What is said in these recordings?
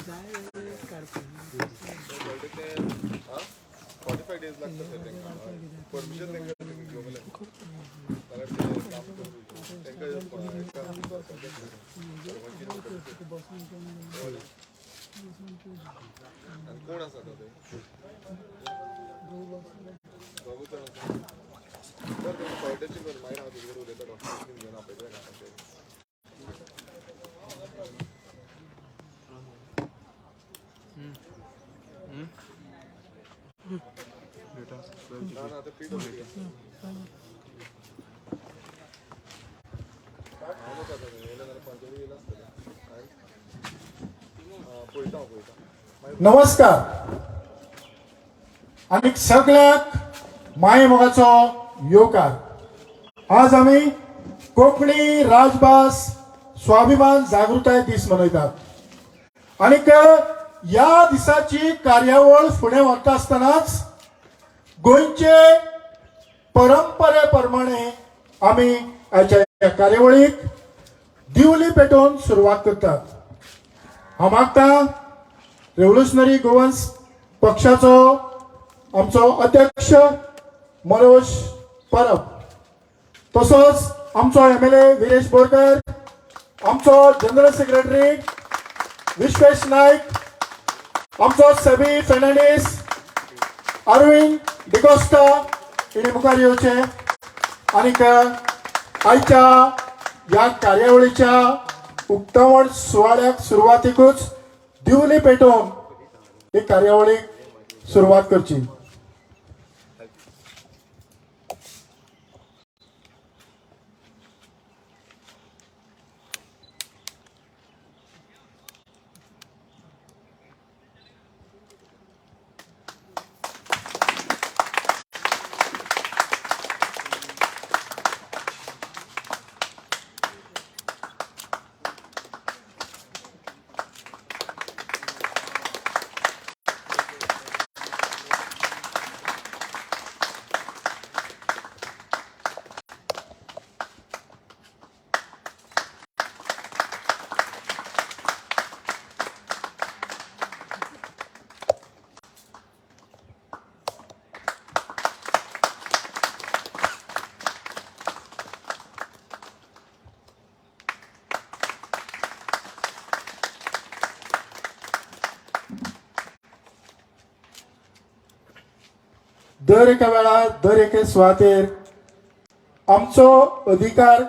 कोण आसा ते? बरं, कर, मागीर हांव तुजे कडेन उलयता. डॉक्युमेंट्स घेवन आपयता तांकां. ना ना, ते पी डब्ल्यू. हांव नोको आतां येयलें जाल्यार पंचायती येयलां आसतलें. पळयता हांव, पळयता मागीर. नमस्कार आनी सगळ्याक मायेमोगाचो येवकार. आज आमी कोंकणी राजभास स्वाभिमान जागृताय दीस मनयतात आनीक ह्या दिसाची कार्यावळ फुडें व्हरता आसतनाच गोंयचे परंपरे प्रमाणे आमी आयच्या ह्या कार्यावळीक दिवली पेटोवन सुरवात करतात. हांव मागता रेव्होल्युशनरी गोवन्स पक्षाचो आमचो अध्यक्ष मनोज परब, तसोच आमचो एमएलए विरेश बोरकर, आमचो जनरल सेक्रेटरी विश्वेश नायक, आमचो सेबी फेर्नांडीस, अरविंद डिकोस्टा हिणे मुखार येवचे आनीक आयच्या ह्या कार्यावळीच्या उक्तावण सुवाळ्याक सुरवातीकूच दिवली पेटोवन ही कार्यावळीक सुरवात करची. दर एका वेळार दर एके सुवातेर आमचो अधिकार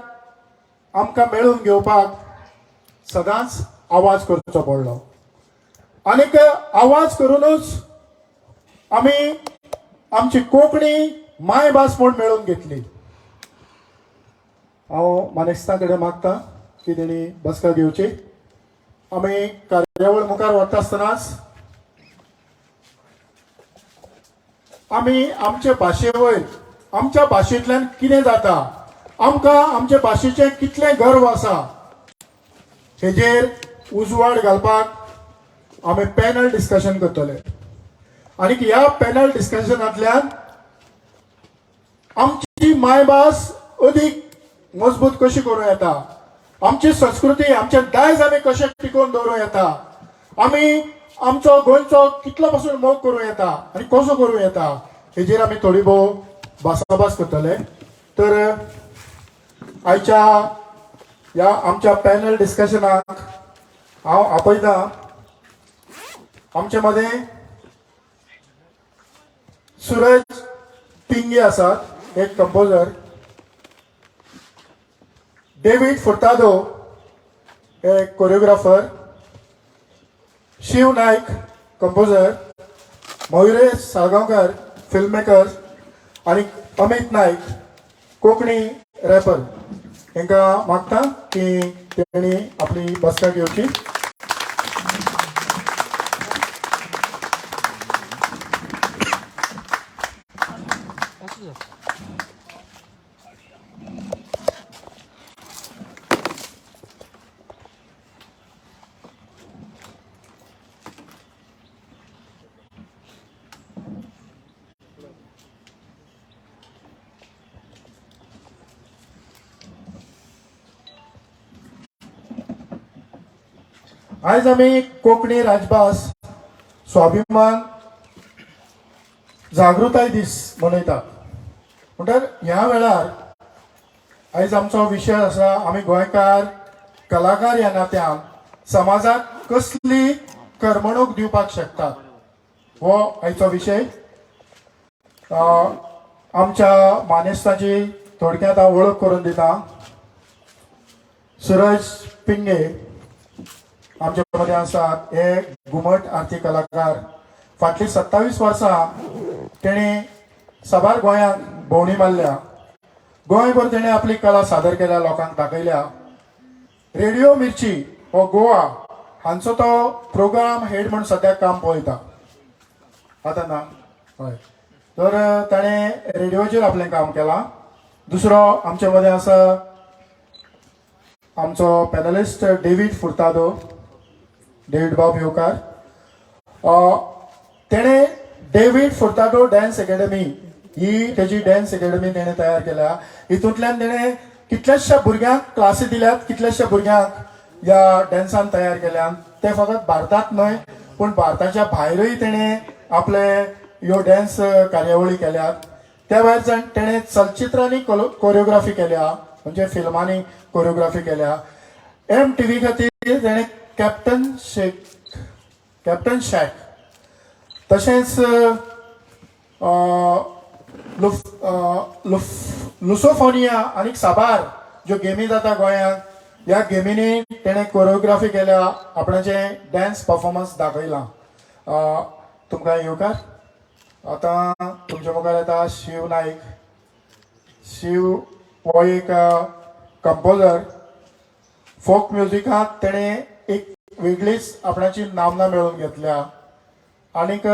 आमकां मेळोवन घेवपाक सदांच आवाज करचो पडलो आनीक आवाज करूनच आमी आमची कोंकणी मायभास म्हूण मेळोवन घेतली. हांव मानेस्तां कडेन मागता की तेणी बसका घेवची. आमी कार्यावळ मुखार वता आसतनाच आमी आमचे भाशे वयर आमच्या भाशेंतल्यान कितें जाता, आमकां आमचे भाशेचें कितलें गर्व आसा हेजेर उजवाड घालपाक आमी पॅनल डिस्कशन करतले. आनी ह्या पॅनल डिस्कशनांतल्यान आमची मायभास अदीक मजबूत कशी करूं येता, आमची संस्कृती आमचें दायज आमी कशें टिकोवन दवरूं येता, आमी आमचो गोंयचो कितलो पासून मोग करूं येता आनी कसो करूं येता हेजेर आमी थोडी भोव भासाभास करतले. तर आयच्या ह्या आमच्या पॅनल डिस्कशनाक हांव आपयता आमचे मदें सुरज पिंगे आसात, एक कंपोजर, डेवीड फुर्तादो एक choreographer, Shiv Naik composer, Mayuresh Salgaonkar film maker आनी अमित नायक कोंकणी रॅपर. हांकां मागता की तेणी आपली बसका घेवची. आयज आमी कोंकणी राजभास स्वाभिमान जागृताय दीस मनयतात. म्हणटर ह्या वेळार आयज आमचो विशय आसा, आमी गोंयकार कलाकार ह्या नात्यान समाजाक कसली करमणूक दिवपाक शकतात, हो आयचो विशय. आमच्या मानेस्तांची थोडक्यात हांव वळख करून दिता. सुरज पिंगे आमच्या मदें आसात. हे घुमट आरती कलाकार. फाटलीं 27 वर्सां तेणी साबार गोंयांत भोंवडी मारल्या. गोंयभर तेणें आपली कला सादर केल्या, लोकांक दाखयल्या. रेडिओ मिर्ची हो गोवा हांचो तो प्रोग्राम हेड म्हूण सद्याक काम पळयता आतां ना. हय, तर ताणें रेडिओचेर आपलें काम केलां. दुसरो आमचे मदें आसा आमचो पॅनलिस्ट डेवीड फुर्तादो. डेवीड बाब, येवकार. तेणें डेवीड फुर्तादो डॅन्स एकेडमी ही तेजी डॅन्स एकेडमी तेणें तयार केल्या. हितूंतल्यान तेणें कितल्याश्या भुरग्यांक क्लासी दिल्यात, कितल्याश्या भुरग्यांक ह्या डॅन्सान तयार केल्यात. ते फकत भारतांत न्हय पूण भारताच्या भायरूय तेणें आपले ह्यो डॅन्स कार्यावळी केल्यात. त्या भायर तेणें चलचित्रांनी कोरियोग्राफी केल्या, म्हणजे फिल्मांनी कोरियोग्राफी केल्या. MTV खातीर तेणें कॅप्टन शॅक, तशेंच लुसोफोनिया आनी साबार ज्यो गेमी जाता गोंयांत, ह्या गेमींनी तेणें कोरियोग्राफी केल्या, आपणाचें डॅन्स परफॉर्मन्स दाखयलां. तुमकां येवकार. आतां तुमच्या मुखार येता शिव नायक. शिव हो एक कंपोजर. फोक म्युजिकांत तेणें एक वेगळीच आपणाची नामना मेळोवन घेतल्या आनीक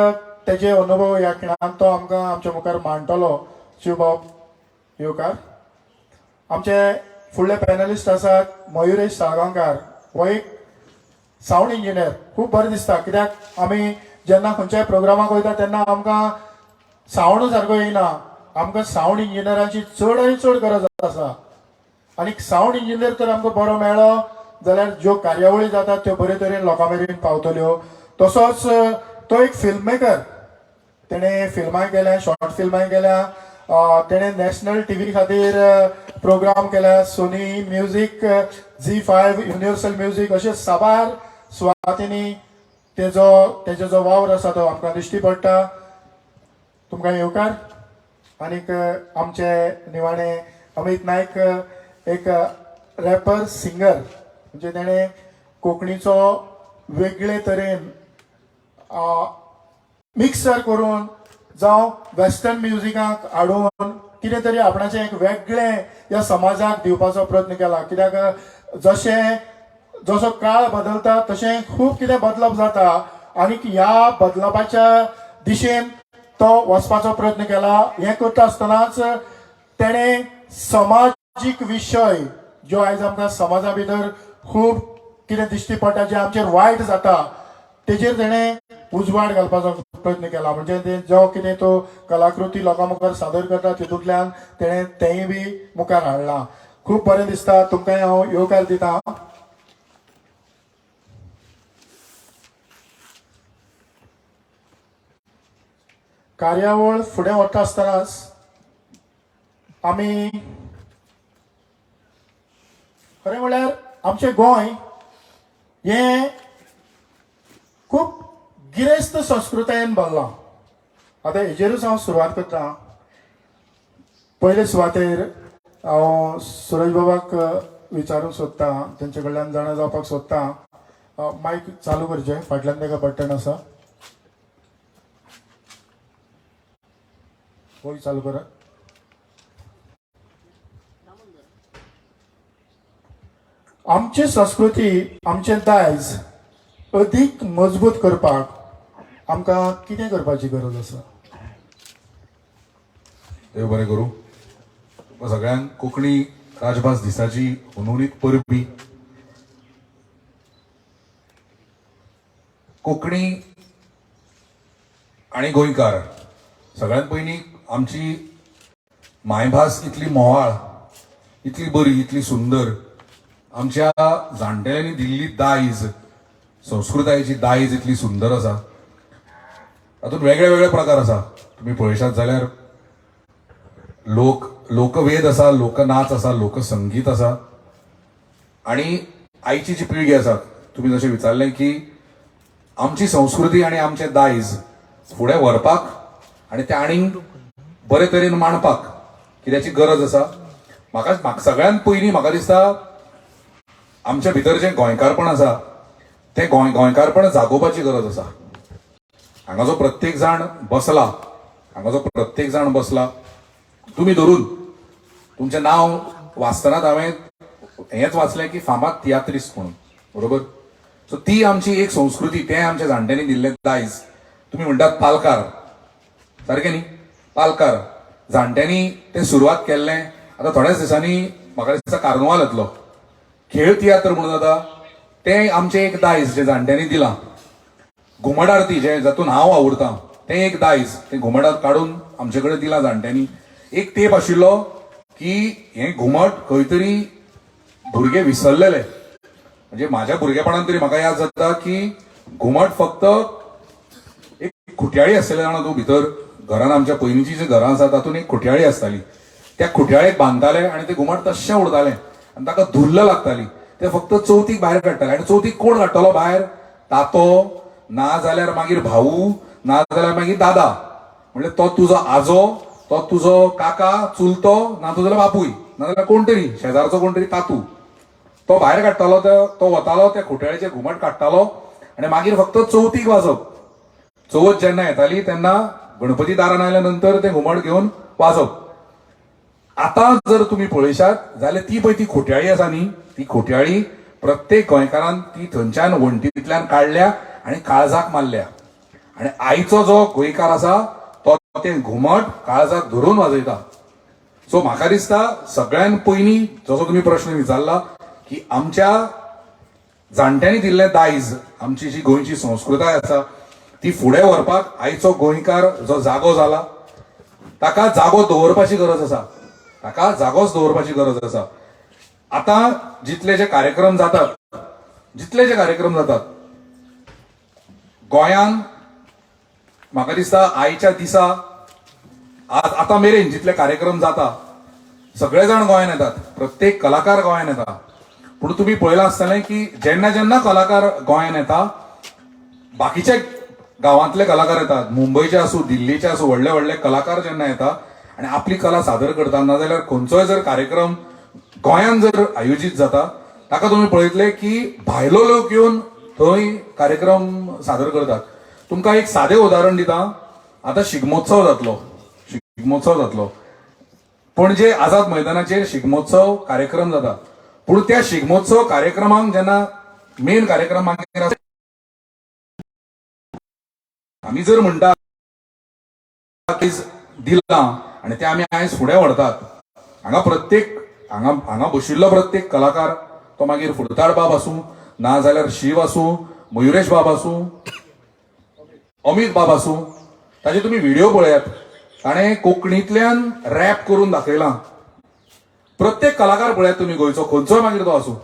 तेजे अनुभव ह्या खिणान तो आमकां आमच्या मुखार मांडटलो. शिवबाब, येवकार. आमचे फुडले पॅनलिस्ट आसात मयुरेश साळगांवकार. हो एक सावंड इंजिनियर. खूब बरें दिसता कित्याक आमी जेन्ना खंयच्याय प्रोग्रामाक वयता तेन्ना आमकां सावंड सारको येयना. आमकां सावंड इंजिनियराची चड आनी चड गरज आसा आनी सावंड इंजिनियर तर आमकां बरो मेळ्ळो जाल्यार ज्यो कार्यावळी जातात त्यो बरे तरेन लोकां मेरेन पावतल्यो. तसोच तो एक फिल्म मेकर. तेणें फिल्मां केल्या, शॉर्ट फिल्मां केल्या. तेणें नॅशनल टीव्ही खातीर प्रोग्राम केल्या. Sony music, Zee5, universal music अशे साबार सुवातींनी तेजो जो वावर आसा तो आमकां दिश्टी पडटा. तुमकां येवकार. आनीक आमचे निवाणे अमित नायक, एक रॅपर सिंगर. म्हणजे तेणें कोंकणीचो वेगळे तरेन मिक्सर करून जावं वेस्टर्न म्युजिकाक हाडून कितें तरी आपणाचें एक वेगळें ह्या समाजाक दिवपाचो प्रयत्न केला. कित्याक जशें जसो काळ बदलता तशें खूब कितें बदलप जाता आनीक ह्या बदलपाच्या दिशेन तो वचपाचो प्रयत्न केला. हें करता आसतनाच तेणें समाजीक विशय ज्यो आयज आमकां समाजा भितर खूब कितें दिश्टी पडटा, जें आमचेर वायट जाता, तेजेर तेणें उजवाड घालपाचो प्रयत्न केला. म्हणजे ते जो कितें तो कलाकृती लोकां मुखार सादर करता तितूंतल्यान तेणें तेंय बी मुखार हाडलां. खूब बरें दिसता. तुमकांय हांव येवकार दिता. कार्यावळ फुडें वता आसतनाच आमी खरें म्हळ्यार आमचें गोंय हें खूब गिरेस्त संस्कृतायेन भरलां. आतां हेजेरूच हांव सुरवात करता. पयले सुवातेर हांव सुरज बाबाक विचारूंक सोदतां, तेंचे कडल्यान जाणा जावपाक सोदतां. मायक चालू करचें, फाटल्यान ताका बटन आसा, होय चालू करात. आमची संस्कृती, आमचें दायज अदीक मजबूत करपाक आमकां कितें करपाची गरज आसा? देव बरें करूं. तुमकां सगळ्यांक कोंकणी राजभास दिसाची हुनहुनीत परबी. कोंकणी आनी गोंयकार, सगळ्यांत पयलीं आमची मायभास इतली म्होंवाळ, इतली बरी, इतली सुंदर, आमच्या जाणटेल्यांनी दिल्ली दायज संस्कृतायेची दायज इतली सुंदर आसा. तातूंत वेगळे वेगळे प्रकार आसा. तुमी पळयशात जाल्यार लोकवेद आसा, लोकनाच आसा, लोकसंगीत आसा. आनी आयची जी पिळगी आसा, तुमी जशें विचारलें की आमची संस्कृती आनी आमचें दायज फुडें व्हरपाक आनी तें आनीक बरे तरेन मांडपाक कित्याची गरज आसा. म्हाका म्हाका सगळ्यांत पयलीं म्हाका दिसता आमच्या भितर जें गोंयकारपण आसा तें गोंयकारपण जागोवपाची गरज आसा. हांगा जो प्रत्येक जाण बसला, हांगा जो प्रत्येक जाण बसला, तुमी धरून तुमचें नांव वाचतनाच हांवें हेंच वाचलें की फामाद तियात्रिस्त म्हणून, बरोबर? सो ती आमची एक संस्कृती, तें आमच्या जाणट्यांनी दिल्लें दायज. तुमी म्हणटात पालकार, सारकें न्ही? पालकार जाणट्यांनी तें सुरवात केल्लें. आतां थोड्याच दिसांनी म्हाका दिसता कार्नवाल येतलो, खेळ तियात्र म्हणून जाता, तें आमचें एक दायज जें जाणट्यांनी दिलां. घुमट आरती जें जातून हांव वावुरतां तें एक दायज, तें घुमट काडून आमचे कडेन दिलां जाणट्यांनी. एक तेंप आशिल्लो की हें घुमट खंय तरी भुरगे विसरलेले. म्हणजे म्हाज्या भुरगेपणान तरी म्हाका याद जाता की घुमट फक्त एक खुट्याळी आसतली जाणा तूं, भितर घरान आमच्या पयलींची जी घरां आसा तातूंत एक खुट्याळी आसताली, त्या खुट्याळेक बांदताले आनी तें घुमट तश्शें उरतालें आनी ताका धुल्ल लागताली. ते फक्त चवथीक भायर काडटाले. आनी चवथीक कोण काडटलो भायर? तातो, ना जाल्यार मागीर भाऊ, ना जाल्यार मागीर दादा. म्हणजे तो तुजो आजो, तो तुजो काका, चुलतो, ना तुजो बापूय, ना जाल्यार कोण तरी शेजारचो कोण तरी तातू, तो भायर काडटालो. तो वतालो, त्या खुट्याळेचें घुमट काडटालो आनी मागीर फक्त चवथीक वाजप. चवथ जेन्ना येताली तेन्ना गणपती दारान आयल्या नंतर तें घुमट घेवन वाजप. आतां जर तुमी पळयशात जाल्यार ती पळय ती खोट्याळी आसा न्ही, ती खोट्याळी प्रत्येक गोंयकारान ती थंयच्यान वण्टींतल्यान काडल्या आनी काळजाक मारल्या. आनी आयचो जो गोंयकार आसा तो तें घुमट काळजाक धरून वाजयता. सो म्हाका दिसता सगळ्यान पयलीं जसो तुमी प्रश्न विचारला की आमच्या जाणट्यांनी दिल्लें दायज, आमची जी गोंयची संस्कृताय आसा ती फुडें व्हरपाक आयचो गोंयकार जो जागो जाला ताका जागो दवरपाची गरज आसा, ताका जागोच दवरपाची गरज आसा. आतां जितले जे कार्यक्रम जातात, जितले जे कार्यक्रम जातात गोंयान, म्हाका दिसता आयच्या दिसा आतां मेरेन जितले कार्यक्रम जाता सगळे जाण गोंयान येतात, प्रत्येक कलाकार गोंयान येता. पूण तुमी पळयलां आसतलें की जेन्ना जेन्ना कलाकार गोंयान येता, बाकीचे गांवांतले कलाकार येतात, मुंबयचे आसूं, दिल्लीचे आसूं, व्हडले व्हडले कलाकार जेन्ना येता आनी आपली कला सादर करता, नाजाल्यार खंयचोय जर कार्यक्रम गोंयान जर आयोजीत जाता ताका तुमी पळयतले की भायलो लोक येवन थंय कार्यक्रम सादर करतात. तुमकां एक सादें उदाहरण दिता. आतां शिगमोत्सव जातलो, शिगमोत्सव जातलो पणजे आझाद मैदानाचेर शिगमोत्सव कार्यक्रम जाता. पूण त्या शिगमोत्सव कार्यक्रमाक जेन्ना मेन कार्यक्रम मागीर आमी जर म्हणटा दिलां आनी ते आमी आयज फुडें व्हरतात. हांगा प्रत्येक हांगा हांगा बशिल्लो प्रत्येक कलाकार, तो मागीर फुडताड बाब आसूं, ना जाल्यार शिव आसूं, मयुरेश बाब आसूं, अमीत बाब आसूं, ताजे तुमी व्हिडिओ पळयात, ताणें कोंकणींतल्यान रॅप करून दाखयलां. प्रत्येक कलाकार पळयात तुमी गोंयचो, खंयचोय मागीर तो आसूं,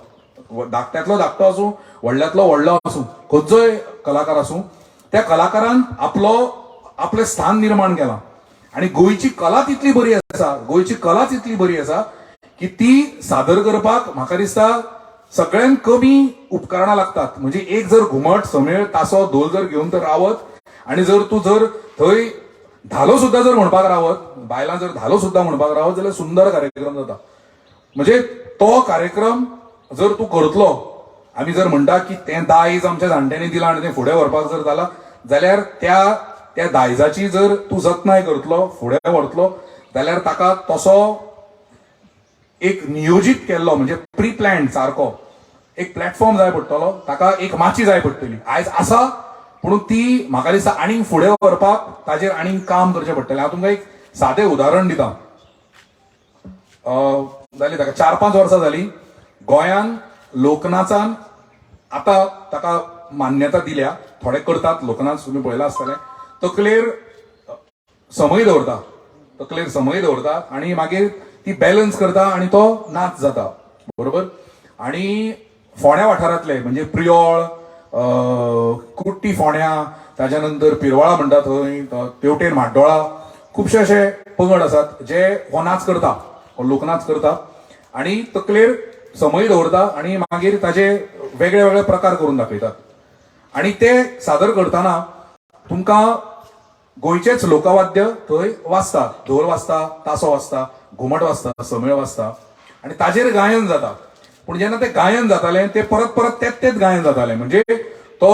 धाकट्यांतलो धाकटो आसूं, व्हडल्यांतलो व्हडलो आसूं, खंयचोय कलाकार आसूं, त्या कलाकारान आपलो आपलें स्थान निर्माण केलां. आनी गोंयची कला तितली बरी आसा, गोंयची कला तितली बरी आसा की ती सादर करपाक म्हाका दिसता सगळ्यांत कमी उपकरणां लागतात. म्हणजे एक जर घुमट, समेळ, तासो, धोल जर घेवन तर रावत आनी जर तूं जर थंय धालो सुद्दां जर म्हणपाक रावत, बायलां जर धालो सुद्दां म्हणपाक रावत जाल्यार सुंदर कार्यक्रम जाता. म्हणजे तो कार्यक्रम जर तूं करतलो, आमी जर म्हणटा की तें दायज आमच्या जाणट्यांनी दिलां आनी तें फुडें व्हरपाक जर जाला जाल्यार त्या त्या दायजाची जर तूं जतनाय करतलो, फुडें व्हरतलो जाल्यार ताका तसो एक नियोजीत केल्लो, म्हणजे प्री प्लॅन सारको एक प्लॅटफॉर्म जाय पडटलो, ताका एक माची जाय पडटली. आयज आसा, पूण ती म्हाका दिसता आनीक फुडें व्हरपाक ताजेर आनीक काम करचें पडटलें. हांव तुमकां एक सादें उदाहरण दिता. जाली ताका 4-5 वर्सां जाली, गोंयान लोकनाचान आतां ताका मान्यता दिल्या. थोडे करतात लोकनाच, तुमी पळयलां आसतलें, तकलेर समय दवरता, तकलेर समय दवरता आनी मागीर ती बॅलन्स करता आनी तो नाच जाता, बरोबर? आनी फोंड्या वाठारांतले म्हणजे प्रियोळ, कुट्टी फोण्या, ताज्या नंतर पिरवाळा म्हणटा थंय, तेवटेन म्हाड्डोळा, खुबशे अशे पंगड आसात जे हो नाच करता, हो लोकनाच करता आनी तकलेर समय दवरता आनी मागीर ताजे वेगळे वेगळे प्रकार करून दाखयतात. आनी ते सादर करतना तुमकां गोंयचेच लोकवाद्य थंय वाजता, धोल वाजता, तासो वाजता, घुमट वाजता, समेळ वाजता आनी ताजेर गायन जाता. पूण जेन्ना ते गायन जातालें ते परत परत तेच तेच गायन जातालें. म्हणजे तो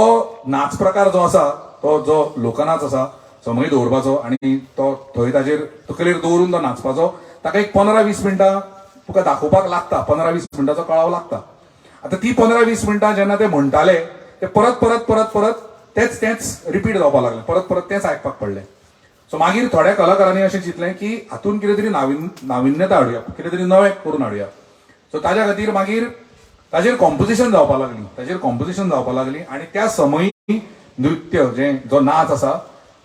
नाच प्रकार जो आसा, तो जो लोकनाच आसा समय दवरपाचो आनी तो थंय ताजेर तकलेर दवरून तो नाचपाचो, ताका एक 15-20 मिनटां तुका दाखोवपाक लागता, 15-20 मिनटांचो कळाव लागता. आतां ती 15-20 मिनटां जेन्ना ते म्हणटाले ते परत परत परत परत तेच तेच रिपीट जावपाक लागले, परत परत तेच आयकपाक पडलें. सो मागीर थोड्या कलाकारांनी अशें चिंतलें की हातून कितें तरी नाविन्यता हाडुया, कितें तरी नवें करून हाडुया. सो ताज्या खातीर मागीर ताजेर कॉम्पोजिशन जावपाक लागली, ताजेर कॉम्पोजिशन जावपाक लागली आनी त्या समयी नृत्य जे जो नाच आसा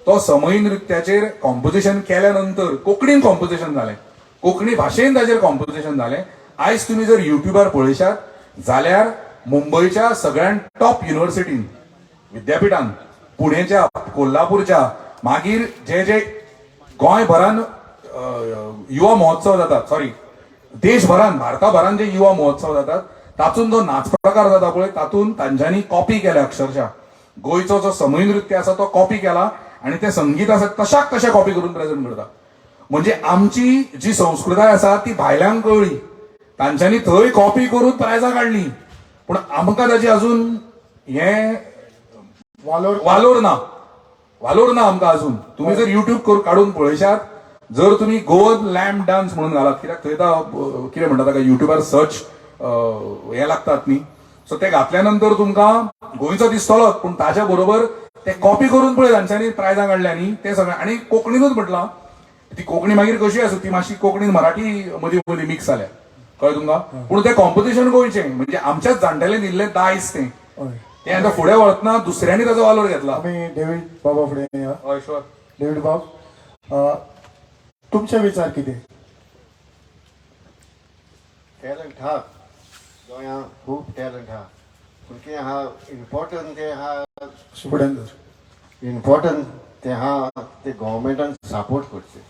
तो समयी नृत्याचेर कॉम्पोजिशन केल्या नंतर कोंकणीन कॉम्पोजिशन जालें, कोंकणी भाशेन ताजेर कॉम्पोजिशन जालें. आयज तुमी जर युट्यूबार पळयशात जाल्यार मुंबयच्या सगळ्यात टॉप युनिव्हर्सिटीन, विद्यापिठान, पुणेच्या, कोल्हापूरच्या, मागीर जे जे गोंयभरान युवा महोत्सव जातात, सॉरी देशभरान, भारताभरान जे युवा महोत्सव जातात तातूंत जो नाच प्रकार जाता पळय तातूंत तांच्यांनी कॉपी केल्या अक्षरशः. गोंयचो जो समय नृत्य आसा तो कॉपी केला आनी ते संगीत आसा तशाक तशें कॉपी करून प्रेझेंट करता. म्हणजे आमची जी संस्कृताय आसा ती भायल्यांक कळ्ळी, तांच्यांनी थंय कॉपी करून प्रायजां काडली, पूण आमकां ताची अजून हें वालोर ना, वालोर ना आमकां अजून. तुम्ही जर युट्यूब काडून पळयशात, जर तुम्ही गोवन लॅम्प डान्स म्हणून घालात, कित्याक थंय आतां कितें म्हणटा ताका युट्यूबार सर्च हे लागतात न्ही, सो ते घातल्या नंतर तुमकां गोंयचो दिसतलोच, पूण ताज्या बरोबर ते कॉपी करून पळय तांच्यांनी प्रायजां काडल्या न्ही ते सगळें. आनी कोंकणीनूच म्हटलां, ती कोंकणी मागीर कशी आसूं, ती मातशी कोंकणीन मराठी मदीं मदीं मिक्स जाल्या, कळ्ळें तुमकां. पूण तें कॉम्पिटिशन गोंयचें, म्हणजे आमच्याच जाणटेले दिल्लें दायज तें, तें आतां फुडें वतना दुसऱ्यांनी ताजो वालोर घेतला. आमी डेवीड बाबा फुडें या. हय शुअर. डेवीड बाब, तुमचे विचार कितें? टॅलंट हा गोंयांत, खूब टॅलंट हा, पूण कितें आहा इम्पॉर्टंट तें आहा, फुडें धर. इम्पॉर्टंट तें आहा तें गोवोरमेंटान सपोर्ट करचें.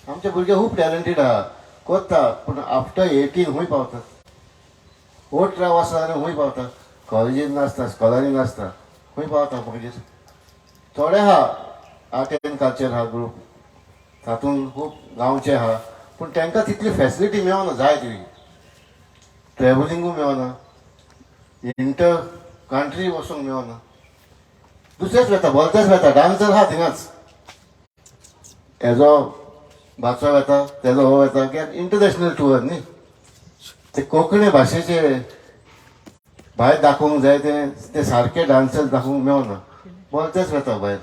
आमचे भुरगे खूब टॅलंटेड आहा, करता, पूण आफ्टर 18 खूंय पावता, 18 वर्सां जाल्यार खूंय पावता, कॉलेजीन नासता, स्कॉलांनी नासता, खूंय पावता मागीर. थोडे आहा आर्ट एंड कल्चर आहा ग्रूप, तातूंत खूब गांवचे आहा, पूण तांकां तितली फेसिलिटी मेळना जाय ती, ट्रॅव्हलिंगूय मेळना, इंटर कंट्री वचूंक मेळना, दुसरेच वेता, भलतेच वेता. डान्सर आहा थिंगाच, हेजो भाचो वेता, तेजो हो वेता, कित्याक इंटरनॅशनल टूर न्ही ते. कोंकणी भाशेचे भायर दाखोवंक जाय तें, ते सारके डान्सर दाखोवंक मेळना, भलतेच वेता भायर.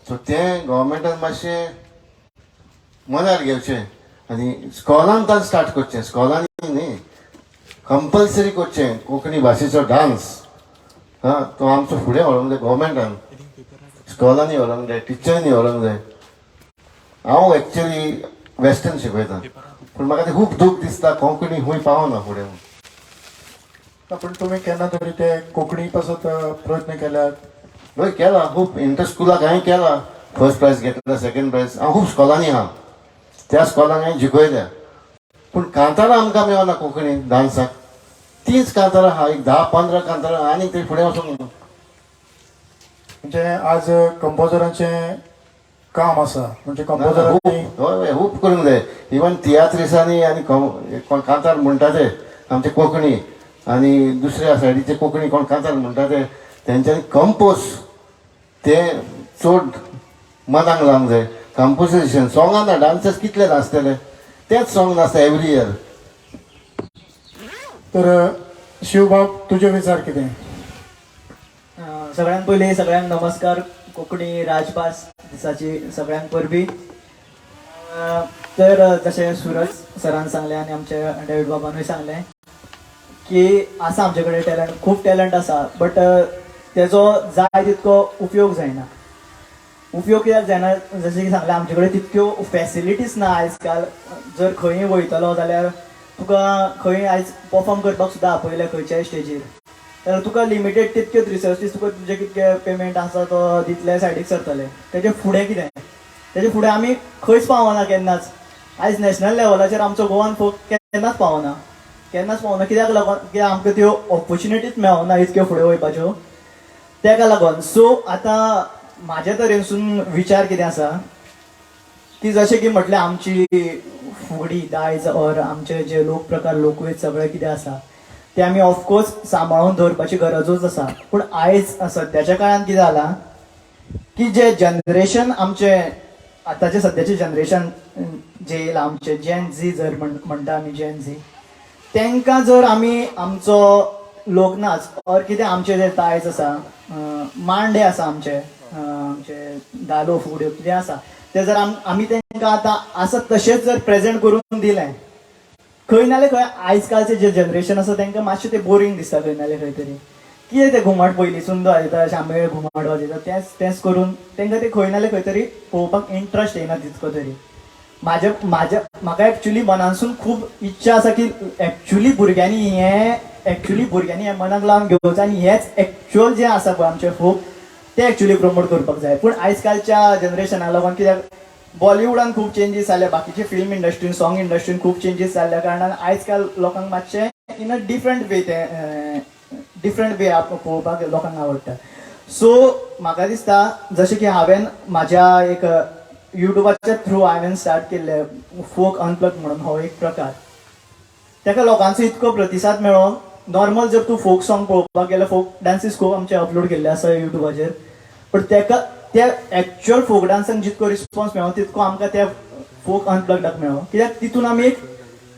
सो तें गोवोरमेंटान मातशें मनार घेवचें आनी स्कॉलान ताण स्टार्ट करचें, स्कॉलांनी न्ही कंपल्सरी करचें कोंकणी भाशेचो डान्स. हा तो आमचो फुडें व्हरूंक जाय गोवोरमेंटान, स्कॉलांनी व्हरूंक जाय, टिचरांनी व्हरूंक जाय. हांव एक्चुली वेस्टर्न शिकयता, पूण म्हाका तें खूब दूख दिसता कोंकणी खूंय पावना फुडें. ना, पूण तुमी केन्ना तरी ते कोंकणी पासत प्रयत्न केल्यात? हय केला, खूब इंटर स्कुलाक हांवें केला, फर्स्ट प्रायज घेतला, सेकंड प्रायज. हांव खूब स्कॉलांनी आहा, त्या स्कॉलांक हांवें जिखयल्या, पूण कांतारां आमकां मेळना कोंकणी डान्साक. तींच कांतारां आहा, एक 10-15 कांतारां, आनीक थंय फुडें वचूंक ना. म्हणजे आज कंपोजरांचें काम आसा, म्हणजे कंपोजरांनी हय हय, खूब करूंक जाय. इवन तियात्रिसांनी आनी कोण कांतार म्हणटा ते आमचे कोंकणी आनी दुसऱ्या सायडीचे कोंकणी कोण कांतार म्हणटा ते तेंच्यांनी कंपोज ते चड मनाक लावंक जाय. कंपोजिशन सोंगां ना, डान्सर्स कितले नाचतले, तेच सोंग नाचता एवरी इयर. तर शिवबाब, तुजे विचार कितें? सगळ्यांत पयलीं सगळ्यांक नमस्कार, कोंकणी राजभास दिसाची सगळ्यांक परबी. तर जशें सुरज सरान सांगलें आनी आमच्या डेविड बाबानूय सांगलें की आसा आमचे कडेन टॅलंट, खूब टॅलंट आसा, बट तेजो जाय तितको उपयोग जायना. उपयोग कित्याक जायना, जशें की सांगलें आमचे कडेन तितक्यो फॅसिलिटीज ना. आयज काल जर खंय वयतलो जाल्यार तुका खंय आयज परफॉर्म करपाक सुद्दां आपयलें खंयच्याय स्टेजीर जाल्यार तुका लिमिटेड तितक्योच रिसोर्सीस, तुका तुजे कितके पेमेंट आसा तो दितले, सायडीक सरतले. तेजे फुडें कितें? तेजे फुडें आमी खंयच पावना केन्नाच. आयज नॅशनल लेवलाचेर आमचो गोवन फोक केन्नाच पावना, केन्नाच पावना. कित्याक लागून? कित्याक आमकां त्यो ऑपोर्चुनिटीच मेळना इतक्यो फुडें वयपाच्यो, तेका लागून. सो आतां म्हाजे तरेनसून विचार कितें आसा की जशें की म्हटलें, आमची फुगडी दायज ऑर आमचे जे लोक प्रकार, लोकवेद सगळे कितें आसा ते आमी ऑफकोर्स सांबाळून दवरपाची गरजूच आसा. पूण आयज सद्याच्या काळान कितें जालां की जे जनरेशन आमचे आतांचे सद्याचे जनरेशन जे येयलां, आमचे जेन झी जर म्हणटा आमी, जेन झी, तांकां जर आमी आमचो लोकनाच ऑर कितें आमचे जे दायज आसा, मांडे आसा आमचे, आमचे धालो, फुगड्यो कितें आसा, ते जर आमी तांकां आतां आसा तशेंच जर प्रेजेंट करून दिलें, खंय नाल्यार खंय आयज कालचें जे जनरेशन आसा तांकां मातशें तें बोरींग दिसता. खंय नाल्यार खंय तरी कितें तें घुमट पयलींसून वाजयता, शामेळ घुमट वाजयता, तेंच तेंच करून तांकां तें खंय नाल्यार खंय तरी पळोवपाक इंट्रस्ट येना तितको तरी. म्हाज्या म्हाज्या म्हाका एक्चुली मनानसून खूब इच्छा आसा की एक्चुली भुरग्यांनी हें मनाक लावन घेवचें आनी हेंच एक्चुअल जें आसा पळय आमचें फोक, तें एक्चुली प्रमोट करपाक जाय. पूण आयज कालच्या जनरेशनाक लागून, कित्याक बॉलिवूडान खूब चेंजीस जाल्या, बाकीचे फिल्म इंडस्ट्रीन, सॉंग इंडस्ट्रीन खूब चेंजीस जाल्ल्या कारणान आयज काल लोकांक मातशें इन अ डिफरंट वे, तें डिफरंट वे पळोवपाक लोकांक आवडटा. सो म्हाका दिसता, जशें की हांवें म्हाज्या एक युट्यूबाच्या थ्रू हांवें स्टार्ट केल्लें फोक अनप्लग म्हणून हो एक प्रकार, ताका लोकांचो इतको प्रतिसाद मेळ्ळो. नॉर्मल जर तूं फोक सॉंग पळोवपाक गेल्यार, फोक डान्सीस खूब आमचे अपलोड केल्ले आसा युट्यूबाचेर, पण ताका त्या एक्चुअल फोक डान्साक जितको रिस्पॉन्स मेळ्ळो, तितको आमकां त्या फोक अनप्लगडाक मेळ्ळो. कित्याक तितून आमी एक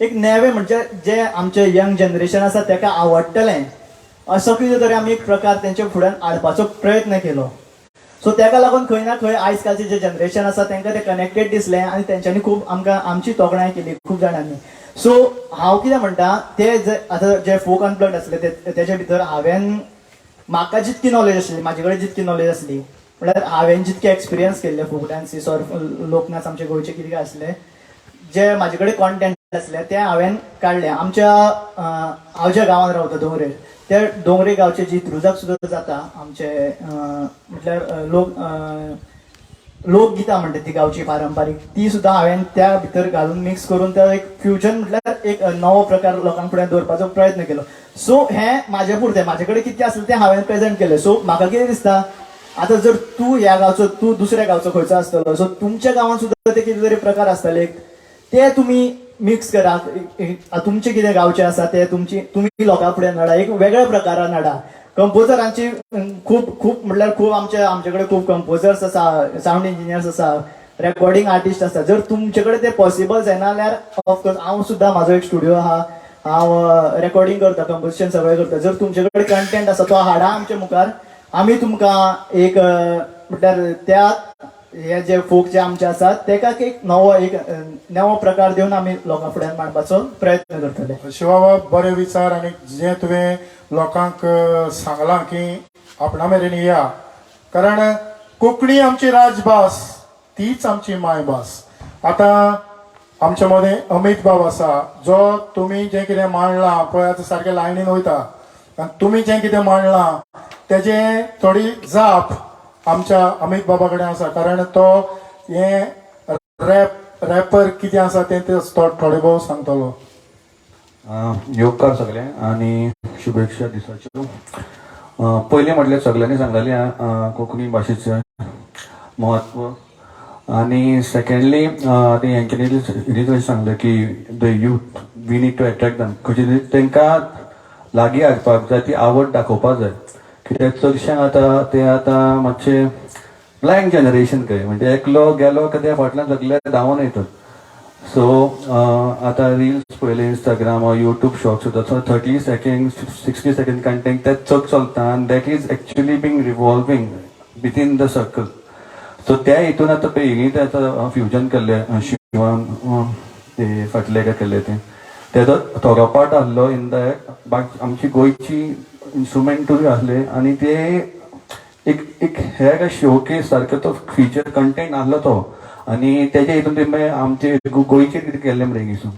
एक नवे, म्हणजे जे आमचे यंग जनरेशन आसा ताका आवडटलें असो कितें तरी आमी एक प्रकार तेंच्या फुड्यान हाडपाचो प्रयत्न केलो. सो ताका लागून खंय ना खंय आयज कालचें जे जनरेशन आसा तांकां तें कनेक्टेड दिसलें आनी तेंच्यांनी खूब आमकां आमची तोखणाय केली खूब जाणांनी. सो हांव कितें म्हणटा, ते जे आतां जे फोक अनप्लग्ड आसले ते, तेच्या भितर हांवें म्हाका जितकी नॉलेज आसली, म्हाजे कडेन जितकी नॉलेज आसली, म्हळ्यार हांवें जितके एक्सपिरियन्स केल्ले फोक डान्सीस ऑर लोकनाच आमचे गोंयचे कितें आसले, जे म्हाजे कडेन कॉन्टेंट आसले ते हांवें काडले. आमच्या हांव ज्या गांवांत रावता दोंगरेर, त्या दोंगरे गांवचे जी त्रुजाक सुद्दां जाता आमचे, म्हटल्यार लोकगितां म्हणटा ती गांवची पारंपारीक, ती सुद्दां हांवें त्या भितर घालून मिक्स करून तो एक फ्युजन, म्हटल्यार एक नवो प्रकार लोकां फुड्यान दवरपाचो प्रयत्न केलो. सो हें म्हाजे पुरतें, म्हाजे कडेन कितें आसलें तें हांवें प्रेजेंट केलें. सो म्हाका कितें दिसता, आतां जर तूं ह्या गांवचो, तूं दुसऱ्या गांवचो खंयचो आसतलो, सो तुमच्या गांवांत सुद्दां ते कितें तरी प्रकार आसतले, ते तुमी मिक्स करा. तुमचे कितें गांवचे आसा ते तुमची तुमी लोकां फुड्यान हाडा, एक वेगळ्या प्रकारान हाडा. कंपोजरांची खूब खूब, म्हटल्यार खूब आमचे आमचे कडेन खूब कंपोजर्स आसा, सावंड इंजिनियर्स आसा, रेकॉर्डिंग आर्टिस्ट आसा. जर तुमचे कडेन ते पॉसिबल जायना जाल्यार ऑफकोर्स हांव सुद्दां, म्हाजो एक स्टुडियो आहा, हांव रेकॉर्डिंग करता, कंपोजिशन सगळें करता. जर तुमचे कडेन कंटेंट आसा तो हाडा आमच्या मुखार. आमी तुमकां एक म्हटल्यार त्या हे जे फोक जे आमचे आसात तेका एक नवो एक नवो प्रकार दिवन आमी लोकां फुड्यान मांडपाचो प्रयत्न करतले. शिवाबाब, बरे विचार आनी जे तुवें लोकांक सांगलां की आपणा मेरेन या, कारण कोंकणी आमची राजभास, तीच आमची मायभास. आतां आमच्या मदें अमीत बाब आसा, जो तुमी जें कितें मांडलां पळय, आतां सारकें लायनीन वयता आनी तुमी जें कितें मांडलां तेजें थोडी जाप आमच्या अमीत बाबा कडेन आसा, कारण तो हें रॅपर कितें आसा तें ते थोडे भोव सांगतलो. येवकार सगळे आनी शुभेच्छा दिसाच्यो. पयलीं म्हटल्यार सगळ्यांनी सांगलेलें कोंकणी भाशेचें म्हत्व आनी सेकंडली ते हेंच्यांनी हेणी सांगलें की the youth, we need to attract them. खंयचे तरी तांकां लागीं हाडपाक जाय, ती आवड दाखोवपाक जाय, कित्याक चडश्यांक आतां ते आतां मातशे ब्लँक जनरेशन कहें, म्हणजे एकलो गेलो की त्या फाटल्यान सगळे धांवून येतात. सो आतां रिल्स पळयले, इंस्टाग्राम or YouTube short सुद्दां, so 30 second, 60 second content ते चड चलता आनी that is actually being revolving within the circle. So त्या हितून आतां पयलीं ते आतां फ्युजन केल्लें शिवान, ते फाटले काय केल्ले ते, तेजो थोडो पार्ट आहलो इन the आमची गोंयची इन्स्ट्रुमेंटूय आसले आनी ते एक एक हे काय शोकेस सारको तो फिचर कंटेंट आहलो तो. आनी तेजे हितून ते मागीर आमचे गोंयचेर कितें केल्लें मरे, हिंगसून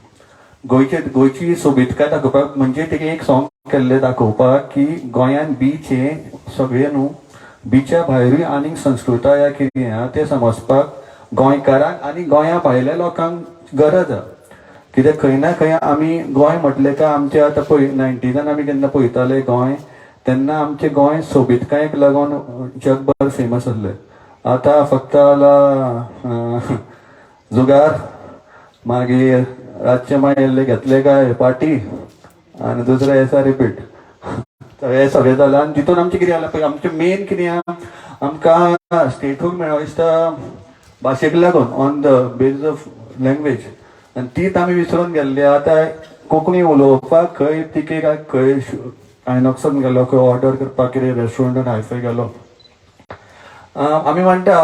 गोंयचे गोंयची सोबीतकाय दाखोवपाक, म्हणजे तेगे एक सॉंग. केल्लें दाखोवपाक की गोंयान बीच हे सगळे न्हू, बिच्या भायरूय आनीक संस्कृताय आहा कितें आहा तें समजपाक गोंयकारांक आनी गोंया भायल्या लोकांक गरज आहा. कित्याक खंय ना खंय आमी गोंय म्हटलें काय आमचें आतां पळय नायन्टीजान आमी जेन्ना पळयताले गोंय, तेन्ना आमचें गोंय सोबीतकायेक लागून जगभर फेमस आसलें. आतां फक्त जाला जुगार, मागीर रातचे मागीर इल्ले घेतले काय पार्टी आनी दुसरें एसा रिपीट, हें सगळें जालां. आनी तितून आमचें कितें जालां पळय, आमचें मेन कितें आहा, आमकां स्टेटहूड मेळो दिसता भाशेक लागून, on the basis of language, आनी तीच आमी विसरून गेल्ले. आतां कोंकणी उलोवपाक खंय तिके काय खंय आयनॉक्सान गेलो, खंय ऑर्डर करपाक कितें रेस्टॉरंटान हायफाय गेलो, आमी म्हणटा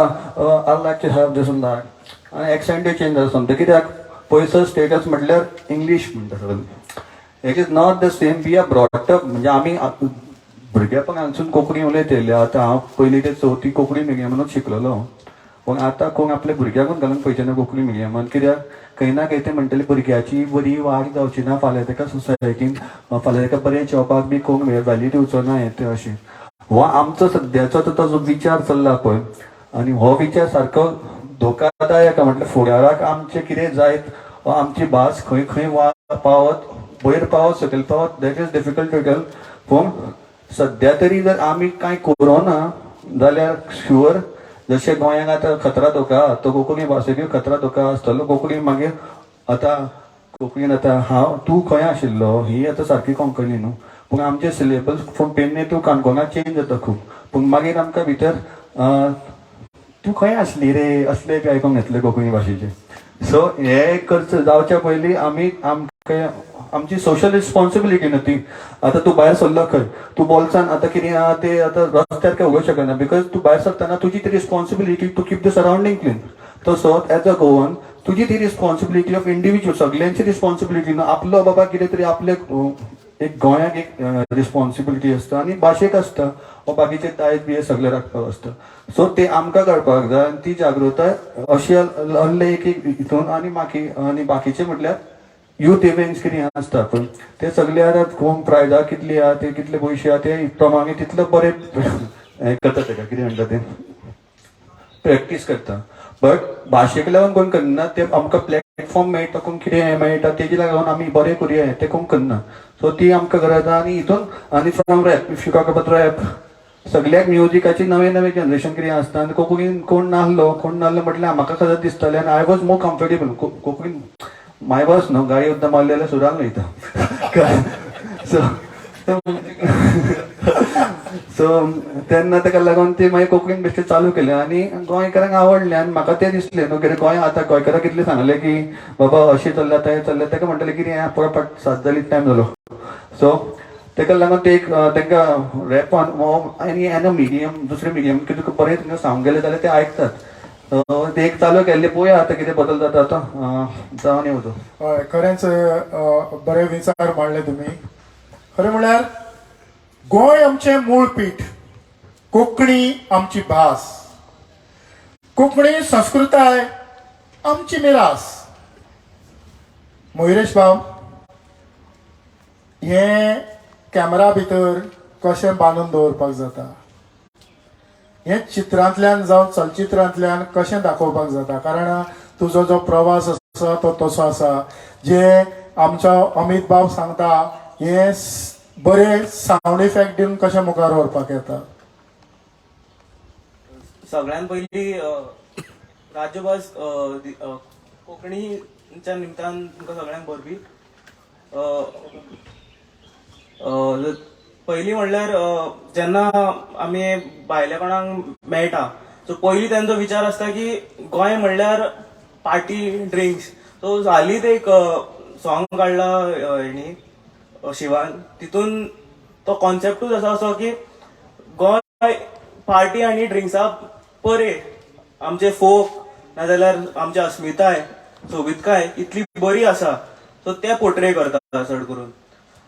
I like to have this and that, आनी एक्सेंटूय चेंज जाता समजा, कित्याक पयसो स्टेटस म्हटल्यार इंग्लीश म्हणटा सगळे. It is not the same. We are brought up, म्हणजे आमी भुरगेपणानसून कोंकणी उलयत येयले. आतां हांव पयलीं ते चवथी कोंकणी मिडियमानूच शिकलेलो, पूण आतां कोण आपल्या भुरग्यांकूच घालूंक पळयचे ना कोंकणी मिडियमान, कित्याक खंय ना खंय ते म्हणटले भुरग्याची बरी वाड जावची ना फाल्यां ताका सोसायटीन, फाल्यां ताका बरें जॉबाक बी कोण व्हॅल्यू दिवचो ना, हें तें अशें. हो आमचो सद्याचो आतां तो जो विचार चल्ला पळय, आनी हो विचार सारको धोकादायक. म्हटल्यार फुडाराक आमचें कितें जायत वा आमची भास खंय खंय वा पावत, वयर पावत, सकयल पावत, that is difficult to tell. पूण सद्या तरी जर आमी कांय करोना जाल्यार शुअर जशें गोंयांक आतां खतरा धोका आहा, तो कोंकणी भाशेकूय खतरा धोका आसतलो. कोंकणी मागीर आतां कोंकणीन आतां हांव तूं खंय आशिल्लो ही आतां सारकी कोंकणी न्हू, पूण आमचे सिलेबस फ्रॉम पेडणे टू काणकोणा चेंज जाता खूब, पूण मागीर आमकां भितर तूं खंय आसली रे असले बी आयकोंक येतलें कोंकणी भाशेचें. सो हे करचे जावच्या पयलीं आमी आमकां आमची सोशल रिस्पॉन्सिबिलिटी न्हू ती. आतां तूं भायर सरलो खंय, तूं बोल्सान आतां कितें आहा ते आतां रस्त्यार काय उडोवंक शकना, because तूं भायर सरतना तुजी ती responsibility to keep the surrounding clean. तसोच एज अ गोवन तुजी ती रिस्पॉन्सिबिलिटी ऑफ इंडिविज्युअल, सगल्यांची रिस्पॉन्सिबिलिटी न्हू. आपलो बाबा कितें तरी आपले एक गोंयाक एक रिस्पॉन्सिबिलिटी आसता आनी भाशेक आसता वा बाकीचे दायज बी हे सगळे राखपाक आसता. सो ते आमकां कळपाक जाय आनी ती जागृताय अशी आहले एक एक हितून. आनी मागीर आनी बाकीचे म्हटल्यार युथ इव्हेंट्स कितें आसता पळय, ते सगळे आतां कोण प्रायजां कितली आहा, ते कितले पयशे आहा, ते प्रमाणे तितले बरे हें करता, तेका कितें म्हणटा ते प्रॅक्टीस करता, बट भाशेक लागून कोण करना. ते आमकां प्लॅटफॉर्म मेळटा, कोण कितें हें मेळटा, तेजे लागून आमी बरें करुया हें ते कोण करना. सो ती आमकां गरज आहा. आनी हितून आनी from rap, if you talk about rap, सगल्याक म्युजिकाची नवे नवे जनरेशन कितें आसता आनी कोंकणीन कोण नासलो, कोण नासलो म्हटल्यार म्हाका खरेंच दिसतालें आनी I was more comfortable कोंकणीन. My boss न्हू, गाडी सुद्दां मारली जाल्यार सुरान वयता. सो सो तेन्ना ताका लागून ती मागीर कोंकणीन बेश्टें चालू केलें आनी गोंयकारांक आवडलें. आनी म्हाका तें दिसलें न्हू कितें गोंय आतां गोंयकारांक कितलें सांगलें की बाबा अशें चल्लां, तें चल्लां, ताका म्हणटलें कितें परत फाट सात जाली, टायम जालो. सो ताका लागून ते एक तांकां रॅपान आनी एन अ मिडियम, दुसरें मिडियम की तुका बरें तांकां सांगूंक गेलें जाल्यार ते आयकतात. ते एक चालू केल्लें, पळोवया आतां कितें बदल जाता. आतां जावन येवचो. हय, खरेंच बरे विचार मांडले तुमी. खरें म्हणल्यार गोंय आमचें मूळ पीठ, कोंकणी आमची भास, कोंकणी संस्कृताय आमची मिरास. मयुरेश बाब, हें कॅमेरा भितर कशें बांदून दवरपाक जाता, हें चित्रांतल्यान जावं चलचित्रांतल्यान कशें दाखोवपाक जाता? कारण तुजो जो प्रवास आसा तो तसो आसा, जे आमचो अमीत बाब सांगता, हें बरें सावंड इफेक्ट दिवन कशें मुखार व्हरपाक येता? सगळ्यात पयलीं राज्यभास कोंकणीच्या निमतान तुमकां सगळ्यांक परबी. पयलीं म्हणल्यार जेन्ना आमी भायल्या कोणाक मेळटा, सो पयलीं तेंचो विचार आसता की गोंय म्हणल्यार पार्टी, ड्रिंक्स. सो हालींच एक सॉंग काडला हेणी शिवान, तितून तो कॉन्सेप्टूच आसा असो की गोंय पार्टी आनी ड्रिंक्सा परे आमचे फोक नाजाल्यार आमची अस्मिताय, सोबीतकाय इतली बरी आसा, सो ते पोर्ट्रे करता चड करून.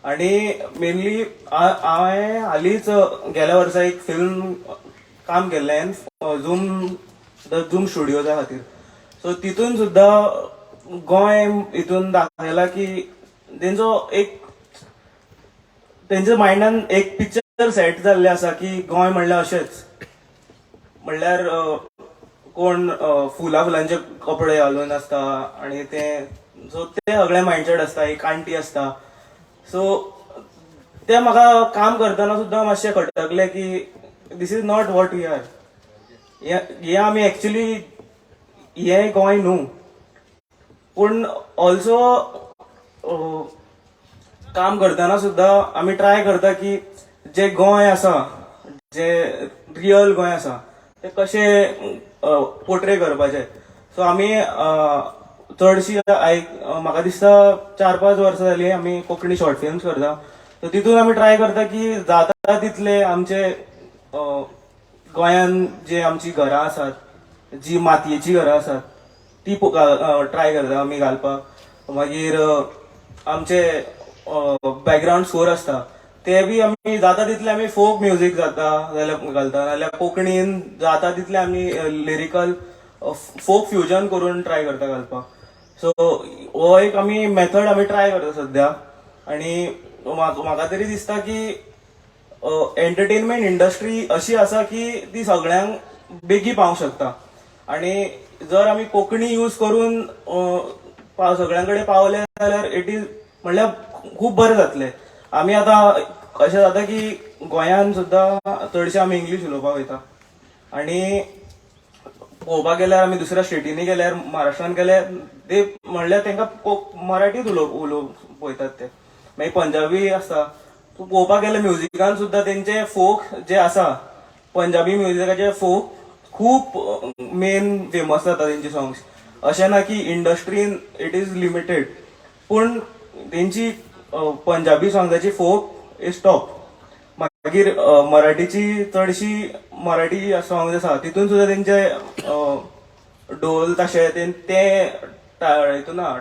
आणि मेनली हांवें हालींच गेल्या वर्सा एक फिल्म काम केल्लें झूम, the zoom स्टुडियोजा खातीर. सो तितून सुद्दां गोंय हितून दाखयला की तेंचो एक तेंच्या मायंडान एक पिक्चर सेट जाल्लें आसा की गोंय म्हणल्यार अशेंच, म्हणल्यार कोण फुलां फुलांचे कपडे घालून आसता आनी ते, सो ते सगळे मायंडसेट आसता, एक आंटी आसता. सो ते म्हाका काम करतना सुद्दां मातशें खटकलें की this is not what we are. हे आमी एक्चुली हे गोंय न्हू, पूण ऑल्सो काम करतना सुद्दां आमी ट्राय करता की जे गोंय आसा, जे रियल गोंय आसा, ते कशें पोर्ट्रे करपाचें. सो आमी चडशी आयक, म्हाका दिसता 4-5 वर्सां जालीं आमी कोंकणी शॉर्ट फिल्म्स करता. सो तितून आमी ट्राय करता की जाता तितले आमचे गोंयान जे आमची घरां आसात, जी मातयेची घरां आसात, ती ट्राय करता आमी घालपाक. मागीर आमचे बॅकग्रावंड स्कोर आसता, ते बी आमी जाता तितले आमी फोक म्युजीक जाता जाल्यार घालता, नाल्यार कोंकणीन जाता तितले आमी लिरिकल फोक फ्युजन करून ट्राय करता घालपाक. सो हो एक आमी मेथड आमी ट्राय करता सद्या. आनी म्हाका तरी दिसता की एंटरटेनमेंट इंडस्ट्री अशी आसा की ती सगळ्यांक बेगी पावंक शकता, आनी जर आमी कोंकणी यूज करून सगळ्यां कडेन पावले जाल्यार it is म्हणल्यार खूब बरें जातलें. आमी आतां अशें जाता की गोंयान सुद्दां चडशे आमी इंग्लीश उलोवपाक वयता, आनी पळोवपाक गेल्यार आमी दुसऱ्या स्टेटींनी गेल्यार, महाराष्ट्रान गेल्यार, ते म्हणल्यार तांकां मराठीत उलोवंक पळयतात ते. मागीर पंजाबी आसता, तूं पळोवपाक गेल्यार म्युजिकान सुद्दां तेंचे फोक जे आसा, पंजाबी म्युजिकाचे फोक खूब मेन फेमस जाता तेंचे सॉंग्स. अशें ना की इंडस्ट्रीन it is limited, पूण तेंची पंजाबी सॉंग्साची फोक is top. मागीर मराठीची चडशी मराठी सॉंग्स आसा, तितून सुद्दां तेंचे ढोल ताशे ते हितून ना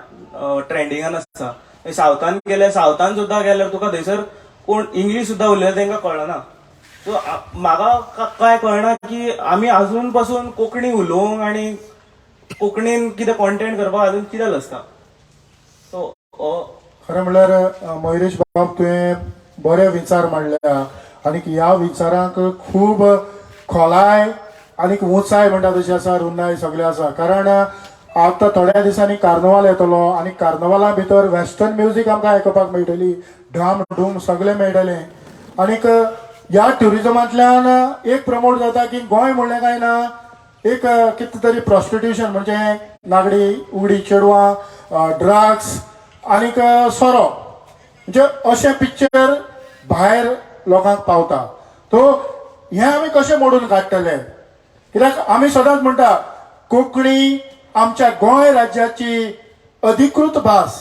ट्रेंडिंगान आसा. सावथान गेल्यार, सावथान सुद्दां गेल्यार तुका थंयसर कोण इंग्लीश सुद्दां उलयल्यार तांकां कळना. सो म्हाका काय कळना की आमी अजून पासून कोंकणी उलोवंक आनी कोंकणीन कितें कॉन्टेंट करपाक अजून कितें लजता. सो खरें म्हणल्यार मयुरेश बाब, तुवें बरे विचार मांडल्या आनी ह्या विचारांक खूब खोलाय आनी उंचाय म्हणटा तशी आसा, रुंदाय सगळें आसा. कारण आतां थोड्या दिसांनी कार्नवाल येतलो आनी कार्नवाला भितर वेस्टर्न म्युजीक आमकां आयकुपाक मेळटली, ढाम ढूम सगळें मेळटलें. आनीक ह्या ट्युरिजमांतल्यान एक प्रमोट जाता की गोंय म्हणलें काय ना एक कितें तरी प्रॉस्टिट्युशन, म्हणजे नागडी उगडी चेडवां, ड्रग्स आनीक सोरो, म्हणजे अशें पिक्चर भायर लोकांक पावता. तो हें आमी कशें मोडून काडटले? कित्याक आमी सदांच म्हणटा कोंकणी आमच्या गोंय राज्याची अधिकृत भास,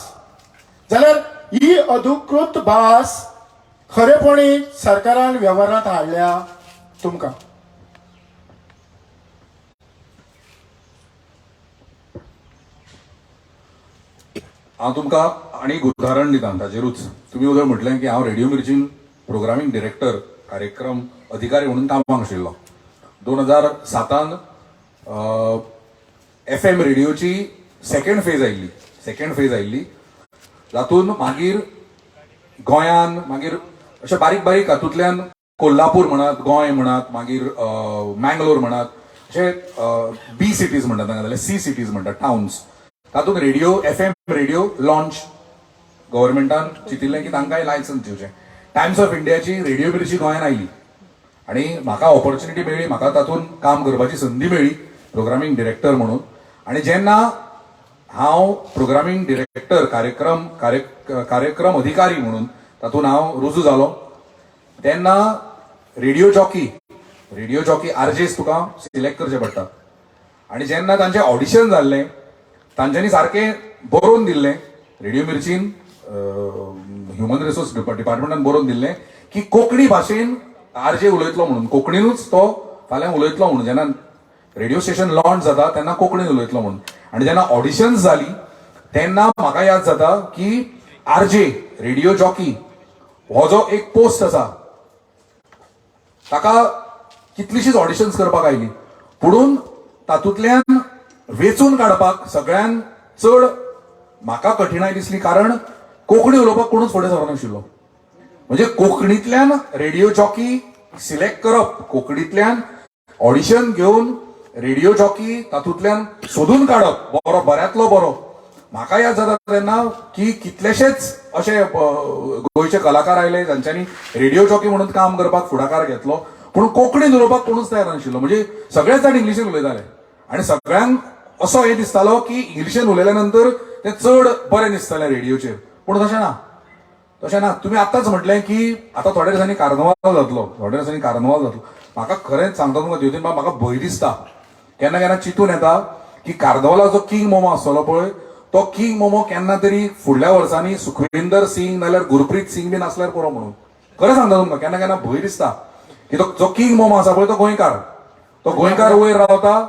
जाल्यार ही अधिकृत भास खरेपणी सरकारान वेव्हारांत हाडल्या तुमकां? हांव तुमकां आनी एक उदाहरण दिता ताजेरूच. तुमी उदय म्हटलें की हांव रेडिओ मिर्चीन प्रोग्रामींग डिरेक्टर, कार्यक्रम अधिकारी म्हणून कामाक आशिल्लो. 2007 FM रेडिओची सेकंड फेज आयिल्ली, जातून मागीर गोंयान मागीर अशे बारीक बारीक हातूंतल्यान कोल्हापूर म्हणात, गोंय म्हणात, मागीर मँगलोर म्हणात, अशे बी सिटीज म्हणटात तांकां, जाल्यार सी सिटीज म्हणटात, टावन्स, तातूंत रेडिओ FM radio launch गव्हर्मेंटान चिंतिल्लें की तांकांय लायसन्स दिवचें. टायम्स ऑफ इंडियाची रेडिओ मिर्ची गोंयान आयली आनी म्हाका ऑपॉर्च्युनिटी मेळ्ळी, म्हाका तातूंत काम करपाची संदी मेळ्ळी प्रोग्रामींग डिरेक्टर म्हणून. आनी जेन्ना हांव प्रोग्रामींग डिरेक्टर, कार्यक्रम अधिकारी म्हणून तातूंत हांव रुजू जालो, तेन्ना रेडिओ जॉकी आरजेस तुका सिलेक्ट करचे पडटा. आनी जेन्ना तांचें ऑडिशन जाल्लें, तांच्यांनी सारकें बरोवन दिल्लें, रेडिओ मिर्चीन ह्युमन रिसोर्स डिपार्टमेंटान बरोवन दिल्लें की कोंकणी भाशेन आरजे उलयतलो म्हणून, कोंकणीनूच तो फाल्यां उलयतलो म्हणून, जेन्ना रेडिओ स्टेशन लॉन्च जाता तेन्ना कोंकणीन उलयतलो म्हणून. आनी जेन्ना ऑडिशन्स जाली तेन्ना म्हाका याद जाता की आरजे, रेडिओ जॉकी हो जो एक पोस्ट आसा, ताका कितलीशीच ऑडिशन्स करपाक आयली, पुणून तातूंतल्यान वेंचून काडपाक सगळ्यान चड म्हाका कठीणाय दिसली, कारण कोंकणी उलोवपाक कोणूच फुडें सरनाशिल्लो. म्हणजे कोंकणींतल्यान रेडिओ जॉकी सिलेक्ट करप, कोंकणींतल्यान ऑडिशन घेवन रेडिओ जॉकी तातूंतल्यान सोदून काडप बरो, बऱ्यांतलो बरो. म्हाका याद जाता तेन्ना की कितलेशेच अशे गोंयचे कलाकार आयले जांच्यांनी रेडिओ जॉकी म्हणून काम करपाक फुडाकार घेतलो, पूण कोंकणीन उलोवपाक कोणूच तयार नाशिल्लो. म्हणजे सगळेच जाण इंग्लिशीन उलयताले आनी सगळ्यांक असो हें दिसतालो की इंग्लिशीन उलयल्या नंतर ते चड बरें दिसतलें रेडिओचेर. पूण तशें ना, तशें ना. तुमी आतांच म्हटलें की आतां थोड्या दिसांनी कार्नवाल जातलो, थोड्या दिसांनी कार्नवाल जातलो. म्हाका खरेंच सांगता तुमकां देवतीन बाब, म्हाका भंय दिसता. केन्ना केन्ना चिंतून येता की कार्नवालाचो किंग मोमो आसतलो पळय, तो किंग मोमो केन्ना तरी फुडल्या वर्सांनी सुखविंदर सिंग नाल्यार गुरप्रीत सिंग बीन आसल्यार पुरो म्हणून. खरें सांगता तुमकां, केन्ना केन्ना भंय दिसता की तो जो किंग मोमो आसा पळय तो गोंयकार, तो गोंयकार वयर रावता.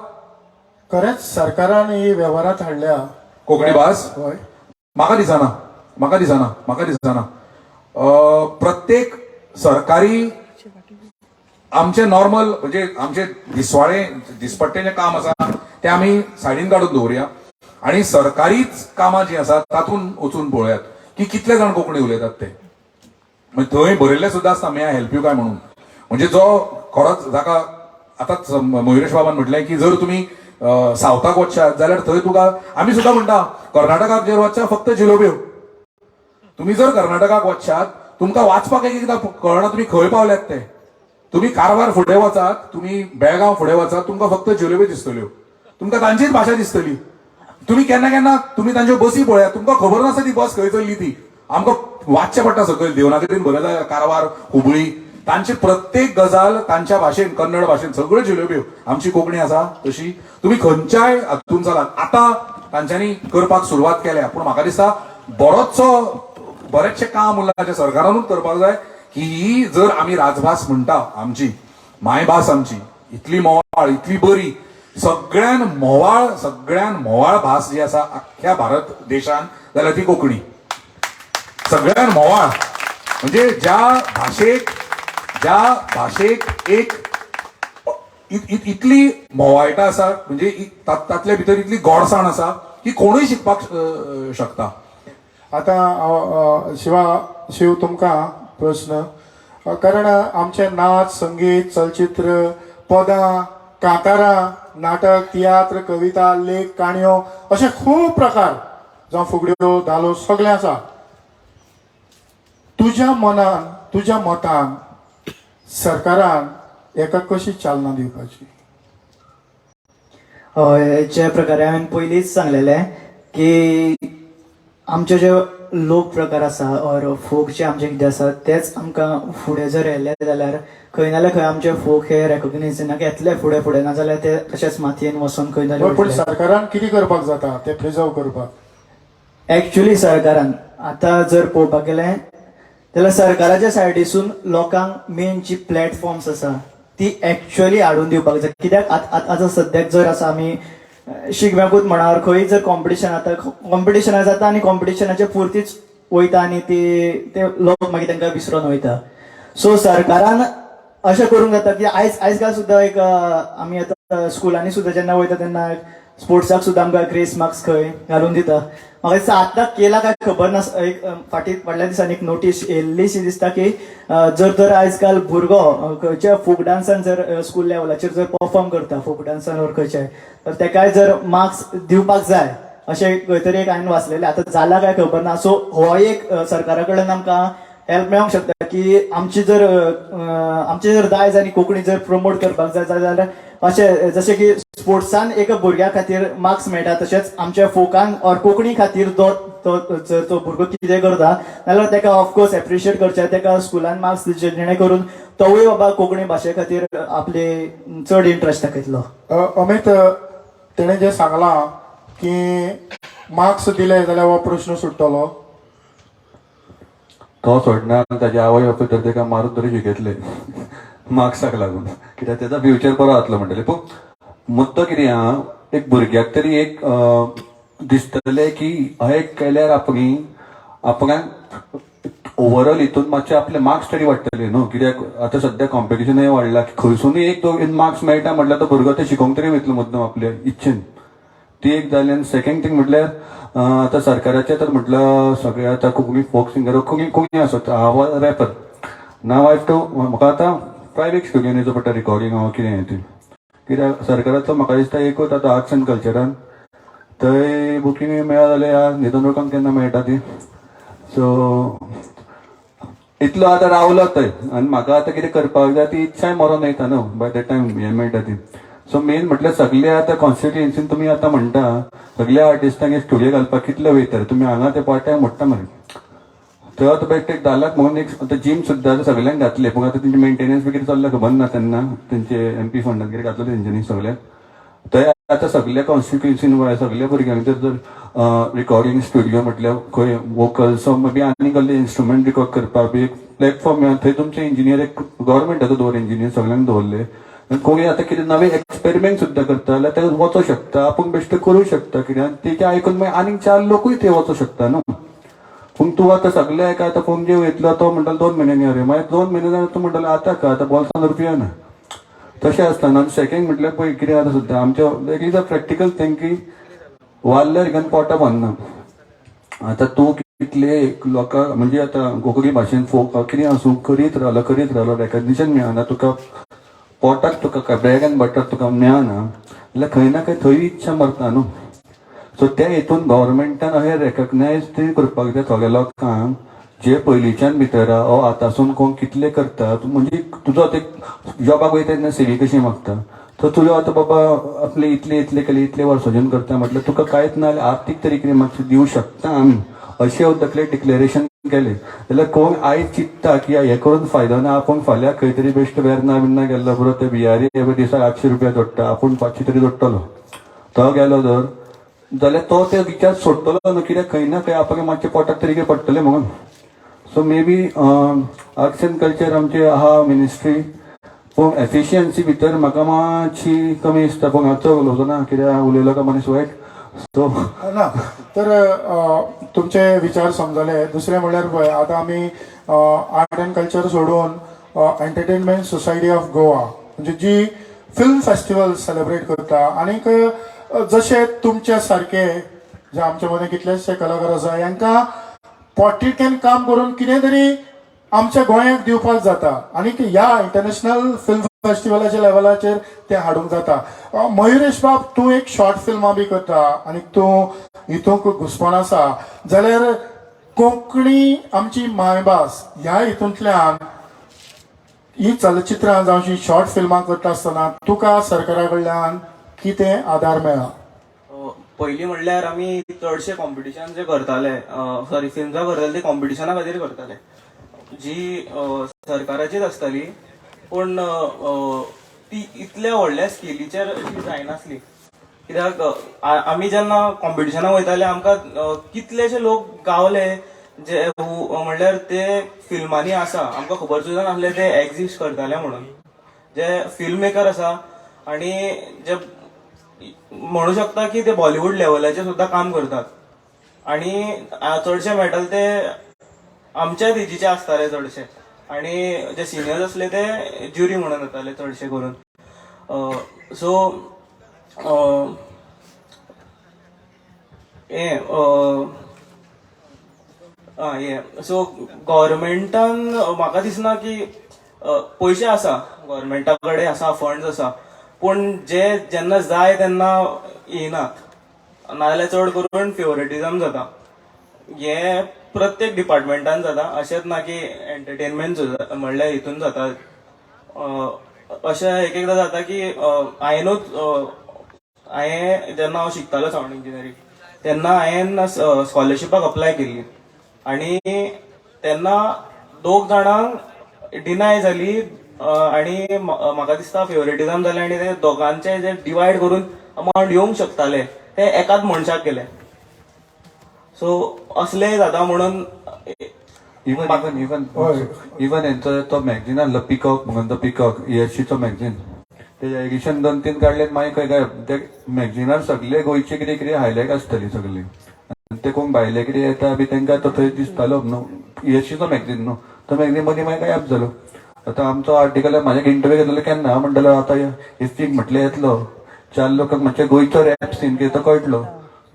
खरेंच सरकारान ही वेव्हारांत हाडल्या कोंकणी भास? हय. म्हाका दिसना, म्हाका दिसना, म्हाका दिसना. प्रत्येक सरकारी आमचे नॉर्मल म्हणजे आमचे दिसवाळे दिसपट्टे जे काम आसा ते आमी सायडीन काडून दवरुया आनी सरकारीच कामां जीं आसा तातूंत वचून पळोवयात की कितले जाण कोंकणी उलयतात ते. म्हणजे थंय बरयल्लें सुद्दां आसता "May I help you" काय म्हणून. म्हणजे जो खरोच जाका आतांच मयुरेश बाबान म्हटलें की जर तुमी सावथाक वचशात जाल्यार थंय तुका, आमी सुद्दां म्हणटा, कर्नाटकाक जर वचशात फक्त जिलोब्यो. तुम्ही जर कर्नाटकाक वचशात, तुमकां वाचपाक एक एकदां कळना तुमी खंय पावल्यात ते. तुम्ही कारवार फुडें वचात, तुम्ही बेळगांव फुडें वचात, तुमकां फक्त जिलेबी दिसतल्यो, तुमकां तांचीच भाशा दिसतली. तुम्ही केन्ना केन्ना तुम्ही तांच्यो बसी पळयात, तुमकां खबर नासता ती बस खंय चल्ली ती. आमकां वाचचें पडटा सकयल देवनागरीन बरयता कारवार, हुबळी. तांची प्रत्येक गजाल तांच्या भाशेन, कन्नड भाशेन, सगळ्यो जिलेब्यो. आमची कोंकणी आसा तशी तुम्ही खंयच्याय हातून चलात. आतां तांच्यांनी करपाक सुरवात केल्या, पूण म्हाका दिसता बरोचसो बरेचशें काम उरलां जें सरकारानूच करपाक जाय की ही जर आमी राजभास म्हणटा, आमची मायभास, आमची इतली म्होवाळ, इतली बरी, सगळ्यान म्होवाळ, सगळ्यान म्होवाळ भास जी आसा अख्ख्या भारत देशान जाल्यार ती कोंकणी. सगळ्यान म्होवाळ म्हणजे ज्या भाशेक एक इतली म्होवाळटा आसा, म्हणजे तातल्या भितर इतली गोडसाण आसा की कोणूय शिकपाक शकता. आतां अ, अ, शिवा, शिव, तुमकां प्रस्न, कारण आमचे नाच, संगीत, चलचित्र, पदां, कांतारां, नाटक, तियात्र, कविता, लेख, काणयो अशे खूब प्रकार, जावं फुगड्यो, धालो, सगळें आसा. तुज्या मनान, तुज्या मतान सरकारान हेका कशी चालना दिवपाची? हय, जे प्रकारे हांवें पयलींच सांगलेलें की आमचे जे लोक प्रकार आसा ऑर फोक जे आमचे कितें आसा, तेच आमकां फुडें जर येयले जाल्यार खंय ना जाल्यार खंय आमचे फोक हे रेकॉग्निजनाक येतले फुडें फुडें, नाजाल्यार ते तशेंच मातयेन वचोन खंय जाल्यार पूण उरतले. सरकारान कितें करपाक जाता ते प्रिजर्व करपाक? एक्चुली सरकारान आतां जर पळोवपाक गेलें जाल्यार सरकाराच्या सायडीसून लोकांक मेन जी प्लॅटफॉर्म्स आसा ती एक्चुअली हाडून दिवपाक जाय. कित्याक आतां सद्याक जर आसा आमी शिगम्याकूच म्हणा or खंय जर कॉम्पिटिशन, आतां कॉम्पिटिशनां जाता आनी कॉम्पिटिशनाचे पुरतीच वयता आनी ती ते लोक मागीर तांकां विसरोन वयता. सो सरकारान अशें करूंक जाता की आयज काल सुद्दां एक आमी आतां स्कुलांनी सुद्दां जेन्ना वयता तेन्ना स्पोर्ट्साक सुद्दां आमकां ग्रेस मार्क्स खंय घालून दिता. म्हाका दिसता आतां केला काय खबर ना, एक फाटीं फाटल्या दिसांनी एक नोटीस येयल्लीशी दिसता की जर तर आयज काल भुरगो खंयच्या फोक डान्सान जर स्कूल लेवलाचेर जर परफॉर्म करता, फोक डान्सान वर खंयच्याय, तर तेकाय जर मार्क्स दिवपाक जाय अशें खंय तरी एक हांवें वाचलेलें. आतां जाला काय खबर ना. सो हो एक सरकारा कडल्यान आमकां हेल्प मेळोंक शकता की आमची जर दायज आनी कोंकणी जर प्रमोट करपाक जाय जाल्यार अशें जशें की स्पोर्ट्सान एका भुरग्या खातीर मार्क्स मेळटा, तशेंच आमच्या फोकान ऑर कोंकणी खातीर तो तो जर तो भुरगो कितें करता जाल्यार ताका ऑफकोर्स एप्रिशिएट करचें, ताका स्कुलान मार्क्स दिवचे, जेणे करून तोवूय बाबा कोंकणी भाशे खातीर आपले चड इंट्रस्ट दाखयतलो. अमित, तेणें जें सांगलां की मार्क्स दिले जाल्यार हो प्रश्न सुट्टलो? तो सोडना, ताजे आवय बापूय तर ताका मारून तरी शिकयतले मार्क्साक लागून, कित्याक तेजो फ्युचर बरो जातलो म्हणटले. पूण मुद्दो कितें आहा, एक भुरग्याक तरी एक दिसतलें की हें केल्यार आपणी आपणाक ओवरऑल हितून मातशे आपले मार्क्स तरी वाडटले न्हू. कित्याक आतां सद्या कॉम्पिटिशनूय वाडला की खंयसुनूय एक दोन मार्क्स मेळटा म्हटल्यार तो भुरगो ते शिकोंक तरी वयतलो मुद्दम आपले इच्छेन. ती एक जाली. आनी सेकंड थिंग म्हटल्यार आतां सरकाराचें तर म्हटलं सगळे आतां कोंकणी फोक सिंगर, कोंकणी कोंकणी आसत, हांव रॅपर. नाव I to म्हाका आतां प्रायवेट स्टुडियोन येवचो पडटा रिकॉर्डिंग हांव कितें तें. कित्याक सरकाराचो म्हाका दिसता एकूच आतां आर्ट्स एंड कल्चरान थंय बुकींग मेळत जाल्यार ह्या न्हिदून लोकांक केन्ना मेळटा ती. सो इतलो आतां रावलो थंय आनी म्हाका आतां कितें करपाक जाय ती इच्छाय मरोन वयता न्हू बाय that time हें मेळटा ती. सो मेन म्हटल्यार सगळे आतां कॉन्स्टिट्युएन्सीन तुमी आतां म्हणटा सगळ्या आर्टिस्टांक स्टुडियो घालपाक कितले वयतले तुमी हांगा ते पार्ट टायम मोडटा मरे. थंय आतां बेश्टे एक 10 लाख म्हणून एक आतां जीम सुद्दां आतां सगळ्यांक घातले, पूण आतां तेंचे मेंटेनन्स बी कितें चल्ला खबर ना तेन्ना, तेंचे एमपी फंडान कितें घातलें तेंच्यांनी सगळ्याक. थंय आतां सगल्या कॉन्स्टिट्युएन्सीन सगल्या भुरग्यांक जर रिकॉर्डिंग स्टुडियो म्हटल्यार खंय वोकल्स बी आनी कसले इन्स्ट्रुमेंट रिकॉर्ड करपाक बी एक प्लॅटफॉर्म मेळ्ळा, थंय तुमचे इंजिनियर एक गव्हर्मेंटाचो दवर इंजिनियर सगळ्यांक दवरले आनी कोणूय आतां कितें नवे एक्सपेरिमेंट सुद्दां करता जाल्यार ते वचों शकता, आपूण बेश्टें करूं शकता कित्याक तेजें आयकून मागीर आनीक चार लोकूय थंय वचों शकता न्हू. पूण तूं आतां सगळे एका आतां पणजे वयतलो तो म्हणटलो 2 म्हयन्यांनी यो रे, मागीर 2 म्हयने जाल्यार तूं म्हणटलो आतां का आतां बोल्सान रुपया ना. तशें आसतना आनी सेकंड म्हटल्यार पळय कितें जाता सुद्दां आमच्या it is a practical thing की वाल्ल्यार घेवन पोटां भरना. आतां तूं कितले लोकांक म्हणजे आतां कोंकणी भाशेन फोक कितें आसूं करीत रावलो करीत रावलो, रेकग्निशन मेळना तुका, पोटाक तुका ब्रेड एंड बटर तुका मेळना जाल्यार खंय ना खंय थंय इच्छा मरता न्हू. सो त्या हितून गव्हर्मेंटान अशें रेकग्नायज तरी करपाक जाय थोड्या लोकांक जे पयलींच्यान भितर आहा ओ आतांसून कोण कितले करता. म्हणजे तुजो आतां एक जॉबाक वयता तेन्ना सीवी कशी मागता, सो तुजो आतां बाबा आपले इतले इतले केले इतले वर्साच्यान करता म्हटल्यार तुका कांयच ना जाल्यार आर्थीक तरी कितें मातशें दिवं शकता आमी, अशें तकले डिक्लेरेशन केलें जाल्यार कोण आयज चिंत्ता की हें करून फायदो ना, आपूण फाल्यां खंय तरी बेश्टो वेर्ना बिर्ना गेल्लो बरो ते बिहारी दिसाक 800 रुपया जोडटा, आपूण 500 तरी जोडटलो, तो गेलो जर जाल्यार तो ते विचार सोडटलो न्हू, कित्याक खंय ना खंय आपल्याक मातशें पोटाक तरी कितें पडटलें म्हणून. So maybe arts and culture आमचे आहा मिनिस्ट्री, पूण एफिशियन्सी भितर म्हाका मातशी कमी दिसता. पूण हांव चड उलोवचो ना कित्याक उलयलो काय मनीस वायट. सो ना तर तुमचे विचार समजले. दुसरें म्हणल्यार पळय आतां आमी आर्ट एंड कल्चर सोडून एंटरटेनमेंट सोसायटी ऑफ गोवा म्हणजे जी फिल्म फेस्टिवल सेलिब्रेट करता आनीक जशे तुमच्या सारके जे आमच्या मदीं कितलेशे कलाकार आसा हांकां पोटतिडकेन काम करून कितें तरी आमच्या गोंयाक दिवपाक जाता आनीक ह्या इंटरनॅशनल फिल्म फेस्टिवलाच्या लेवलाचेर तें हाडूंक जाता. मयुरेश बाब, तूं एक शॉर्ट फिल्मां बी करता आनी तूं हितूंक घुसपण आसा जाल्यार कोंकणी आमची मायभास ह्या हितूंतल्यान ही चलचित्रां जावं ही शॉर्ट फिल्मां करता आसतना तुका सरकारा कडल्यान कितें आदार मेळ्ळा? पयलीं म्हणल्यार आमी चडशे कॉम्पिटिशन जे करताले, सॉरी, फिल्मां करताले ते कॉम्पिटिशना खातीर करताले जी सरकाराचीच आसताली, पूण ती इतल्या व्हडल्या स्केलीचेर अशी जायनासली कित्याक आमी जेन्ना कॉम्पिटिशनाक वयताले आमकां कितलेशे लोक गावले जे म्हणल्यार ते फिल्मांनी आसा, आमकां खबर सुद्दां नासले ते एक्झिस्ट करताले म्हणून, जे फिल्म मेकर आसा आणि जे म्हणू शकता की ते बॉलिवूड लेवलाचेर सुद्दां काम करतात आणि चडशे मेळटाले ते आमच्याच एजीचे आसताले चडशे आणि जे सिनियर्स आसले ते ज्युरी म्हणून येताले चडशे करून. सो हे हे सो गव्हर्मेंटान म्हाका दिसना की पयशे आसा गव्हर्मेंटा कडेन आसा, फंड्स आसा, पूण जे जेन्ना जाय तेन्ना येयनात, नाजाल्यार चड करून फेवरेटिजम जाता. हे प्रत्येक डिपार्टमेंटान जाता, अशेंच ना की एंटरटेनमेंट म्हणल्यार हितून जाता. अशें एक एकदां जाता की हांवेनूच हांवें जेन्ना हांव शिकतालो सावंड इंजिनियरींग तेन्ना हांवें स्कॉलरशिपाक अप्लाय केल्ली आणि तेन्ना दोग जाणांक डिनाय जाली आणि म्हाका दिसता फेवरेटिजम जालें आनी ते दोगांचे जे डिवायड करून अमावंट येवंक शकताले ते एकाच मनशाक गेले. सो असलेय जाता म्हणून. इवन इवन इवन इवन हेंचो तो मॅगझीन आहलो पिकॉक म्हणून, तो पिकॉक ईएससीचो मॅगझीन, तेजे एडिशन 2-3 काडले, मागीर खंय काय ते मॅगझिनार सगळे गोंयचे कितें कितें हायलायट आसतली सगळी आनी ते कोण भायले कितें येता बी तांकां तो थंय दिसतालो न्हू. ईएससीचो मॅगझीन न्हू तो मॅगझीन मदीं मागीर गायब जालो. आतां आमचो आर्टिकल म्हाज्या इंटरव्यू घेतलेलो केन्ना हांव म्हणटालो आतां इफ्फीक म्हटलें येतलो चार लोकांक मातशें गोंयचो रॅप सीन कितें तो कळटलो,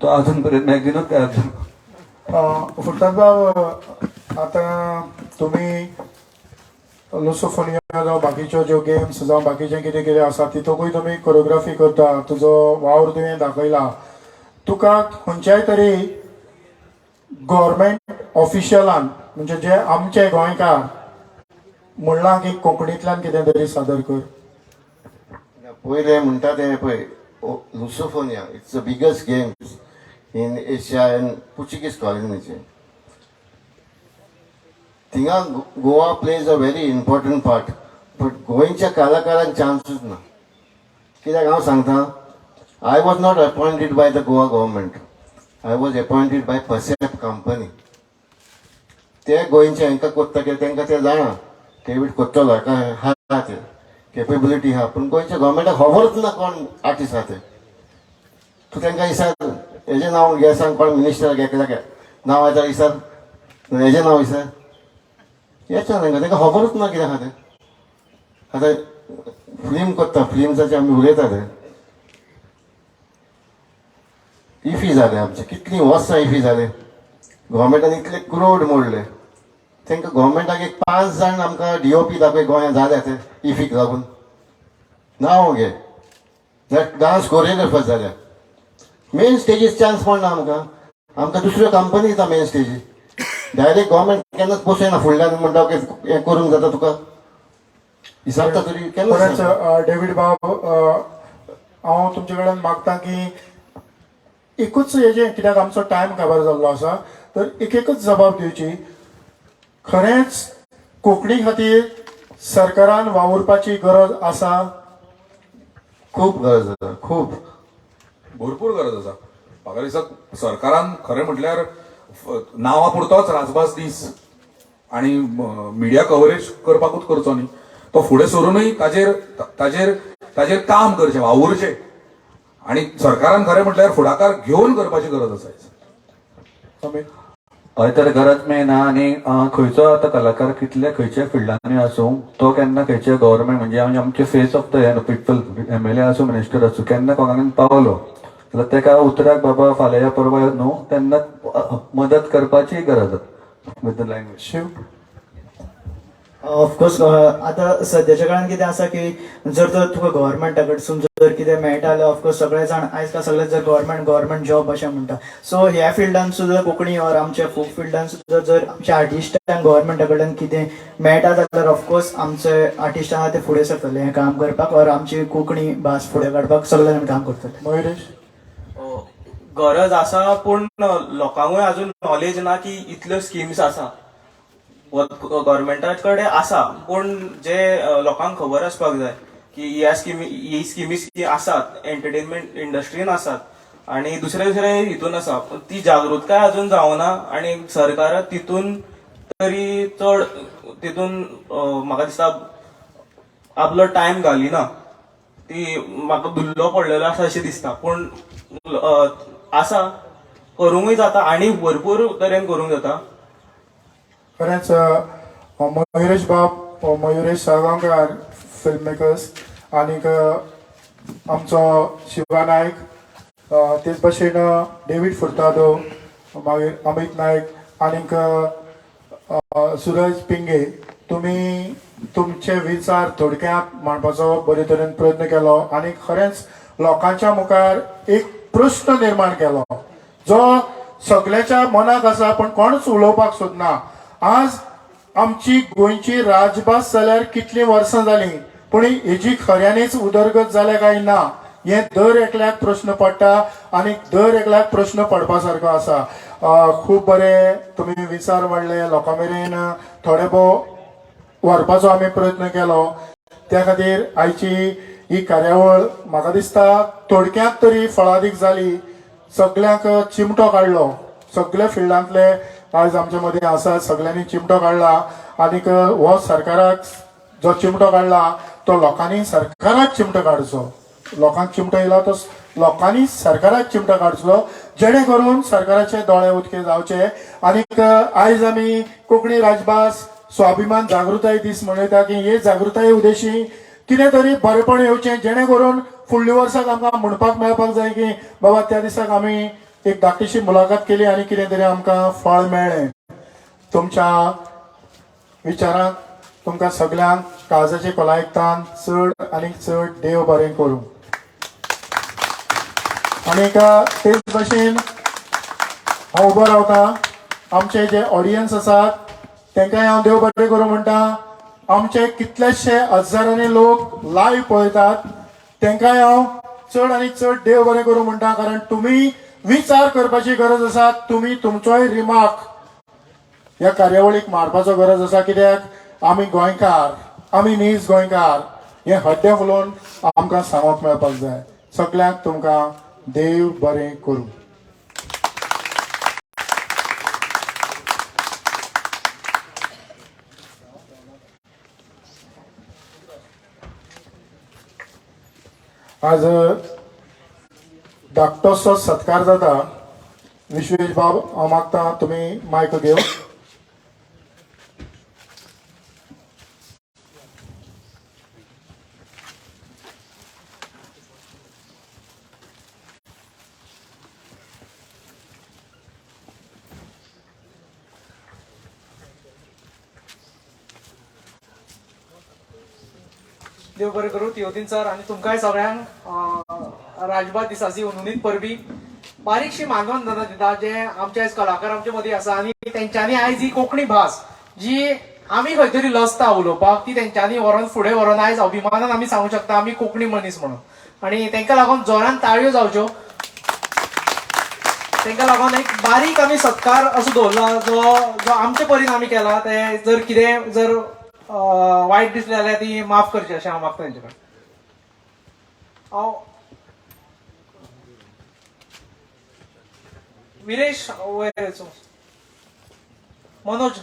तो अजून पर्यंत मॅगझिनूच गायब जालो. फुर्ताद बाब, आतां तुमी लुसोफोनिया जावं बाकीच्यो ज्यो गेम्स जावं बाकीचें कितें कितें आसा तितूंकूय तुमी कोरियोग्राफी करता, तुजो वावर तुवें दाखयला. तुका खंयच्याय तरी गव्हर्मेंट ऑफिशियलान, म्हणजे जे आमचे गोंयकार म्हणलां की कोंकणींतल्यान कितें तरी सादर कर? पयलें म्हणटा तें पळय, Lusofonia, it's the biggest games in Asia and Portuguese कॉलनीचे. थिंगा Goa plays a very important part, but गोंयच्या कलाकारांक चान्सूच ना. कित्याक हांव सांगता, I was not appointed by the Goa government, I was appointed by Percept company. ते गोंयचे हांकां कोत्ता, कित्याक तांकां ते जाणा डेवीड कोत्तलो, हाका आहा ते केपेबिलिटी आहा, पूण गोंयच्या गव्हर्मेंटाक खबरूच ना कोण आर्टिस्ट आहा ते. तूं तांकां विचार, हेजें नांव घे, सांग कोण मिनिस्टर घेतल्या नांव येता, विचार हेजें नांव विचार, येता तांकां, तांकां खबरूच ना कितें आहा तें. आतां फिल्म करता, फिल्मसाचे आमी उलयता, ते इफी जाले आमचे, कितलीं वर्सां इफी जाले, गव्हर्मेंटान इतले क्रोड मोडले. तांकां गव्हर्मेंटाक एक 5 जाण आमकां डीओपी दाखय गोंयांत जाल्या ते इफीक लागून, नांव घे. डान्स कोरियोग्राफर जाल्या, मेन स्टेजीर चान्स पडना आमकां. आमकां दुसऱ्यो कंपनी दिता मेन स्टेजीर. डायरेक्ट गव्हर्मेंट केन्नाच बसयना फुडल्यान म्हणटा की हें करूंक जाता तुका, विचारता तरी खरेंच. केन्ना. डेवीड बाब, हांव तुमचे कडेन मागता की एकूच हेजें, कित्याक आमचो टायम काबार जाल्लो आसा, तर एक एकूच जबाब दिवची. खरेंच कोंकणी खातीर सरकारान वावुरपाची गरज आसा? खूब गरज आसा, खूब. भरपूर गरज आसा. म्हाका दिसता सरकारान खरें म्हटल्यार नांवा पुरतोच राजभास दीस आनी मिडिया कवरेज करपाकूच करचो न्ही, तो फुडें सरूनय ताजेर ताजेर ताजेर काम करचें, वावुरचें आनी सरकारान खरें म्हटल्यार फुडाकार घेवन करपाची गरज आसा. अमित? हय, तर गरज मेन आहा. आनी खंयचो आतां कलाकार कितले खंयच्या फिल्डांनी आसूं, तो केन्ना खंयच्या गव्हर्मेंट, म्हणजे आमचे face of the people, MLA आसूं, मिनिस्टर आसूं, केन्ना कोणाक पावलो जाल्यार तेका उतराक बाबा फाल्यां या परवां न्हू, तेन्ना मदत करपाची गरज with the language. Shiv? Of course, आतां सद्याच्या काळान कितें आसा की जर तर तुका गव्हर्मेंटा कडसून जर कितें मेळटा जाल्यार ऑफकोर्स सगळे जाण आयज काल सगळे जर गव्हर्मेंट गव्हर्मेंट जॉब अशें म्हणटा. सो ह्या फिल्डान सुद्दां, कोंकणी ऑर आमच्या फोक फिल्डान सुद्दां जर आमच्या आर्टिस्टांक गव्हर्मेंटा कडल्यान कितें मेळटा जाल्यार ऑफकोर्स आमचे आर्टिस्ट आहा ते फुडें सरतले हें काम करपाक ऑर आमची कोंकणी भास फुडें काडपाक सगळे जाण काम करतले. मयुरेश? गरज आसा, पूण लोकांकूय अजून नॉलेज ना की इतल्यो स्किम्स आसा. गव्हर्मेंटा कडेन आसा, पूण जे लोकांक खबर आसपाक जाय की ह्या स्किमी, ही स्किमी आसात, एंटरटेनमेंट इंडस्ट्रीन आसात आनी दुसरे दुसरे हितून आसा, पूण ती जागृतकाय अजून जावना. आनी सरकार तितून तरी चड तितून म्हाका दिसता आपलो टायम घालिना. ती म्हाका धुल्लो पडलेलो आसा अशें दिसता, पूण आसा, करूंकूय जाता आनी भरपूर तरेन करूंक जाता. खरेंच, मयुरेश बाब, मयुरेश साळगांवकार फिल्म मेकर्स, आनीक आमचो शिवा नायक, तेच भशेन डेवीड फुर्तादो, मागीर अमित नायक आनीक सुरज पिंगे, तुमी तुमचे विचार थोडक्यात मांडपाचो बरे तरेन प्रयत्न केलो आनी खरेंच लोकांच्या मुखार एक प्रश्न निर्माण केलो जो सगळ्याच्या मनाक आसा, पण कोणच उलोवपाक सोदना. आज आमची गोंयची राजभास जाल्यार कितलीं वर्सां जालीं, पूण हेजी खऱ्यांनीच उदरगत जाल्या काय ना हें दर एकल्याक प्रश्न पडटा आनी दर एकल्याक प्रश्न पडपा सारको आसा. खूब बरे तुमी विचार मांडले, लोकां मेरेन थोडे भोव व्हरपाचो आमी प्रयत्न केलो. त्या खातीर आयची ही कार्यावळ म्हाका दिसता थोडक्यांत तरी फळादीक जाली. सगल्यांक चिमटो काडलो, सगळे फिल्डांतले आयज आमच्या मदीं आसा, सगळ्यांनी चिमटो काडला. आनीक हो सरकाराक जो चिमटो काडला तो लोकांनी सरकाराक चिमटो काडचो. लोकांक चिमटो येयला तो लोकांनी सरकाराक चिमटो काडचो, जेणे करून सरकाराचे दोळे उदके जावचे. आनीक आयज आमी कोंकणी राजभास स्वाभिमान जागृताय दीस मनयता की हे जागृताये उद्देशी कितें तरी बरेपण येवचें, जेणे करून फुडल्या वर्साक आमकां म्हणपाक मेळपाक जाय की बाबा त्या दिसाक आमी एक धाकटीशी मुलाखत केली आनी कितें तरी आमकां फळ मेळ्ळें. तुमच्या विचारांक तुमकां सगल्यांक काळजाचे खोलायेकतान चड आनी चड देव बरें करूं. आनीक तेच भशेन हांव उबो रावता, आमचे जे ऑडियन्स आसात तांकांय हांव देव बरें करूं म्हणटा. आमचे कितलेशे हजारांनी लोक लायव्ह पळयतात, तांकांय हांव चड आनी चड देव बरें करूं म्हणटा, कारण तुमी विचार करपाची गरज आसा. तुमी तुमचोय रिमार्क ह्या कार्यावळीक मारपाचो गरज आसा, कित्याक आमी गोंयकार, आमी नीज गोंयकार हें हड्डें फुलोवन आमकां सांगूंक मेळपाक जाय. सगल्यांक तुमकां देव बरें करूं. आज धाकटोसो सत्कार जाता. विश्वेश बाब, हांव मागता तुमी मायक घेव. देव बरें करूं तियोदीन सर आनी तुमकांय सगळ्यांक राजभास दिसाची हुनहुनीत परबी. बारीकशी मानवंदना दिता जे आमचे आयज कलाकार आमचे मदीं आसा आनी तेंच्यांनी आयज ही कोंकणी भास जी आमी खंय तरी लजता उलोवपाक ती तेंच्यांनी व्हरोन फुडें व्हरोन आयज अभिमानान आमी सांगूंक शकता आमी कोंकणी मनीस म्हणून. आनी तेंकां लागून जोरान ताळयो जावच्यो. तेंकां लागून एक बारीक आमी सत्कार असो दवरला जो जो आमचे परीन आमी केला. ते जर कितें जर वायट दिसलें जाल्यार ती माफ करची अशें हांव मागता तेंचे कडेन. हांव विरेश वयर येचो, मनोज.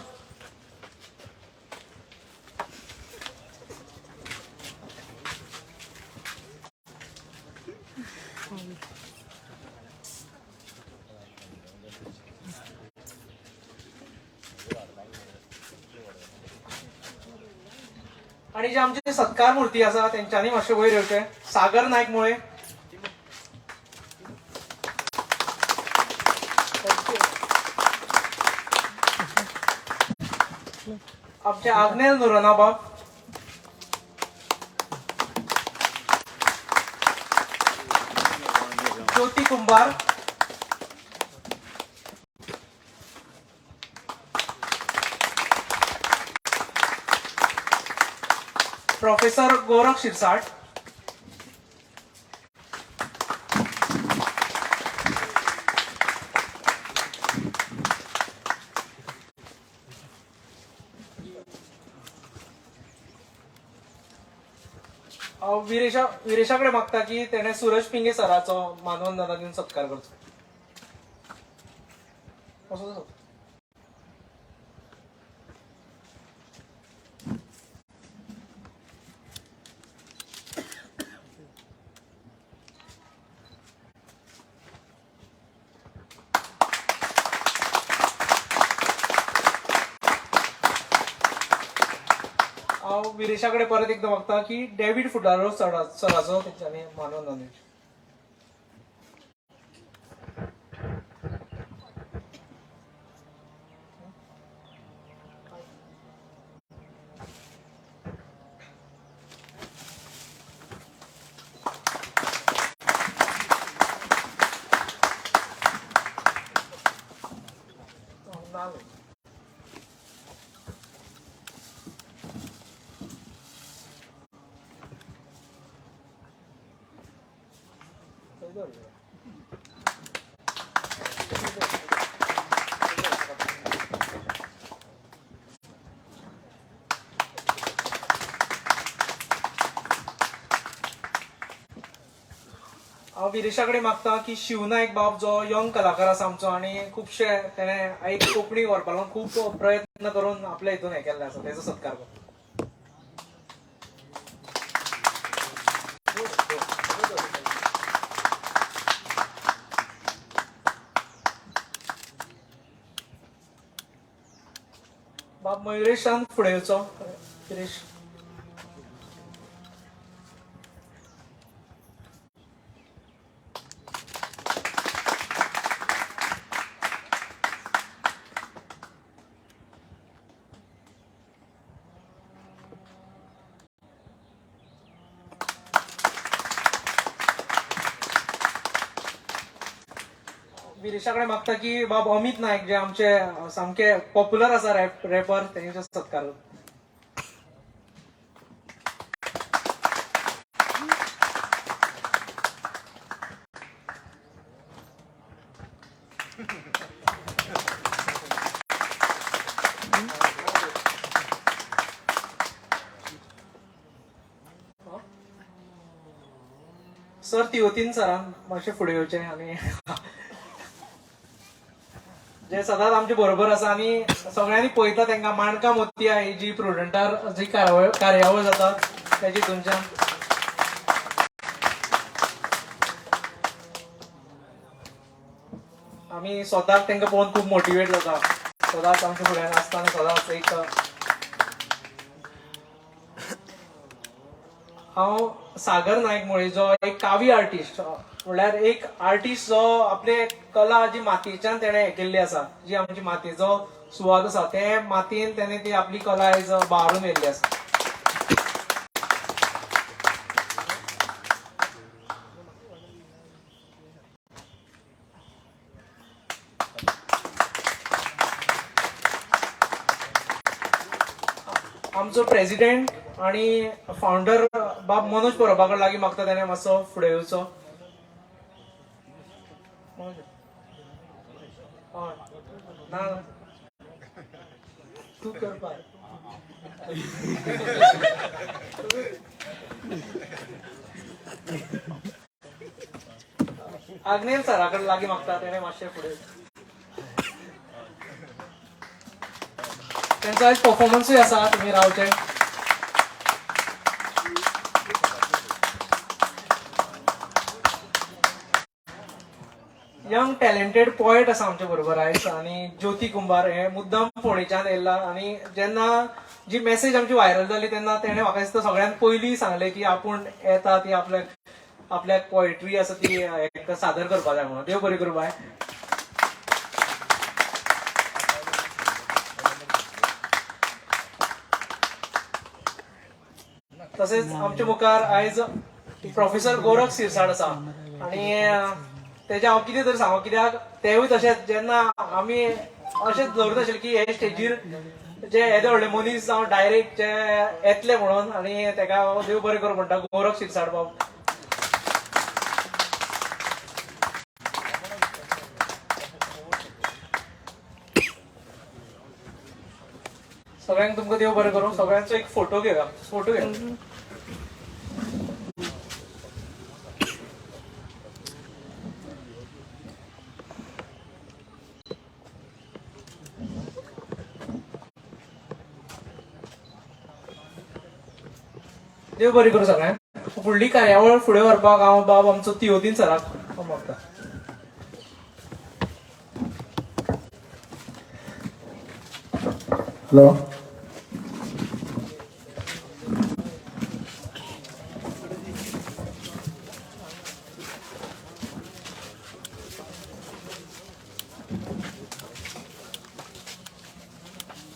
आणि जे आमचे सत्कार मूर्ती आसा तेंच्यांनी मातशें वयर येवचें. सागर नायक मुळे, आमचे आग्नेल नुरना बाब, ज्योती कुंभार, प्रोफेसर गोरख शिरसाट, विरेशा विरेशा कडेन मागता की तेणे सुरज पिंगे सराचो मानवंदना दिवन सत्कार करचो. असो हांव विरेशा कडेन परत एकदां मागता की डेवीड फुडारो सराचो तेंच्यांनी मानवंदना दिवची. हांव विरेशा कडेन मागता की शिवनायक बाब जो यंग कलाकार आसा आमचो आनी खुबशे तेणें एक कोंकणी व्हरपा लागून खूब प्रयत्न करून आपल्या हितून हें केल्लें आसा, तेजो सत्कार कर. बाब मयुरेशान फुडें येवचो. विरेश. विरेशा कडेन मागता की बाब अमित नायक जे आमचे सामके पॉप्युलर आसा रॅपर तेंचो सत्कार. सर तियोतीन सरान मातशें फुडें येवचें आनी जे सदांच आमचे बरोबर आसा आनी सगळ्यांनी पळयता तांकां माणका मोतया ही जी प्रुडंटार जी कार्यावळ जाता त्याची तुमच्यान आमी स्वताक तांकां पळोवन खूब मोटिवेट जाता. सदांच आमच्या फुड्यान आसता आनी सदांच एक हांव सागर नायक मुळे जो एक कावी आर्टिस्ट, म्हणल्यार एक आर्टिस्ट जो आपले कला जी मातयेच्यान तेणें केल्ली आसा, जी आमची मातयेचो सुवाद आसा ते मातयेन तेणें ती आपली कला आयज बारून येयल्ली आसा. आमचो प्रेसिडेंट आणि फाउंडर बाब मनोज परबा कडेन लागीं मागता तेणें मातसो फुडें येवचो. हय ना तूं करपाक. आग्नेल सरा कडेन लागीं मागता तेणें मातशें फुडें. तेंचो आयज परफॉर्मन्सूय आसा, तुमी रावचे. यंग टॅलेंटेड पोएट आसा आमच्या बरोबर आयज आनी ज्योती कुंभार हे मुद्दाम फोंडेच्यान येयला आनी जेन्ना जी मॅसेज आमची व्हायरल जाली तेन्ना तेणें म्हाका दिसता सगळ्यांत पयलीं सांगलें की आपूण येता ती आपल्याक पोएट्री आसा ती सादर करपा जाय म्हणून. देव बरें करूं बाय. तसेच आमच्या मुखार आयज प्रोफेसर गोरख सिरसाट आसा आनी तेजें हांव कितें तरी सांगू कित्याक तेवूय तशेंच जेन्ना आमी अशेंच दवरत आशिल्ले की हे स्टेजीर जे येदे व्हडले मनीस जावं डायरेक्ट जे येतले म्हणून आनी तेका हांव देव बरें करूं म्हणटा गोरख सिरसाट बाब. सगळ्यांक तुमकां देव बरें करूं. सगळ्यांचो एक फोटो घेवया, फोटो घेवया. देव बरें करूं सगळ्यांक. फुडली कार्यावळ फुडें व्हरपाक हांव बाब आमचो तियोदीन सराक मागता. हॅलो,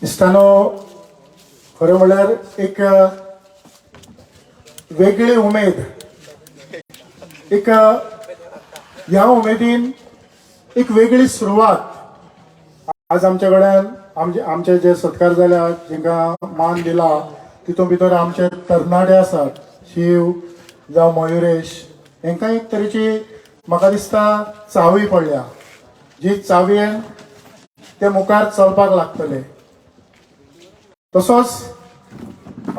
इश्टानो, खरें म्हणल्यार एक वेगळी उमेद, एक ह्या उमेदीन एक वेगळी सुरवात आज आमच्या कडेन आमचे जे सत्कार जाल्या, जेंकां मान दिला तितून भितर आमचे तरणाटे आसात, शिव जावं मयुरेश, हेंकां एक तरेची म्हाका दिसता चावी पडल्या, जी चावयेन ते मुखार चलपाक लागतले. तसोच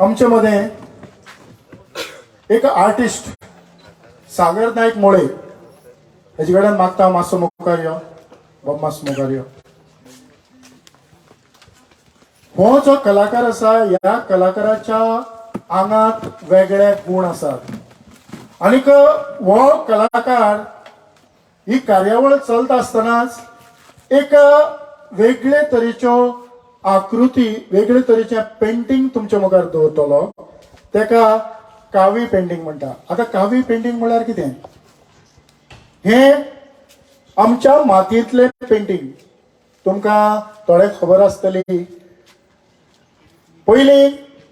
आमचे मदें एक आर्टिस्ट सागर नायक मोळे हेजे कडेन मागता मातसो मुखार यो बाब, मातसो मुखार यो. हो जो कलाकार आसा ह्या कलाकाराच्या आंगात वेगळे गूण आसात आनीक हो कलाकार ही कार्यावळ चलता आसतनाच एक वेगळे तरेच्यो आकृती, वेगळे तरेचें पेंटींग तुमच्या मुखार दवरतलो, तेका कावी पेंटींग म्हणटा. आतां कावी पेंटींग म्हणल्यार कितें? हें आमच्या मातयेंतलें पेंटींग. तुमकां थोडें खबर आसतली, पयलीं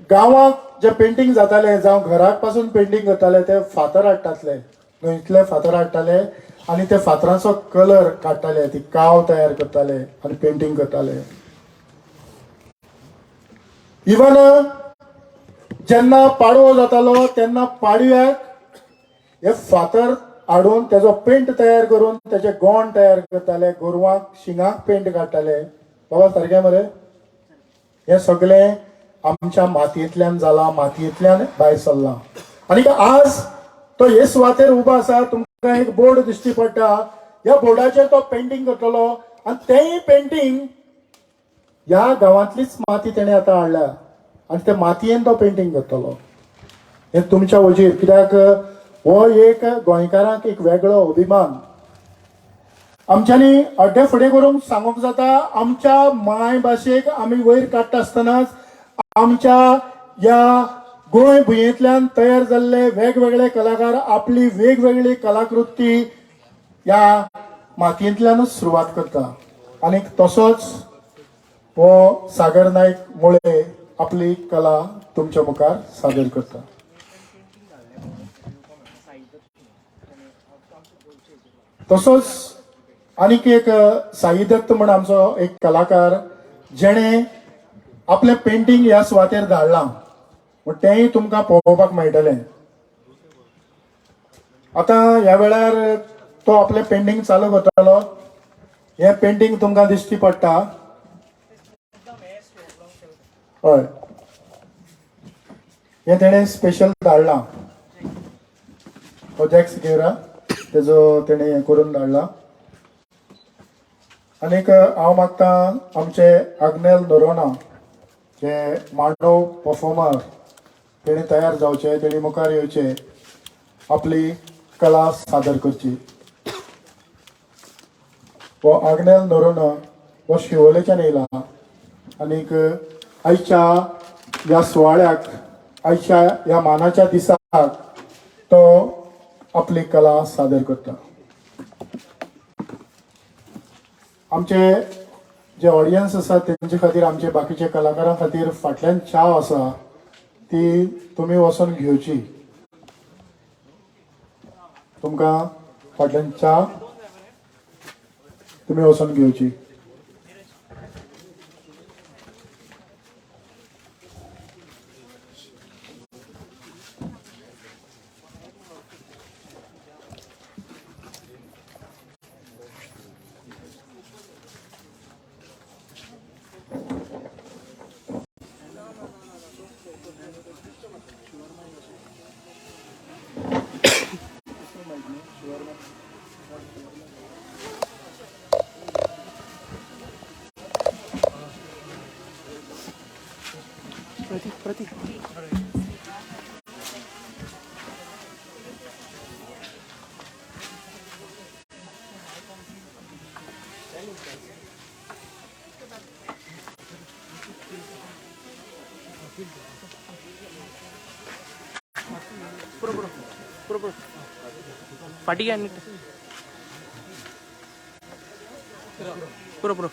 गांवांत जे पेंटींग जातालें जावं घराक पासून पेंटींग करताले ते फातर हाडटातले, न्हंयतले फातर हाडटाले आनी ते फातरांचो कलर काडटाले, ती काव तयार करताले आनी पेंटींग करताले. इवन जेन्ना पाडवो जातालो तेन्ना पाडव्याक हे फातर हाडून तेजो पेंट तयार करून तेजे गोंड तयार करताले, गोरवांक शिंगाक पेंट काडटाले. बाबा सारकें मरे? हें सगळें आमच्या मातयेंतल्यान जालां, मातयेंतल्यान भायर सरलां. आनी आज तो हे सुवातेर उबो आसा, तुमकां एक बोर्ड दिश्टी पडटा. ह्या बोर्डाचेर तो पेंटींग करतलो आनी तेंय पेंटींग ह्या गांवांतलीच माती तेणें आतां हाडल्या आनी ते मातयेन तो पेंटींग करतलो. हें तुमच्या वजीर, कित्याक हो एक गोंयकारांक एक वेगळो अभिमान. आमच्यांनी अड्डे फुडें करूंक सांगूंक जाता, आमच्या मायभाशेक आमी वयर काडटा आसतनाच आमच्या ह्या गोंय भुंयेंतल्यान तयार जाल्ले वेगवेगळे कलाकार आपली वेगवेगळी कलाकृती ह्या मातयेंतल्यानूच सुरवात करता. आनी तसोच हो सागर नायक मुळे आपली कला तुमच्या मुखार सादर करता. तसोच आनीक एक साई दत्त म्हण आमचो एक कलाकार जेणे आपलें पेंटींग ह्या सुवातेर धाडलां, म्हण तेंय तुमकां पळोवपाक मेळटलें. आतां ह्या वेळार तो आपलें पेंटींग चालू करतलो. हें पेंटींग तुमकां दिश्टी पडटा. हय, हें तेणें स्पेशल धाडलां. हो जॅक सिकेरा तेजो तेणें हें करून धाडलां. आनीक हांव मागता आमचे आग्नेल नोरोना जे मांडो परफॉर्मर तेणी तयार जावचे, तेणी मुखार येवचे, आपली कला सादर करची. हो आग्नेल नोरोना हो शिवोलेच्यान येयला आनीक आयच्या ह्या सुवाळ्याक, आयच्या ह्या मानाच्या दिसाक तो आपली कला सादर करता. आमचे जे ऑडियन्स आसा तेंचे खातीर, आमचे बाकीचे कलाकारां खातीर फाटल्यान च्या आसा, ती तुमी वचून घेवची. तुमकां फाटल्यान च्या तुमी वचून घेवची. फाटी घे पुरो पुरो.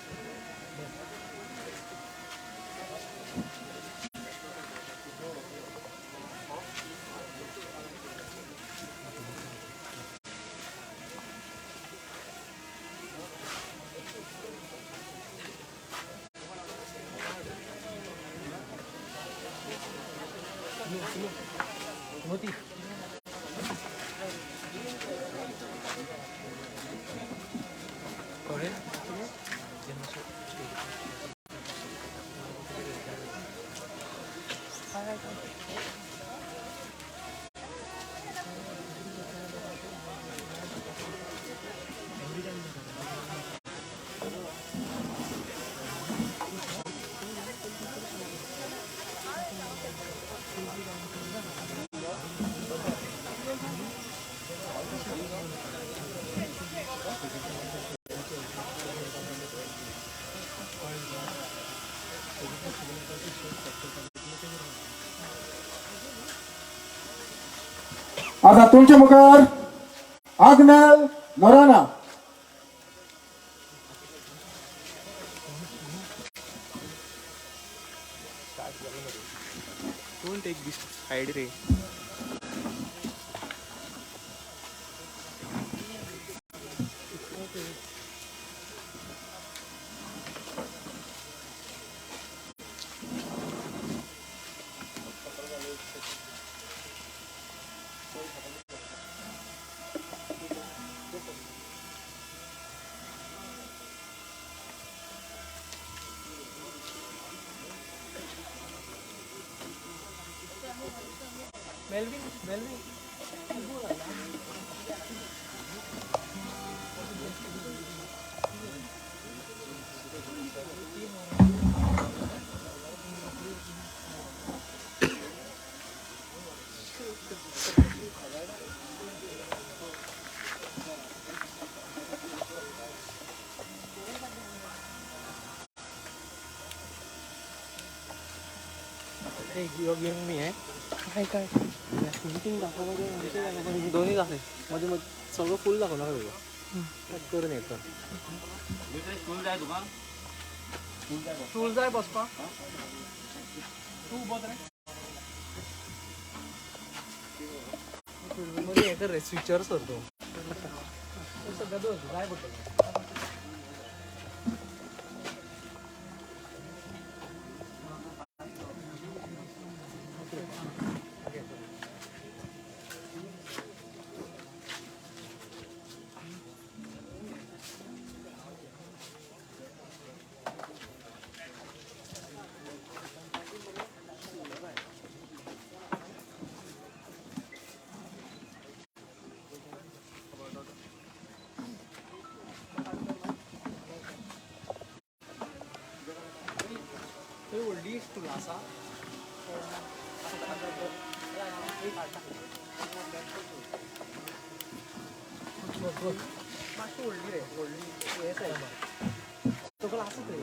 आता तुमच्या मुखार Agnel Noronha. Don't take this side रे. काय काय दाखवपाचें दोनूय दाखय मदीं मदीं सगळो फूल दाखोवं नाका तुका करून हें कर. स्टूल जाय तुका? स्टूल जाय बसपाक? तूं उबो रे मदीं हें कर रे, स्विचर सर तूं सद्या दवर, जाय पडटलें. व्हडली स्टूल आसा. मातशी व्हडली रे, व्हडली हे सायज सगळं आसत रे.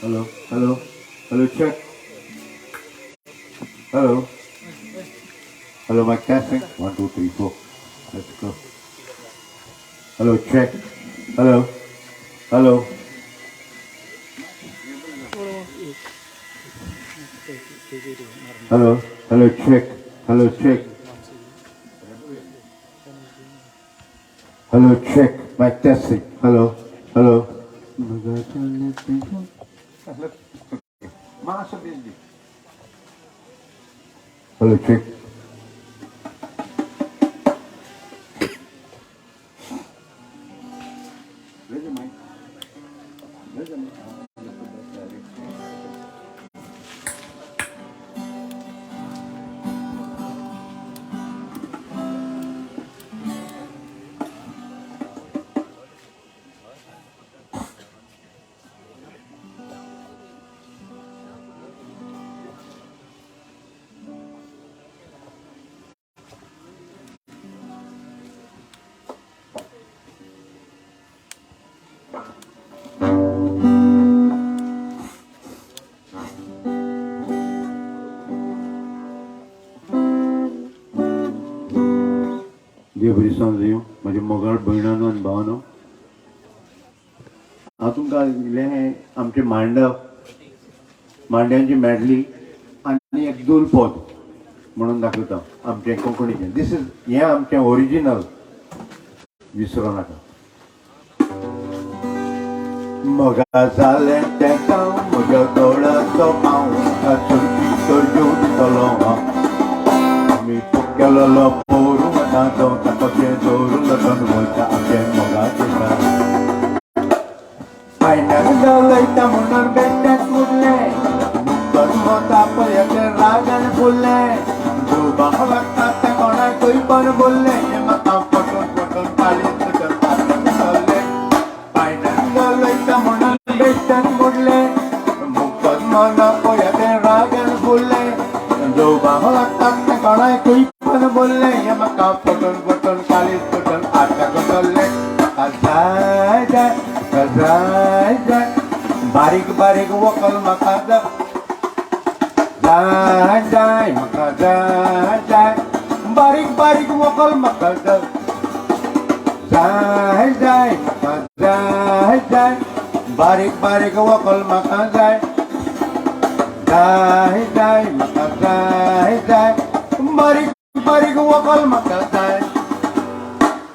Hello, hello, hello, check. Hello. Hello, mic testing. 1, 2, 3, 4. Let's go. Hello, check. Hello. Hello. Hello, hello, check. Hello, check. Hello, check. Mic testing. Hello, hello. Hello, check. Where's the mic? Where's the mic? देव बरी सांज दिवं म्हज्या मोगाळ भयणानो आनी भावानो. हांव तुमकां इल्लें आमचें मांडव मांड्यांची मॅडली आनी एक दुलपद म्हणून दाखयता आमचें कोंकणीचें. This is हें आमचें ओरिजिनल, विसरो नाका. मोगा जालें तें काम म्हज्या दोळ्याचो पांव सुरकी तर घेवन दितलो हांव. आमी केलोलो पोरू वता तो ताका दवरून लग्न वयता आमचें मोगाचें काम. आयण्यान उलयता म्हणून बेठेंच उरलें, मुक्तच मोता पळयाचें रागान फुल्लें, दुबाव लागता तें कोणाकूय पण बोल्लें, हें म्हाका पटोवन पटोवन काळीज चल्लें. आयण्यान उलयता म्हणून बेठेंच मोडलें, मुक्तच मना पळयाचें रागान फुल्लें, दुबाव लागता तें कोणाकूय पण बोल्लें, हें म्हाका पटोवन पटोवन काळीज तुटून आतां चल्लें. जाय जाय जाय जाय बारीक बारीक वकल म्हाका जाय जाय जाय म्हाका जाय जाय बारीक बारीक वकल म्हाका जाय जाय जाय म्हाका जाय जाय बारीक बारीक वकल म्हाका जाय जाय जाय म्हाका जाय जाय बारीक बारीक वकल म्हाका जाय.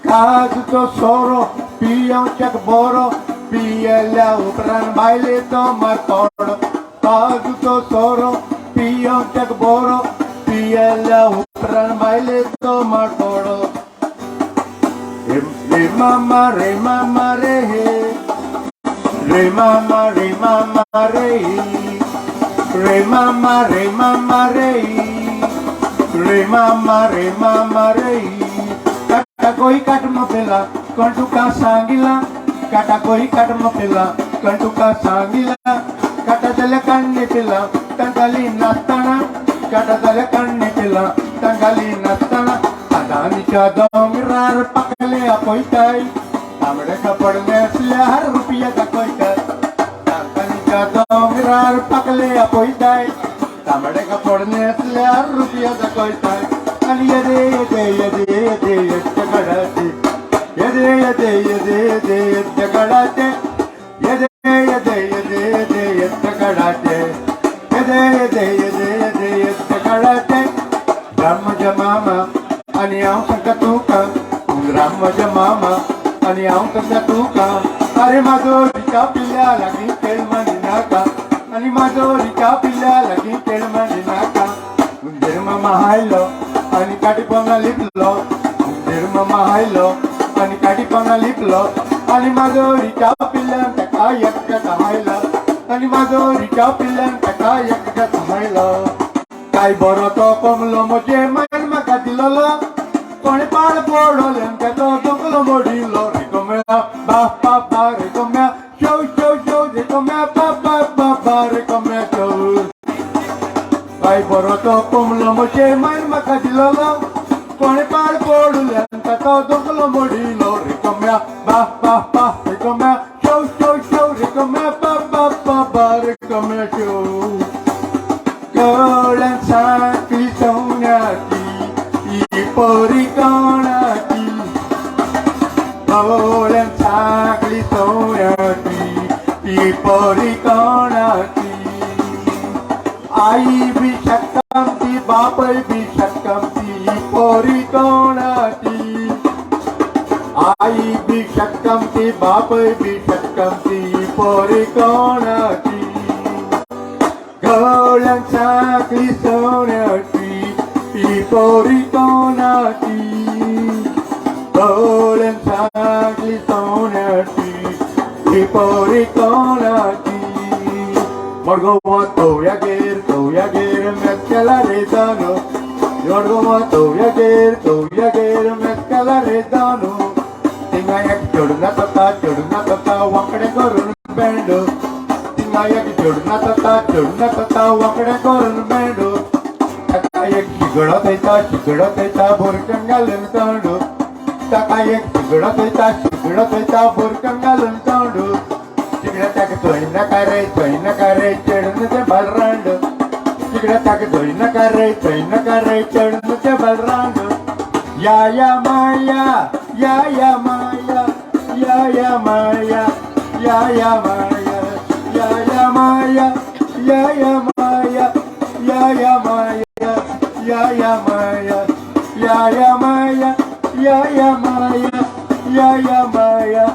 काजूचो सोरो पियोवच्याक बरो, पियेल्या उपरांत बायलेचो मारतोडो. काजूचो सोरो पियोवच्याक बरो, पियेल्या उपरांत बायलेचो मारतोडो. रे मामा रे मामा रे हे, रे मामा रे मामा रे, रे मामा रे मामा रे, रे मामा रे मामा रे. काटा कोई काट मपेला कोण तुका सांगिला, काटा कोई काट मपेला कोण तुका सांगिला, काटा जाल्या काण्णे पिला तांकाली नाचताना, काटा जाल्या काण्णे पिला तांकाली नाचताना. अदानीच्या दोंगरार पाकले आपयताय, तांबडे कपड न्हेसल्यार रुपया दाखयताय. तांकानीच्या दोंगरार पाकले आपयताय, तांबडे कपड न्हेसल्यार रुपया दाखयताय. आनी येदे येदे येदे येदे येद्या गडाचे, येदे येदे येदे येदे येद्या गडाचे, येदे येदे येदे येदे येद्या गडाचे, येदे येदे येदे येदे येद्या गडाचे. राम म्हज्या मामा आनी हांव सांगता तुका, राम म्हज्या मामा आनी हांव सांगता तुका, अरे म्हाजो रिका पिल्ल्या लागीं खेळ मांडी नाका, आनी म्हाजो रिका पिल्ल्या लागीं खेळ मांडी नाका. उंदीर मामा आयलो आनी काटी पोंदा लिपलो, उंदीर मामा आयलो आनी काटी पोंदा लिपलो, आनी म्हाजो रिका पिल्ल्यान ताका एकट्याक हायलो, आनी म्हाजो रिका पिल्ल्यान ताका एकट्याक हायलो. काय बरो तो कोमलो म्हजे मान म्हाका दिलोलो, कोणे पाड पडोलें तेचो दोंगलो मोडिलो. रे कोम्या बा बा बा रे कोम्या शो शो शो रे कोम्या बा बा बा बा रे कोम्या शो. काय बरो तो कोमलो म्हजे मान म्हाका दिलोलो, कोणे पाड पडलें ताचो दोंगलो मोडिलो. रे कोम्या बा बा बा रे कोम्या शो शो शो रे कोम्या बा बा बा बा रे कोम्या शो. गळ्यान सांखळी सोन्याची ही पोरी कोणाची, गळ्यान सांखळी सोन्याची ही पोरी कोणाची. आई बी शकमती बापय बी शकमती ही पोरी कोणाची, आई बी शकमती बापय बी शकमती ही पोरी कोणाची. गळ्यान सांखळी सोन्याची ही पोरी कोणाची, गळ्यान सांखळी सोन्याची ही पोरी कोणाची. मडगांवां तोवयागेर तोवयागेर मेस्केला रे जानो, मडगांवां तोवयागेर तोवयागेर मेस्केला रे जानो. थिंगा एक चेडूं नाचता चेडूं नाचता वांकडें करून बेंड, थिंगा एक चेडूं नाचता चेडूं नाचता वांकडें करून बेंड. ताका एक शिगडो थंयता शिगडो थंयता बोरकन घालून तोंड, ताका एक शिगडो थंयता शिगडो थंयता बोरकन घालून तोंड. तिकडे ताका थंय नाका रे थंय नाका रे चेडून तें बलरांड, तिकडे ताका थंय नाका रे थंय नाका रे चेडून तें बलरांड. या या माया या या माया या या माया या या माया या या माया या या माया या या माया या या माया या या माया या या माया या या माया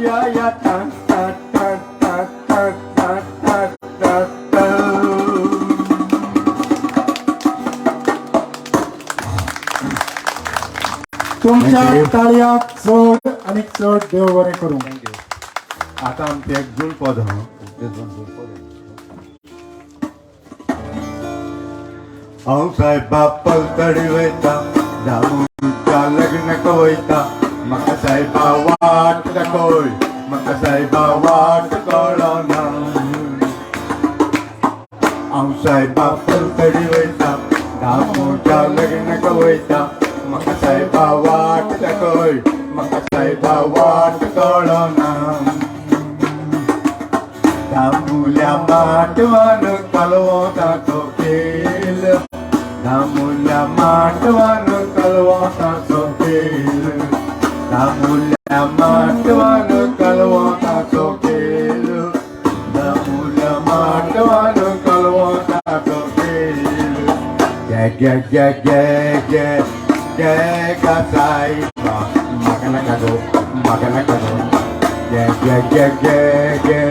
या या टा टा टा टा टा टा टा टा टा. तुमच्या ताळयाक चड आनी चड देव बरें करूं. आतां आमचें एक जुळपद हा. हांव सायबा पलतडी वयता, दामूच्या लग्नाक वयता, म्हाका सायबा वाट दाखय, म्हाका सायबा वाट कळना. हांव सायबा पलतडी वयता, दामूच्या लग्नाक वयता, म्हाका सायबा वाट दाखय, म्हाका सायबा वाट कळना. दामुल्या माटवान कलवताचो खेळ, दामुल्या माटवान कलवताचो खेळ, दामुल्या माटवान कलवताचो खेळ, दामुल्या माटवान कलवताचो खेळ. गे गे गे गे गे गे गा सायबा म्हाका नाका गो, म्हाका नाका गो. गे गे गे गे गे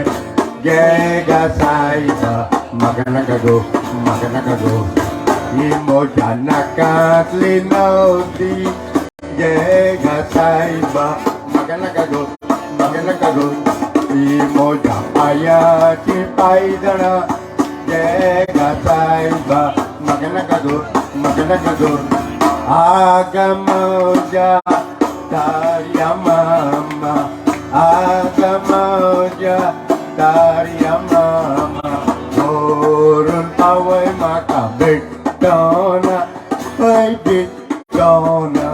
गे गा सायबा म्हाका नाका गो, म्हाका नाका गो. ही म्हज्या नाकांतली नवती. गे गा सायबा म्हाका नाका गो, म्हाका नाका गो. ही म्हज्या पांयाची पांयजणां. गे गा सायबा म्हाका नाका गो, म्हाका नाका गो. आग म्हज्या तारया मामा, आग म्हज्या तारया मामा, व्हरून पावय म्हाका बेटना, हय बेटना,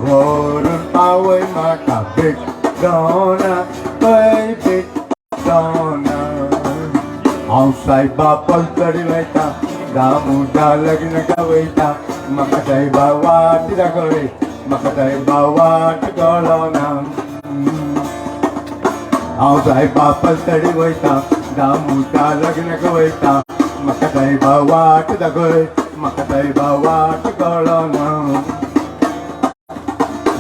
व्हरून पावय म्हाका बेटना, हय बेटना. हांव सायबा पलतडी वयता, दामूच्या लग्नाक वयता, म्हाका सायबा वाट दाखय, म्हाका सायबा वाट कळना. हांव सायबा पलतडी वयता, दामूच्या लग्नाक वयता, म्हाका सायबा वाट दाखय, म्हाका सायबा वाट कळना.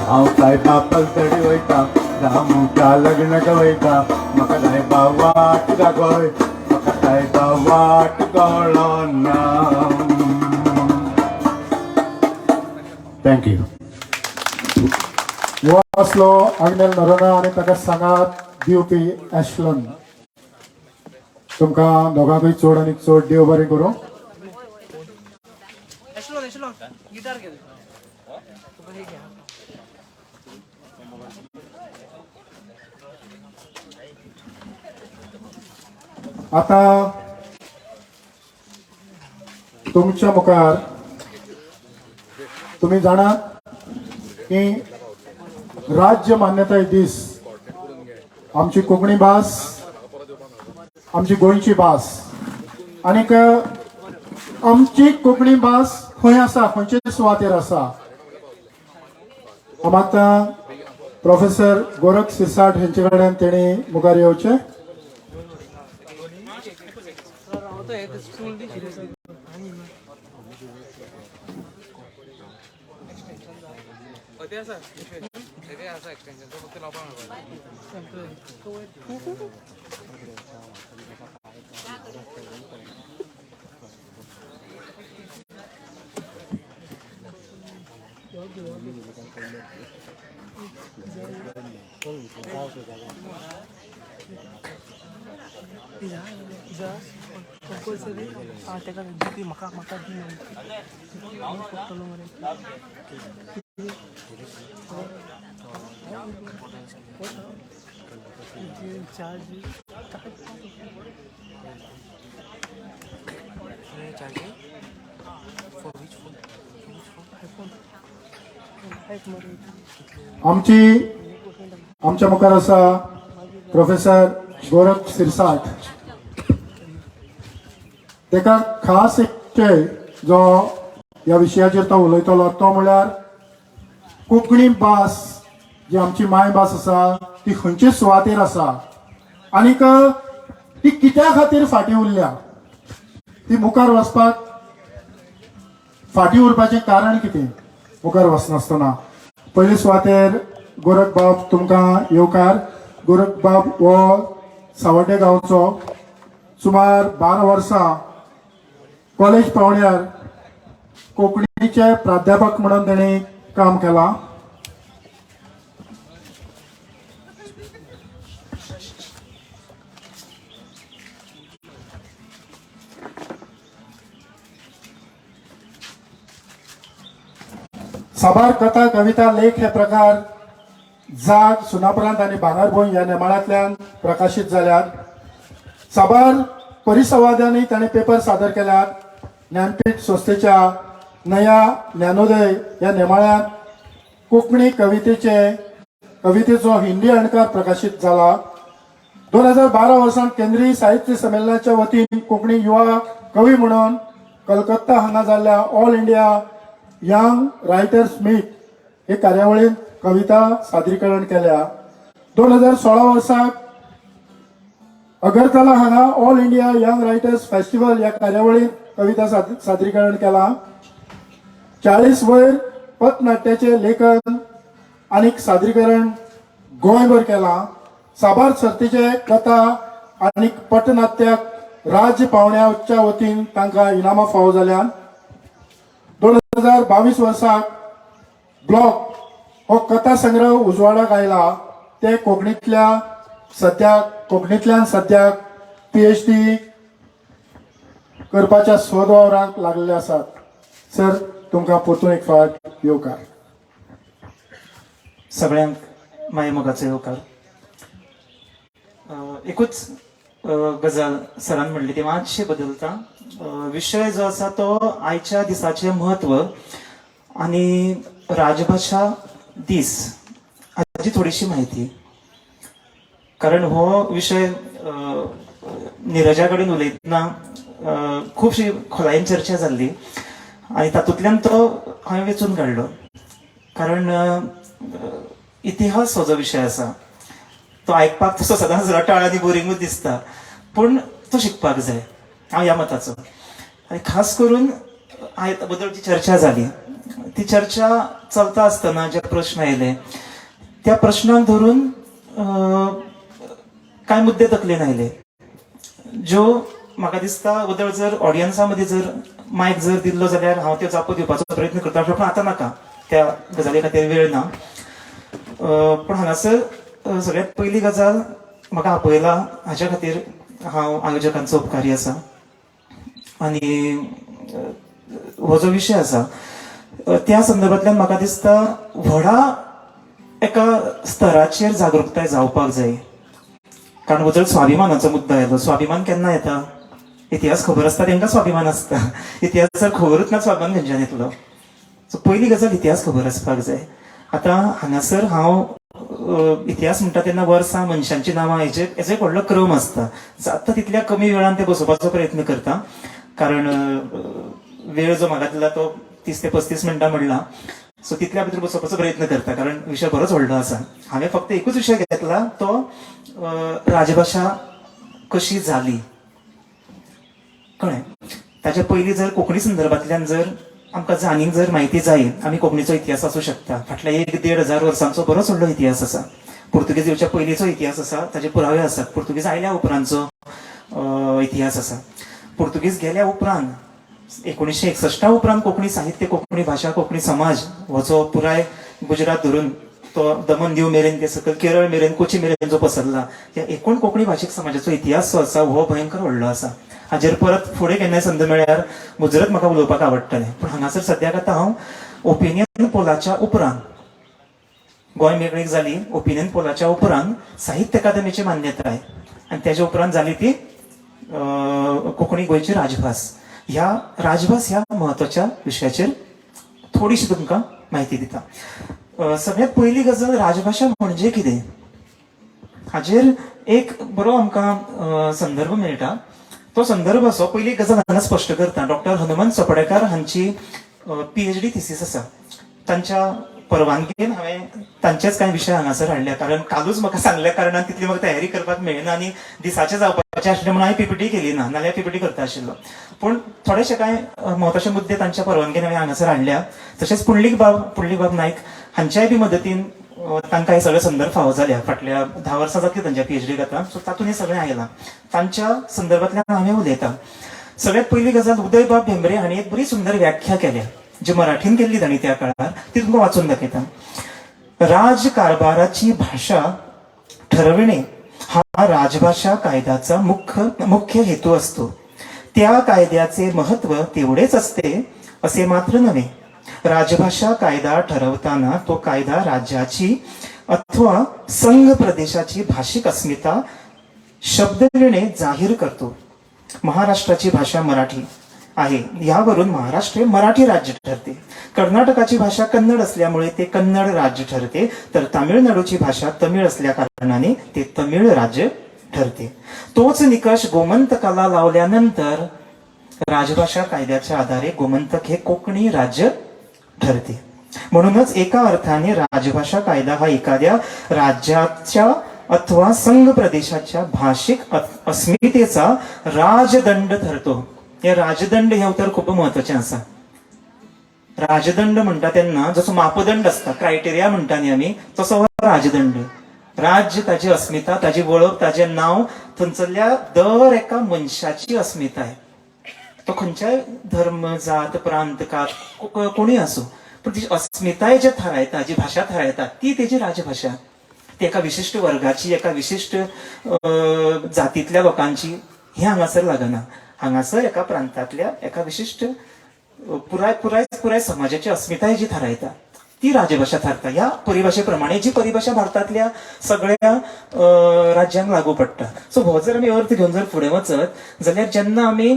हांव सायबा पलतडी वयता, दामूच्या लग्नाक वयता, म्हाका सायबा वाट दाखय, म्हाका सायबा वाट कळना. Thank you. हो आसलो आग्नेल नरोना आनी ताका सांगात दिवपी एशलन. तुमकां दोगांकूय चड आनी चड देव बरें करूं. आतां तुमच्या मुखार तुमी जाणात की राज्य मान्यताय दीस, आमची कोंकणी भास, आमची गोंयची भास आनीक आमची कोंकणी भास खंय आसा, खंयचे सुवातेर आसा. हांव आतां प्रोफेसर गोरख सिरसाट हेंचे कडेन तेणी मुखार येवचें. आमची आमच्या मुखार आसा प्रोफेसर गोरख सिरसाट. तेका खास एक विशय जो ह्या विशयाचेर तो उलयतलो तो म्हळ्यार कोंकणी भास जी आमची मायभास आसा ती खंयचे सुवातेर आसा आनीक ती कित्या खातीर फाटीं उरल्या, ती मुखार वचपाक फाटीं उरपाचें कारण कितें, मुखार वचनासतना. पयले सुवातेर गोरख बाब तुमकां येवकार. गोरख बाब हो सावड्डे गांवचो, सुमार 12 वर्सां कॉलेज पावंड्यार कोंकणीचे प्राध्यापक म्हणून तांणी काम केलां. साबार कथा, कविता, लेख हे प्रकार जाग, सुनापरांत आनी भांगरभूंय ह्या नेमाळ्यांतल्यान प्रकाशीत जाल्यात. साबार परिसंवादांनी ताणें पेपर सादर केल्यात. ज्ञानपीठ संस्थेच्या नया ज्ञानोदय ह्या नेमाळ्यांत कोंकणी कवितेचो हिंदी अणकार प्रकाशीत जाला. 2012 वर्सांत केंद्रीय साहित्य संमेलनाच्या वतीन कोंकणी युवा कवी म्हणून कलकत्ता हांगा जाल्ल्या all India young writers meet हे कार्यावळींत कविता सादरीकरण केल्या. 2016 वर्साक अगरतला हांगा all India young writers festival ह्या कार्यावळींत कविता सादरीकरण केलां. 40 वयर पथनाट्याचें लेखन आनी सादरीकरण गोंयभर केलां. साबार सर्तीचे कथा आनी पटनाट्याक राज्य पावंड्याच्या वतीन तांकां इनामां फावो जाल्यात. 2022 वर्साक ब्लॉक हो कथा संग्रह उजवाडाक आयला. ते कोंकणींतल्यान सद्याक PhD करपाच्या सोद वावराक लागलेले आसात. सर, तुमकां परतून एक फावट येवकार. सगळ्यांक माय मोगाचो येवकार. एकूच गजाल सरान म्हणली ती मातशी बदलता. विशय जो आसा तो आयच्या दिसाचें म्हत्व आनी राजभाशा दीस हाची थोडीशी म्हायती, कारण हो विशय निरजा कडेन उलयतना खुबशी खोलायेन चर्चा जाल्ली आनी तातूंतल्यान तो हांवें वेंचून काडलो, कारण इतिहास हो जो विशय आसा तो आयकपाक तसो सदांच रटाळ आनी बोरिंगूच दिसता, पूण तो शिकपाक जाय हांव ह्या मताचो. आनी खास करून आयज बद्दल जी चर्चा जाली ती चर्चा चलता आसतना जे प्रश्न आयले त्या प्रश्नाक धरून कांय मुद्दे तकलेन आयले ज्यो म्हाका दिसता वदळ जर ऑडियन्सा मदीं जर मायक जर दिल्लो जाल्यार हांव त्यो जापो दिवपाचो प्रयत्न करता, पूण आतां नाका, त्या गजाली खातीर वेळ ना. पूण हांगासर सगळ्यांत पयली गजाल म्हाका आपयला हाच्या खातीर हांव आयोजकांचो उपकारी आसा. आनी हो जो विशय आसा त्या संदर्भांतल्यान म्हाका दिसता व्हडा एका स्तराचेर जागृताय जावपाक जाय, कारण हो जर स्वाभिमानाचो मुद्दो आयलो, स्वाभिमान केन्ना येता? इतिहास खबर आसता तेंकां स्वाभिमान आसता, इतिहास जर खबरूच ना स्वाभिमान खंयच्यान येतलो? सो पयली गजाल इतिहास खबर आसपाक जाय. आतां हांगासर हांव इतिहास म्हणटा तेन्ना वर्सां, मनशांची नांवां हेजे हेजो एक व्हडलो क्रम आसता, जाता तितल्या कमी वेळान ते बसोवपाचो प्रयत्न करता, कारण वेळ जो म्हाका दिला तो 30 ते 35 मिनटां म्हणला, सो तितल्या भितर बसोवपाचो प्रयत्न करता, कारण विशय बरोच व्हडलो आसा. हांवें फक्त एकूच विशय घेतला तो राजभाशा कशी जाली, कळ्ळें? ताच्या पयलीं जर कोंकणी संदर्भांतल्यान जर आमकां आनीक जर म्हायती जाय, आमी कोंकणीचो इतिहास आसूं शकता, फाटल्या 1-1.5 हजार वर्सांचो बरोच व्हडलो इतिहास आसा, पुर्तुगेज येवच्या पयलींचो इतिहास आसा, ताचे पुरावे आसात, पुर्तुगेज आयल्या उपरांतचो इतिहास आसा, पुर्तुगेज गेल्या उपरांत 1961 उपरांत कोंकणी साहित्य, कोंकणी भाशा, कोंकणी समाज हो जो पुराय गुजरात धरून तो दमन दीव मेरेन ते सकयल केरळ मेरेन कोची मेरेन जो पसरला, ह्या एकूण कोंकणी भाशीक समाजाचो इतिहास जो आसा हो भयंकर व्हडलो आसा. हाजेर परत फुडें केन्नाय संद मेळ्यार मुजरत म्हाका उलोवपाक आवडटलें, पूण हांगासर सद्याक आतां हांव ओपिनियन पोलाच्या उपरांत गोंय मेकळीक जाली, ओपिनियन पोलाच्या उपरांत साहित्य अकादमीची मान्यताय आनी तेज्या उपरांत जाली ती कोंकणी गोंयची राजभास. ह्या राजभास ह्या म्हत्वाच्या विशयाचेर थोडीशी तुमकां म्हायती दिता. सगळ्यांत पयली गजाल राजभाशा म्हणजे कितें हाजेर एक बरो आमकां संदर्भ मेळटा. तो संदर्भ असो, पयली गजाल हांगा स्पश्ट करता, डॉक्टर हनुमंत चोपडेकार हांची PhD thesis आसा, तांच्या परवानगेन हांवें तांचेच कांय विशय हांगासर हाडले, कारण कालूच म्हाका सांगल्या कारणान तितली म्हाका तयारी करपाक मेळना आनी दिसाचें जावपाचें आशिल्लें म्हणून हांवें पीपीटी केली ना, नाल्यार पीपीटी करता आशिल्लो. पूण थोडेशे कांय म्हत्वाचे मुद्दे तांच्या परवानगेन हांवें हांगासर हाडल्या. तशेंच पुंडलीक बाब नायक हांच्याय बी मदतीन तांकां हे सगळे संदर्भ फावो जाल्या. फाटल्या 10 वर्सां जातली तांच्या पीएचडी आतां, सो तातूंत हें सगळें आयलां. तांच्या संदर्भांतल्यान हांवें उलयतां. सगळ्यात पयली गजाल, उदयबाब भेंब्रे हांणी एक बरी सुंदर व्याख्या केल्या, जी मराठीन केल्ली तांणी त्या काळार, ती तुमकां वाचून दाखयता. राजकारभाराची भाषा ठरविणे हा राजभाषा कायद्याचा मुख्य मुख्य हेतू असतो. त्या कायद्याचे महत्व तेवढेच असते असे मात्र नव्हे. राजभाषा कायदा ठरवताना तो कायदा राज्याची अथवा संघ प्रदेशाची भाषिक अस्मिता शब्दविणे जाहीर करतो. महाराष्ट्राची भाषा मराठी आहे, यावरून महाराष्ट्र हे मराठी राज्य ठरते. कर्नाटकाची भाषा कन्नड असल्यामुळे ते कन्नड राज्य ठरते, तर तामिळनाडूची भाषा तमिळ असल्या कारणाने ते तमिळ राज्य ठरते. तोच निकष गोमंतकाला लावल्यानंतर राजभाषा कायद्याच्या आधारे गोमंतक हे कोकणी राज्य ठरते. म्हणूनच एका अर्थाने राजभाषा कायदा हा एखाद्या राज्याच्या अथवा संघ प्रदेशाच्या भाषिक अस्मितेचा राजदंड ठरतो. हे राजदंड हे उतर खूप महत्वाचें आसा. राजदंड म्हणटा तेन्ना जसो मापदंड आसता, क्रायटेरिया म्हणटा न्ही आमी, तसो हो राजदंड. राज्य, ताजी अस्मिता, ताजी वळख, ताजें नांव, थंयसरल्या दर एका मनशाची अस्मिताय, तो खंयच्याय धर्म, जात, प्रांत, कात कोणूय आसूं, पूण तिची अस्मिताय जे थारायता, जी भाशा थारायता, ती तेजी राजभाशा. ती एका विशिश्ट वर्गाची, एका विशिश्ट जातींतल्या लोकांची हें हांगासर लागना. हांगासर एका प्रांतांतल्या एका विशिश्ट पुराय पुराय पुराय समाजाची अस्मिताय जी थारायता ती राजभाशा थारता. ह्या परिभाशे प्रमाणे, जी परिभाशा भारतांतल्या सगळ्या राज्यांक लागू पडटा. सो हो जर आमी अर्थ घेवन जर फुडें वचत जाल्यार, जेन्ना आमी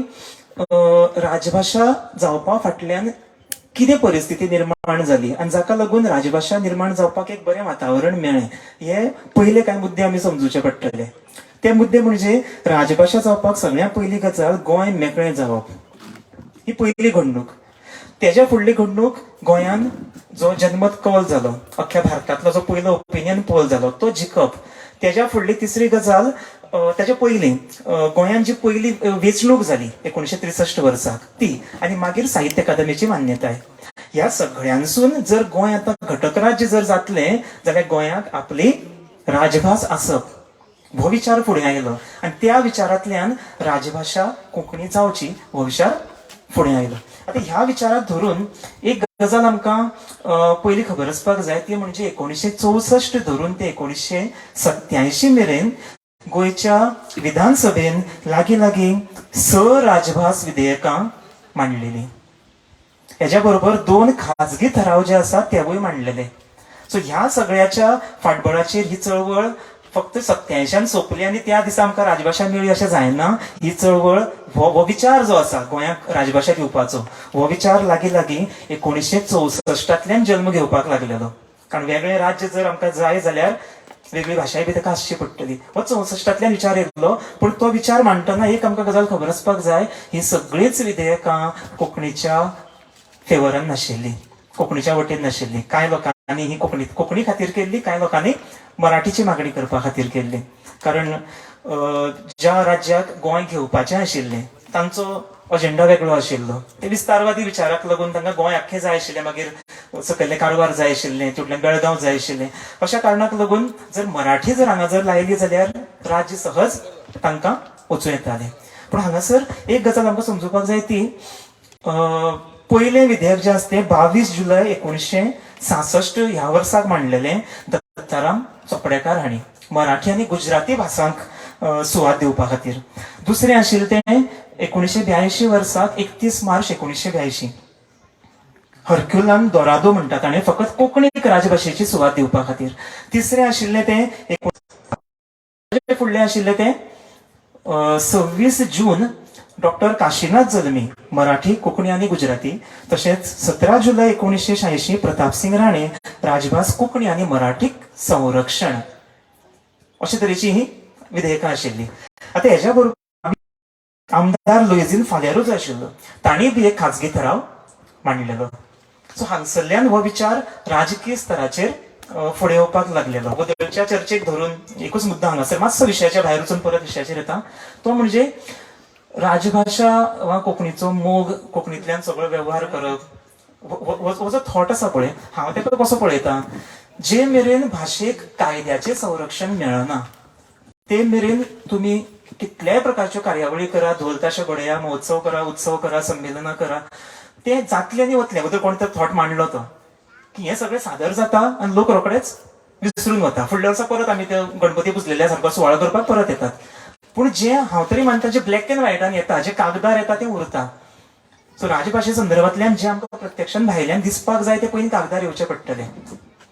राजभाशा जावपा फाटल्यान कितें परिस्थिती निर्माण जाली आनी जाका लागून राजभाशा निर्माण जावपाक एक बरें वातावरण मेळ्ळें, हे पयले कांय मुद्दे आमी समजुचे पडटले. ते मुद्दे म्हणजे, राजभाशा जावपाक सगळ्यांत पयली गजाल गोंय मेकळें जावप ही पयली घडणूक. तेज्या फुडली घडणूक, गोंयान जो जनमत कौल जालो, अख्ख्या भारतांतलो जो पयलो ओपिनियन पोल जालो, तो जिखप. तेज्या फुडली तिसरी गजाल, तेज्या पयलीं गोंयान जी पयली वेंचणूक जाली 1963 वर्साक ती, आनी मागीर साहित्य अकादमीची मान्यताय. ह्या सगळ्यांसून जर गोंय आतां घटक राज्य जर जातलें जाल्यार गोंयाक आपली राजभास आसप हो विचार फुडें आयलो आनी त्या विचारांतल्यान राजभाशा कोंकणी जावची हो विचार फुडें आयलो. आतां ह्या विचाराक धरून एक गजाल आमकां पयली खबर आसपाक जाय, ती म्हणजे 1964 धरून ते 1987 मेरेन गोंयच्या विधानसभेन लागीं लागीं स राजभास विधेयकां मांडलेली. हेज्या बरोबर दोन खाजगी ठराव जे आसात तेवूय मांडलेले. सो ह्या सगळ्याच्या फाटबळाचेर ही चळवळ फक्त 87यान सोंपली आनी त्या दिसा आमकां राजभाशा मेळ्ळी अशें जायना. ही चळवळ, हो विचार जो आसा गोंयाक राजभाशा दिवपाचो, हो विचार लागीं लागीं 1964तांतल्यान जल्म घेवपाक लागलेलो. कारण वेगळें राज्य जर आमकां जाय जाल्यार वेगळी भाशाय बी ताका आसची पडटली. हो 64तांतल्यान विचार येयल्लो. पूण तो विचार मांडटना एक आमकां गजाल खबर आसपाक जाय, ही सगळींच विधेयकां कोंकणीच्या फेवरान नाशिल्ली, कोंकणीच्या वटेन नाशिल्ली. कांय लोकांनी ही कोंकणी कोंकणी खातीर केल्ली, कांय लोकांनी मराठीची मागणी करपा खातीर केल्ली. कारण ज्या राज्याक गोंय घेवपाचें आशिल्लें तांचो अजेंडा वेगळो आशिल्लो. ते विस्तारवादी विचाराक लागून तांकां गोंय आख्खें जाय आशिल्लें, मागीर सकयल्लें कारवार जाय आशिल्लें, तितूंतल्यान बेळगांव जाय आशिल्लें. अशा कारणाक लागून जर मराठी जर हांगा जर लायली जाल्यार राज्य सहज तांकां वचूं येतालें. पूण हांगासर एक गजाल आमकां समजुपाक जाय, ती पयलें विधेयक जें आसा तें 22 जुलय 1966 ह्या वर्साक मांडलेलें दत्ताराम चोपडेकार हांणी, मराठी आनी गुजराती भासांक सुवात दिवपा खातीर. दुसरें आशिल्लें तें 1982 वर्साक, 31 मार्च 1982, हरक्युलान दोरादो म्हणटा ताणें, फकत कोंकणीक राजभाशेची सुवात दिवपा खातीर. तिसरें आशिल्लें तें फुडलें आशिल्लें तें 26 जून, डॉक्टर काशीनाथ जल्मी, मराठी, कोंकणी आनी गुजराती. तशेंच 17 जुलय 1986, प्रतापसिंग राणे, राजभास कोंकणी आनी मराठीक संरक्षण, अशे तरेची ही विधेयकां आशिल्लीं. आतां हेज्या बरोबर आमदार लुईझीन फालेरो जो आशिल्लो तांणी बी एक खाजगी ठराव मांडलेलो. सो हांगसरल्यान हो विचार राजकीय स्तराचेर फुडें येवपाक लागलेलो. अगोदरच्या चर्चेक धरून एकूच मुद्दा हांगासर मातसो विशयाच्या भायर वचून परत विशयाचेर येता, तो म्हणजे राजभाशा वा कोंकणीचो मोग, कोंकणींतल्यान सगळो वेव्हार करप, हो जो थॉट आसा पळय, हांव ताका कसो पळयता, जे मेरेन भाशेक कायद्याचें संरक्षण मेळना ते मेरेन तुमी कितल्याय प्रकारच्यो कार्यावळी करा, धोल ताशे बडया, महोत्सव करा, उत्सव करा, संमेलनां करा, ते जातले आनी वतले. अगोदर कोण तर थॉट मांडलो तो की हें सगळें सादर जाता आनी लोक रोखडेच विसरून वता, फुडल्या वर्सा परत आमी ते गणपती पुजलेल्या सारको सुवाळो करपाक परत येतात. पूण जे हांव तरी मानता, जे ब्लॅक एंड व्हायटान येता, जे कागदार येता तें उरता. सो राजभाशे संदर्भांतल्यान जे आमकां प्रत्यक्षान भायल्यान दिसपाक जाय ते पयलीं कागदार येवचें पडटलें.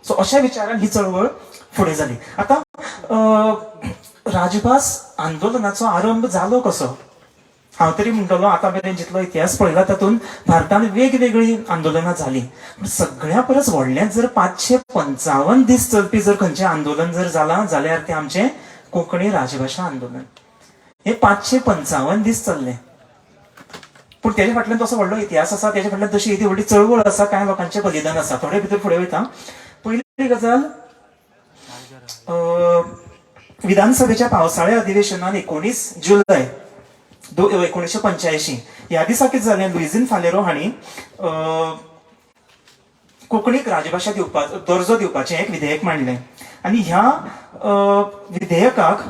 सो अशा विचारान ही चळवळ फुडें जाली. आतां राजभास आंदोलनाचो आरंभ जालो कसो? हांव तरी म्हणटलो आतां मेरेन जितलो इतिहास पळयला तातूंत भारतांत वेगवेगळीं आंदोलनां जालीं, पूण सगळ्या परस व्हडलें जर 555 दीस चलपी जर खंयचें आंदोलन जर जालां जाल्यार तें आमचें कोंकणी राजभाशा आंदोलन. हें 555 दीस चल्लें, पूण तेजे फाटल्यान तसो व्हडलो इतिहास आसा, तेजे फाटल्यान तशी येदी व्हडली चळवळ आसा, कांय लोकांचें बलिदान आसा. थोडे भितर फुडें वयता. पयली गजाल, विधानसभेच्या पावसाळ्या अधिवेशनान 19 जुलय 1985 ह्या दिसा कितें जालें, लुइझीन फालेरो हांणी कोंकणीक राजभाशा दिवपा दर्जो दिवपाचें एक विधेयक मांडलें आनी ह्या विधेयकाक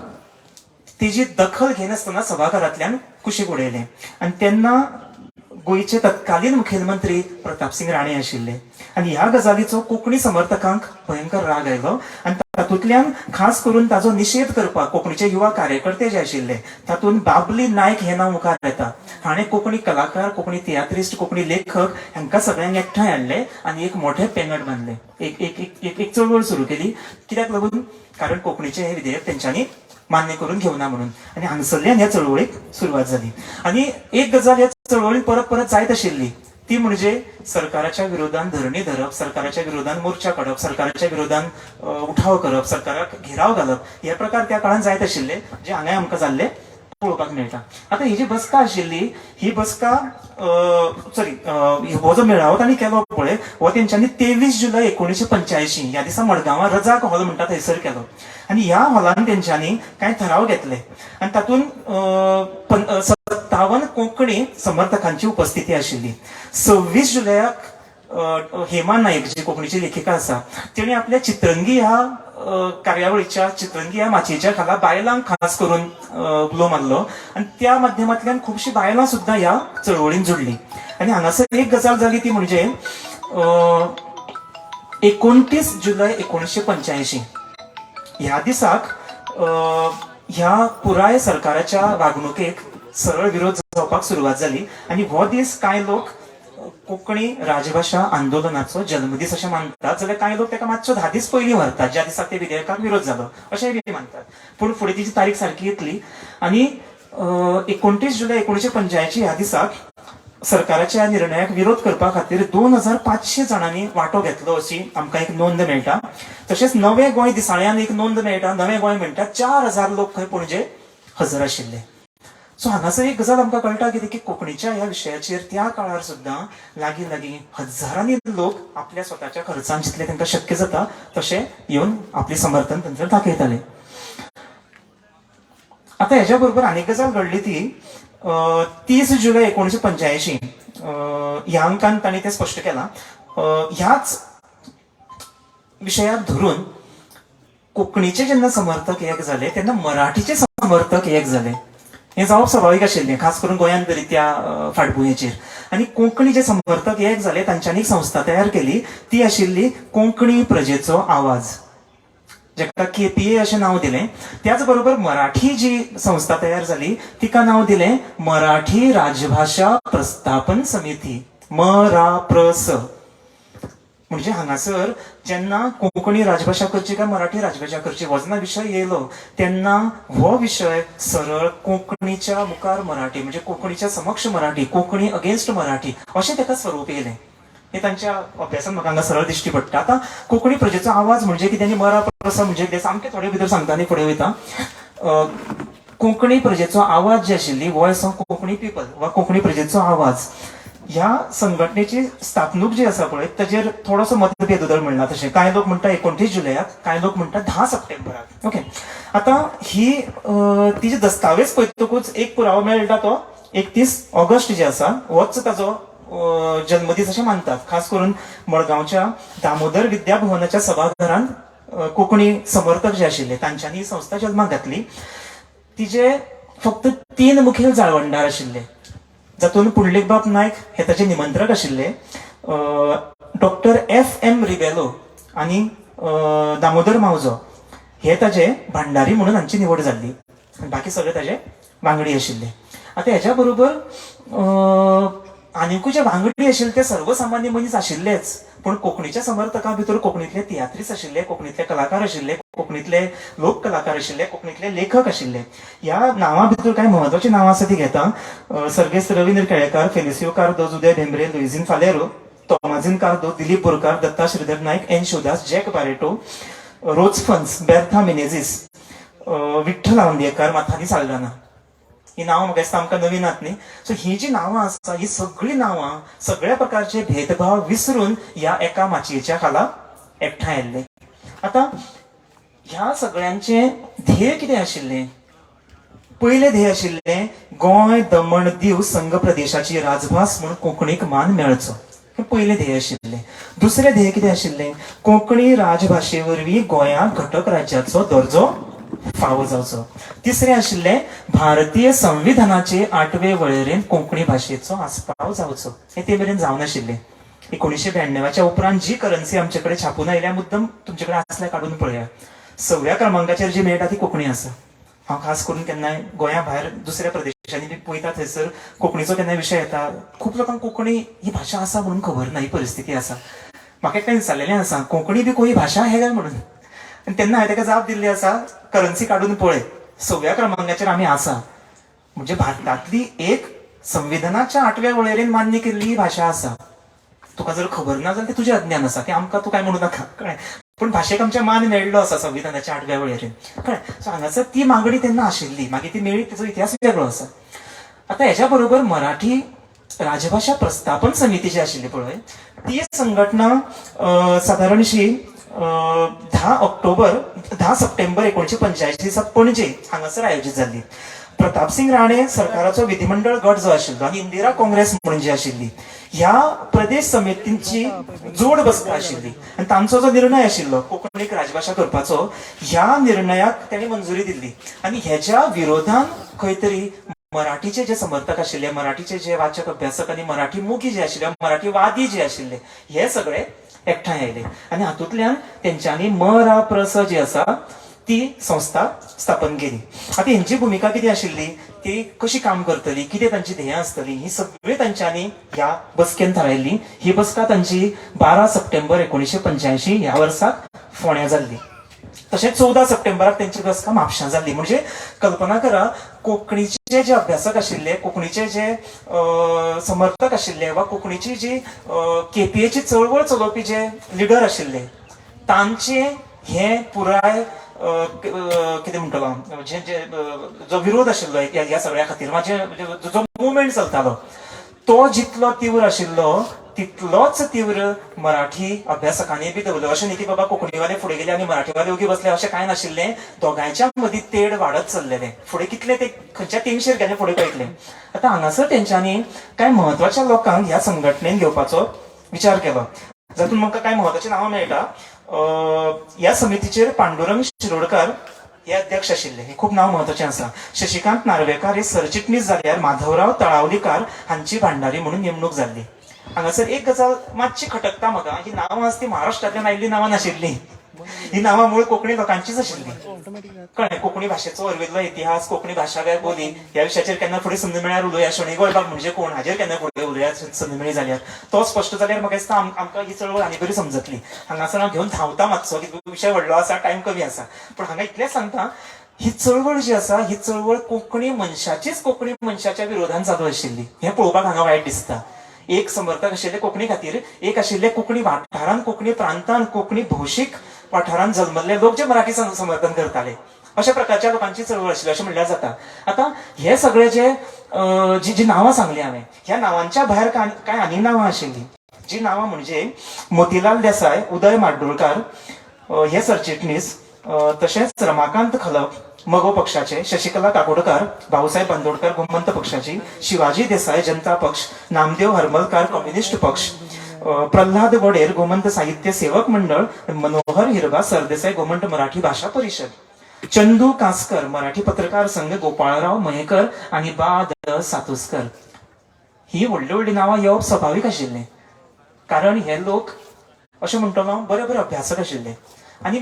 तेजी दखल घेनासतना सभाघरांतल्यान कुशीक उडयलें. आनी तेन्ना गोंयचे तत्कालीन मुखेलमंत्री प्रतापसिंग राणे आशिल्ले आनी ह्या गजालीचो कोंकणी समर्थकांक भयंकर राग आयलो आनी तातूंतल्यान खास करून ताजो निशेध करपाक कोंकणीचे युवा कार्यकर्ते जे आशिल्ले तातूंत बाबली नायक हें नांव मुखार येता. हाणें कोंकणी कलाकार, कोंकणी तियात्रिस्ट, कोंकणी लेखक हांकां सगळ्यांक एकठांय हाडले आनी एक मोठें पेंगट बांदलें, एक एक एक एक चळवळ सुरू केली. कित्याक लागून? कारण कोंकणीचें हें विधेयक तेंच्यांनी मान्य करून घेवना म्हणून. आनी हांगसरल्यान ह्या चळवळीक सुरवात जाली. आनी एक गजाल ह्या चळवळीन परत परत जायत आशिल्ली ती म्हणजे सरकाराच्या विरोधान धरणी धरप, सरकाराच्या विरोधान मोर्चा काडप, सरकाराच्या विरोधान उठाव करप, सरकाराक घेराव घालप, हे प्रकार त्या काळान जायत आशिल्ले, जे हांगाय आमकां जाल्ले पळोवपाक मेळटा. आतां ही जी बसका आशिल्ली ही बसका सॉरी हो जो मेळावो तांणी केलो पळय हो तेंच्यांनी 23 जुलय 1985 ह्या दिसा मडगांवां रजाक हॉल म्हणटा थंयसर केलो आनी ह्या हॉलान तेंच्यांनी कांय ठराव घेतले आनी तातूंत 57 कोंकणी समर्थकांची उपस्थिती आशिल्ली. 26 जुलयाक हेमा नायक जी कोंकणीची लेखिका आसा तिणें आपल्या चित्रंगी ह्या कार्यावळीच्या चित्रंगी ह्या माचयेच्या खाला बायलांक खास करून उलो मारलो आनी त्या माध्यमांतल्यान खुबशीं बायलां सुद्दां ह्या चळवळीन जुडलीं. आनी हांगासर एक गजाल जाली ती म्हणजे 29 जुलय 1985 ह्या दिसाक ह्या पुराय सरकाराच्या वागणुकेक सरळ विरोध जावपाक सुरवात जाली आनी हो दीस कांय लोक कोंकणी राजभाशा आंदोलनाचो जल्मदीस अशें मानतात, जाल्यार कांय लोक ताका मातसो 10 दीस पयलीं व्हरतात, ज्या दिसाक ते विधेयकाक विरोध जालो अशेंय बी मानतात. पूण फुडें तिची तारीख सारकी येतली. आनी 29 जुलय 1985 ह्या दिसाक सरकाराच्या निर्णयाक विरोध करपा खातीर 2500 जाणांनी वांटो घेतलो अशी आमकां एक नोंद मेळटा. तशेंच नवें गोंय दिसाळ्यान एक नोंद मेळटा, नवें गोंय म्हणटा 4000 लोक खंय पणजे हजर आशिल्ले. सो हांगासर एक गजाल आमकां कळटा कितें की कोंकणीच्या ह्या विशयाचेर त्या काळार सुद्दां लागीं लागीं हजारांनी लोक आपल्या स्वताच्या खर्चान जितलें तांकां शक्य जाता तशें येवन आपलें समर्थन थंयसर दाखयताले. आतां हेज्या बरोबर आनीक गजाल घडली ती 30 जुलय 1985 ह्या अंकान तांणी तें स्पश्ट केलां. ह्याच विशयाक धरून कोंकणीचे जेन्ना समर्थक एक जाले तेन्ना मराठीचे समर्थक एक जाले. हें जावप स्वाभावीक आशिल्लें, खास करून गोंयांत तरी त्या फाटभुंयेचेर. आनी कोंकणी जे समर्थक एक जाले तांच्यांनी एक संस्था तयार केली ती आशिल्ली कोंकणी प्रजेचो आवाज, जाका KPA अशें नांव दिलें. त्याच बरोबर मराठी जी संस्था तयार जाली तिका नांव दिलें मराठी राजभाशा प्रस्थापन समिती, मराप्रस. म्हणजे हांगासर जेन्ना कोंकणी राजभाशा करची काय मराठी राजभाशा करची हो जेन्ना विशय येयलो तेन्ना हो विशय सरळ कोंकणीच्या मुखार मराठी, म्हणजे कोंकणीच्या समक्ष मराठी, कोंकणी अगेन्स्ट मराठी अशें ताका स्वरूप येयलें. हें तांच्या अभ्यासान म्हाका हांगा सरळ दिश्टी पडटा. आतां कोंकणी प्रजेचो आवाज म्हणजे कितें आनी मराप्रस म्हणजे कितें सामकें थोडे भितर सांगता आनी फुडें वयता. कोंकणी प्रजेचो आवाज जी आशिल्ली वॉयस ऑफ कोंकणी पिपल वा कोंकणी प्रजेचो आवाज ह्या संघटनेची स्थापणूक जी आसा पळय ताजेर थोडोसो मतभेद उदळ म्हणला तशें कांय लोक म्हणटा 29 जुलयाक, कांय लोक म्हणटा 10 सप्टेंबराक. ओके, आतां ही तिजे दस्तावेज पळयतकूच एक पुरावो मेळटा तो 31 ऑगस्ट जे आसा होच ताजो जन्मदीस अशें मानतात. खास करून मडगांवच्या दामोदर विद्याभवनाच्या सभाघरांत कोंकणी समर्थक जे आशिल्ले तांच्यांनी ही संस्था जल्माक घातली. तिजे फक्त 3 मुखेल जाळवणदार आशिल्ले, जातून पुंडलीकबाब नायक हे ताजे निमंत्रक आशिल्ले, डॉक्टर FM Rebelo आनी दामोदर मावजो हे ताजे भांडारी म्हणून हांची निवड जाल्ली, बाकी सगळे ताजे वांगडी आशिल्ले. आतां हेज्या बरोबर आनिकूय जे वांगडी आशिल्ले ते सर्वसामान्य मनीस आशिल्लेच, पूण कोंकणीच्या समर्थकां भितर कोंकणींतले तियात्रीस आशिल्ले, कोंकणींतले कलाकार आशिल्ले, कोंकणींतले लोक कलाकार आशिल्ले, कोंकणींतले लेखक आशिल्ले. ह्या नांवां भितर कांय म्हत्वाचीं नांवां आसा ती घेता. सर्गेस्त रवींद्र केळेकार, फेलिसियो कार्दोज, उदय भेंब्रे, लुइझीन फालेरो, तोमाझीन कार्दोज, दिलीप बोरकार, दत्ता श्रीधर नायक, एन शिवदास, जॅक बारेटो, रोजफन्स, बेर्था मिनेझीस, विठ्ठल आवंदेकर, माथानी साल्दाना. ही नांवां म्हाका दिसता आमकां नवीन नात न्ही. सो ही जी नांवां आसा ही सगळीं नांवां सगळ्या प्रकारचे भेदभाव विसरून ह्या एका माचयेच्या खाला एकठांय आयिल्ले. आतां ह्या सगळ्यांचें ध्येय कितें आशिल्लें? पयलें ध्येय आशिल्लें गोंय दमण दीव संघ प्रदेशाची राजभास म्हूण कोंकणीक मान मेळचो, हें पयलें ध्येय आशिल्लें. दुसरें ध्येय कितें आशिल्लें? कोंकणी राजभाशे वरवीं गोंयाक घटक राज्याचो दर्जो फावो जावचो. तिसरें आशिल्लें भारतीय संविधानाचे 8वे वळेरेंत कोंकणी भाशेचो आस्पाव जावचो. हें ते मेरेन जावनाशिल्लें. 1992 उपरांत जी करन्सी आमचे कडेन छापून आयल्या, मुद्दम तुमचे कडेन आसल्या काडून पळया, 6व्या क्रमांकाचेर जी मेळटा ती कोंकणी आसा. हांव खास करून केन्नाय गोंया भायर दुसऱ्या प्रदेशांनी बी पळयता थंयसर कोंकणीचो केन्नाय विशय येता, खूब लोकांक कोंकणी ही भाशा आसा म्हणून खबर ना, ही परिस्थिती आसा. म्हाका एकट्यान विचारलेलें आसा, कोंकणी बी कोई भाशा है काय म्हणून, आनी तेन्ना हांवें ताका जाप दिल्ली आसा, करन्सी काडून पळय, 6व्या क्रमांकाचेर आमी आसा. म्हणजे भारतांतली एक संविधानाच्या 8व्या वळेरेन मान्य केल्ली भाशा आसा. तुका जर खबर ना जाल्यार तें तुजें अज्ञान आसा, तें आमकां तूं कांय म्हणू नाका, कळ्ळें? पूण भाशेक आमच्या मान मेळ्ळो आसा संविधानाच्या 8व्या वळेरेन, कळ्ळें? सो हांगासर ती मागणी तेन्ना आशिल्ली, मागीर ती मेळ्ळी, तेजो इतिहास वेगळो आसा. आतां हेज्या बरोबर मराठी राजभाशा प्रस्थापन समिती जी आशिल्ली पळय, ती संघटना सादारणशी 10 सप्टेंबर 1985 दिसा पणजे हांगासर आयोजीत जाल्ली. प्रतापसिंग राणे सरकाराचो विधिमंडळ गट जो आशिल्लो आनी इंदिरा काँग्रेस म्हणून जी आशिल्ली, ह्या प्रदेश समितींची जोड बसका आशिल्ली आनी तांचो जो निर्णय आशिल्लो कोंकणीक राजभाशा करपाचो, ह्या निर्णयाक तांणी मंजुरी दिल्ली. आनी हेज्या विरोधान खंय तरी मराठीचे जे समर्थक आशिल्ले, मराठीचे जे वाचक अभ्यासक आनी मराठी मोगी जे आशिल्ले, मराठीवादी जे आशिल्ले, हे सगळे एकठांय आयले आनी हातूंतल्यान तेंच्यांनी म रा प्र स जी आसा ती संस्था स्थापन केली. आतां हेंची भुमिका कितें आशिल्ली, ती कशी काम करतली, कितें तांची ध्येयां आसतली, ही सगळी तांच्यांनी ह्या बसकेन थारायल्ली. ही बसका तांची 12 सप्टेंबर 1985 ह्या वर्साक फोंड्या जाल्ली. तशेंच 14 सप्टेंबराक तेंची बसका म्हापशां जाल्ली. म्हणजे कल्पना करा, कोंकणीचे जे अभ्यासक आशिल्ले, कोंकणीचे जे समर्थक आशिल्ले वा कोंकणीची जी केपीएची चळवळ चलोवपी जे लिडर आशिल्ले, तांचे हे पुराय कितें म्हणटलो, जे जो विरोध आशिल्लो ह्या सगळ्या खातीर, म्हणजे जो मुवमेंट चलतालो तो जितलो तीव्र आशिल्लो तितलोच तीव्र मराठी अभ्यासकांनी बी दवरलो. अशें न्ही की बाबा कोंकणीवाले फुडें गेले आनी मराठीवाले ओगी बसले, अशें कांय नाशिल्लें. दोगांयच्या मदीं तेड वाडत चल्लेलें. फुडें कितले ते खंयच्या तेंगशेर गेले फुडें कळटलें. आतां हांगासर तेंच्यांनी कांय म्हत्वाच्या लोकांक ह्या संघटनेन घेवपाचो विचार केलो, जातून म्हाका कांय म्हत्वाचीं नांवां मेळटा. ह्या समितीचेर पांडुरंग शिरोडकर हे अध्यक्ष आशिल्ले, हे खूब नांव म्हत्वाचें आसा. शशिकांत नार्वेकार हे सरचिटणीस जाल्यार माधवराव तळावलीकार हांची भांडारी म्हणून नेमणूक जाल्ली. हांगासर एक गजाल मातशी खटकता म्हाका, ही नांवां आसा ती महाराष्ट्रांतल्यान आयिल्ली नांवां नाशिल्लीं, ही नांवां मूळ कोंकणी लोकांचीच आशिल्ली, कळ्ळें? कोंकणी भाशेचो अर्विल्लो इतिहास, कोंकणी भाशा काय बोली ह्या विशयाचेर केन्ना फुडें संद मेळ्यार उलोवया. शणै गोंयबाब म्हणजे कोण हाजेर केन्ना फुडें उलोवया संद मेळ्ळी जाल्यार. तो स्पश्ट जाल्यार म्हाका दिसता आमकां ही चळवळ आनी बरी समजतली. हांगासर हांव घेवन धांवता मातसो, कित्याक विशय व्हडलो आसा, टायम कमी आसा. पूण हांगा इतलेंच सांगता, ही चळवळ जी आसा ही चळवळ कोंकणी मनशाचीच, कोंकणी मनशाच्या विरोधान चालू आशिल्ली. हें पळोवपाक हांगा वायट दिसता. एक समर्थक आशिल्ले कोंकणी खातीर, एक आशिल्ले कोंकणी वाठारान, कोंकणी प्रांतान, कोंकणी भौशीक वाठारान जल्मल्ले लोक जे मराठी समर्थन करताले, अशा प्रकारच्या लोकांची चळवळ आशिल्ली अशें म्हणल्यार जाता. आतां हे सगळे जे जी जी नांवां सांगली हांवें, ह्या नांवांच्या भायर कांय आनीक नांवां आशिल्लीं, जी नांवां म्हणजे मोतीलाल देसाय, उदय म्हाड्डोळकार हे सरचिटणीस, तशेंच रमाकांत खलप मगो पक्षाचे, शशिकला काकोडकार, भाऊसाहेब बांदोडकर गोमंत पक्षाची, शिवाजी देसाय जनता पक्ष, नामदेव हरमलकार कम्युनिस्ट पक्ष, प्रल्हाद वडेर गोमंत साहित्य सेवक मंडळ, मनोहर हिरबा सरदेसाय गोमंत मराठी भाषा परिषद, चंदू कासकर मराठी पत्रकार संघ, गोपाळराव मयेकर आनी बा the Satoskar. ही व्हडली व्हडली नांवां येवप सभावीक आशिल्लें, कारण हे लोक अशें म्हणटलो हांव बरे बरे अभ्यासक आशिल्ले आनी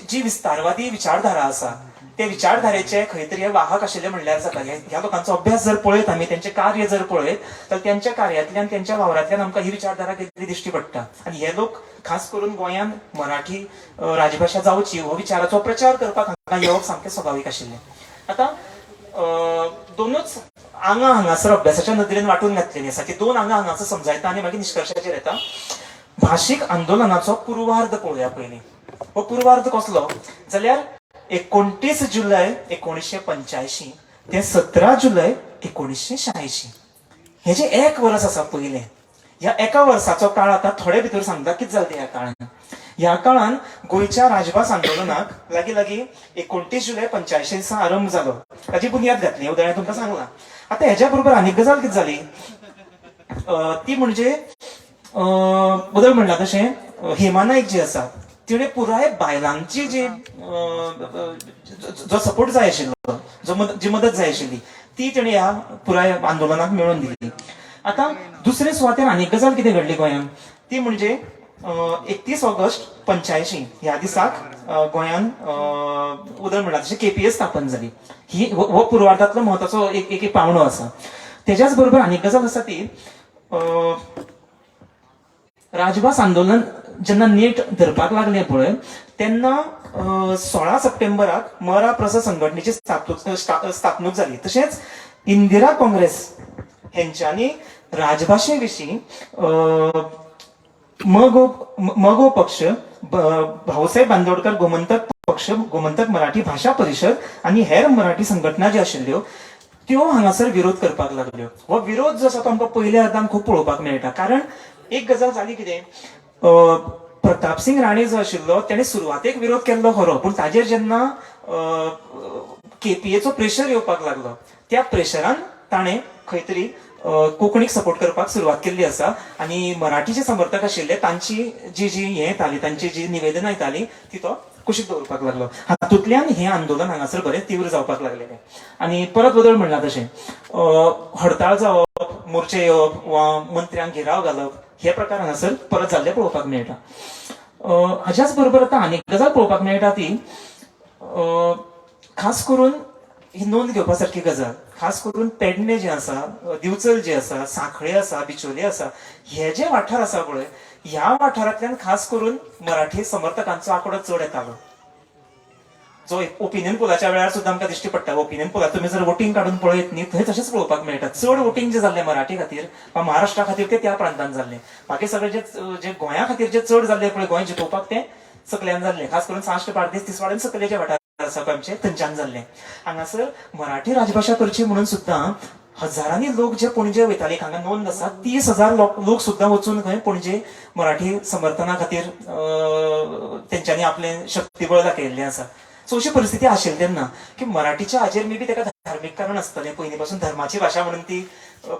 जी विस्तारवादी विचारधारा आसा ते विचारधारेचे खंय तरी हे वाहक आशिल्ले म्हणल्यार जाता. ह्या लोकांचो अभ्यास जर पळयत आमी, तेंचें कार्य जर पळयत तर तेंच्या कार्यांतल्यान, तेंच्या वावरांतल्यान आमकां ही विचारधारा गेल्ली दिश्टी पडटा. आनी हे लोक खास करून गोंयांत मराठी राजभाशा जावची हो विचाराचो प्रचार करपाक हांगा येवप सामकें सभावीक आशिल्लें. आतां दोनूच आंगां हांगासर अभ्यासाच्या नदरेन वांटून घातलेलीं आसा, ती दोन आंगां हांगासर समजायता आनी मागीर निश्कर्शाचेर येता. भाशीक आंदोलनाचो पुर्वार्ध पळोवया पयलीं. हो पुर्वार्ध कसलो जाल्यार 29 जुलय 1985 ते 17 जुलय 1986 हे जे एक वर्स आसा पयलें, ह्या एका वर्साचो काळ आतां थोडे भितर सांगता कितें जालें ह्या काळान. ह्या काळान गोंयच्या राजभास आंदोलनाक लागीं लागीं 29 जुलय 85 दिसा आरंभ जालो, ताची बुन्याद घातली उदाहरण तुमकां सांगलां. आतां हेज्या बरोबर आनीक गजाल कितें जाली ती म्हणजे बदल म्हणला तशें हेमा नायक जी आसा तिणें पुराय बायलांची जी जो सपोर्ट जाय आशिल्लो, जो जी मदत जाय आशिल्ली ती तिणें ह्या पुराय आंदोलनाक मेळोवन दिली. आतां दुसरे सुवातेर आनीक गजाल कितें घडली गोंयांत ती म्हणजे 31 ऑगस्ट 85 ह्या दिसाक गोंयांत उदळ म्हणला तशें केपीए स्थापन जाली. ही हो पुर्वार्धांतलो म्हत्वाचो एक एक पावंडो आसा. तेज्याच बरोबर आनीक गजाल आसा ती राजभास आंदोलन जेन्ना नेट धरपाक लागलें पळय तेन्ना 16 सप्टेंबराक मरा प्रस संघटनेची स्थापणूक जाली. तशेंच इंदिरा काँग्रेस हेंच्यांनी राजभाशे विशीं मगो पक्ष, भाऊसाहेब बांदोडकर गोमंतक पक्ष, गोमंतक मराठी भाशा परिषद आनी हेर मराठी संघटना ज्यो आशिल्ल्यो त्यो हांगासर विरोध करपाक लागल्यो. हो विरोध जो आसा तो आमकां पयल्या अर्दान खूब पळोवपाक मेळटा. कारण एक गजाल जाली कितें, प्रतापसिंग राणे जो आशिल्लो तेणें सुरवातेक विरोध केल्लो खरो, पूण ताजेर जेन्ना केपीएचो प्रेशर येवपाक लागलो त्या प्रेशरान ताणें खंय तरी कोंकणीक सपोर्ट करपाक सुरवात केल्ली आसा आनी मराठीचे समर्थक आशिल्ले तांची जी जी हें येताली, तांची जी निवेदनां येतालीं ती तो कुशीक दवरपाक लागलो. हातूंतल्यान हें आंदोलन हांगासर बरें तीव्र जावपाक लागलेलें. आनी परत बदल म्हणला तशें हडताळ जावप, मोर्चे येवप वा मंत्र्यांक घेराव घालप हे प्रकार हांगासर परत जाल्ले पळोवपाक मेळटा. हाज्याच बरोबर आतां आनीक गजाल पळोवपाक मेळटा ती खास करून ही नोंद घेवपा सारकी गजाल, खास करून पेडणे जे आसा, दिवचल जे आसा, सांखळे आसा, बिचोले आसा, हे जे वाठार आसा पळय ह्या वाठारांतल्यान खास करून मराठी समर्थकांचो आंकडो चड येतालो. जो ओपिनियन पोलाच्या वेळार सुद्दां आमकां दिश्टी पडटा. ओपिनियन पोलार तुमी जर वोटींग काडून पळयत न्ही थंय तशेंच पळोवपाक मेळटा. चड वोटींग जें जाल्लें मराठी खातीर वा महाराष्ट्रा खातीर तें त्या प्रांतान जाल्लें. बाकी सगळे जे गोंया खातीर जे चड जाल्ले पळय गोंय जिखोवपाक तें सकल्यान जाल्लें. खास करून साश्ट, बार्देस, तिसवाड आनी सकले जे वाठार आसा पळय आमचे थंयच्यान जाल्लें. हांगासर मराठी राजभाशा करची म्हणून सुद्दां हजारांनी लोक जे पणजे वयताले, हांगा नोंद आसा 30,000 लोक सुद्दां वचून खंय पणजे मराठी समर्थना खातीर तेंच्यांनी आपलें शक्तीबळ दाखयल्लें आसा. सो अशी परिस्थिती आशिल्ली तेन्ना की मराठीच्या हाजेर मे बी तेका धार्मीक कारण आसतलें, पयलीं पासून धर्माची भाशा म्हणून ती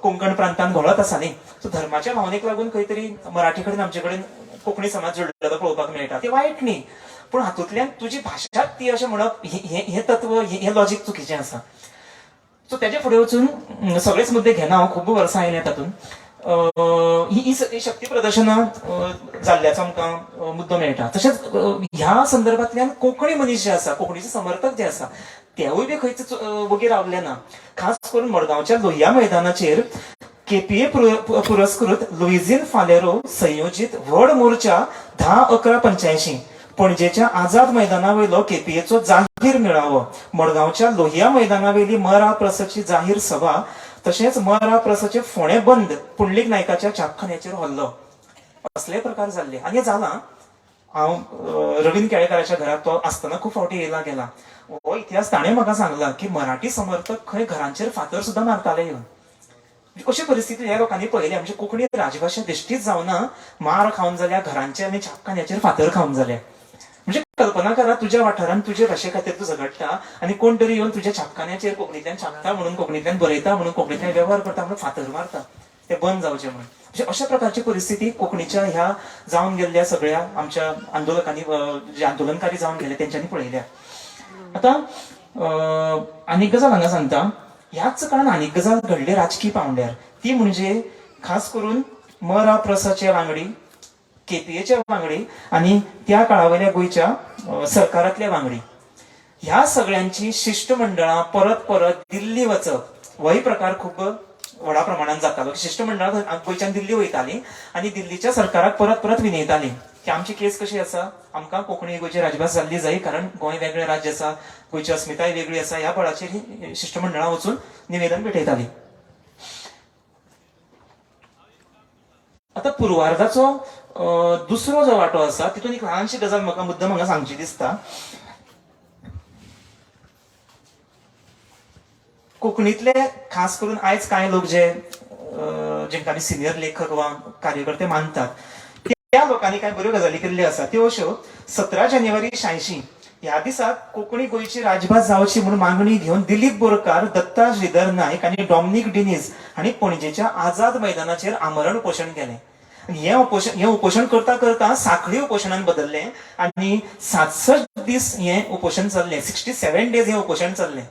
कोंकण प्रांतान घोळत आसा न्ही. सो धर्माच्या भावनेक लागून खंय तरी मराठी कडेन आमचे कडेन कोंकणी समाज जोडलेलो पळोवपाक मेळटा. ते वायट न्ही, पूण हातूंतल्यान तुजी भाशा ती अशें म्हणप हें तत्व, हें लॉजीक चुकीचें आसा. सो तेजे फुडें वचून सगळेच मुद्दे घेना हांव, खूब वर्सां आयल्या तातूंत. ही शक्ती प्रदर्शनां जाल्ल्याचो आमकां मुद्दो मेळटा. तशेंच ह्या संदर्भांतल्यान कोंकणी मनीस जे आसा, कोंकणीचे समर्थक जे आसा तेवूय बी खंयच वगी रावले ना. खास करून मडगांवच्या लोहिया मैदानाचेर केपीए पुरस्कृत लुइझिन फालेरो संयोजीत व्हड मोर्चा 10/11/85 पणजेच्या आझाद मैदाना वयलो केपीएचो जाहीर मेळावो, मडगांवच्या लोहिया मैदाना वयली मरा प्रसची जाहीर सभा, तशेंच मरा प्रसचे फोंडे बंद पुंडलीक नायकाच्या छापखान्याचेर हल्लो, असले प्रकार जाल्ले. आनी हें जालां. हांव रवींद्र केळेकाराच्या घरात तो आसतना खूब फावटी येयला गेला. हो इतिहास ताणें म्हाका सांगला की मराठी समर्थक खंय घरांचेर फातर सुद्दां मारताले येवन. अशी परिस्थिती ह्या लोकांनी पळयली. आमची कोंकणी राजभाशा बेश्टीच जावना मार खावन जाल्या, घरांचे आनी छापखान्याचेर फातर खावन जाल्या. म्हणजे कल्पना करा, तुज्या वाठारांत तुजे भाशे खातीर तूं झगडटा आनी कोण तरी येवन तुज्या छापखान्याचेर कोंकणींतल्यान छापता म्हणून, कोंकणींतल्यान बरयता म्हणून, कोंकणींतल्यान वेव्हार करता म्हणून फातर मारता, ते बंद जावचे म्हणून. म्हणजे अशा प्रकारची परिस्थिती कोंकणीच्या ह्या जावन गेल्ल्या सगळ्या आमच्या आंदोलकांनी, जे आंदोलनकारी जावन गेले तेंच्यांनी पळयल्या. आतां आनीक गजाल हांगा सांगता, ह्याच काळान आनीक गजाल घडली राजकी पावंड्यार, ती म्हणजे खास करून मरा प्रसाचे वांगडी, केपीएचे वांगडी आनी त्या काळा वयल्या गोंयच्या सरकारांतले वांगडी, ह्या सगळ्यांची शिश्टमंडळां परत परत दिल्ली वचप होय प्रकार खूब व्हडा प्रमाणान जातालो. शिश्टमंडळां गोंयच्यान दिल्ली वयताली आनी दिल्लीच्या सरकाराक परत परत विनयताली की आमची केस कशी आसा, आमकां कोंकणी गोंयची राजभास जाल्ली जाय, कारण गोंय वेगळें राज्य आसा, गोंयची अस्मिताय वेगळी आसा. ह्या बळाचेर ही शिश्टमंडळां वचून निवेदन भेटयताली. आतां पुर्वार्धाचो दुसरो जो वांटो आसा तितून एक ल्हानशी गजाल म्हाका मुद्दम हांगा सांगची दिसता. कोंकणीतले खास करून आयज कांय लोक जे जेंका आमी सिनियर लेखक वा कार्यकर्ते मानतात त्या लोकांनी कांय बऱ्यो गजाली केल्ल्यो आसा, त्यो अश्यो: 17 जानेवारी 86 ह्या दिसा कोंकणी गोंयची राजभास जावची म्हूण मागणी घेवन दिलीप बोरकार, दत्ता श्रीधर नायक आनी डॉमनीक डिनीज हांणी पणजेच्या आझाद मैदानाचेर आमरण उपोशण केलें. आनी हें उपोशण करता करता साखळी उपोशणान बदललें आनी 67 दीस हें उपोशण चल्लें. 67 डेज हें उपोशण चल्लें.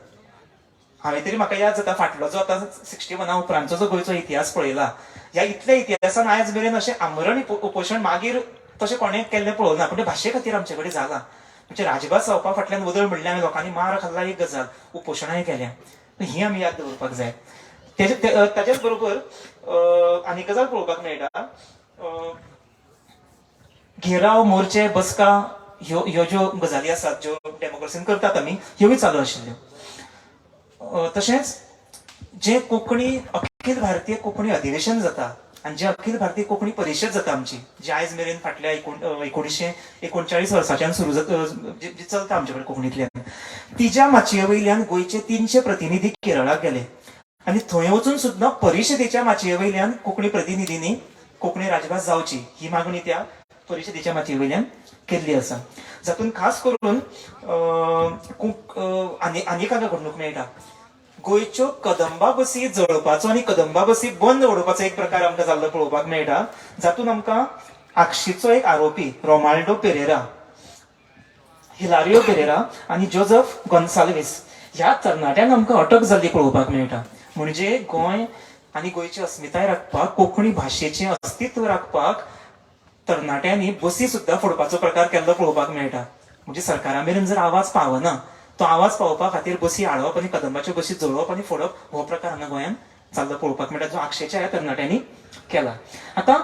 हांवें तरी म्हाका याद जाता फाटलो जो आतां 61 उपरांतचो जो गोंयचो इतिहास पळयला, ह्या इतल्या इतिहासान आयज मेरेन अशें आमरण उपोशण मागीर तशें कोणें केल्लें पळोवना, पूण ते भाशे खातीर आमचे कडेन जालां. म्हणजे राजभास जावपा फाटल्यान वदळ म्हणल्यार आमी लोकांनी मार खाल्ला एक गजाल, उपोशणाय केल्या, ही आमी याद दवरपाक जाय. ताच्याच बरोबर आनी गजाल पळोवपाक मेळटा, घेराव, मोर्चे, बसका ह्यो ह्यो ज्यो गजाली आसात ज्यो डेमोक्रेसीन करतात आमी, ह्योय चालू आशिल्ल्यो. तशेंच जे कोंकणी अखिल भारतीय कोंकणी अधिवेशन जाता आनी जे अखिल भारतीय कोंकणी परिशद जाता आमची, जी आयज मेरेन फाटल्या 1939 वर्साच्यान सुरू जाता, जी चलता आमचे कडेन कोंकणींतल्यान, तिच्या माचये वयल्यान गोंयचे 300 प्रतिनिधी केरळाक गेले आनी थंय वचून सुद्दां परिशदेच्या माचये वयल्यान कोंकणी प्रतिनिधींनी कोंकणी राजभास जावची ही मागणी त्या परिशदेच्या माचये वयल्यान केल्ली आसा. जातून खास करून आनी आनीक हांगा घडणूक मेळटा, गोंयच्यो कदंबा बसी जळपाचो आनी कदंबा बसी बंद उडोवपाचो एक प्रकार आमकां जाल्लो पळोवपाक मेळटा. जातून आमकां आक्षीचो एक आरोपी रोमाल्डो पेरेरा, हिलारियो पेरेरा आनी जोजफ गोन्साल्वीस ह्या तरणाट्यांक आमकां अटक जाल्ली पळोवपाक मेळटा. म्हणजे गोंय आनी गोंयची अस्मिताय राखपाक, कोंकणी भाशेचें अस्तित्व राखपाक तरणाट्यांनी बसी सुद्दां फोडपाचो प्रकार केल्लो पळोवपाक मेळटा. म्हणजे सरकारा मेरेन जर आवाज पावना, तो आवाज पावोवपा खातीर बसी हाडप आनी कदंबाच्यो बसी जळोवप आनी फोडप हो प्रकार हांगा गोंयांत जाल्लो पळोवपाक मेळटा, जो आक्षेच्या ह्या तरणाट्यांनी केला. आतां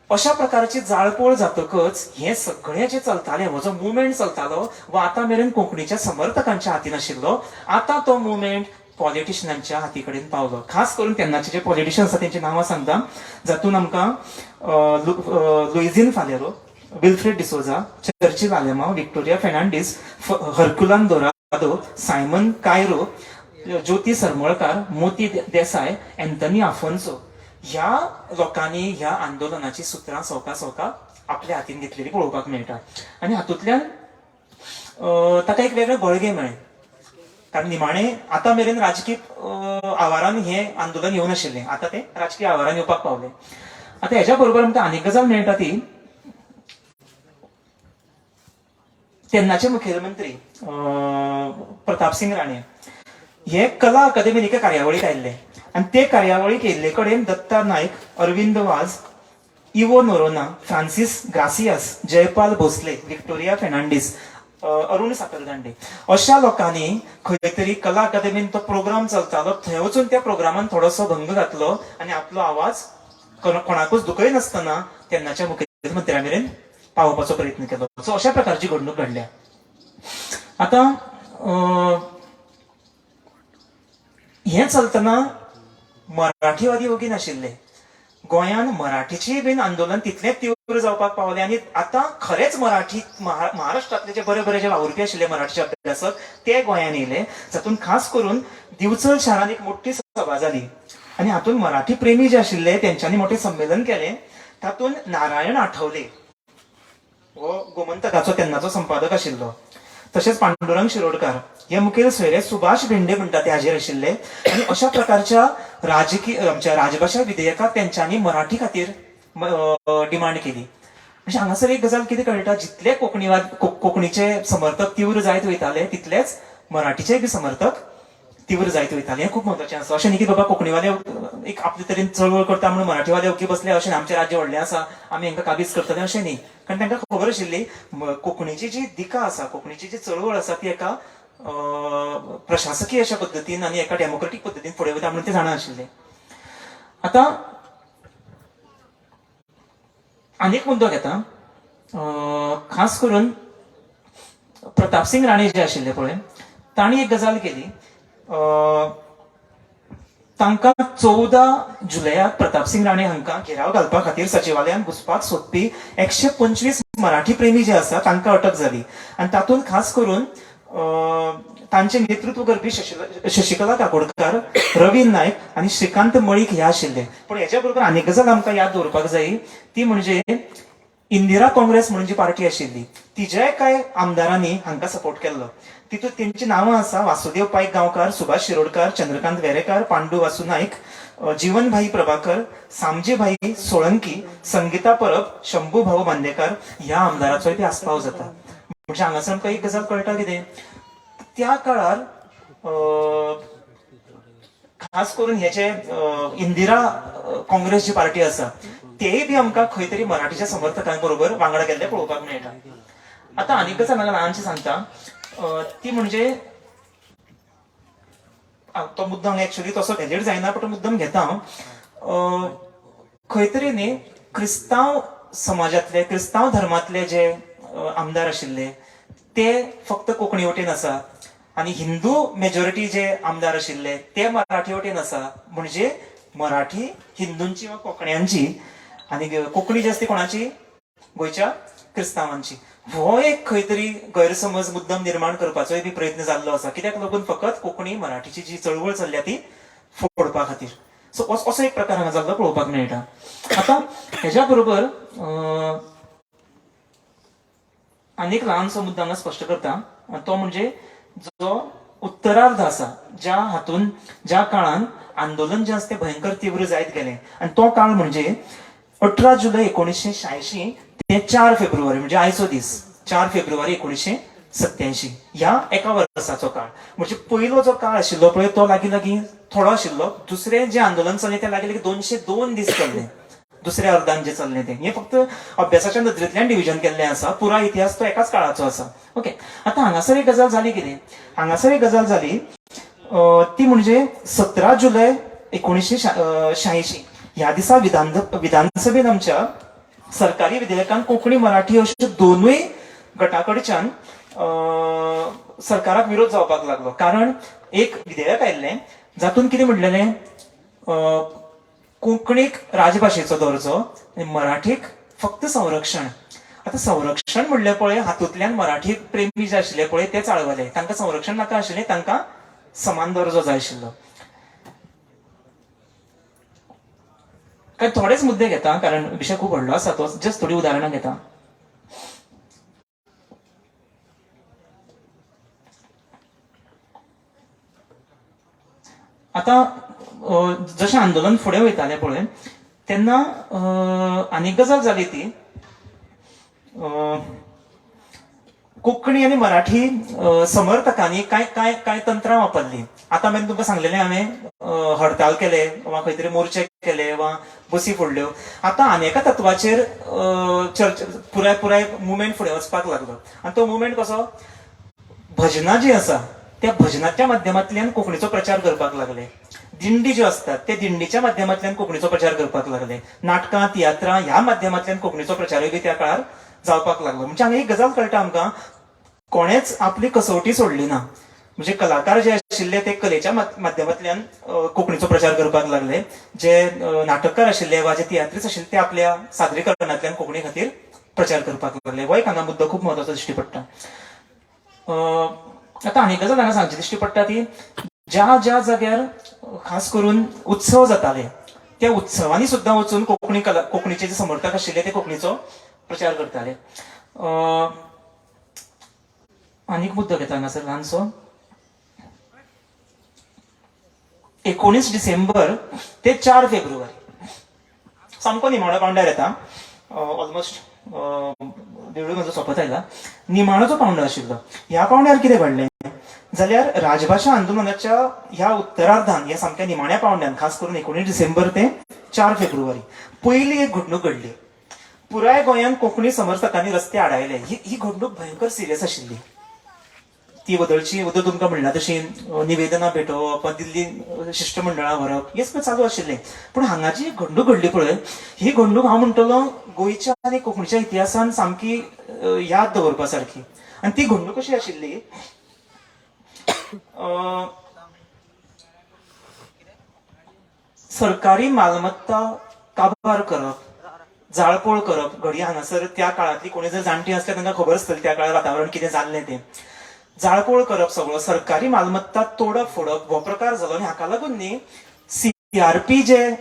अशा प्रकारची जाळपोळ जातकच हें सगळें जें चलतालें, हो जो मुवमेंट चलतालो वो आतां मेरेन कोंकणीच्या समर्थकांच्या हातीन आशिल्लो, आतां तो मुवमेंट पॉलिटिशियनांच्या हाती कडेन पावलो. खास करून तेन्नाचे जे पॉलिटिशियन आसा तेंची नांवां सांगता, जातून आमकां Luizinho Faleiro, Wilfred D'Souza, Churchill Alemao, Victoria Fernandes, Herculano Dourado, Simon Cairo, Jyoti Sarmalkar, Moti Desai, Anthony Afonso ह्या लोकांनी ह्या आंदोलनाची सुत्रां सवका सवका आपल्या हातीन घेतलेली पळोवपाक मेळटा. आनी हातूंतल्यान ताका एक वेगळें बळगें मेळ्ळें, कारण निमाणें आतां मेरेन राजकी आवारान हें आंदोलन येवं नाशिल्लें, आतां तें राजकी आवारान येवपाक पावलें. आतां हेज्या बरोबर आमकां आनीक गजाल मेळटा ती तेन्नाचे मुखेलमंत्री प्रतापसिंग राणे हे कला अकादमीन एका कार्यावळीक आयिल्ले आनी ते कार्यावळीक येयल्ले कडेन दत्ता नायक, अरविंद वाज, इवो नोरोना, फ्रांसीस ग्रासियास, जयपाल भोसले, विक्टोरिया फेर्नांडीस, अरुण साखरदांडे अशा लोकांनी खंय तरी कला अकादमीन तो प्रोग्राम चलतालो थंय वचून त्या प्रोग्रामान थोडोसो भंग घातलो आनी आपलो आवाज कोणाकूच दुखयनासतना तेन्नाच्या मुखेलमंत्र्या मेरेन पावोवपाचो प्रयत्न केलो. सो अशा प्रकारची घडणूक घडल्या. आतां हें चलतना मराठीवादी ओगी नाशिल्ले. गोंयांत मराठीचीय बीन आंदोलन तितलेंच तीव्र जावपाक पावलें आनी आतां खरेंच मराठी महाराष्ट्रांतले जे बरे बरे जे वावुरपी आशिल्ले मराठीचे अभ्यासक ते गोंयांत येयले, जातूंत खास करून दिवचल शारांत एक मोठी सभा जाली आनी हातूंत मराठी प्रेमी जे आशिल्ले तेंच्यांनी मोठें संमेलन केलें. तातूंत नारायण आठवले हो गोमंतकाचो तेन्नाचो संपादक आशिल्लो, तशेंच पांडुरंग शिरोडकार हे मुखेल सोयरे सुभाष भेंडे म्हणटा ते हाजीर आशिल्ले आनी अशा प्रकारच्या राजकीय आमच्या राजभाशा विधेयकाक तेंच्यांनी मराठी खातीर डिमांड केली. म्हणजे हांगासर एक गजाल कितें कळटा, जितले कोंकणीवाद कोंकणीचे समर्थक तीव्र जायत वयताले तितलेच मराठीचे बी समर्थक तीव्र जायत वयताले. हें खूब म्हत्वाचें आसा. अशें न्ही की बाबा कोंकणीवाले एक आपले तरेन चळवळ करता म्हणून मराठीवाले ओगी बसले अशें, आमचें राज्य व्हडलें आसा आमी हांकां काबीज करतले अशें न्ही, कारण तांकां खबर आशिल्ली कोंकणीची जी दिका आसा, कोंकणीची जी चळवळ आसा ती एका प्रशासकीय अशा पद्दतीन आनी एका डेमोक्रेटीक पद्दतीन फुडें वयता म्हणून ते जाणा आशिल्ले. आतां आनीक मुद्दो घेता, खास करून प्रतापसिंग राणे जे आशिल्ले पळय तांणी एक गजाल केली. तांकां 14 जुलयाक प्रतापसिंग राणे हांकां घेराव घालपा खातीर सचिवालयांत घुसपाक सोदपी 125 मराठी प्रेमी जे आसा तांकां अटक जाली आनी तातूंत खास करून तांचें नेतृत्व करपी शशिकला काकोडकार, रवी नायक आनी श्रीकांत मळीक ह्या आशिल्ले. पूण हेच्या बरोबर आनीक गजाल आमकां याद दवरपाक जाय, ती म्हणजे इंदिरा काँग्रेस म्हणून जी पार्टी आशिल्ली तिज्याय कांय आमदारांनी हांकां सपोर्ट केल्लो. तितूंत तेंची नांवां आसा वासुदेव पायक गांवकार, सुभाष शिरोडकार, चंद्रकांत वेरेकार, पांडू वासू नायक, जीवनभाई प्रभाकर, सामजीभाई सोळंकी, संगीता परब, शंभू भाऊ बांदेकार ह्या आमदाराचोय बी आस्पाव जाता. म्हणजे हांगासर आमकां एक गजाल कळटा कितें, त्या काळार खास करून हे जे इंदिरा काँग्रेस जी पार्टी आसा तेय बी आमकां खंय तरी मराठीच्या समर्थकां बरोबर वांगडा गेल्ले पळोवपाक मेळटा. आतां आनीक गजाल हांगा ल्हानशी सांगता, ती म्हणजे तो मुद्दो हांगा एक्चुअली तसो व्हॅलीड जायना, पण मुद्दम घेता हांव. खंय तरी न्ही क्रिस्तांव समाजांतले, क्रिस्तांव धर्मांतले जे आमदार आशिल्ले ते फक्त कोंकणी वटेन आसा आनी हिंदू मेजॉरिटी जे आमदार आशिल्ले ते मराठी वटेन आसा. म्हणजे मराठी हिंदूंची वा कोंकण्यांची आनी कोंकणी जी आसा ती कोणाची, गोंयच्या क्रिस्तांवांची. हो एक खंय तरी गैरसमज मुद्दम निर्माण करपाचोय बी प्रयत्न जाल्लो आसा, कित्याक लागून फकत कोंकणी मराठीची जी चळवळ चल्ल्या ती फोडपा खातीर. सो असो एक प्रकार हांगा जाल्लो पळोवपाक मेळटा. आतां हेज्या बरोबर आनीक ल्हानसो मुद्दो हांगा स्पश्ट करता, तो म्हणजे जो उत्तरार्ध आसा, ज्या हातून ज्या काळान आंदोलन जें आसा तें भयंकर तीव्र जायत गेलें आनी तो काळ म्हणजे 18 जुलय 1986 ते 4 फेब्रुवारी, म्हणजे आयचो दीस 4 फेब्रुवारी 1987 ह्या एका वर्साचो काळ. म्हणजे पयलो जो काळ आशिल्लो पळय तो लागीं लागीं थोडो आशिल्लो, दुसरें जें आंदोलन चल्लें तें लागीं लागीं 202 दीस चल्लें, दुसऱ्या अर्दान जें चल्लें तें. हें फक्त अभ्यासाच्या नदरेंतल्यान डिविजन केल्लें आसा, पुराय इतिहास तो एकाच काळाचो आसा. ओके, आतां हांगासर एक गजाल जाली कितें, हांगासर एक गजाल जाली ती म्हणजे 17 जुलय 1986 ह्या दिसा विधानसभेन आमच्या सरकारी विधेयकान कोंकणी मराठी अश्यो दोनूय गटा कडच्यान सरकाराक विरोध जावपाक लागलो. कारण एक विधेयक आयिल्लें जातून कितें म्हणलेलें, कोंकणीक राजभाशेचो दर्जो आनी मराठीक फक्त संरक्षण. आतां संरक्षण म्हणलें पळय, हातूंतल्यान मराठी प्रेमी जे आशिल्ले पळय ते चाळवले, तांकां संरक्षण नाका आशिल्लें, तांकां समान दर्जो जाय आशिल्लो. काय थोडेच मुद्दे घेता कारण विशय खूब व्हडलो आसा तो, जस्ट थोडी उदाहरणां घेता. आतां जशें आंदोलन फुडें वयतालें पळय तेन्ना आनीक गजाल जाली ती कोंकणी आनी मराठी समर्थकांनी कांय कांय कांय तंत्रां वापरलीं. आतां मेरेन तुमकां सांगलेलें हांवें, हडताल केले वा खंय तरी मोर्चे केले वा बसी फोडल्यो. आतां आनी एका तत्वाचेर चर्चा पुराय पुराय मुवमेंट फुडें वचपाक लागलो आनी तो मुवमेंट कसो, भजनां जीं आसा त्या भजनाच्या माध्यमांतल्यान कोंकणीचो प्रचार करपाक लागले. दिंडी ज्यो आसतात ते दिंडीच्या माध्यमांतल्यान कोंकणीचो प्रचार करपाक लागले. नाटकां, तियात्रां ह्या माध्यमांतल्यान कोंकणीचो प्रचारूय बी त्या काळार जावपाक लागलो. म्हणजे हांगा एक गजाल कळटा आमकां, कोणेच आपली कसोटी सोडली ना. म्हणजे कलाकार जे आशिल्ले ते कलेच्या माध्यमांतल्यान कोंकणीचो प्रचार करपाक लागले, जे नाटककार आशिल्ले वा जे तियात्रीस आशिल्ले ते आपल्या सादरीकरणांतल्यान कोंकणी खातीर प्रचार करपाक लागले. हो एक हांगा मुद्दो खूब म्हत्वाचो दिश्टी पडटा. आतां आनी गजाल हांगा सांगची दिश्टी पडटा ती ज्या ज्या जाग्यार खास करून उत्सव जाताले त्या उत्सवांनी सुद्दां वचून कोंकणी कला कोंकणीचे जे समर्थक आशिल्ले ते कोंकणीचो प्रचार करताले. आनीक मुद्दो घेता हांगासर ल्हानसो. 19 डिसेंबर ते 4 फेब्रुवारी सामको निमाणो पावंड्यार येता. ऑलमोस्ट देवूळ म्हजो सोंपत आयला. निमाणो जो पावंडो आशिल्लो ह्या पावंड्यार कितें घडलें जाल्यार राजभाशा आंदोलनाच्या ह्या उत्तरार्धान ह्या सामक्या निमाण्या पावंड्यान खास करून 19 डिसेंबर ते 4 फेब्रुवारी पयली एक घडणूक घडली. पुराय गोंयांत कोंकणी समर्थकांनी रस्ते आडायले. ही घडणूक भयंकर सिरियस आशिल्ली. ती बदलची उदक तुमकां म्हणला तशी निवेदनां भेटोवप, दिल्ली शिश्टमंडळां व्हरप हें सगळें चालू आशिल्लें. पूण हांगा जी घडणूक घडली पळय ही घडणूक हांव म्हणटलो गोंयच्या आनी कोंकणीच्या इतिहासान सामकी याद दवरपा सारकी. आनी ती घडणूक कशी आशिल्ली, सरकारी मालमत्ता काबार करप, जाळपोळ करप. घडये हांगासर त्या काळांतली कोणी जर जाणटी आसल्यार तांकां खबर आसतली त्या काळार वातावरण कितें जाल्लें तें. जाळपोळ करप, सगळो सरकारी मालमत्ता तोडप फोडप हो प्रकार जालो. आनी हाका लागून न्ही CRP जे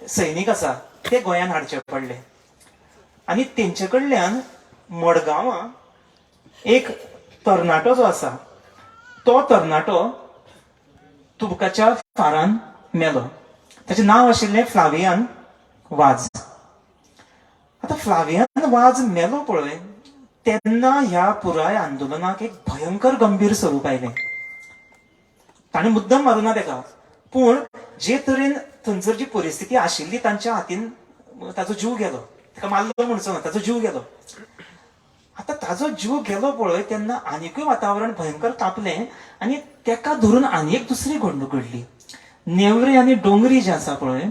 सैनीक आसा ते गोंयांत हाडचे पडले आनी तेंचे कडल्यान मडगांवां एक तरणाटो जो आसा तो तरणाटो तुबकाच्या फारान मेलो. ताचें नांव आशिल्लें फ्लावियान वाज. आतां फ्लावियान वाज मेलो पळय तेन्ना ह्या पुराय आंदोलनाक एक भयंकर गंभीर स्वरूप आयलें. ताणें मुद्दम मारूना तेका, पूण जे तरेन थंयसर जी परिस्थिती आशिल्ली तांच्या हातीन ताचो जीव गेलो. ताका मारलो म्हणचो ना, ताचो जीव गेलो. आतां ताजो जीव गेलो पळय तेन्ना आनिकूय वातावरण भयंकर तापलें आनी तेका धरून आनी एक दुसरी घडणूक घडली. नेवरे आनी डोंगरी जे आसा पळय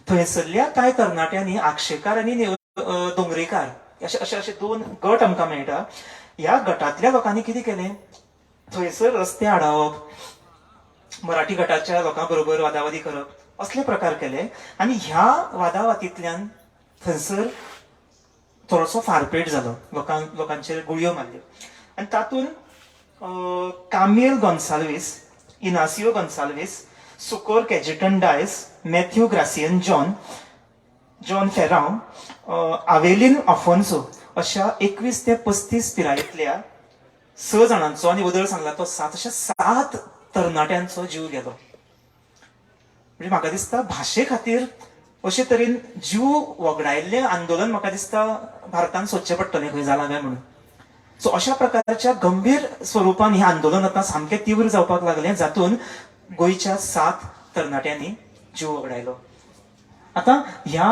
थंयसरल्या कांय तरणाट्यांनी आक्षेकार आनी दोंगरेकार अशे अशे अशे दोन गट आमकां मेळटा. ह्या गटांतल्या लोकांनी कितें केलें, थंयसर रस्ते आडावप, मराठी गटाच्या लोकां बरोबर वादावादी करप असले प्रकार केले. आनी ह्या वादावादींतल्यान थंयसर थोडोसो फारपेट जालो, लोकांचेर गुळयो मारल्यो. आनी तातूंत कामेल गोन्साल्वीस, इनासियो गोन्साल्वीस, सुकोर कॅजिटन डायस, मॅथ्यू ग्रासियन जॉन, जॉन फेरांव, आवेलीन अफोन्सो अशा 21 ते 35 पिरायेंतल्या 6 जाणांचो आनी वदळ सांगला तो 7 अशा 7 तरणाट्यांचो जीव गेलो. म्हणजे म्हाका दिसता भाशे खातीर अशे तरेन जीव वगडायल्लें आंदोलन म्हाका दिसता भारतान सोदचें पडटलें खंय जालां काय म्हणून. सो अशा प्रकारच्या गंभीर स्वरुपान हें आंदोलन आतां सामकें तीव्र जावपाक लागलें, जातून गोंयच्या 7 तरणाट्यांनी जीव वगडायलो. आतां ह्या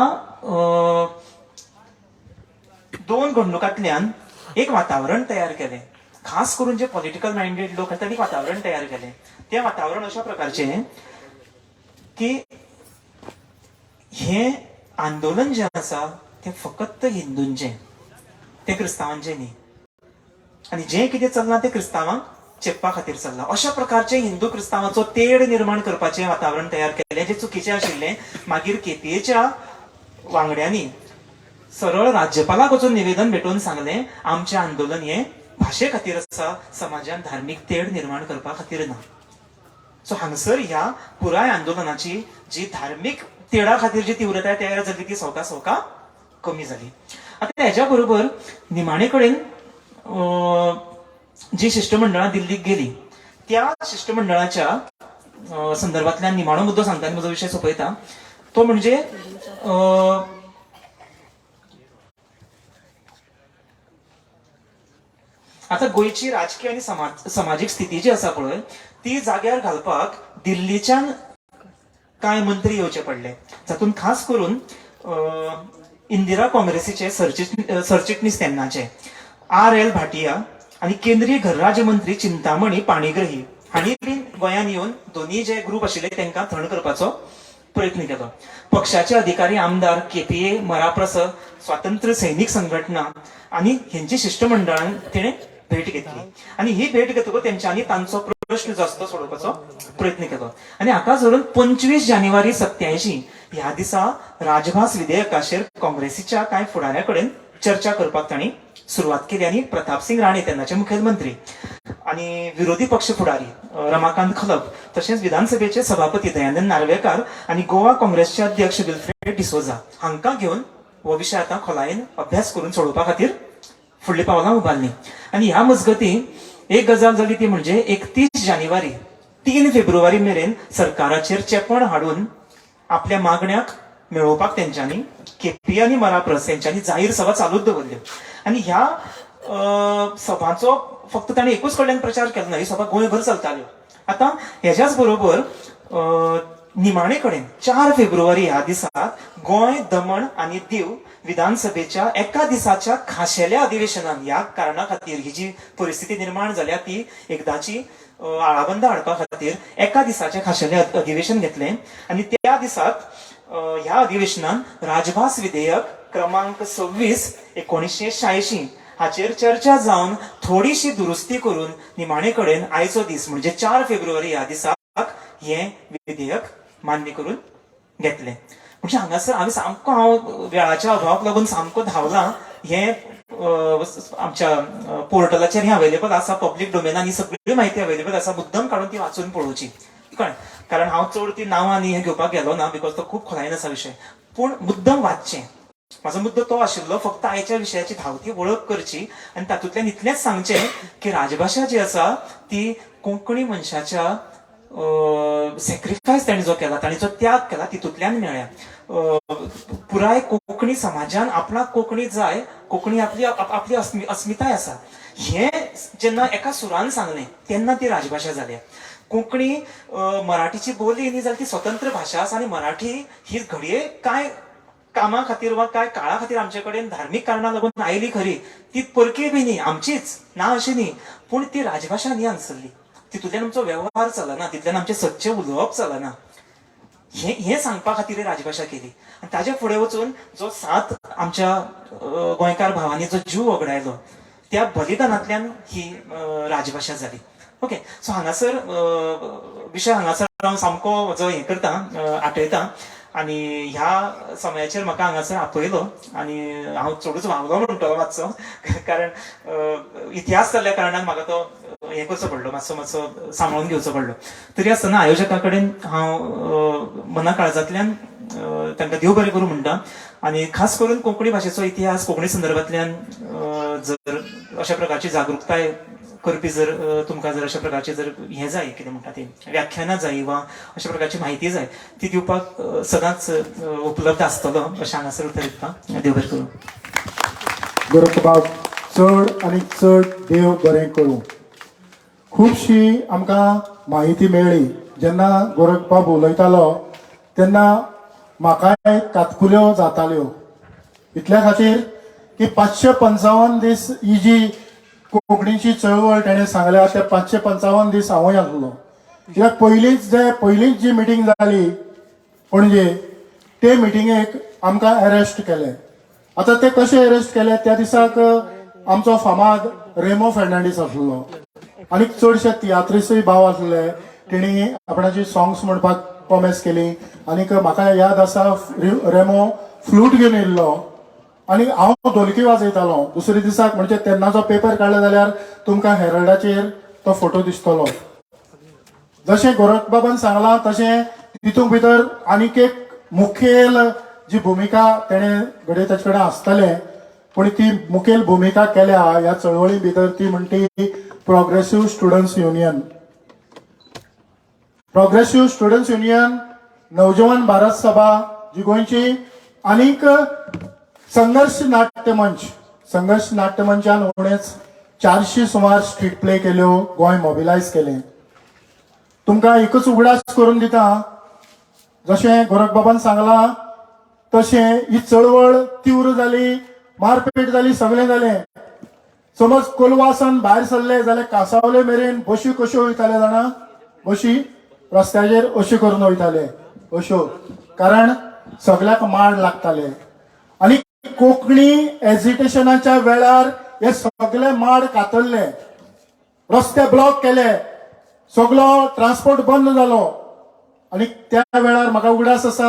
दोन घडणुकांतल्यान एक वातावरण तयार केलें. खास करून जे पॉलिटिकल मायंडेड लोक आसा तांणी वातावरण तयार केलें. तें वातावरण अशा प्रकारचें की हें आंदोलन जें आसा तें फकत हिंदूंचें, तें क्रिस्तांवांचें न्ही, आनी जें कितें चल्लां तें क्रिस्तांवांक चेपपा खातीर चल्लां. अशा प्रकारचें हिंदू क्रिस्तांवाचो तेड निर्माण करपाचें वातावरण तयार केलें जें चुकीचें आशिल्लें. मागीर केपीएच्या वांगड्यांनी सरळ राज्यपालाक वचून निवेदन भेटोवन सांगलें आमचें आंदोलन हें भाशे खातीर आसा, समाजान धार्मीक तेड निर्माण करपा खातीर ना. सो हांगसर ह्या पुराय आंदोलनाची जी धार्मीक तेडा खातीर जी तीव्रताय तयार जाली ती सवका सवका कमी जाली. आतां हेज्या बरोबर निमाणे कडेन जी शिश्टमंडळां दिल्लीक गेली त्या शिश्टमंडळाच्या संदर्भांतल्यान निमाणो मुद्दो सांगता आनी म्हजो विशय सोंपयता. तो म्हणजे आतां गोंयची राजकीय आनी समाजीक स्थिती जी आसा पळय ती जाग्यार घालपाक दिल्लीच्यान कांय मंत्री येवचे पडले, जातूंत खास करून इंदिरा काँग्रेसीचे सरचिटणीस तेन्नाचे RL Bhatia आनी केंद्रीय घरराज्य मंत्री चिंतामणी पाणीग्रही हांणी बी गोंयांत येवन दोनूय जे ग्रूप आशिल्ले तांकां थंड करपाचो प्रयत्न केलो. पक्षाचे अधिकारी आमदार केपीए मराप्रस, स्वातंत्र्य सैनीक संघटना आनी हेंची शिश्टमंडळान तिणें भेट घेतली आनी ही भेट घेतकच तेंच्यांनी तांचो प्रश्न जो आसा तो सोडोवपाचो प्रयत्न केलो. आनी हाका धरून 25 जानेवारी 87 ह्या दिसा राजभास विधेयकाचेर काँग्रेसीच्या कांय फुडाऱ्यां कडेन चर्चा करपाक तांणी सुरवात केली आनी प्रतापसिंग राणे तेन्नाचे मुखेलमंत्री आनी विरोधी पक्ष फुडारी रमाकांत खलप, तशेंच विधानसभेचे सभापती दयानंद नार्वेकार आनी गोवा काँग्रेसचे अध्यक्ष विल्फ्रेड डिसोजा हांकां घेवन हो विशय आतां खोलायेन अभ्यास करून सोडोवपा खातीर फुडलीं पावलां उबारलीं. आनी ह्या मजगतीं एक गजाल जाली ती म्हणजे 31 जानेवारी 3 फेब्रुवारी मेरेन सरकाराचेर चेपण हाडून आपल्या मागण्याक मेळोवपाक तेंच्यांनी केपी आनी मराप्रस हेंच्यांनी जाहीर सभा चालूच दवरल्यो. आनी ह्या सभांचो फक्त तांणी एकूच कडल्यान प्रचार केलो ना, ही सभा गोंयभर चलताल्यो. आतां हेज्याच बरोबर निमाणे कडेन 4 फेब्रुवारी ह्या दिसा गोंय, दमण आनी दीव विधानसभेच्या एका दिसाच्या खाशेल्या अधिवेशनान ह्या कारणा खातीर ही जी परिस्थिती निर्माण जाल्या ती एकदाची आळाबंदा हाडपा खातीर एका दिसाचें खाशेलें अधिवेशन घेतलें आनी त्या दिसाक ह्या अधिवेशनान राजभास विधेयक क्रमांक 26 1986 हाचेर चर्चा जावन थोडीशी दुरुस्ती करून निमाणे कडेन आयचो दीस म्हणजे 4 फेब्रुवारी ह्या दिसाक हें विधेयक मान्य करून घेतलें. म्हणजे हांगासर हांवें सामको, हांव वेळाच्या अभावाक लागून सामको धांवला, हें आमच्या पोर्टलाचेर हें अवेलेबल आसा, पब्लीक डोमेनान ही सगळी म्हायती अवेलेबल आसा, मुद्दम काडून ती वाचून पळोवची, कळ्ळें? कारण हांव चड ती नांवां आनी हें घेवपाक गेलो ना because तो खूब खोलायेन आसा विशय, पूण मुद्दम वाचचें. म्हाजो मुद्दो तो आशिल्लो, फक्त आयच्या विशयाची धांवती वळख करची आनी तातूंतल्यान इतलेंच सांगचें की राजभाशा जी आसा ती कोंकणी मनशाच्या सॅक्रिफायस तांणी जो केला, तांणी जो त्याग केला तितूंतल्यान मेळ्ळ्या. पुराय कोंकणी समाजान आपणाक कोंकणी जाय, कोंकणी आपली आपली अस्मिताय आसा हें जेन्ना एका सुरान सांगलें तेन्ना ती राजभाशा जाल्या. कोंकणी मराठीची बोली न्ही जाल्यार ती स्वतंत्र भाशा आसा आनी मराठी ही घडये कांय कामा खातीर वा कांय काळा खातीर आमचे कडेन धार्मीक कारणां लागून आयली खरी, ती परकी बी न्ही, आमचीच ना अशी न्ही, पूण ती राजभाशा न्ही हांगसरली. तितूंतल्यान आमचो वेव्हार चलना, तितल्यान आमचें सदचें उलोवप चलना, हें सांगपा खातीर ही राजभाशा केली. आनी ताज्या फुडें वचून जो 7 आमच्या गोंयकार भावांनी जो जीव वगडायलो त्या बलिदानांतल्यान ही राजभाशा जाली. ओके, सो हांगासर विशय हांगासर हांव सामको जो हें करता, आठयता आनी ह्या समयाचेर म्हाका हांगासर आपयलो आनी हांव चडूच व्हांवलो म्हणटलो मातसो, कारण इतिहास जाल्ल्या कारणान म्हाका तो हें करचो पडलो, मातसो मातसो सांबाळून घेवचो पडलो. तरी आसतना आयोजका कडेन हांव मना काळजांतल्यान तांकां देव बरें करूं म्हणटा आनी खास करून कोंकणी भाशेचो इतिहास कोंकणी संदर्भांतल्यान जर अशा प्रकारची जागृताय करपी जर तुमकां जर अशा प्रकारची जर हें जाय, कितें म्हणटा ती व्याख्यानां जाय वा अशा प्रकारची म्हायती जाय ती दिवपाक सदांच उपलब्ध आसतलो अशें हांगासर उतर दिता. देव बरें करूं. गोरखबाब चड आनी चड देव बरें करूं. खुबशी आमकां म्हायती मेळ्ळी. जेन्ना गोरखबाब उलयतालो तेन्ना म्हाकाय कातकुल्यो जाताल्यो, इतल्या खातीर की 555 दीस ही जी कोंकणीची चळवळ तेणें सांगल्या ते 555 दीस हांवूय आसलो. कित्याक पयलींच जी मिटींग जाली पणजे, ते मिटिंगेक आमकां अरेस्ट केले. आतां ते कशे अरेस्ट केले, त्या दिसाक आमचो फामाद रेमो फेर्नांडीस आसलो आनी चडशे तियात्रिसूय भाव आसले, तेणी आपणाची सॉंग्स म्हणपाक कॉमेस केली. आनीक म्हाका याद आसा रेमो फ्लूट घेवन येयल्लो आनी हांव धोलकी वाजयतालो. दुसरे दिसाक म्हणजे तेन्नाचो पेपर काडलो जाल्यार तुमकां हेरल्डाचेर तो फोटो दिसतलो. जशें गोरखबाबान सांगलां तशें तितूंत भितर आनीक एक मुखेल जी भुमिका तेणें घडये ताचे कडेन आसतलें, पूण ती मुखेल भुमिका केल्या ह्या चळवळी भितर ती म्हणटी progressive students union. Progressive students union, Naujawan Bharat Sabha जी गोंयची, आनीक संघर्ष नाट्य मंच. संघर्ष नाट्य मंचान उणेच 400 सुमार स्ट्रीट प्ले केल्यो, गोंय मोबिलायज केलें. तुमकां एकूच उगडास करून दिता, जशें गोरखबाबान सांगलां तशें ही चळवळ तीव्र जाली, मारपेट जाली, सगळें जालें. समज कोलवासान भायर सरले जाल्यार कासावले मेरेन बशी कश्यो वयताले जाणा, बशी रस्त्याचेर अश्यो करून वयताले अश्यो, कारण सगळ्याक माड लागताले. आनी कोंकणी एजिटेशनाच्या वेळार हे सगळे माड कातरले, रस्ते ब्लॉक केले, सगलो ट्रान्सपोर्ट बंद जालो आनी त्या वेळार म्हाका उगडास आसा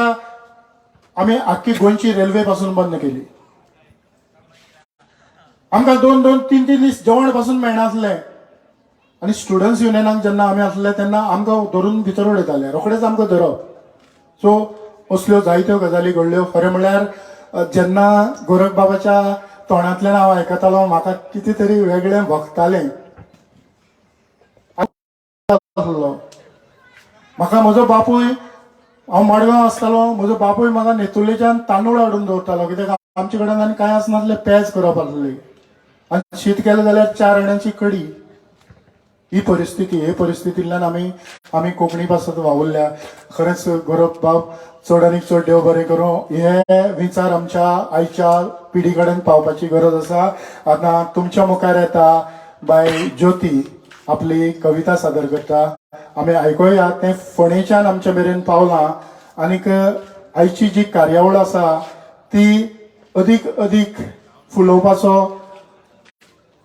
आमी आख्खी गोंयची रेल्वे पासून बंद केली. आमकां 2 2 3 3 दीस जेवण पासून मेळनासलें आनी स्टुडंट्स युनियनाक जेन्ना आमी आसले तेन्ना आमकां धरून भितर उडयताले, रोखडेच आमकां धरप. सो असल्यो जायत्यो गजाली घडल्यो. खरें म्हणल्यार जेन्ना गोरख बाबाच्या तोंडांतल्यान हांव आयकतालो म्हाका कितें तरी वेगळें भोगतालें. आसलो म्हाका म्हजो बापूय, हांव मडगांव आसतालो, म्हजो बापूय म्हाका नेतुर्लेच्यान तांदूळ हाडून दवरतालो कित्याक आमचे कडेन आनी कांय आसनासलें, पेज करप आसली आनी शीत केलें जाल्यार 4 आण्याची कडी. ही परिस्थिती, हे परिस्थितींतल्यान आमी आमी कोंकणी पासत वावुरल्या. खरेंच गोरख बाब चड आनी चड देव बरें करूं, हे विचार आमच्या आयच्या पिढी कडेन पावपाची गरज आसा. आतां तुमच्या मुखार येता बाय ज्योती आपली कविता सादर करता, आमी आयकुया. तें फोंडेच्यान आमच्या मेरेन पावलां आनीक आयची जी कार्यावळ आसा ती अदीक अदीक फुलोवपाचो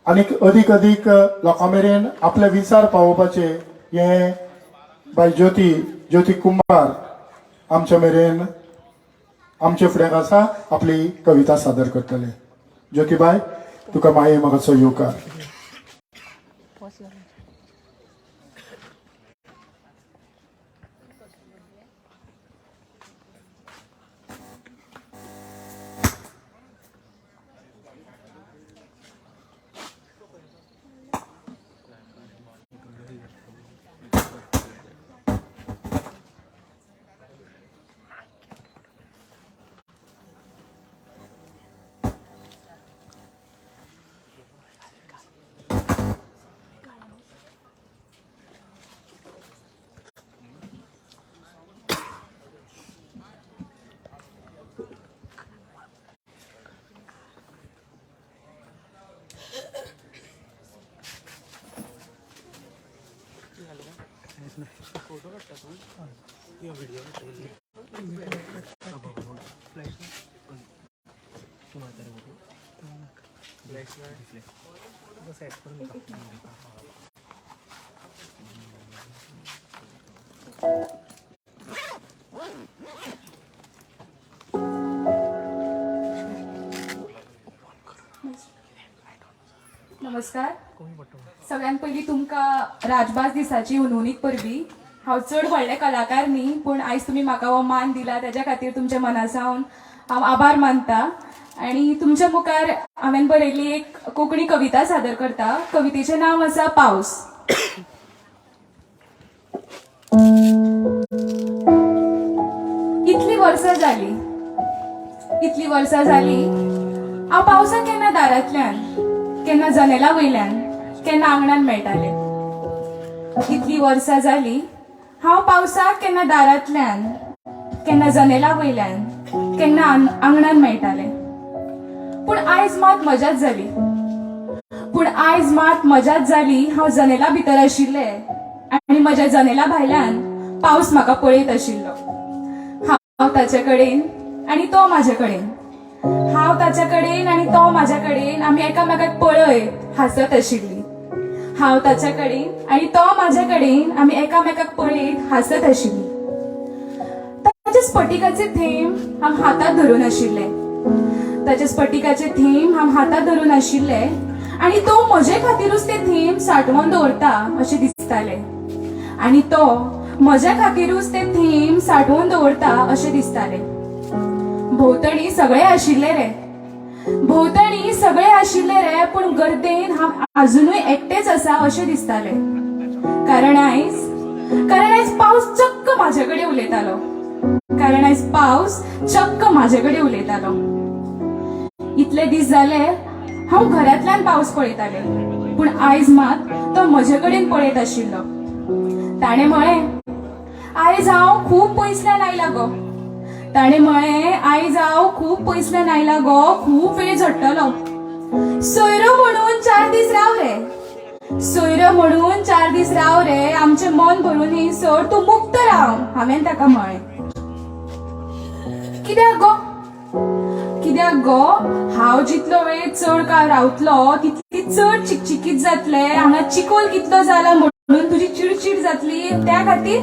आनीक अदीक अदीक लोकां मेरेन आपले विचार पावोवपाचे हें बाय ज्योती, ज्योती कुंभार आमच्या मेरेन आमचे फुड्याक आसा, आपली कविता सादर करतले. ज्योतीबाय, तुका माये म्हाकाचो येवकार. नमस्कार. सगळ्यात पयलीं तुमकां राजभास दिसाची हुनहुनीत परबी. हांव चड व्हडलें कलाकार न्ही, पूण आयज तुमी म्हाका हो मान दिला तेज्या खातीर तुमच्या मनासावन हांव आभार मानता. आनी तुमच्या मुखार हांवें बरयल्ली एक कोंकणी कविता सादर करता. कवितेचें नांव आसा पावस. इतली वर्सां जाली, इतली वर्सां जाली हांव पावसाक केन्ना दारांतल्यान, केन्ना जनेला वयल्यान, केन्ना आंगणान मेळटाले. इतली वर्सां जाली हांव पावसाक केन्ना दारांतल्यान, केन्ना जनेला वयल्यान, केन्ना आंगणान मेळटाले. पूण आयज मात मजाच जाली, पूण आयज मात मजाच जाली. हांव जनेला भितर आशिल्ले आनी म्हज्या जनेला भायल्यान पावस म्हाका पळयत आशिल्लो. हांव ताचे कडेन आनी तो म्हाजे कडेन, हांव ताच्या कडेन आनी तो म्हाज्या कडेन, आमी एकामेकाक पळयत हांसत आशिल्ली. हांव ताच्या कडेन आनी तो म्हाज्या कडेन, आमी एकामेकाक पळयत हांसत आशिल्ली. ताचे स्फटिकाचे थेंब हांव हातांत धरून आशिल्ले, ताचे स्फटिकाचे थेंब हांव हातांत धरून आशिल्ले आनी तो म्हजे खातीरूच ते थेंब सांठोवन दवरता अशें दिसताले. आनी तो म्हज्या खातीरूच ते थेंब सांठोवन दवरता अशें दिसताले. भोंवतणी सगळे आशिल्ले रे, भोंवतणी सगळे आशिल्ले रे, पूण गर्देन हांव आजुनूय एकटेच आसा अशें दिसताले. कारण आयज, कारण आयज पावस चक्क म्हाजे कडेन उलयतालो. कारण आयज पावस चक्क म्हाजे कडेन उलयतालो. इतले दीस जाले हांव घरांतल्यान पावस पळयताले, पूण आयज मात तो म्हजे कडेन पळयत आशिल्लो. ताणें म्हळें, आयज हांव खूब पयसल्यान आयला गो. ताणें म्हळें, आयज हांव खूब पयसल्यान आयला गो, खूब वेळ झडटलो. सोयरो म्हणून 4 दीस राव रे, सोयरो म्हणून 4 दीस राव रे, आमचें मन भरून येयसर तूं मुक्त राव, हांवें ताका म्हळें. कित्याक गो, कित्याक गो, हांव जितलो वेळ चड काळ रावतलो तितली चड चिकचिकीत जातले. हांगा चिकोल कितलो जाला म्हणून तुजी चिडचीड जातली त्या खातीर.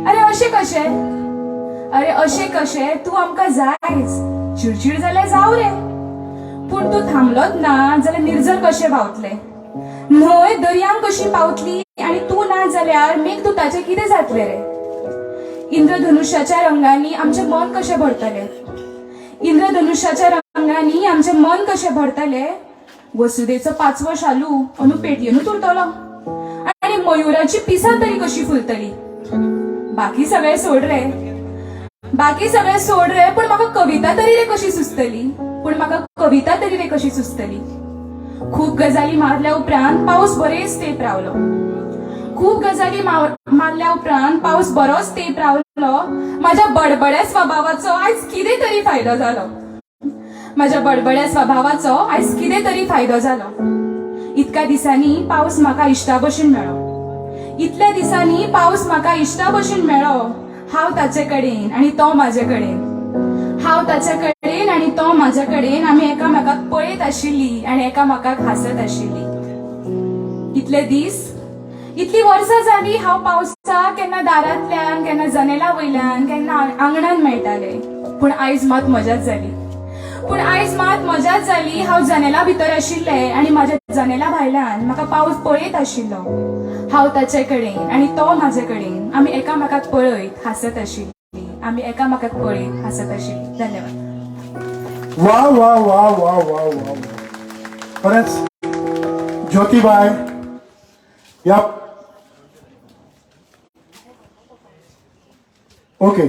अरे अशें कशें, अरे अशें कशें, तूं आमकां जायच, चिडचीड जाल्यार जावं रे, पूण तूं थांबलोच ना जाल्यार निर्जर कशें व्हांवतलें, न्हंय दर्यांक कशी पावतली आनी तूं ना जाल्यार मेघदूताचें कितें जातलें रे? इंद्रधनुष्याच्या रंगांनी आमचें मन कशें भरतलें, इंद्रधनुष्याच्या रंगांनी आमचें मन कशें भरतलें? वसुदेचो पांचवो शालू अंदू पेटयेनूच उरतलो आनी मयुराची पिसां तरी कशी फुलतली? बाकी सगळें सोड रे, बाकी सगळें सोड रे, पूण म्हाका कविता तरी रे कशी सुचतली, पूण म्हाका कविता तरी रे कशी सुचतली? खूब गजाली मारल्या उपरांत पावस बरेच तेंप रावलो, खूब गजाली मारल्या उपरांत पावस बरोच तेंप रावलो. माझ्या बडबड्या स्वभावाचो आयज कितें तरी फायदो जालो, माझ्या बडबड्या स्वभावाचो आयज कितें तरी फायदो जालो. इतक्या दिसांनी पावस म्हाका इश्टा भशेन मेळ्ळो, इतल्या दिसांनी पावस म्हाका इश्टा भशेन मेळ्ळो. हांव ताचे कडेन आनी तो म्हाजे कडेन, हांव ताचे कडेन आनी तो म्हाजे कडेन, आमी एकामेकाक पळयत आशिल्ली आनी एकामेकाक हांसत आशिल्ली. इतले दीस, इतली वर्सां जाली हांव पावसाक केन्ना दारांतल्यान, केन्ना जनेला वयल्यान, केन्ना आंगणान मेळटाले, पूण आयज मात मजाच जाली, पूण आयज मात मजाच जाली. हांव जनेला भितर आशिल्लें आनी म्हाज्या जनेला भायल्यान म्हाका पावस पळयत आशिल्लो. हांव ताचे कडेन आनी तो म्हाजे कडेन, आमी एकामेकाक पळयत हांसत आशिल्ली, आमी एकामेकाक पळयत हांसत आशिल्ली. धन्यवाद. वा वा वा वा वा वा. खरेंच ज्योतिबाय ह्या ओके,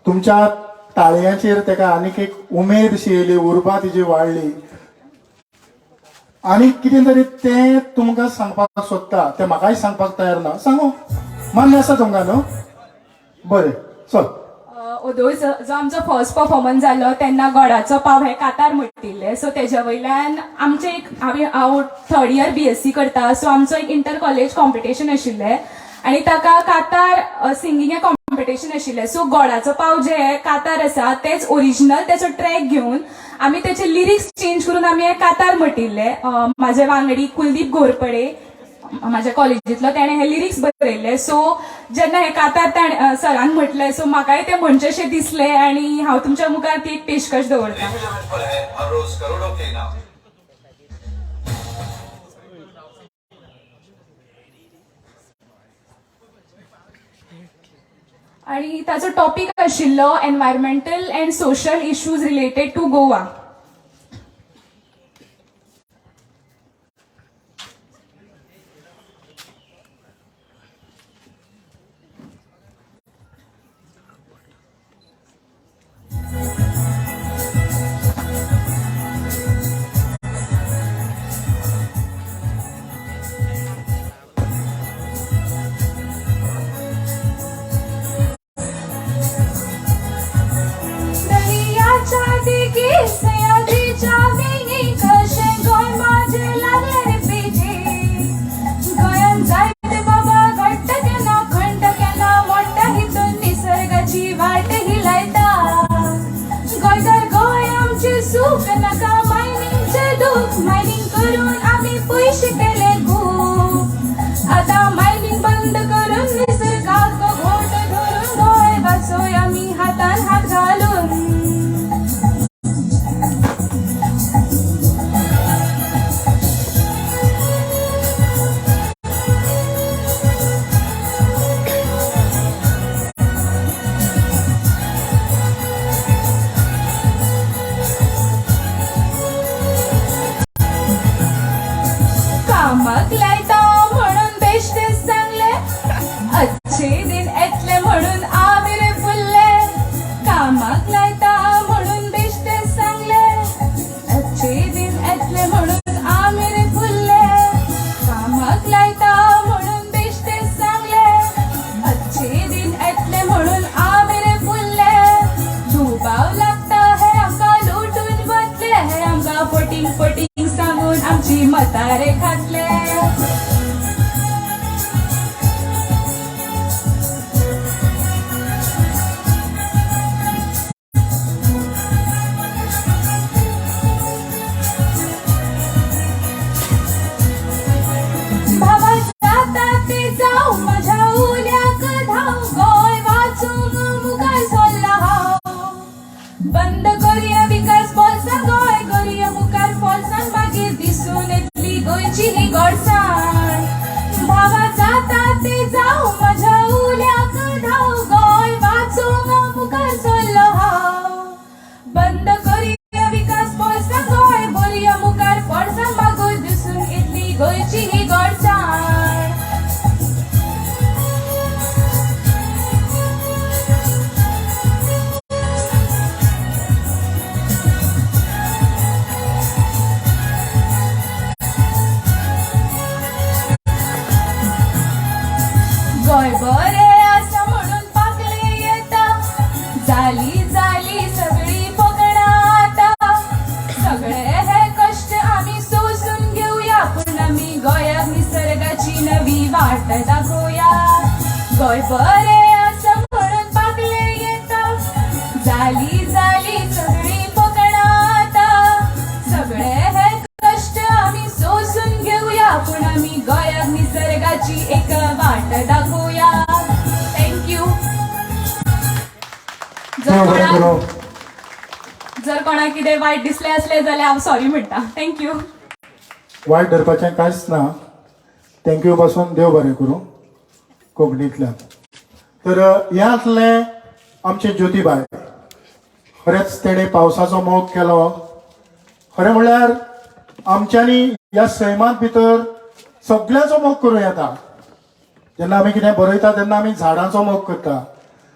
तुमच्या ताळयांचेर ताका आनीक एक उमेद शी येयली, उर्बा तिजी वाडली आनी कितें तरी तें तुमकां सांगपाक सोदता, तें म्हाकाय सांगपाक तयार ना. सांगू मान्य आसा तुमकां न्हू? बरें चल. ओदोळ जो आमचो फर्स्ट परफॉर्मन्स जालो तेन्ना गोडाचो पाव हे कातार म्हटिल्ले, सो तेज्या वयल्यान आमचे एक, हांव थर्ड इयर BSc करता, सो आमचो एक इंटर कॉलेज कॉम्पिटिशन आशिल्लें आनी ताका कातार सिंगींग हें कॉम्पिटिशन आशिल्लें. सो गोडाचो पाव जे कातार आसा तेच ओरिजिनल तेचो ट्रॅक घेवन आमी तेचे लिरिक्स चेंज करून आमी हे कातार म्हटिल्ले. म्हाजे वांगडी कुलदीप घोरपडे म्हाज्या कॉलेजींतलो, तेणें हे लिरिक्स बरयल्ले. सो जेन्ना हे कातार ताणें सरान म्हटलें, सो म्हाकाय तें म्हणचेंशें दिसलें आनी हांव तुमच्या मुखार ती एक पेशकश दवरतां. आनी ताचो टॉपीक आशिल्लो environmental and social issues related to Goa. Goa बरें आसा म्हणून पाकले येता, जाली जाली सगळी फकणां आतां. सगळे हे कश्ट आमी सोसून घेवया, पूण आमी गोंयाक निसर्गाची नवी वाट दाखोवया. गोंय बरें आसा म्हणून पाकले येता, जाली जाली सगळी फकणां आतां. सगळे हे कश्ट आमी सोसून घेवया, पूण आमी गोंयाक निसर्गाची एक वाट दाखोवया. Thank you. जर कोणाक जर कोणाक कितें वायट दिसलें आसलें जाल्यार हांव सॉरी म्हणटा. Thank you. वायट धरपाचें कांयच ना. Thank you पासून देव बरें करूं कोंकणींतल्यान. तर हें आसलें आमचें ज्योतीबाय. खरेंच तेणें पावसाचो मोग केलो. खरें म्हणल्यार आमच्यांनी ह्या सैमांत भितर सगळ्यांचो मोग करूं येता. जेन्ना आमी कितें बरयता तेन्ना आमी झाडांचो मोग करता,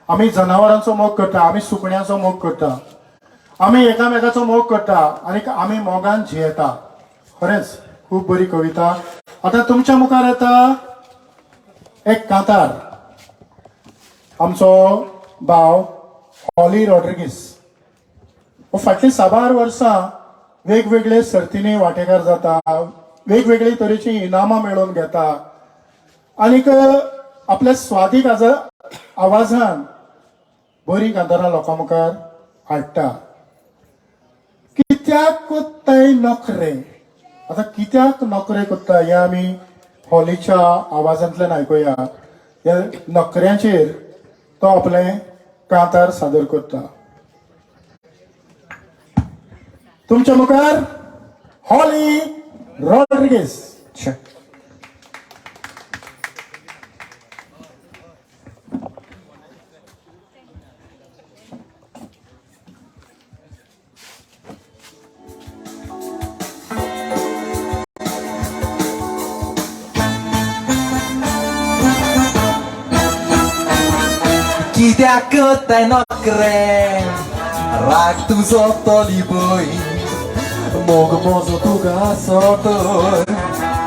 आमी जनावरांचो मोग करता, आमी सुकण्यांचो मोग करता, आमी एकामेकाचो मोग करता आनी आमी मोगान जियेता. खरेंच खूब बरी कविता. आतां तुमच्या मुखार येता एक कांतार, आमचो भाव हॉली रॉड्रिगीस. हो फाटलीं साबार वर्सां वेगवेगळे सर्तींनी वांटेकार जाता, वेगवेगळे तरेचीं इनामां मेळोवन घेता आनीक आपल्या स्वादीक आवाजान बरीं कांतारां लोकां मुखार हाडटा. कित्याक कोत्ताय नखरे, आतां कित्याक नखरे कोत्ता हें आमी हॉलीच्या आवाजांतल्यान आयकुया. ह्या नखऱ्यांचेर तो आपलें कांतार सादर करता. तुमच्या मुखार हॉली रॉड्रिगीस. कित्याक करताय नखरे, राग तुजो तो लिपय, मोग म्हजो तुका आसत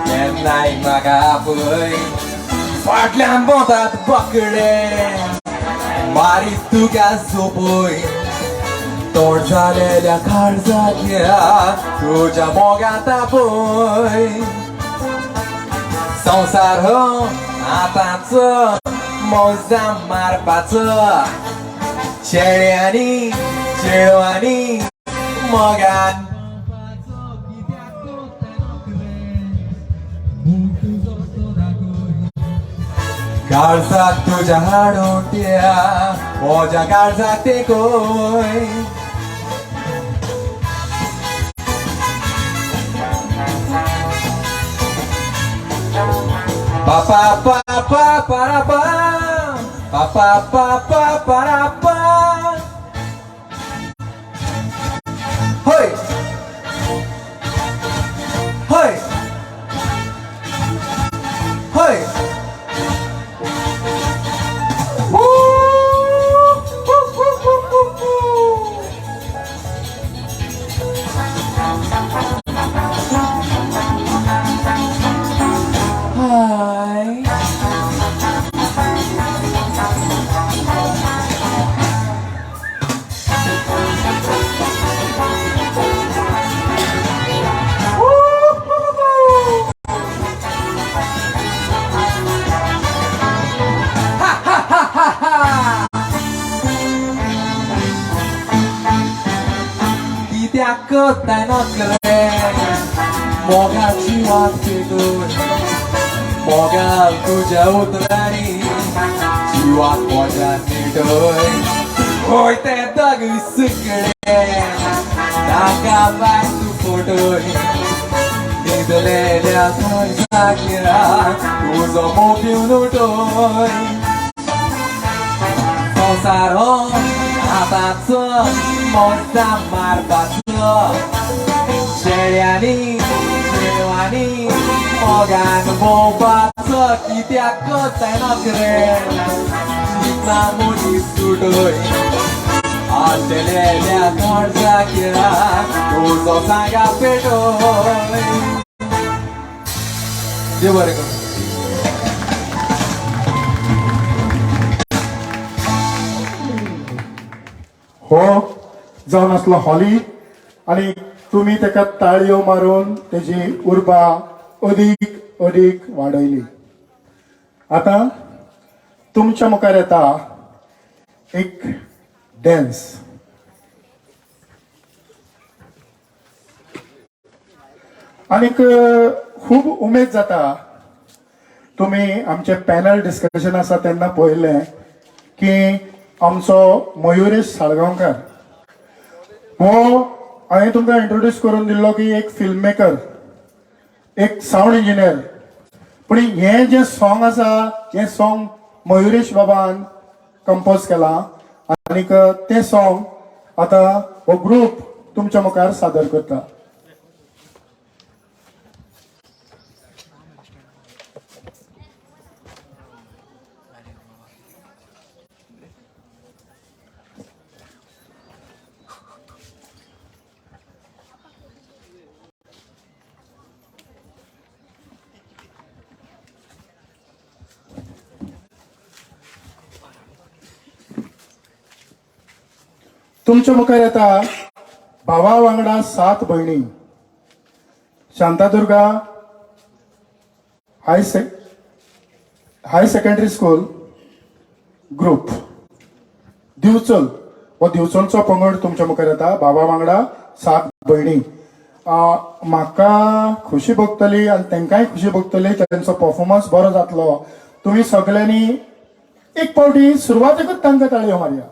केन्नाय म्हाका आपय. फाटल्यान भोंवतात बोकडे, मारीत तुका सोंपय, तोंड जालेल्या काळजाच्या तुज्या मोगांत आपय. संवसार हो आतांचो मौजा मारपाचो, चेड्यांनी चेडवांनी मोगान. काळजाक तुज्या हाडून त्या म्हज्या काळजाक तेंकोय. Pa pa pa pa para pa pa pa pa pa para pa. Hoy hoy hoy. Hi. Ha ha ha ha ha. कित्याक करताय नखरे, मोगाची वाट पेटोय, मोगाल तुज्या उतरांनी जिवाक म्हज्या नेटय. होय ते दागय सुकणे, ताका बाय तूं फटय, न्हिदलेल्या काळजाक तुजो मोग दिवन उठय. संवसार हो आतांचो मौजा मारपाचो, चेड्यांनी चेडवांनी मोगान भोंवपाचो. कित्याक करताय नखरे, चिंतना म्हजी सुटय, आसलेल्या काळजाक तुजो सांगा पेटय. देव बरें करूं. हो जावन आसलो हॉली आनी तुमी ताका ताळयो मारून तेजी उर्बा अदीक अदीक वाडयली. आतां तुमच्या मुखार येता एक डॅन्स. आनीक खूब उमेद जाता तुमी आमचे पॅनल डिस्कशन आसा तेन्ना पळयलें की आमचो मयुरेश साळगांवकार हो हांवें तुमकां इंट्रोड्यूस करून दिल्लो की एक फिल्म मेकर, एक सावंड इंजिनियर, पूण हें जें सॉंग आसा हें सॉंग मयुरेश बाबान कंपोज केलां आनीक तें सॉंग आतां हो ग्रूप तुमच्या मुखार सादर करता. तुमच्या मुखार येता भावा वांगडा 7 भयणी. Shantadurga high secondary school group Divchal, हो दिवचलचो पंगड तुमच्या मुखार येता भावा वांगडा 7 भयणी. म्हाका खुशी भोगतली आनी तांकांय खुशी भोगतली, तांचो परफॉर्मन्स बरो जातलो. तुमी सगळ्यांनी एक पावटी सुरवातेकूच तांकां ताळयो मारया.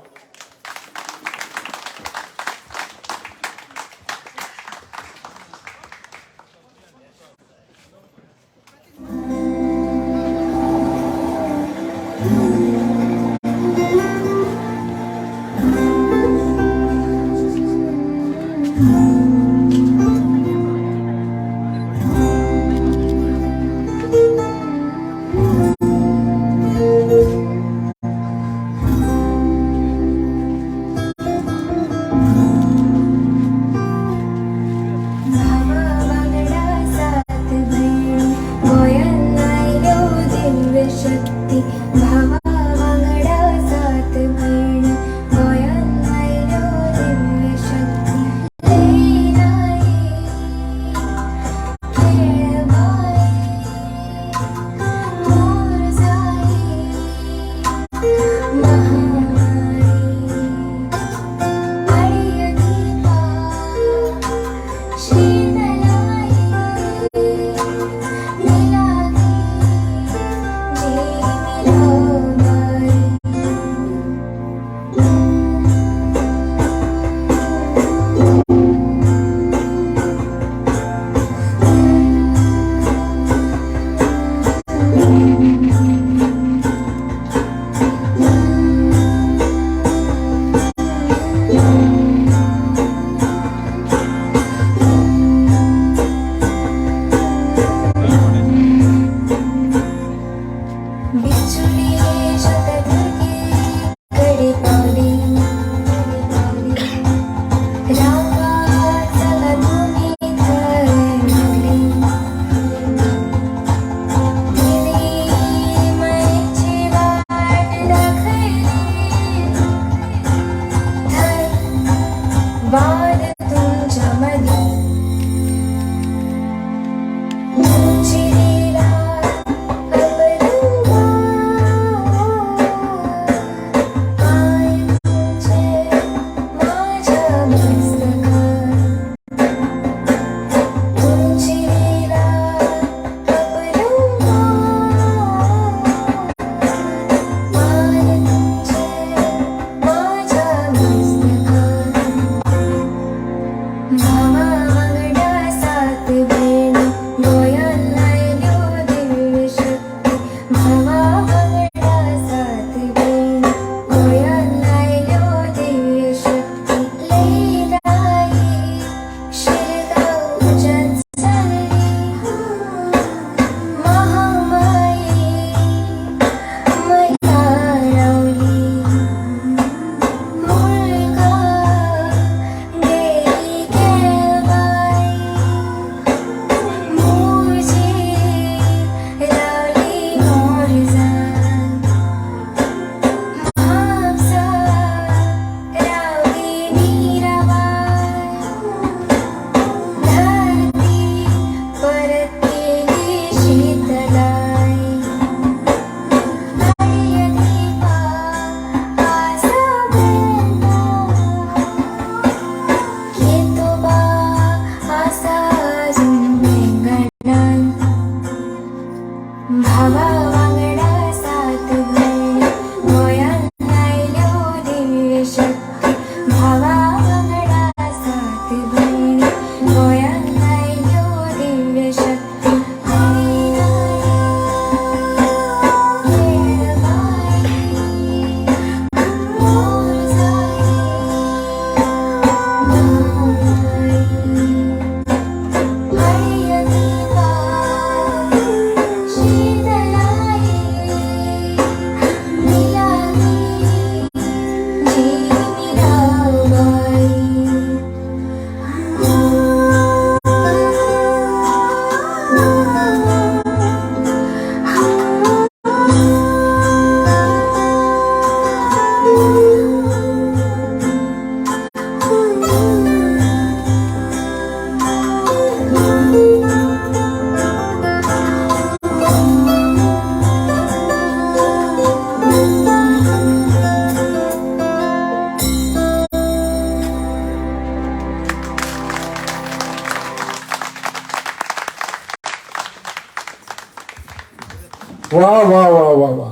वा वा वा वा वा,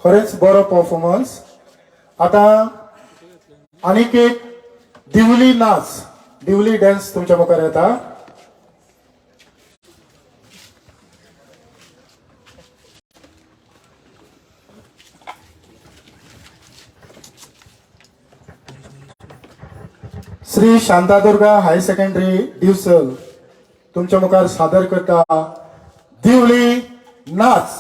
खरेंच बरो परफॉर्मन्स. आतां आनीक एक दिवली नाच, दिवली डॅन्स तुमच्या मुखार येता. श्री शांतादुर्गा हायर सेकंडरी दिवचल तुमच्या मुखार सादर करता दिवली नाच.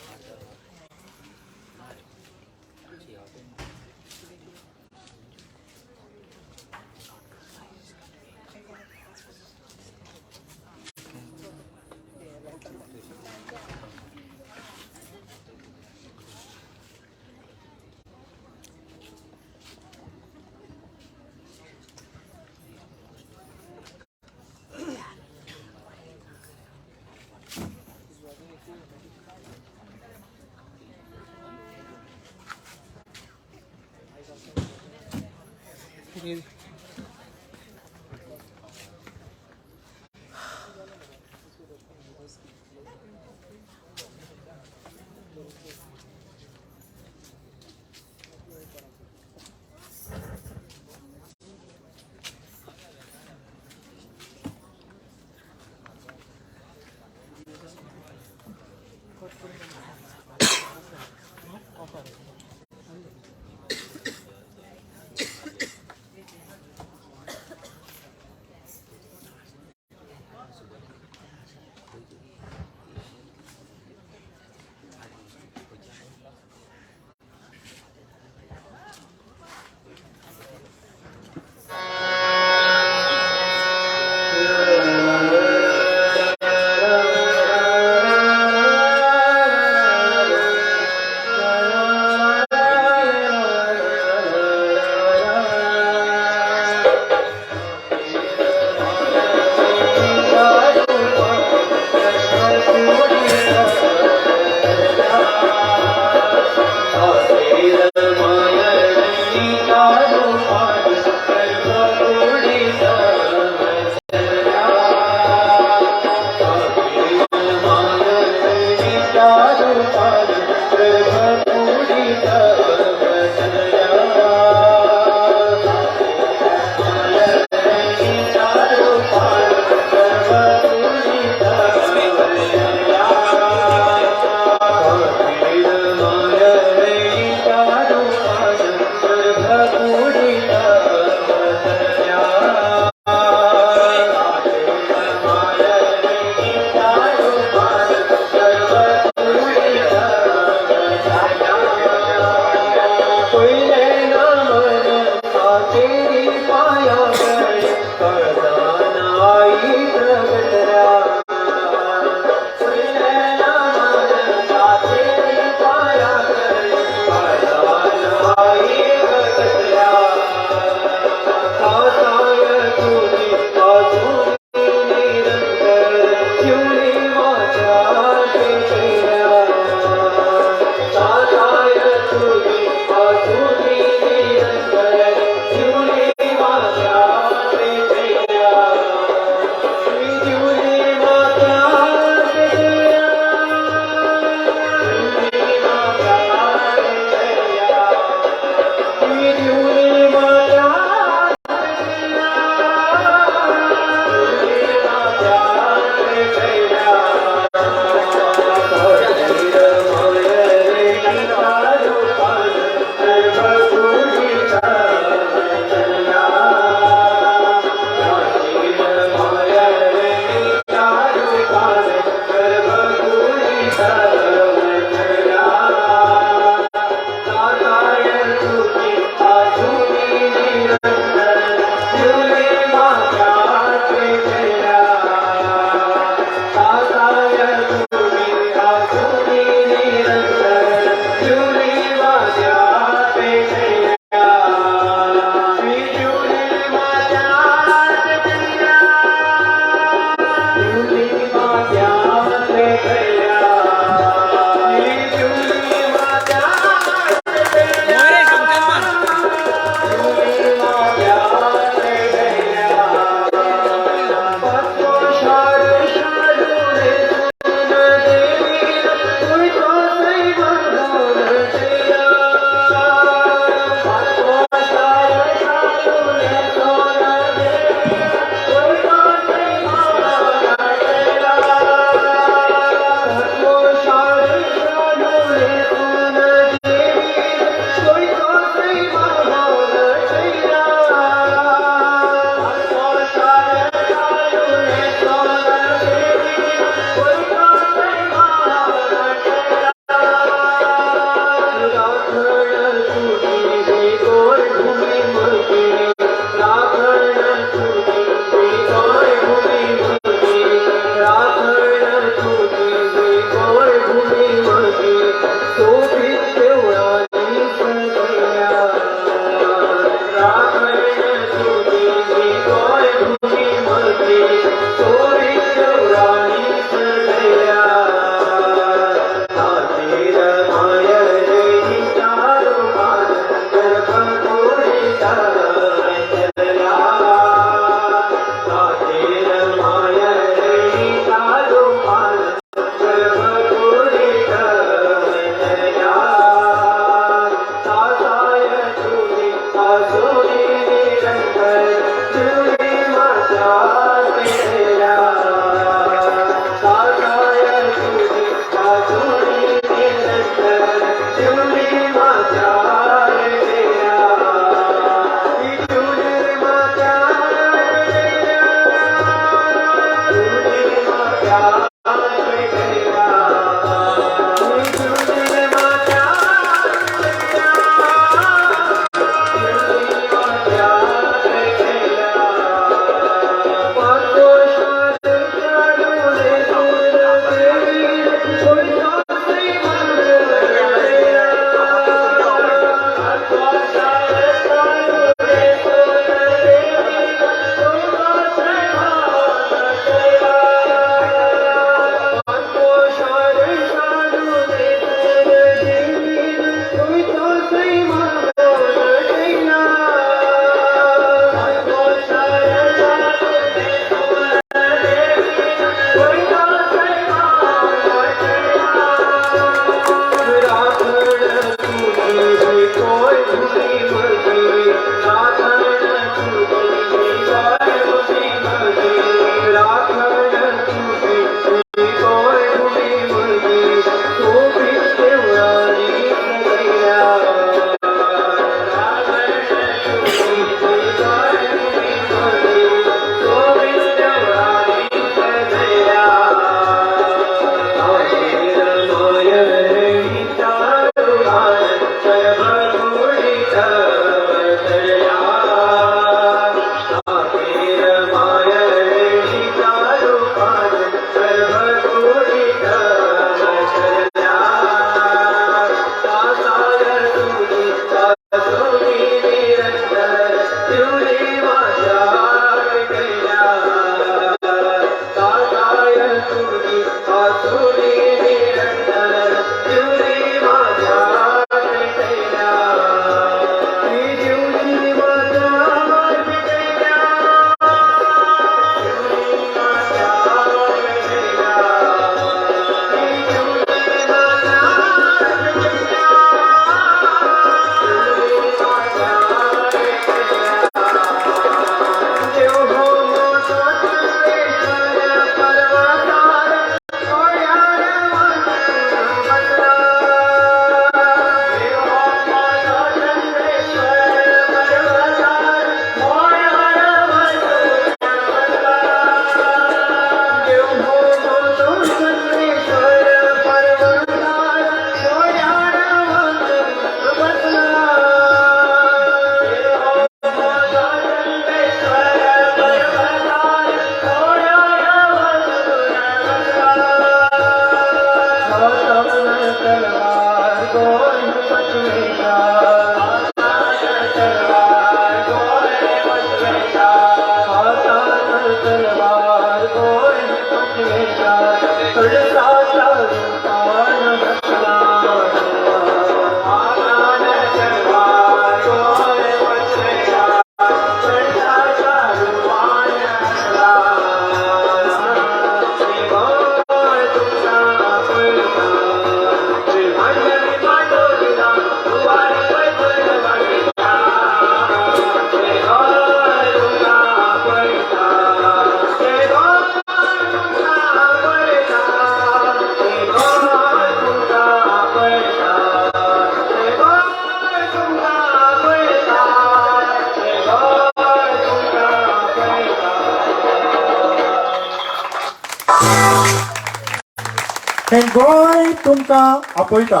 हें गोंय तुमकां आपयता.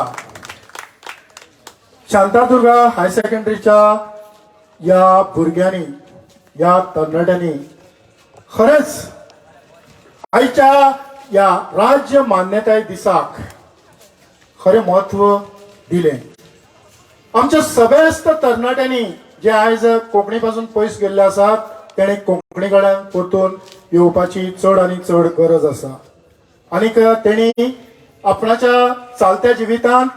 शांतादुर्गा हायर सेकंडरीच्या ह्या भुरग्यांनी, ह्या तरणाट्यांनी खरेंच आयच्या ह्या राज्य मान्यताय दिसाक खरें म्हत्व दिलें. आमच्या सगळ्यास्त तरणाट्यांनी जे आयज कोंकणी पासून पयस गेल्ले आसात तेणे कोंकणी कडेन परतून येवपाची चड आनी चड गरज आसा. आनीक तेणी आपणाच्या चालत्या जिवितांत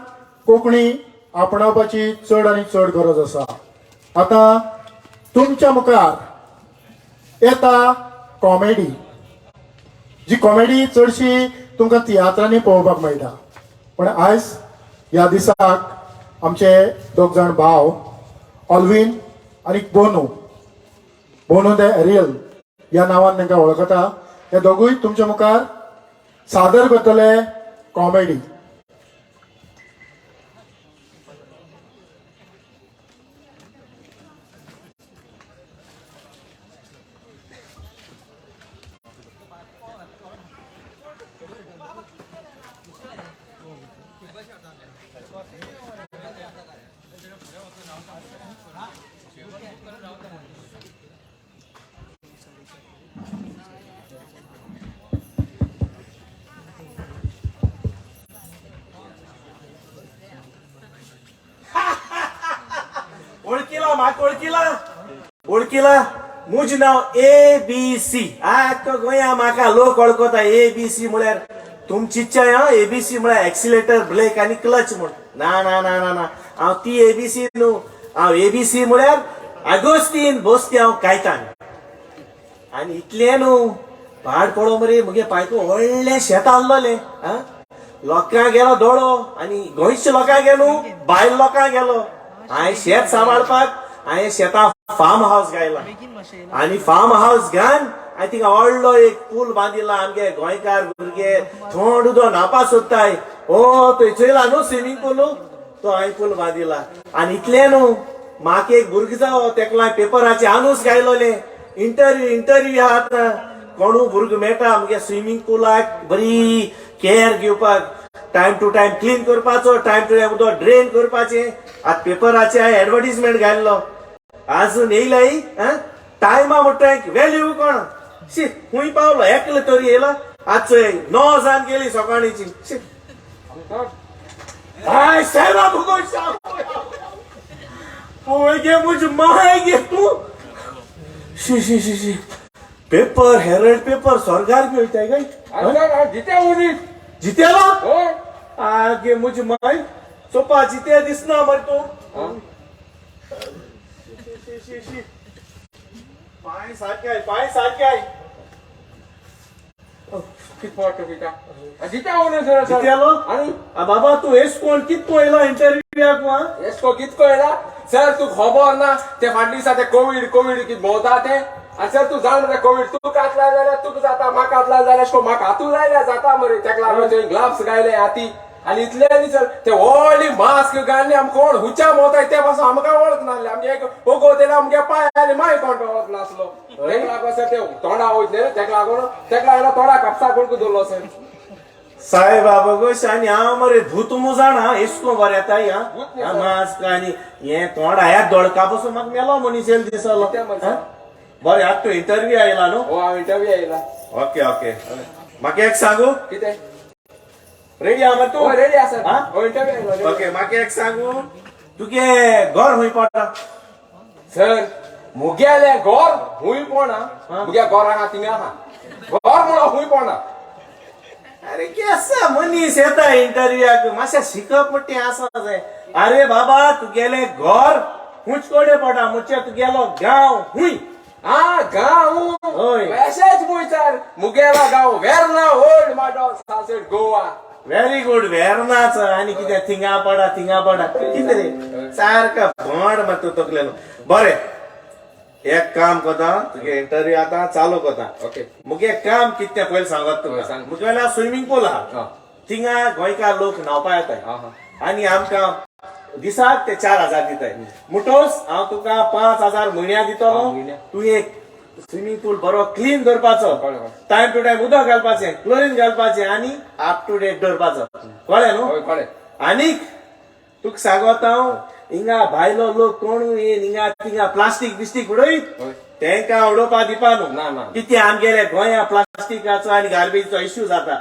कोंकणी आपणावपाची चड आनी चड गरज आसा. आतां तुमच्या मुखार येता कॉमेडी, जी कॉमेडी चडशी तुमकां तियात्रांनी पळोवपाक मेळटा, पण आयज ह्या दिसाक आमचे दोग जाण भाव ऑल्विन आनी बोनू, बोनू the aerial ह्या नांवान तांकां वळखता, हे दोगूय तुमच्या मुखार सादर करतले कॉमेडी. ओळखीला म्हाका ओळखीला ओळखीला मुज नांव ए बी सी. आख्खो गोंया म्हाका लोक वळखता ए बी सी म्हळ्यार तुमची इच्छा ए बी सी म्हळ्यार एक्सिलेटर ब्रेक आनी क्लच म्हूण. ना ना ना ना ना, हांव ती ए बी सी न्हू, हांव ए बी सी म्हळ्यार आगोस्तीन बोस्त्यांव कायतान. आनी इतलें न्हू पाड पडो मरे मुगे पायको व्हडलें शेत आहलोलें. आं लोकांक गेलो दोळो आनी गोंयच्या लोकांक गेलो, भायल लोकांक गेलो. हांवें शेत सांबाळपाक हांवें शेतां फार्म हावस घायला आनी फार्म हावस घान हांवें थिंगा व्हडलो एक पूल बांदिला. आमगे गोंयकार भुरगे थंड उदक न्हावपा सोदताय. ओ थंय चोयला न्हू स्विमींग पूल, तो हांवें पूल बांदिला. आनी इतलें न्हू, म्हाका एक भुरगो जावो तेका हांवें पेपराचे आनूस घायलोले. इंटरव्यू इंटरव्यू आहा आतां, कोणू भुरगो मेळटा आमगे स्विमींग पुलाक बरी केअर घेवपाक, टायम टू टायम क्लीन करपाचो, टायम टू टायम उदक ड्रेन करपाचें. आतां पेपराचे हांवें एडवर्टीजमेंट घायल्लो. आजून येयलाय टायमा म्हणटा व्हॅल्यू कोण शी खूंय पावलो एकलो तरी येयला. आज चोय 9 जाण गेली सकाळीची. शी हाय साहेबा भुगो हांव गे मुज my गे तूं. शी शी शी शी पेपर हेरल्ड पेपर सरकार घेवताय काय जिते उरीत जितेलो आगे मुज my Sopa जिते दिसना मरे तूं. शी शी शी पांय सारके I, पांय सारके I. कित फावट तुका जिते उरीत सर जितेलो आनी बाबा तूं एसकोन कितको येयलो इंटरव्यूआक? एसको कितको येयला सर तूं खबर ना ते फाटल्या दिसा ते कोवीड कोवीड कित भोंवता ते. आनी सर तूं जाण मरे कोवीड तुका हात लायले जाल्यार तुका जाता, म्हाका हात लायले जाल्यार एशको म्हाका हातूं लायल्यार जाता मरे. तेका लागून थंय ग्लाव्स घायले हाती आनी इतले न्ही सर ते व्हडली मास्क घालून आमकां कोण हुच्या भोंवताय ते पासून आमकां वळख नासले. आमगे एक ओगो तेन्ना आमगे पांय आनी माय कोण वळख नासलो. तेका लागून सर ते तोंडा वयतले तेका लागून तेका लागून तोंडा कापसा कोण दवरलो सर. साहेबा बगोश आनी हांव मरे भूत मू जाणा एसको बरें येता ह्या मास्क आनी हें तोंड ह्या दोळका पसून म्हाका मेलो मनीस येयलो दिसलो. बरें आतां तूं इंटरव्यू आयला न्हू? हो हांव इंटरव्यू आयला. ओके ओके म्हाका एक सांगू कितें रेडी आहा मरे तूं? रेडी आसा. हो इंटरव्यू आयलो. ओके म्हाका एक सांगू तुगे घर खूंय पडटा? सर मुगेलें घर खूंय पडना, मुगे घर आहा थिंगा आहा. घर म्हणून खूंय पडना. अरे केसा मनीस येता इंटरव्यूआक मातशें शिकप म्हणटा तें आसा जाय. अरे बाबा तुगेलें घर खूंयच कडेन पडटा म्हणजे तुगेलो गांव खूंय? आ गांव मेसेज मुयचार मुगेला गांव Verna old Madgaon Salcete Goa. Very good वेर्नाच. आनी कितें थिंगा पडा थिंगा पडा कितें रे सारका भोंड मात तकलेलो. बरें एक काम करता तुगे इंटरव्यू आतां चालू करता. ओके मुगे काम कितें पयलीं सांगत तुका. मुगेल्या स्विमींग पूल आहा थिंगा गोंयकार लोक न्हांवपा येताय आनी आमकां दिसाक ते 4000 दिताय. मुटोस हांव तुका 5000 म्हयन्या दितलो. तूं एक स्विमींग पूल बरो क्लीन दवरपाचो, टायम टू टायम उदक घालपाचें, क्लोरीन घालपाचें आनी अप टू डेट दवरपाचो. कळ्ळें न्हू? कळ्ळें. आनीक तुका सांगत हांव हिंगा भायलो लोक कोणूय येन हिंगा थिंगा प्लास्टीक बिस्टीक उडयत तेंकां उडोवपा दिवपा न्हू. कितें आमगेले गोंया प्लास्टिकाचो आनी गार्बेजचो इश्यू जाता.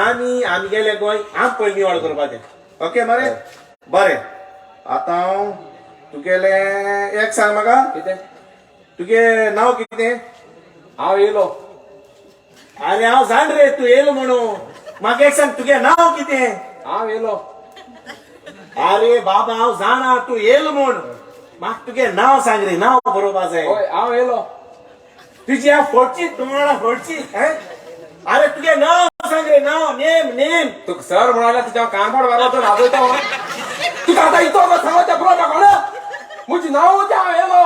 आमी आमगेले गोंय आम पयलीं निवळ करपाचें. ओके मरे? बरें आतां हांव तुगेलें एक सांग म्हाका कितें तुगे नांव कितें? हांव येयलो. अरे हांव जाण रे तूं येयलो म्हणून. म्हाका एक सांग तुगे नांव कितें? हांव येयलो. अरे बाबा हांव जाणा तूं येयलो म्हूण, म्हाका तुगे नांव सांग रे, नांव बरोवपा जाय. हय हांव येयलो. तुजी हांव फोडची तोंडा फोडची. अरे तुगे नांव सांग रे, नांव नेम नेम. तुका सर म्हणाले तुज्या कानफोड मारला नाजयता तुका आतां इतो सांगता बरोबर कोण मुजी नांव तें हांव येयलो.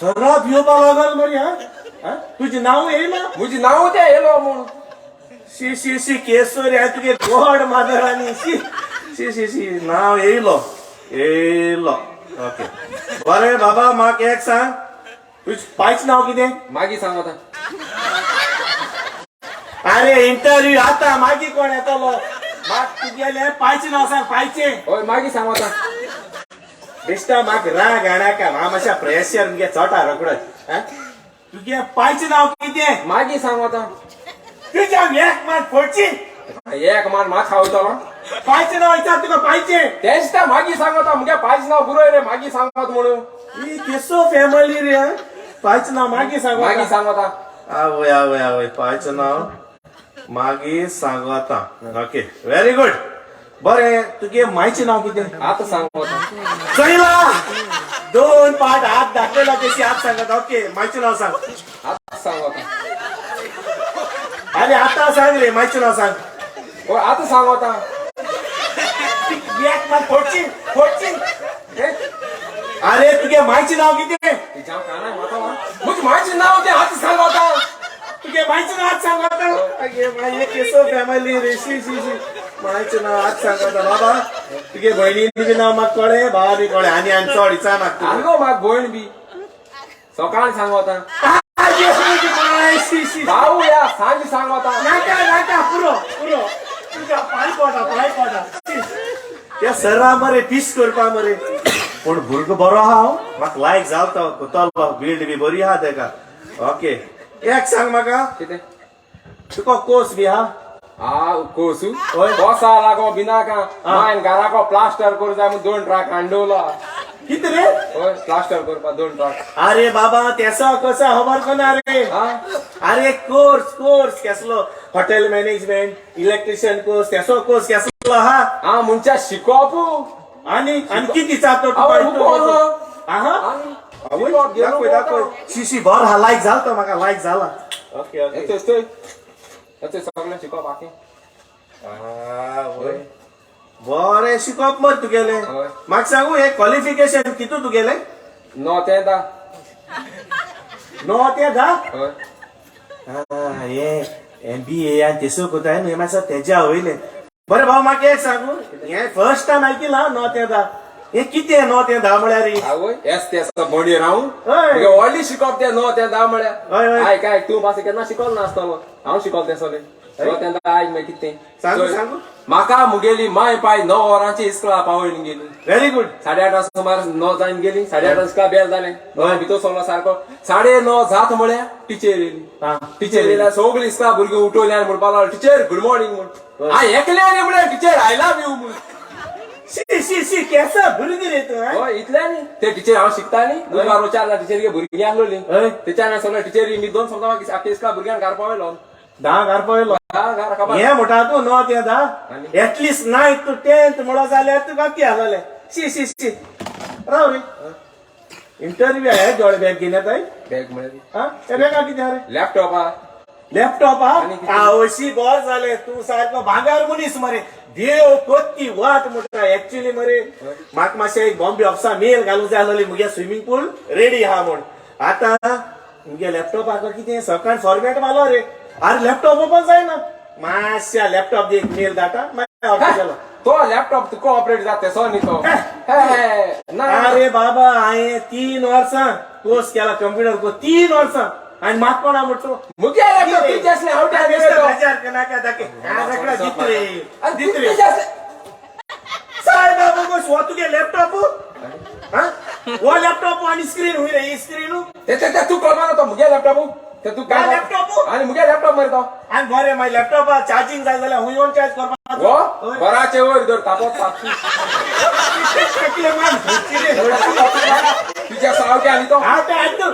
सरा भिवपा लागल मरे. हा तुजें नांव येयला? मुजी नांव तें येयलो म्हूण. शी शी शी केसरी हांवें तुगे गोड मादर आनी शी शी शी शी नांव येयलो येयलो. ओके बरें बाबा म्हाका एक सांग तुजें पायचें नांव कितें? मागीर सांग आतां. अरे इंटरव्यू आतां मागीर कोण येतलो? म्हाका तुगेलें पायचें नांव सांग पायचें. हय मागीर सांग आतां. बेश्टा म्हाका राग हाडाका म्हाका मातशें प्रेशर मुगे चोटा रोकडोच. तुगे पायचें नांव कितें? मागीर सांग आतां. तुज्या एक मान फोडची. एक मान म्हाका खावतलो. पायचें नांव विचार तुका पायचें. तेंच तें मागीर सांगता मुगे पायचें नांव बरोय रे मागीर सांगत म्हणून. ही केसो फॅमिली रे. पायचें नांव मागीर सांगता. मागीर सांगता. आवय आवय आवय पायचें नांव मागीर सांगता. Okay very good. बरें तुगे मायचें नांव कितें? आतां सांगता. चयला दोन पाट हात दाखयला तशी हात सांगता. ओके मायचें नांव सांग. आतां सांगता. अरे आतां सांग रे मायचें नांव सांग. आतां सांगता. एक मान फोडची फोडची. अरे तुगे मायचें नांव कितें? म्हजें मायचें नांव तें आतां सांग आतां. तुगे मायचें नांव आतां सांग आतां. आगे माये केसो फॅमिली रे, शी शी शी. मायचें नांव आतां सांग आतां बाबा. तुगे भयणीन बी नांव म्हाका कळ्ळें, भावा बी कळ्ळें. आनी आनी चड इचा म्हाका. आगो म्हाका भयण बी सकाळ सांग आतां. आगे म्हजी माय, शी शी. भाऊ या सांज सांग आतां. नाका नाका, पुरो पुरो. तुज्या पांय पडा पांय पडा. त्या सरा मरे पीस करपा मरे. पूण भुरगो बरो आहा, म्हाका लायक जाल तो. कुतलो बिल्ड बी बरी आहा तेका. ओके, एक सांग म्हाका, कितें तुका कोर्स बी आहा? आ कोसू कोसा लागो बिनाका. मायन घराको प्लास्टर करूं जाय म्हूण 2 ट्रक हांडवला. कितें रे? हय, प्लास्टर करपा 2 ट्रक. अरे बाबा तेसो कसो खबर कोना रे. अरे कोर्स कोर्स केसलो? हॉटेल मॅनेजमेंट, इलेक्ट्रिशियन कोर्स, तेसो कोर्स केसलो आहा? आ मुंच्या शिकोप. आनी आनी कितें विचारतो आवय, तुका? आहा, दाखय दाखय. शी शी, बरो आहा, लायक जाल तो म्हाका, लायक जाला. Okay okay. सगळें शिकोप बाकी. बरें शिकोप मरे तुगेलें. म्हाका सांगू, हे क्वॉलिफिकेशन कितू तुगेलें? 9 ते 10. 9 ते 10? हे MBA आनी तेसो कोताय न्हू, मातसो तेज्या वयलें. बरें भाऊ, म्हाका एक सांगू, हें फर्स्ट टायम आयकिलां 9 ते 10. हे कितें 9 ते 10 म्हळ्यार? आवय, एस तेस बोंडयेर हांव तुगे व्हडली शिकोप तें 9 ते 10 म्हळ्यार. आयक आयक, तूं पासून केन्ना शिकोल नासतलो, हांव शिकोल तें सगळें. 9 ते 10 आयक मागीर कितें सांगू सांगू. म्हाका मुगेली माय पाय 9 वरांची इस्कोला पावयन गेली. Very good. 8:30 सुमार 9 जावन गेली. 8:30 इस्कोला बेल जालें. 9 भितर सरलो सारको. 9:30 जात म्हळ्यार टिचर येयली. टिचर येयल्या सगळीं इस्कोला भुरगीं उठवली आनी म्हणपाक लागलो, टिचर गुड मॉर्निंग म्हूण. हांव एकल्यान म्हळ्यार टिचर I love you म्हूण. शी शी शी, केसो भुरगीं रे तूं? हय, इतल्यान ते टिचर हांव शिकता न्ही, बुधवार 4 टिचरीगे भुरगीं आसलोली. तेच्या सगळ्या टिचरी मी 2 समजा आख्या इस्कोला भुरग्यांक घार पावयलो. 10 घार पावयलो. 10 घार खबर. हें म्हणटा तूं 9 ते 10, एटलिस्ट 9th to 10th म्हणो जाल्यार तुका कितें आसलें? शी शी शी, राव रे. इंटरव्यू आहे जोड बॅग घेवन येताय? बॅग म्हळ्यार? आं, त्या बॅगा कितें आहा रे? लॅपटॉप आहा. लॅपटॉप आहा? आवशी बरो जालें, तूं सारको भांगर मनीस मरे. देव कोत्ती वाट म्हणटा. एक्चुअली मरे म्हाका मातशें एक बॉम्बे ऑफिसा मेल घालूंक जाय आसलोली, मुगे स्विमींग पूल रेडी आहा म्हूण. आतां मुगे लॅपटॉपाक कितें सकाळ फॉर्मेट मारलो रे. अरे लॅपटॉप ओपन जायना. मातशा लॅपटॉप दी, एक मेल धाडटा मागीर ऑफिसालो. तो लॅपटॉप तुका ऑपरेट जाता तेसो न्ही तो. अरे बाबा, हांवें 3 वर्सां कोर्स केला कंप्युटर कोर्स, 3 वर्सां. आनी म्हाका कोणा म्हणटो मुगे लॅपटॉप तुजें आसलें, हांव सायब बाबू, हो तुगे लॅपटॉप? हो लॅपटॉप आनी स्क्रीन हुंय रे, ही स्क्रीन? ते तूं कळपाना तो मुगे लॅपटॉप. ते तूं काय लॅपटॉप? आनी मुगे लॅपटॉप मरे तो. आनी बरें, मागीर लॅपटॉपा चार्जींग जाय जाल्यार हुंय येवन चार्ज करपाक? हो, बराचे वयर धर तापोत तुज्या सावके आनी तो. आतां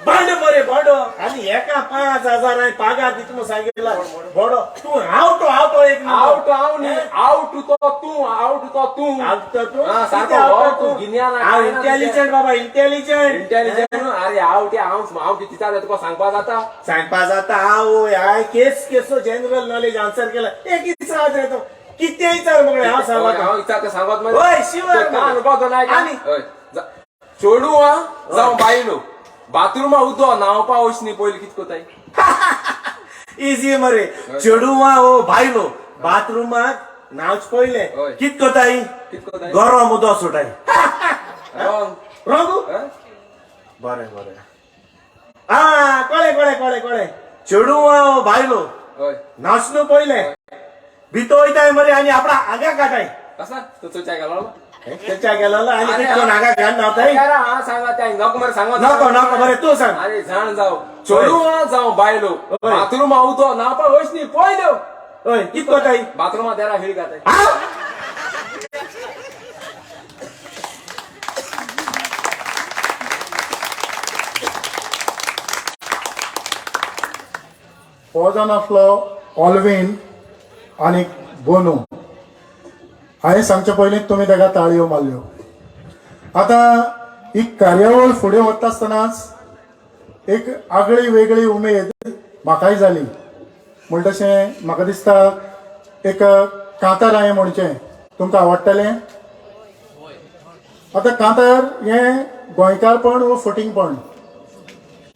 बांड मरे बोडो. आनी एका 5,000 हांवें पागार दिता म्हूण सांगिल्ला. बोडो तूं आवटो आवटो एक आवट हांव न्ही, आवट तो तूं, आवट तो तूं, आवट तो तूं. सारको हो तूं गिन्यान. इंटेलिजंट बाबा, इंटेलिजंट इंटेलिजंट. अरे आवट हांव हांव कितें जाता तुका सांगपा जाता? सांगपा जाता. आवय, हांवें केस केसो जनरल नॉलेज आन्सर केला. एक विचार रे तो, कितें विचार मगळे हांव सांगता. हांव विचार सांगत मरे. हय शिवर कान उगो नाय. चेडूं आ जावं बायलो, बाथरूमा उदो न्हांवपा वच न्ही पयलीं कितें कोताय? इजी मरे. चेडुआ ओ बायलो बाथरूमाक न्हांवच पयलें कितें कोताय? गरम उदक सोडाय. Wrong wrong. बरें बरें. आ कळ्ळें कळ्ळें कळ्ळें कळ्ळें. चेडुआ ओ बायलो न्हांवच न्हू पयलें भितर वयताय मरे आनी आपणा आंगा काटाय. कसा तूं चोयच्या गेलो? चर्चा केलो आनी कितको नागा घाल न्हांवताय? नको नको. बरें तूं सांग. अरे जाण जाव चेडूं जावं बायलो बाथरूमा उदो न्हांवपा वच न्ही पयल्यो. हय कित कोताय? बाथरूमा देरा हिळ घाताय. हो जावन आसलो ऑलवीन आनी बोनू. हांवें सांगचे पयलीं तुमी ताका ताळयो मारल्यो. आतां ही कार्यावळ फुडें वता आसतनाच एक आगळी वेगळी उमेद म्हाकाय जाली. म्हण तशें म्हाका दिसता एक कांतार हांवें म्हणचें, तुमकां आवडटलें? आतां कांतार हें गोंयकारपण वो फटींगपण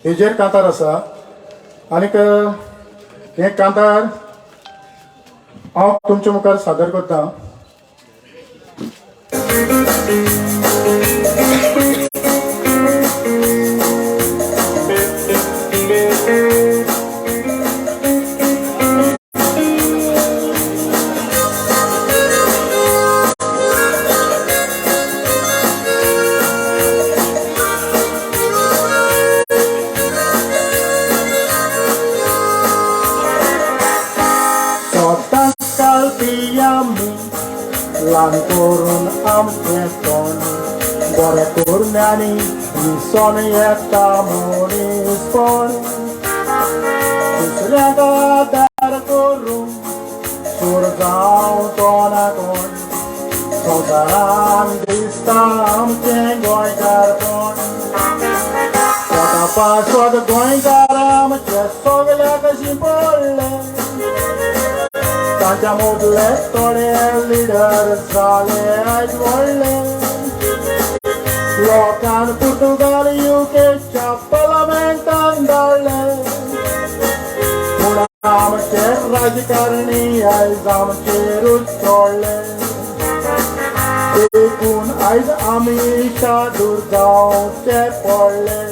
हेजेर कांतार आसा. आनीक हें कांतार हांव तुमच्या मुखार सादर करता. ल्हान करून आमचें तोंड बरें करण्यांनी दिसोन येता मनीसपण. दुसऱ्याक आदार करून सूर जावचो ना कोण, संवसारान दिसता आमचें गोंयकारपण. पोटा पासत गोंयकार आमचे सगल्याक शिंपडले, तांच्या मदले थोडे लिडर जाले आयज व्हडले. लोकान पुर्तुगाल युकेच्या पार्लमेंटान धाडले, पूण आमचे राजकारणी आयज आमचेरूच चोडले. देखून आयज आमी शादूर जावचे पडले.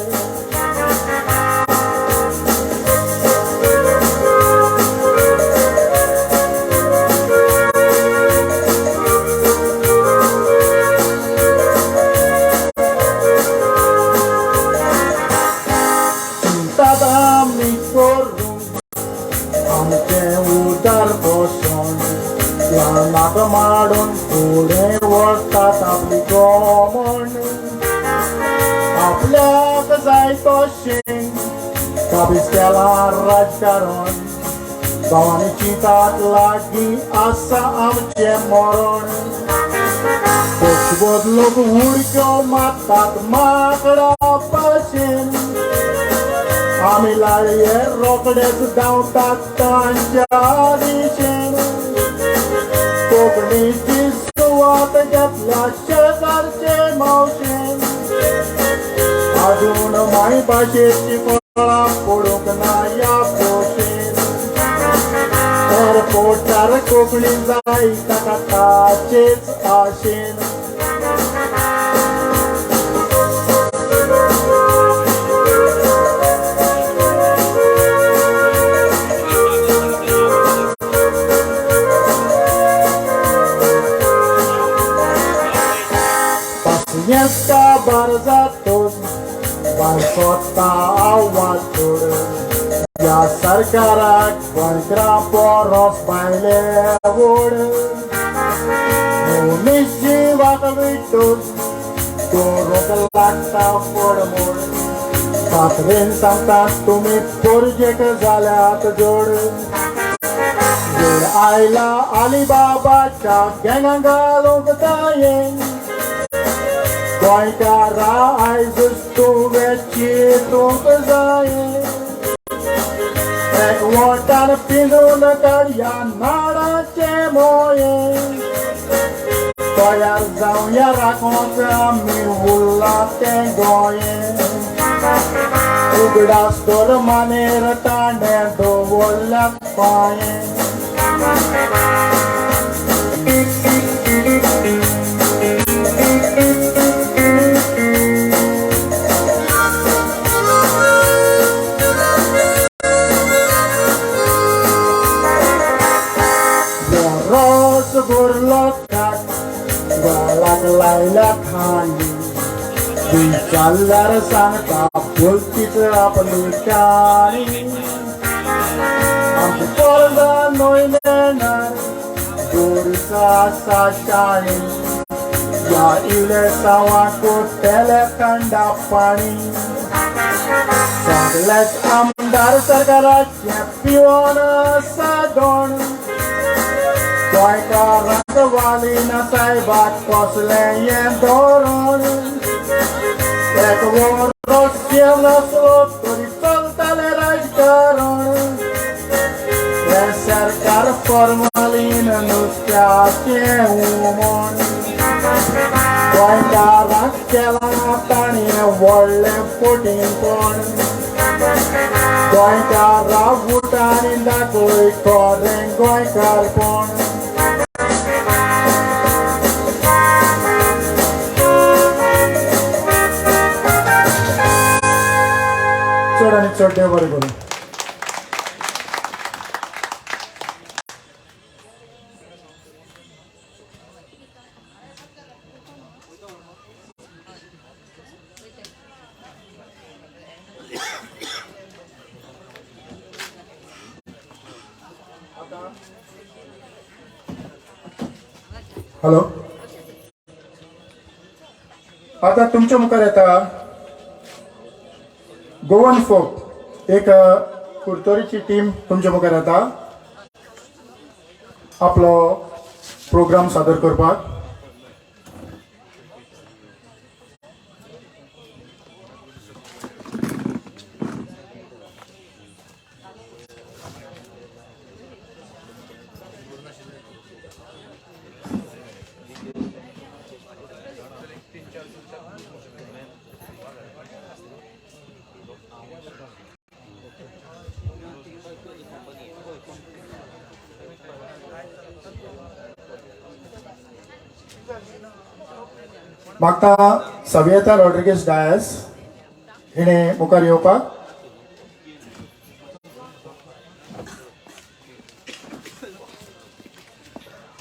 ल्हानाक माडून फुडें व्हरतात आपली गोमण, आपल्याक जाय तशें काबीज केलां राजकारण. भावांनी चिंतात लागीं आसा आमचें मरण. पक्षबद लोक उडक्यो मारतात माकडा भाशेन, आमी लाळये रोकडेच धांवतात तांच्या दिशेन. कोंकणीची सुवात घेतल्या शेजारचे मावशेन, आजून मायभाशेची फळां पडूंक ना ह्या भशेन. एअरपोर्टार कोंकणी जाय ताका ताचेच आशेन. काबार जातोच बाय सोदता आवाज सोड, ह्या सरकाराक गोंयकारां परस भायले व्हड. मनीस जिवाक विटून करूंक लागता पडमोड, पात्रेन सांगतात तुमी पोरजेक जाल्यात जोड. वेळ आयला अलिबाबाच्या गँगां घालूंक जाये, गोंयकारा आयज तुवें चिंतूंक जाये. एकवटान पिंजून काडया नाडाचें मोये, तयार जावया राखोंक आमी उरला तें गोंये. उगडास दवर मानेर ताणें दवरल्यात पांये. गळाक लायल्या खाणी, विचारल्यार सांगता बोलतीच आपली काणी. आमची पोरगां न्हय नेणार दोरीचा आसा शाणी, ह्या इलेसांवाक कोट्टेले थंडा पाणी. सगळेच आमदार सरकाराचें पिवन आसा दोण, गोंयकारांक वालिना सायबाक कसलें हें धोरण. एक वरोस नासलो तरी चलतालें राजकारण, हें सरकार फॉर्मालीन नुस्त्याचें हुमण. गोंयकाराक केलां ताणें व्हडलें फटींगपण. गोंयकारा उठ आनी दाखय खरें गोंयकारपण. चड आनी चड देव बरें करूं. हॅलो, आता तुमच्या मुखार येता गोवन फोक एक कुरतोरीची टीम तुमच्या मुखार येता आपलो प्रोग्राम सादर करपाक. मागता सवियता रॉड्रिगेज डायस हिणे मुखार येवपाक.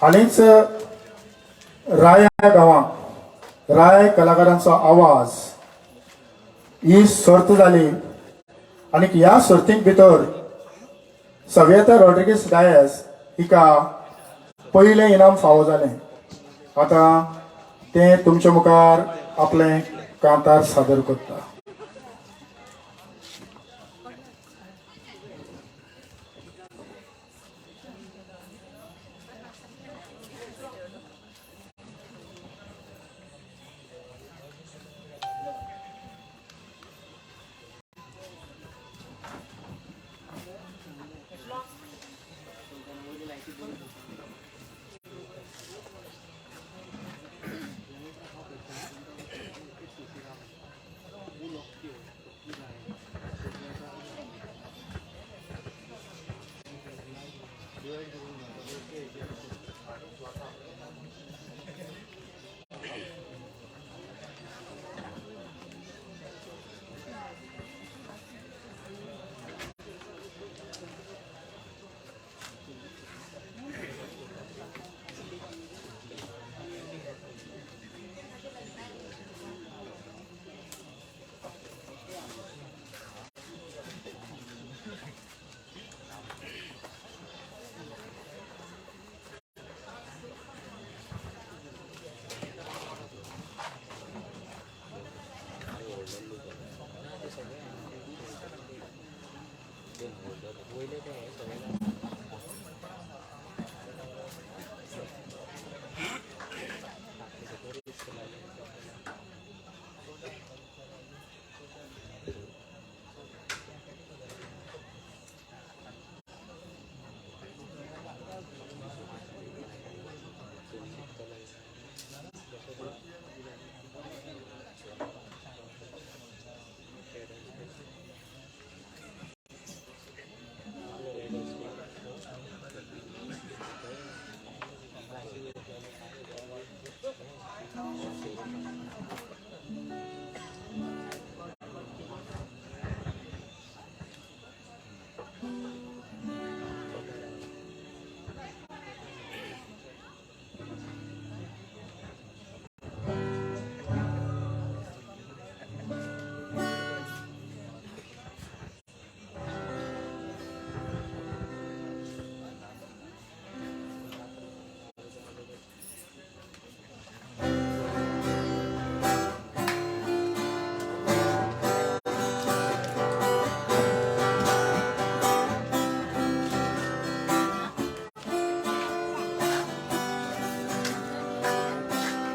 हालींच राया गांवांत राय कलाकारांचो आवाज ही सर्त जाली आनी ह्या सर्तीक भितर सवियता रॉड्रिगेज डायस हिका पयलें इनाम फावो जालें. आतां तें तुमच्या मुखार आपलें कांतार सादर करता.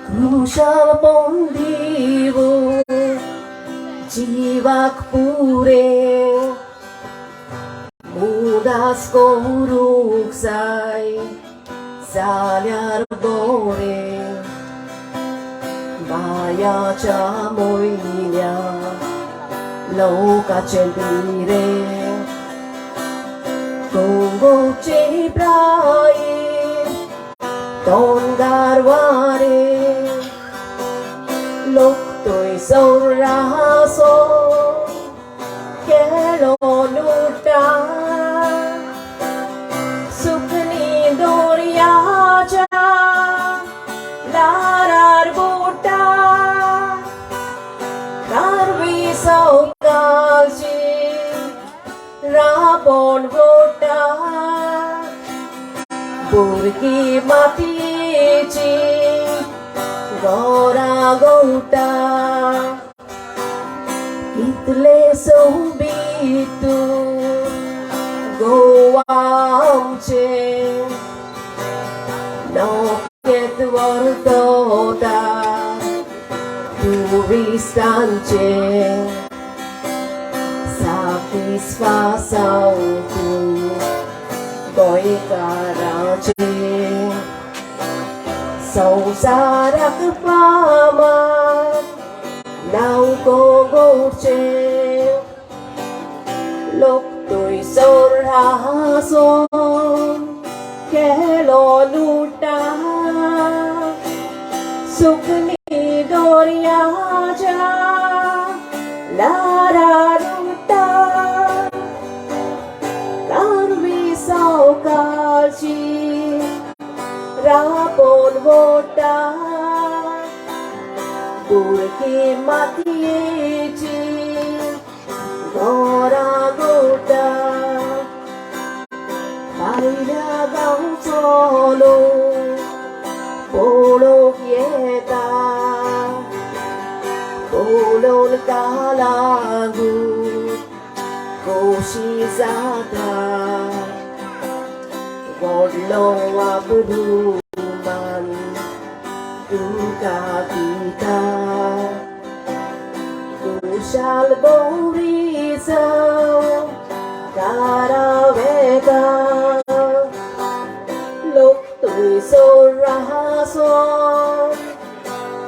खुशाल पोंदीवो जीवाक पुरे उदास करूंक जाय जाल्यार बरें. मायाच्या मोयल्या लोकाचे बिरे कोंगोचे प्राये तोंडार वारे लोक थंयसर रासो खेळोन उठ्ठा सुकणी दर्याच्या दारार बुडटा कारवी सवकाळची राबोन गोटा बुरकी मातयेची गोरा गोटा इतले सोबीत तूं गोवा आमचें नौकेत व्हरतोता ट्युरिस्टांचें साकिस्वासांव तूं गोंयकारांचें संवसाराक फामाद नांव गोंयचें लोक थंयसर हांसोन खेळोन उठ्ठा सुकणी दर्याच्या ल्हारार उठ्ठा कारवी सावकाळची राबोन वोटा बुरकी मातयेची गोरा गोटा भायल्या गांवचो लोक पळोवंक येता पळोवन कालागूट खोशी जाता व्हडलो अभिमान तुका दिता कुशाल बोरी जावं कारा वेता लोक थंयसर हांसोन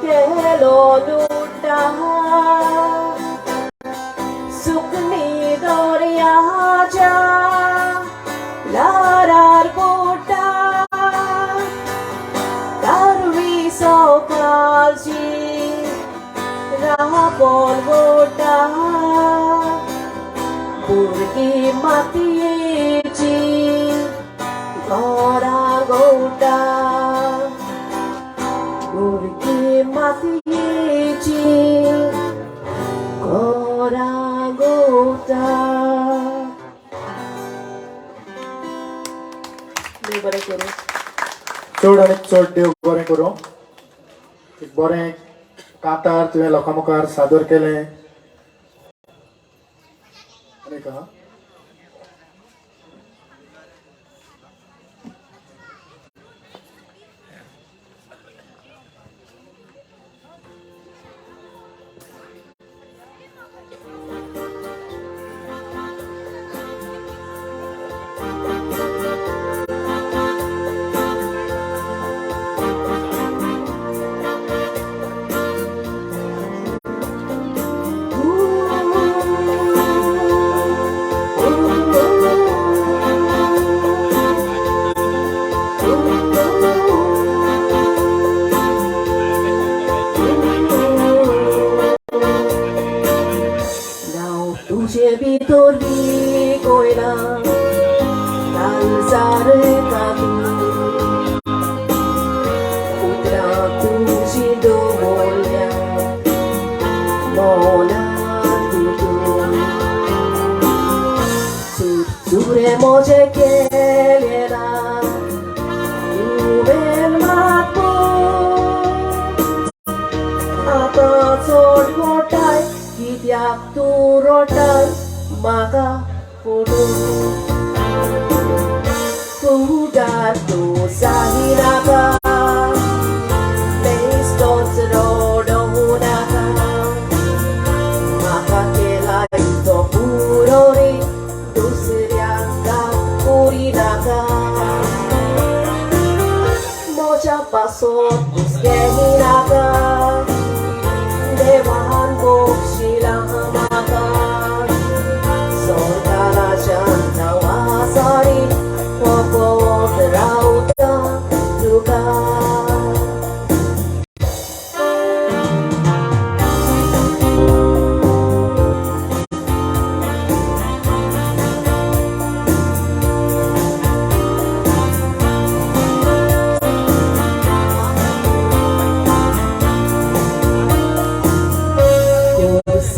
खेळोन उठ्ठा सुकणी दर्याच्या ल्हारार बुडटा कारवी सवकाळची राबोन वोटा बुरकी मातयेची गोरा गोटा बुरकी मातयेची गोरा गोटा. देव बरें करूं. चड आनी चड देव बरें करूं. एक बरें कांतार तुवें लोकां मुखार सादर केलें आनी का नांव तुजे भितर कोयला काळजार तूं उतरां तुजी दवरल्या मनांत तूं चुरचुरे म्हजे केले ना तुवें मात आतां चड मोटाय कित्याक तूं रोटाय म्हाका फोडून फुडार तूं सांगिनाका बेश्टोच रडोवं नाका म्हाका केला इतलो पुरो रे दुसऱ्याक करिनाका म्हज्या पासत हुस्केनाका.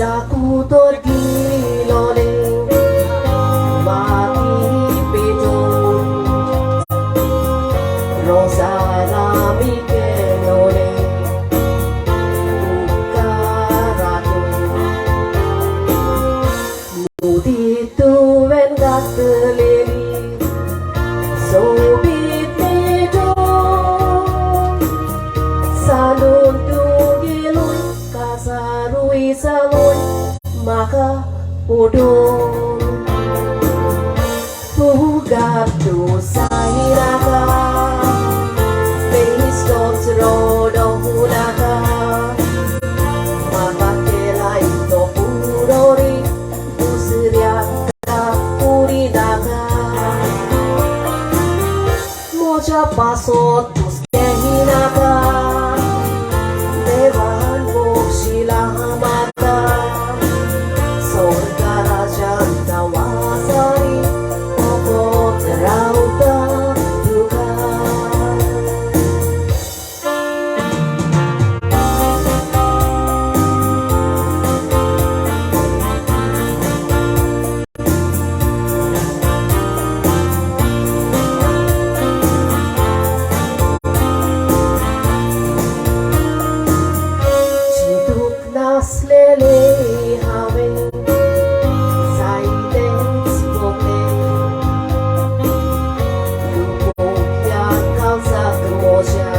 Sakuto gilole Mati Rosana Michelone Ucarato Mudito vengatleli Sobit Salon tugilun kasarui salon maka podong Pugatu sairaka Beistos rodong hunaka Maka ito purori Dusriaka purinaka Moja pasot tuskehinaka Devan bokshila mata Sorgarajan wasari Pokot rauta tuka. चिंतूंक नासलेले हांवें जायतेंच भोगलें दुखोवप्या काळजाक म्हज्या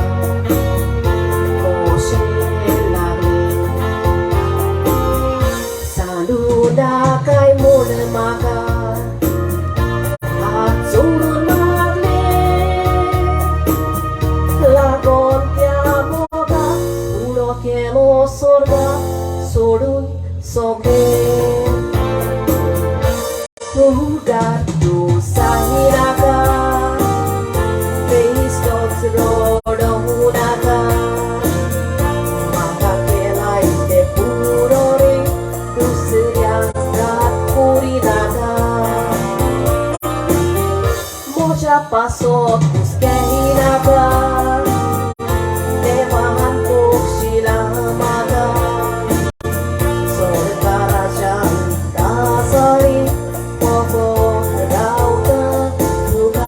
कशें लागलें सांडू नाकाय म्हूण म्हाका हात जोडून मागलें लागोन त्या मोगाक उडो केलो सोर्गा सोडून सगळें Pugatu sahiraka Beistos rodong hunaka Maka kelai te purore Dusriaka purinaka Moja pasot tuskehinaka Devan bokshila maka Sorgarajan dasari Pokot rauta tuka.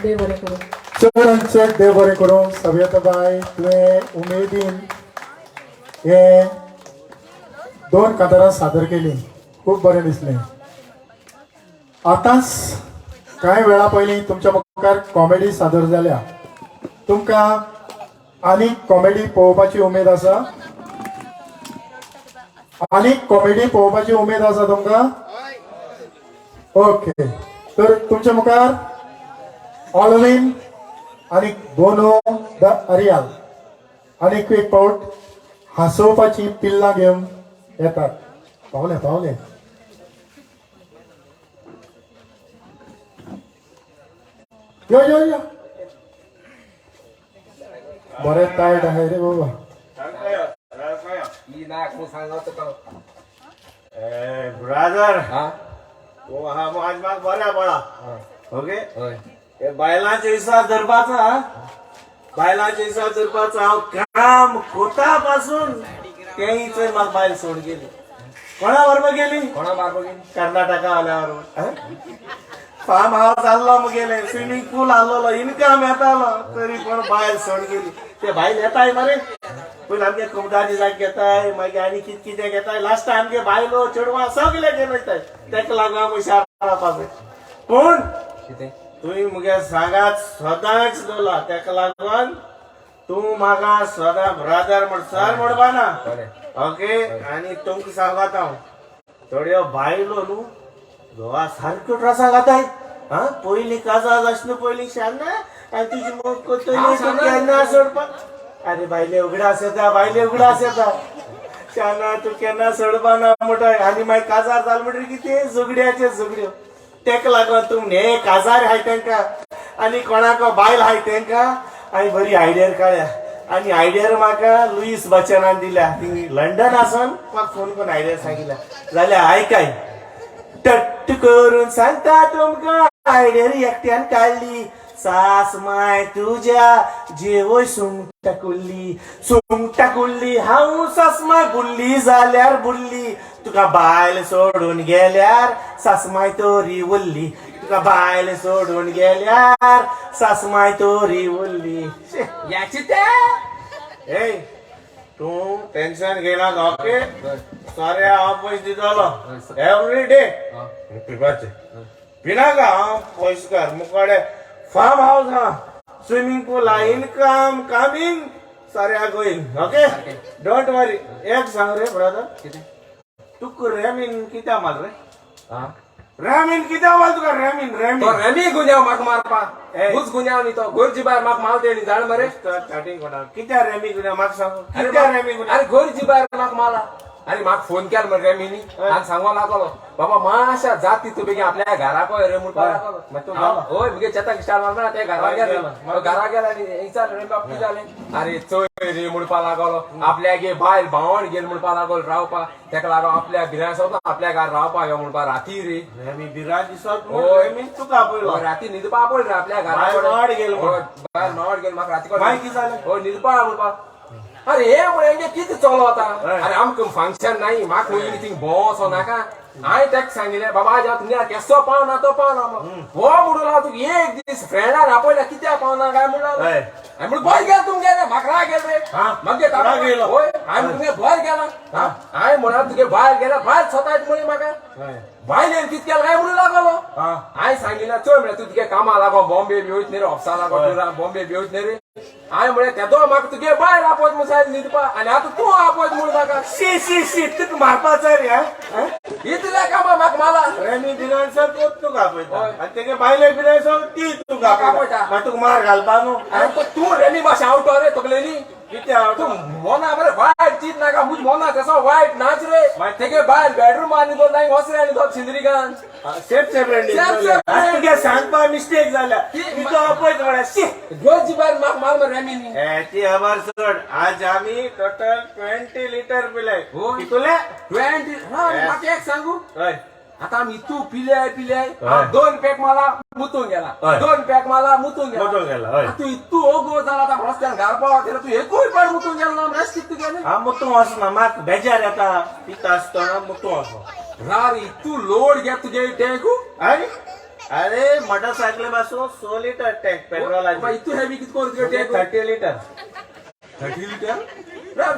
देव बरें करूं. चड आनी चड देव बरें करूं सव्यताबाय, तुवें उमेदीन हे दोन कांतारां सादर केली, खूब बरें दिसलें. आतांच कांय वेळा पयलीं तुमच्या मुखार कॉमेडी सादर जाल्या. तुमकां आनीक कॉमेडी पळोवपाची उमेद आसा? आनीक कॉमेडी पळोवपाची उमेद आसा तुमकां? ओके, तर तुमच्या मुखार ऑलवीन आनी बोनो the Areal आनीक एक फावट हांसोवपाची पिल्लां घेवन येतात. पावले पावले. यो यो यो, बरें टायट आहाय रे बाबा. ब्रादर, तूं आहा आज म्हाका बऱ्या पडा. ओके, हे बायलांचे हिसाब धरपाचो हा, बायलांचे हिसाब धरपाचो. हांव काम कोता पासून तेय चोय म्हाका बायल सोड गेली. कोणा बरोबर गेली? कोणा बरोबर गेली? कर्नाटका वाल्या बरोबर. फार्म हावस आहलो मुगेले, स्विमींग पूल आहलोलो, इनकम येतालो, तरी पण बायल सोड गेली. ते बायल येताय मरे, पयलीं आमगे कुमदानी जाग घेताय, मागीर आनी कितें कितें घेताय, लास्टाक आमगे बायलो चेडवां सगळे घेवन वयताय. तेका लागून हांव हुशार रावपाक. पूण तुवें मुगे सांगात सदांच दवरला, तेका लागून तूं म्हाका सदां ब्रादर म्हण सर म्हणपाना. ओके, आनी तुमकां सांगता हांव, थोड्यो बायलो न्हू घोवा सारक्यो ड्रेसां घाताय, हा पयलीं काजार आसना पयलीं शाना आनी तुजी मोग कोत्तली तूं केन्ना सोडपा. अरे बायले उगडास येता, बायले उगडास येता. शाना तूं केन्ना सोडपाना म्हणटा. आनी मागीर काजार जाल म्हणटकीर कितें झगड्याच्यो झगड्यो. तेका लागून तूं हे काजार हाय तेंकां आनी कोणाक बायल हाय तेंकां. आनी बरी आयडियर काडल्या आनी आयडियर म्हाका लुईस बच्चनान दिल्या. ती लंडन आसून म्हाका फोन करून आयडियर सांगिल्ल्या. जाल्यार आयकाय टट्ट करून सांगता तुमकां आयडियर एकट्यान काडली. सास माय तुज्या जेवय सुंगटा कुल्ली, सुंगटा कुल्ली हांव सासमाय बुल्ली जाल्यार बुल्ली. तुका बायल सोडून गेल्यार सासमाय तोरी उरली, तुका बायल सोडून गेल्यार सासमाय तोरी उरली. याची ते ए तूं टेन्शन घेनाका ओके. सारे हांव पयशे दितलो एवरी डे. पिपाचे पिनाका हांव पयशेकार. मुखाडे फार्म हावस हा, स्विमिंग पूल हा, इनकम कमिंग सारे गोईंग ओके. Don't worry. एक सांग रे ब्रदर, तुका रेमीन कित्या माल रे? रेमीन कित्या माल तुका? रेमीन रेमीन तो रेमी गुन्यांव म्हाका मारपा. गुज गुन्यांव न्ही तो गोरजी बायर म्हाका माल तेणी जाण मरे. स्टार्टिंग कोणा कित्या रेमी गुन्यांव म्हाका सांग. कित्या रेमी गुन्यांव? अरे गोरजी बायर म्हाका माला. अरे म्हाका फोन केला मरे रेमीनी आनी सांगो लागलो बाबा माशा जाती तूं बेगीन आपल्या घराक रे म्हणपा लागलो. हय मुगे चेता इश्टान मारना ते घरा गेले. घरा गेले आनी विचारलें रे बाब कितें जालें? अरे चोय रे म्हणपा लागलो आपल्या गे बायल भावण गेल म्हणपा लागलो रावपा. तेका लागो आपल्या बिरां सोद आपल्या घरा रावपा यो म्हणपा राती रे. रेमी बिरां दिसत रेमी तुका आपयलो. राती न्हिदपा आपयल रे आपल्या घरा. बायल गेल, बायल मावड गेल म्हाका राती मागीर कितें जालें? हय न्हिदपा म्हणपा. अरे हे म्हळें कितें चलो आतां. अरे आमकां फंक्शन नाही म्हाका खंय थिंग भोंव असो नाका. हांवें तेका सांगिल्लें बाबा आज हांव तुमगे केसो पावना तो पावना. हो म्हणून हांव तुका एक दीस फ्रेंडान आपयल्या कित्याक पावना काय म्हणून. हांवें म्हणून बरें गेलें तुमगेलें म्हाका राग गेलो रे. मागीर हय हांवें तुमगे बरें गेलां. हांवें म्हणा तुगे बायल गेल्या बायल स्वता म्हळें म्हाका बायलेन कितें केलें काय म्हणून लागलो. हांवें सांगिल्लें चोय म्हळ्यार तूं तुगे कामां लागो बॉम्बे बी वयत न्ही रे ऑफिसा लागो टुरा बॉम्बे बी वयत न्ही रे. हांवें म्हळें तेदो म्हाका तुगे बायल आपयत म्हूण सायब न्हिदपा आनी आतां तूं आपयत म्हूण म्हाका. शी शी शी तुका मारपाचो रे. इतल्या कामां म्हाका माला. रेमी बिरांसो तूं तुका आपयता आनी तेगे बायले बिरांसो ती तुका आपयता. मागीर तुका मार घालपा न्हू. आनी तूं रेमी मातशें आवटो रे तकलेनी. कितें तूं मोना बरें वायट चीत नाका. मुज मोना तेसो वायट नाच रे. तेगे बायल बेडरूम आनी तो नाय वच रे आनी तो सिंदरीगान सेफ सेफ रेंडी. तुगे सांगपा मिस्टेक जाल्या. तिचो आपयत म्हळ्यार शी गोरजी बायल म्हाका माल मरे रेमीनी. ती खबर सोड. आज आमी टोटल 20 लिटर पिले. कितले? 20. म्हाका एक सांगू, हय आतां आमी तूं पिल्याय पिल्याय 2 पॅक माला मुतूंक गेला, 2 पॅक माला मुतूंक गेला. तूं इतू ओगो जाला आतां रस्त्यान घार पावता जाल्यार तूं एकूय पाट मुतूंक गेलो ना. रेस्ट कितें तुगेलें? हांव मुतूंक वचना, म्हाका बेजार येता पिता आसतना मुतूंक वचो. रारी तूं लोड घे तुगे टँकू. अरे अरे मोटरसायकली पासून 6 लिटर टँक पेट्रोलाची. इतू हेवी कितें करून तुगे टँक? 30 लिटर. 30 लिटर?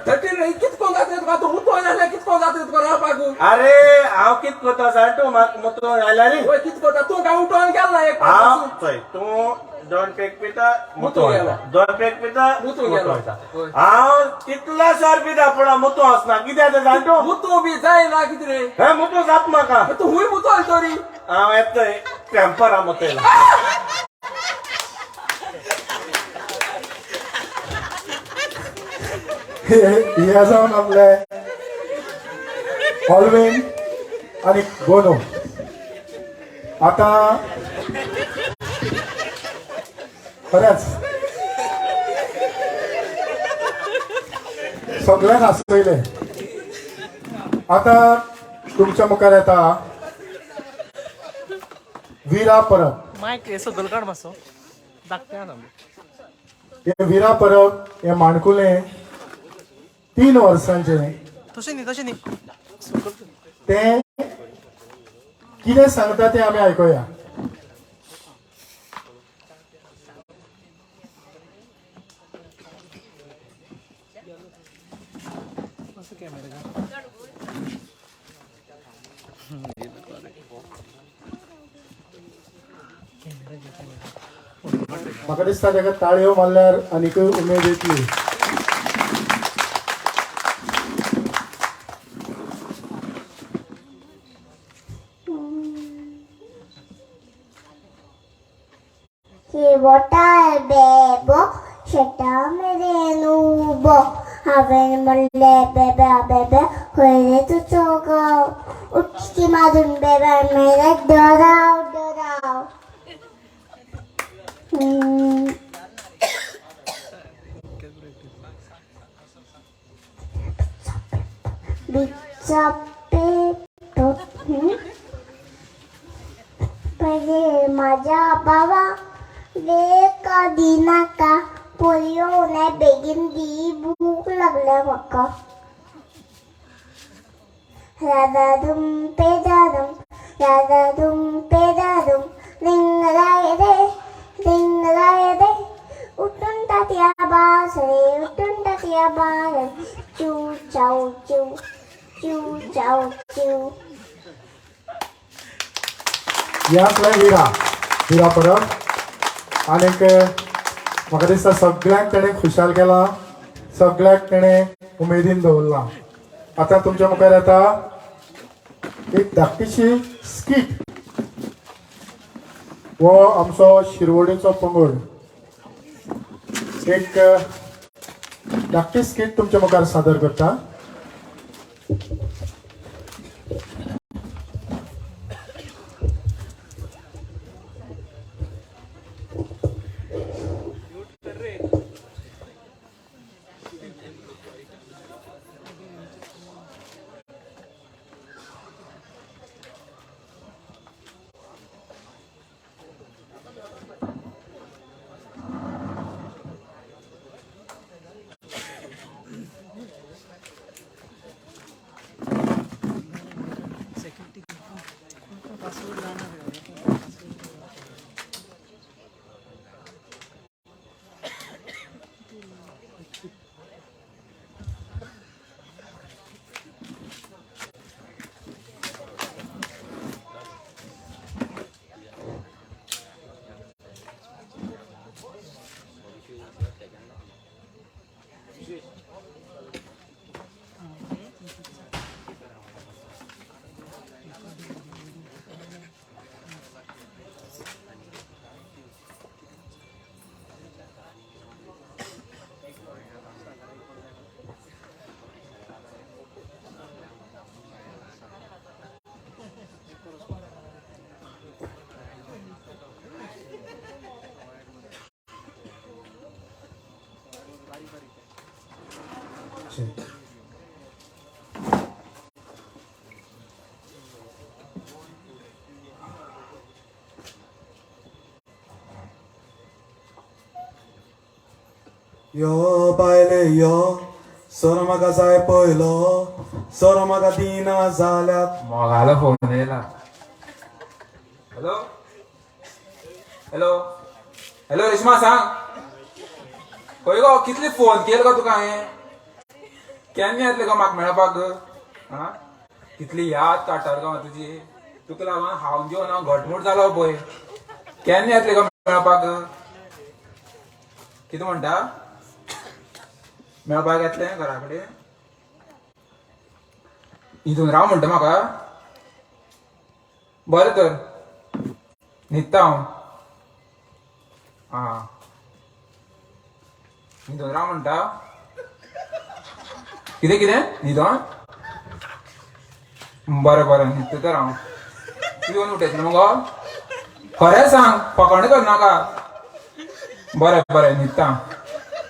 30 कितें करून जाता तुका? तूं मुतूंक जाल्यार कितें करून जाता तुका रावपाक? अरे हांव कितें करता सांग तूं म्हाका मुतूंक जाल्यार? हय कितें करता तूं? काय उठोन गेलो ना एक हांव चोय तूं 2 पॅक पिता मुतूंक गेलो, 2 पॅक पिता मुतूंक गेलो. हांव तितलो सर पिता पूण हांव मुतूंक वचना. कित्याक तें जाण तूं? मुतूं बी जायना कितें रे? हें मुतूं जाता म्हाका. तूं खूंय मुतोल तरी? हांव येतय टेंपरा मुतयला. हे जावन आपले ऑलवेन आनी गोनो. आतां खरेंच सगळ्यांक आसयले. आतां तुमच्या मुखार येता वीरा परब. हे वीरा परब हे माणकुलें 3 वर्सांचें तें कितें सांगता तें आमी आयकुया. म्हाका दिसता ताका ताळयो मारल्यार आनीकय उमेद येतली. किरवोटार बेबो शेता मेरेन उबो. हांवें म्हणलें बेब्या बेब्या खंय रे तुजो गांव, उचकी मारून बेब्या मेरेन डराव डराव. पहिले माझ्या बाबा वेळ का दिनाका, पोलियो नाही बेगीन दी, भूक लागल्या म्हाका. राधा दुम पे दादुम, राधा दुम पे दादुम, रिंग राय रे रिंग राय रे, उठून तात्या बासरे उठून तात्या बासरे, चू चाऊ चू चू चाऊ चू. ह्या आसलें विरा विरा परब. आनीक म्हाका दिसता सगळ्यांक तेणें खुशाल केलां, सगळ्यांक तेणें उमेदीन दवरलां. आतां तुमच्या मुखार येता एक धाकटीशी स्कीट. हो आमचो शिरवडेचो पंगड एक धाकटी स्कीट तुमच्या मुखार सादर करता. यो बायले यो सोरो म्हाका जाय पयलो, सोरो म्हाका दिना जाल्यार. मोगालो फोन येयला. हॅलो हॅलो हॅलो रेश्मा सांग खंय गो, कितले फोन केले गो तुका हांवें, केन्ना येतले गो म्हाका मेळपाक? आं कितली याद काडटा गो तुजी, तुका लागून हांव घेवन हांव घटमूट जालो पळय. केन्ना येतले गो मेळपाक? कितें म्हणटा, मेळपाक येतलें घरा कडेन? हितून राव म्हणटा म्हाका? बरें तर न्हिदता हांव. आं न्हिदून राव म्हणटा? कितें कितें न्हिदोन? बरें बरें न्हिदता तर हांव. तूं येवन उठयतलें मगो? खरें सांग, फकाणां करनाका. बरें बरें न्हिदता.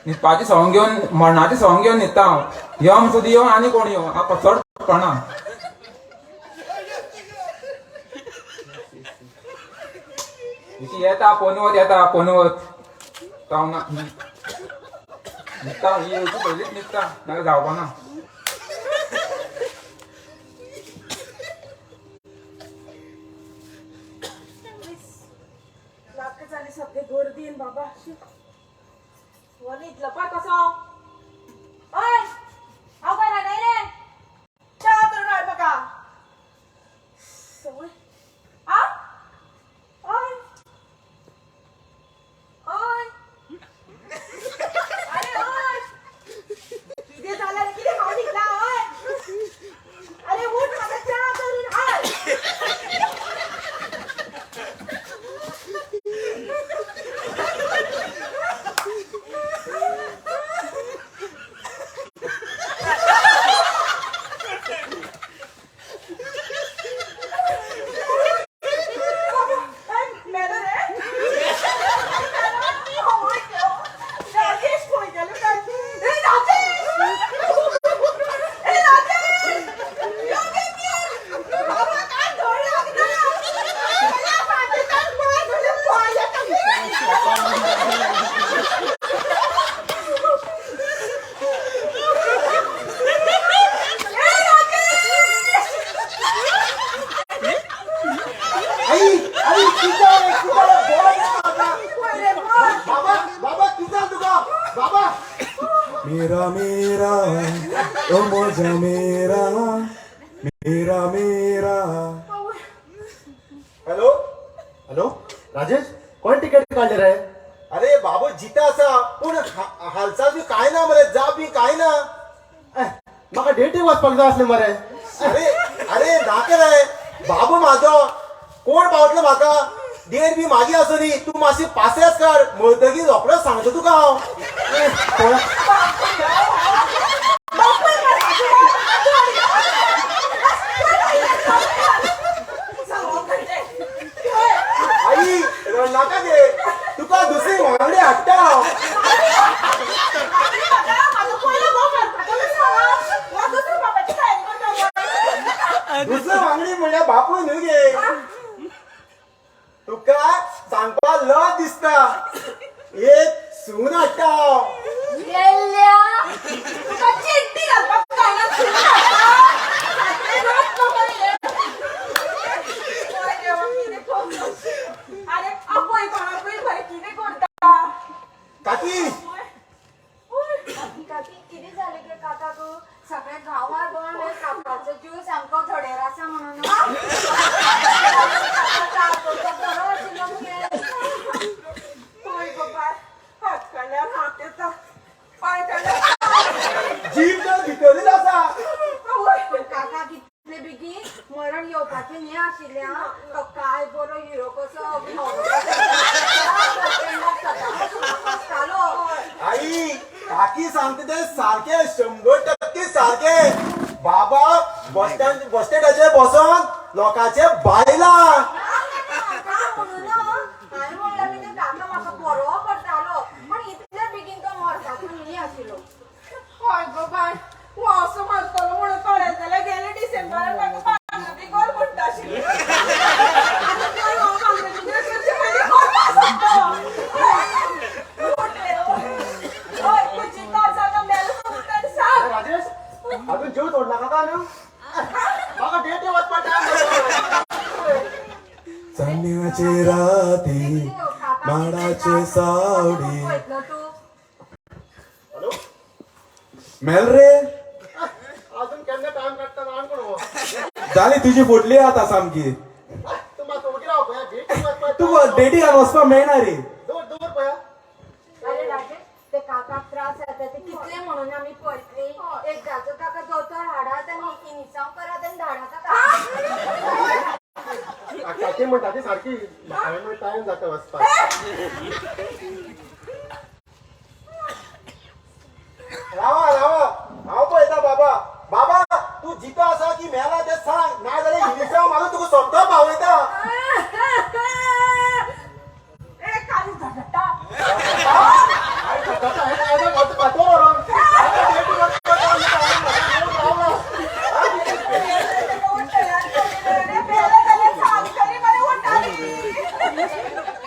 न्हिदपाचें सवंग घेवन, मरणाचें सवंग घेवन न्हिदता हांव. यम सुद्दां येवन आनी कोण येवन हांव चड कोणा. येता पनवत, येता पनवत. हांव ना न्हिदता, ही येवची पयलींच न्हिदता, नाल्यार जावपाना. नाका जाली सगळे गर्दीन बाबा. हो न्हिदलो पळय कसो. हय हांव घरान आयलें, च्या करून हाड म्हाका. सवय आ हय हय अरे हय कितें जालें रे, कितें खावन न्हिदला? हय अरे उठ म्हाका च्या करून हाड. मीरा मीरा ओ म्हज्या मीरा मीरा मीरा. हॅलो हॅलो राजेश, कोण तिकेट काडले रे? अरे बाबू जिता आसा, पूण हालचाल बी काय ना मरे, जाप बी काय ना. म्हाका डेटी वचपाक जाय आसलें मरे. अरे अरे नाका रे बाबू, म्हाजो कोण पावतलो म्हाका? डेट बी मागीर आसूं न्ही, तूं मातशी पासेस काड, मळतगीर रोखडोच सांगता तुका हांव. आई रडनाका गे, तुका दुसरी वांगडी हाडटा हांव. दुसरी वांगडी म्हणल्यार बापूय न्हय गे. तुका सांगपाक लज दिसता, एक सून हाडटा हांव. काकी काकी कितें जालें गे काकाक? सगळ्या गांवार भोंवन काकाचो जीव सामको धडेर आसा म्हणून. बरो आशिल्लो मगे. हय गो बाय, हात काडल्यार हात येता, पांय काडल्यार जीव तर भितरूच आसा. काका कितले बेगीन मरण येवपाचें न्ही आशिल्लें. आं, तो काय बरो हिरो कसो आसतालो. आई काकी सांगता ते सारकें, 100% सारकें. बाबा बस स्टँड बस स्टँडाचेर बसोन लोकांचे बायलां. म्हणून हांवें म्हणलें कितें काका म्हाका बरो करतालो, पूण इतले बेगीन तो मरपाचो न्ही आशिल्लो. हय गो बाय, हो असो मरतलो म्हणून कळ्ळें जाल्यार गेले डिसेंबरान म्हाका भांगराची कर म्हणटा आशिल्ली. आतां खंय हो भांगराची करचे पयलीं करपा सोदता. हय, तुजी जागा मेलो म्हणून सांग. राजेश, अजून जीव तोडला काका न्हू? म्हाका डेटी वचपाक टायम. चान्न्याची राती माडाचे सावडी. पळयतलो तूं. मेल रे. अजून केन्ना टायम काडटा जाण कोण हो. जाली तुजी फुटली आतां सामकी. तूं मातसो ओगी राव पळया, डेटी वचपाक. तुका डेटी वचपाक मेळना रे. दवर दवर पळया. अरे राजेश, ते काकाक त्रास जाता ते कितले म्हणून आमी पळयतली. एकदाचो काका दोतोर हाडात आनी इनिसांव करात आनी धाडात काका. काकी म्हणटा ती सारकी, म्हाका टायम जाता वचपाक. रावा रावा, हांव पळयता बाबा. बाबा तूं जितो आसा की मेला तें सांग, नाजाल्यार इलिसांव मारून तुका सोमतो पावयता. ए काळीज धडधडटा.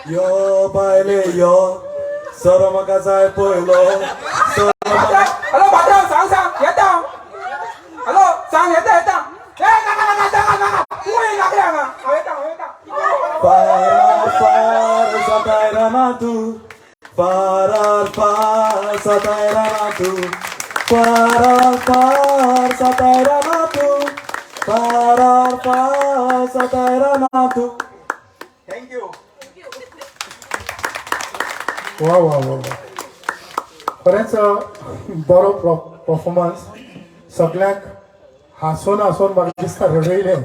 यो बायले यो, सरो म्हाका जाय पयलो. हॅलो पात्रांव, सांग सांग येता हांव. हॅलो सांग येता येता. ए नाका नाका नाका नाका, तूं लागले हांगा. हांव येता हांव येता. फारार फार सतायरा ना तूं, फारार फार सतायरा ना तूं, फारार फार सतायरा ना तूं, फारार फार सतायरा ना तूं. Thank you. वा वा वा वा, खरेंच बरो परफॉर्मन्स. सगळ्यांक हांसून हांसून म्हाका दिसता रडयलें.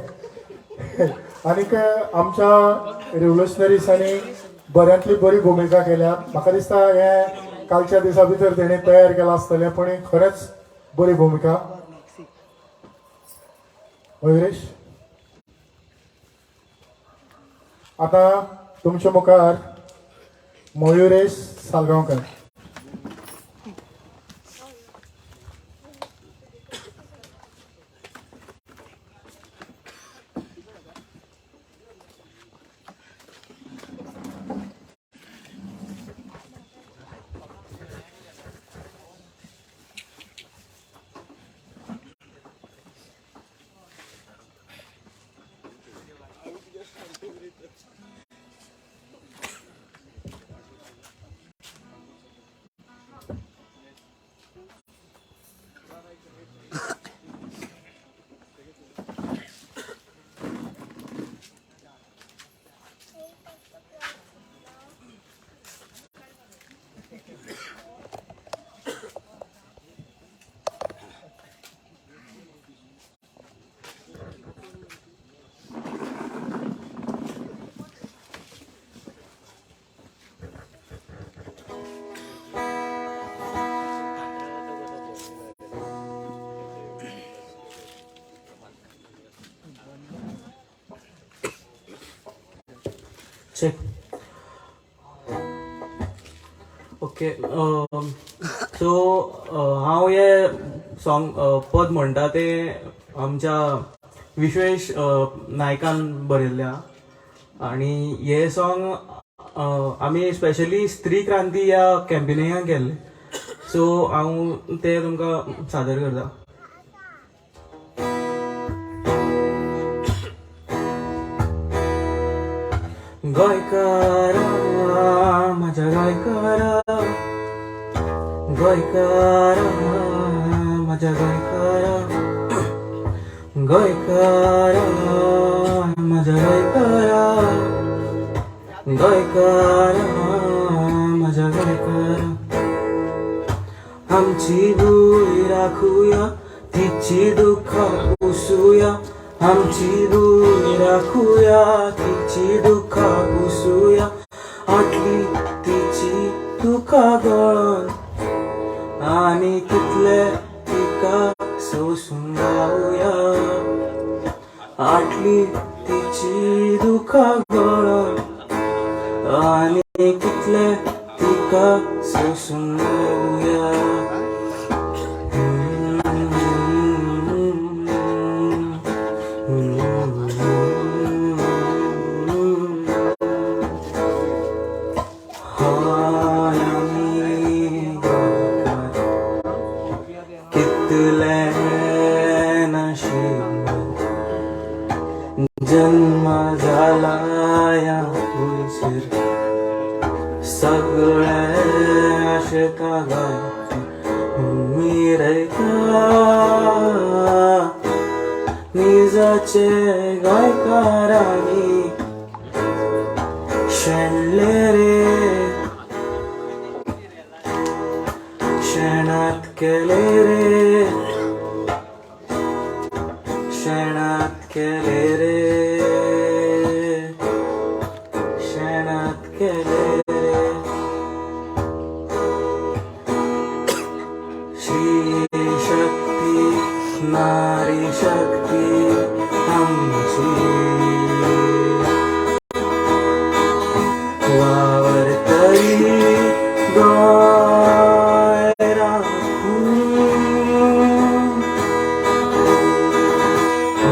आनीक आमच्या रिव्होल्युशनरीसांनी बऱ्यांतली बरी भुमिका केल्या. म्हाका दिसता हें कालच्या दिसा भितर तेणें तयार केलां आसतलें, पूण खरेंच बरी भुमिका. मयुरेश, आतां तुमच्या मुखार Mayuresh Salgaocar. Check. Okay, so हांव हे सॉंग पद म्हणटा ते आमच्या विश्वेश नायकान बरयल्लें आहा आनी हे सॉंग आमी स्पेशली स्त्री क्रांती ह्या कॅम्पेनिंगाक केल्लें. सो हांव ते तुमकां सादर करता. गोंयकारा म्हज्या गोंयकारा, गोंयकारा म्हज्या गोंयकारा, गोंयकारा म्हज्या गोंयकारा, गोंयकारा म्हज्या गोंयकारा. आमची भूंय राखुया, तिची दुख्खां पुसुया, आमची भूंय राखुया, तिची दुख्खां पुसुया. आटली तिची दुख्खां गळोन आनी कितले तिका सोसून रावया. आटली तिची दुख्खां गळोन आनी कितले तिका सोसून रावया. जन्म जाला ह्या भुंयचेर सगळे आशेता गायता मिरयता निजाचे गोंयकारांनी शेणले रे, शेणात केले रे, शेणात केले रे, शेणात केले रे. श्री शक्ती नारी शक्ती आमची वावरतली गोंय राखून,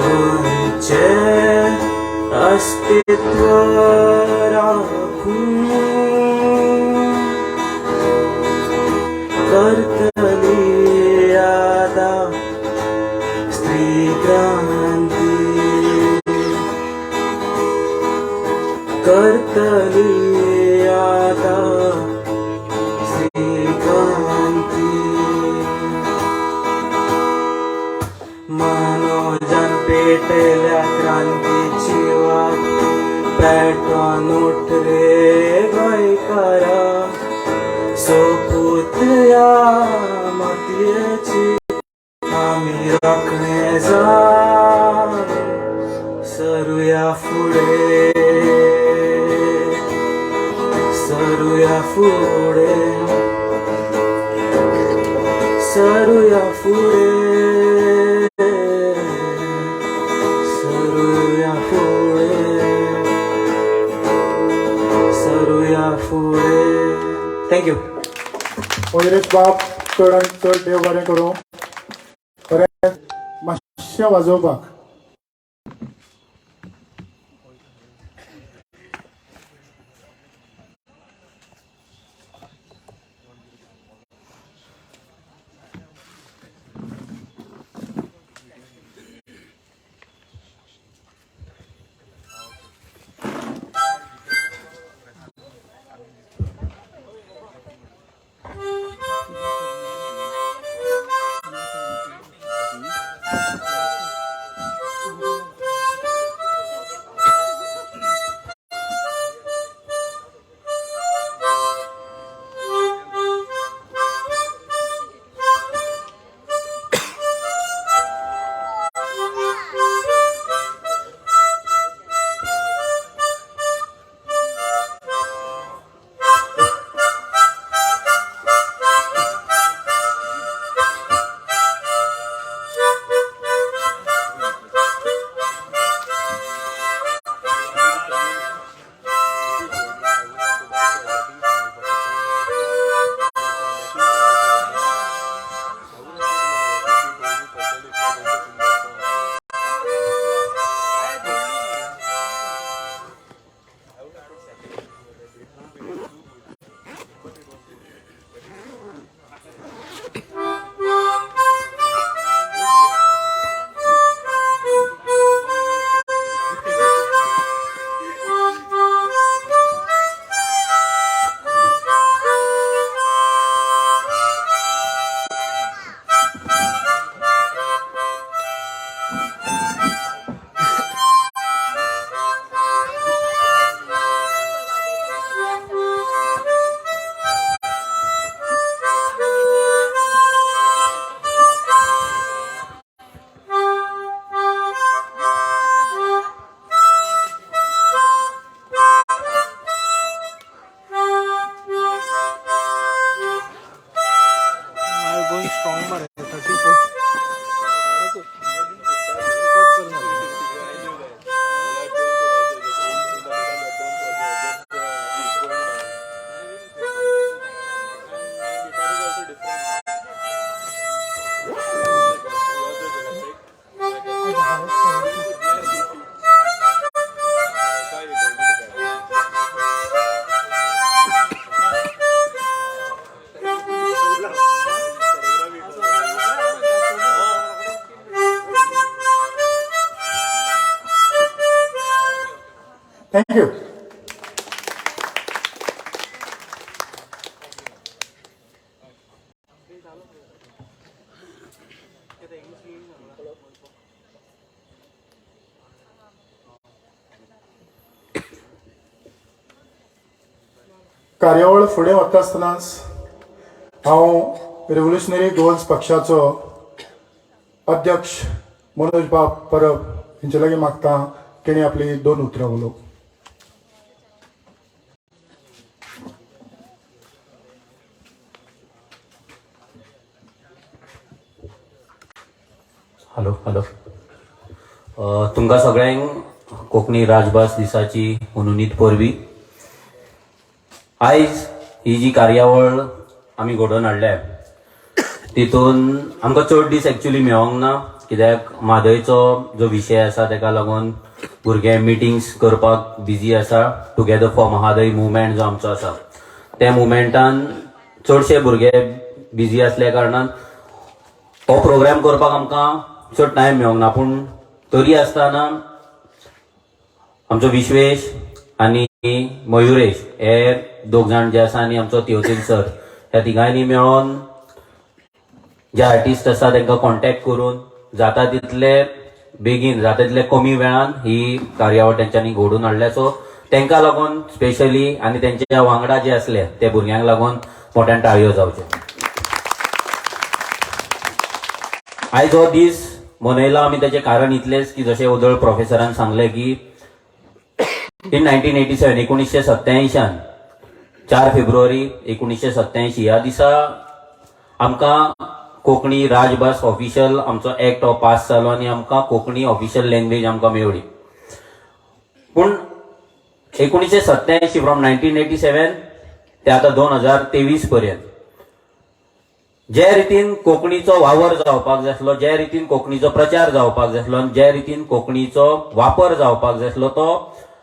गोंयचें अस्तित्व राखून करतली आतां स्त्री क्रांती, करतली आतां स्त्री क्रांती. मनोजान पेटल्या क्रांतीची वात, पेटोन उठ रे गोंयकारा, सोपूत ह्या मातयेची आमी राखणे जावन सरुया फुडें, सरुया फुडें, सरुया फुडें, सरुया फुडें, सरुया फुडें. Thank you. ओयरेश बाब चड आनी चड देव बरें करूं. बरें मातशें वाजोवपाक. Thank you. Thank you. कार्यावळ फुडें वता आसतनाच हांव रिव्होल्युशनरी गोवन्स पक्षाचो अध्यक्ष मनोज बाब परब हेंचे लागीं मागता तेणी आपली दोन उतरां उलोवप. हॅलो हॅलो, तुमकां सगळ्यांक कोंकणी राजभास दिसाची हुनहुनीत परबीं. आयज ही जी कार्यावळ आमी घडोवन हाडल्या तितून आमकां चड दीस एक्चुली मेळोंक ना, कित्याक म्हादयचो जो विशय आसा तेका लागून भुरगे मिटिंग्स करपाक बिजी आसा. टुगेदर फॉर महादय मुवमेंट जो आमचो आसा त्या मुवमेंटान चडशे भुरगे बिजी आसल्या कारणान हो प्रोग्राम करपाक आमकां चड टायम मेळोंक ना. पूण तरी आसतना आमचो विश्वेश आनी मयुरेश हे दोग जाण जे आसा आनी आमचो तियोतीन सर ह्या तिगांनी मेळोन जे आर्टिस्ट आसा तांकां कॉन्टेक्ट करून जाता तितले बेगीन जाता तितले कमी वेळान ही कार्यावळ तेंच्यांनी घडोवन हाडल्या. सो तांकां लागून स्पेशली आनी तेंच्या वांगडा जे आसले ते भुरग्यांक लागून मोठ्यान टाळयो जावच्यो. आयज हो दीस मनयला आमी तेचें कारण इतलेंच की जशें उदळ प्रोफेसरान सांगलें की इन 1987 1987 4 फेब्रुवारी 1987 ह्या दिसा आमकां कोंकणी राजभास ऑफिशियल आमचो एक्ट हो पास जालो आनी आमकां कोंकणी ऑफिशियल लँग्वेज आमकां मेवली. पूण 1987 फ्रॉम 1987 ते आतां 2023 पर्यंत जे रितीन कोंकणीचो वावर जावपाक जाय आसलो, जे रितीन कोंकणीचो प्रचार जावपाक जाय आसलो आनी जे रितीन कोंकणीचो वापर जावपाक जाय आसलो तो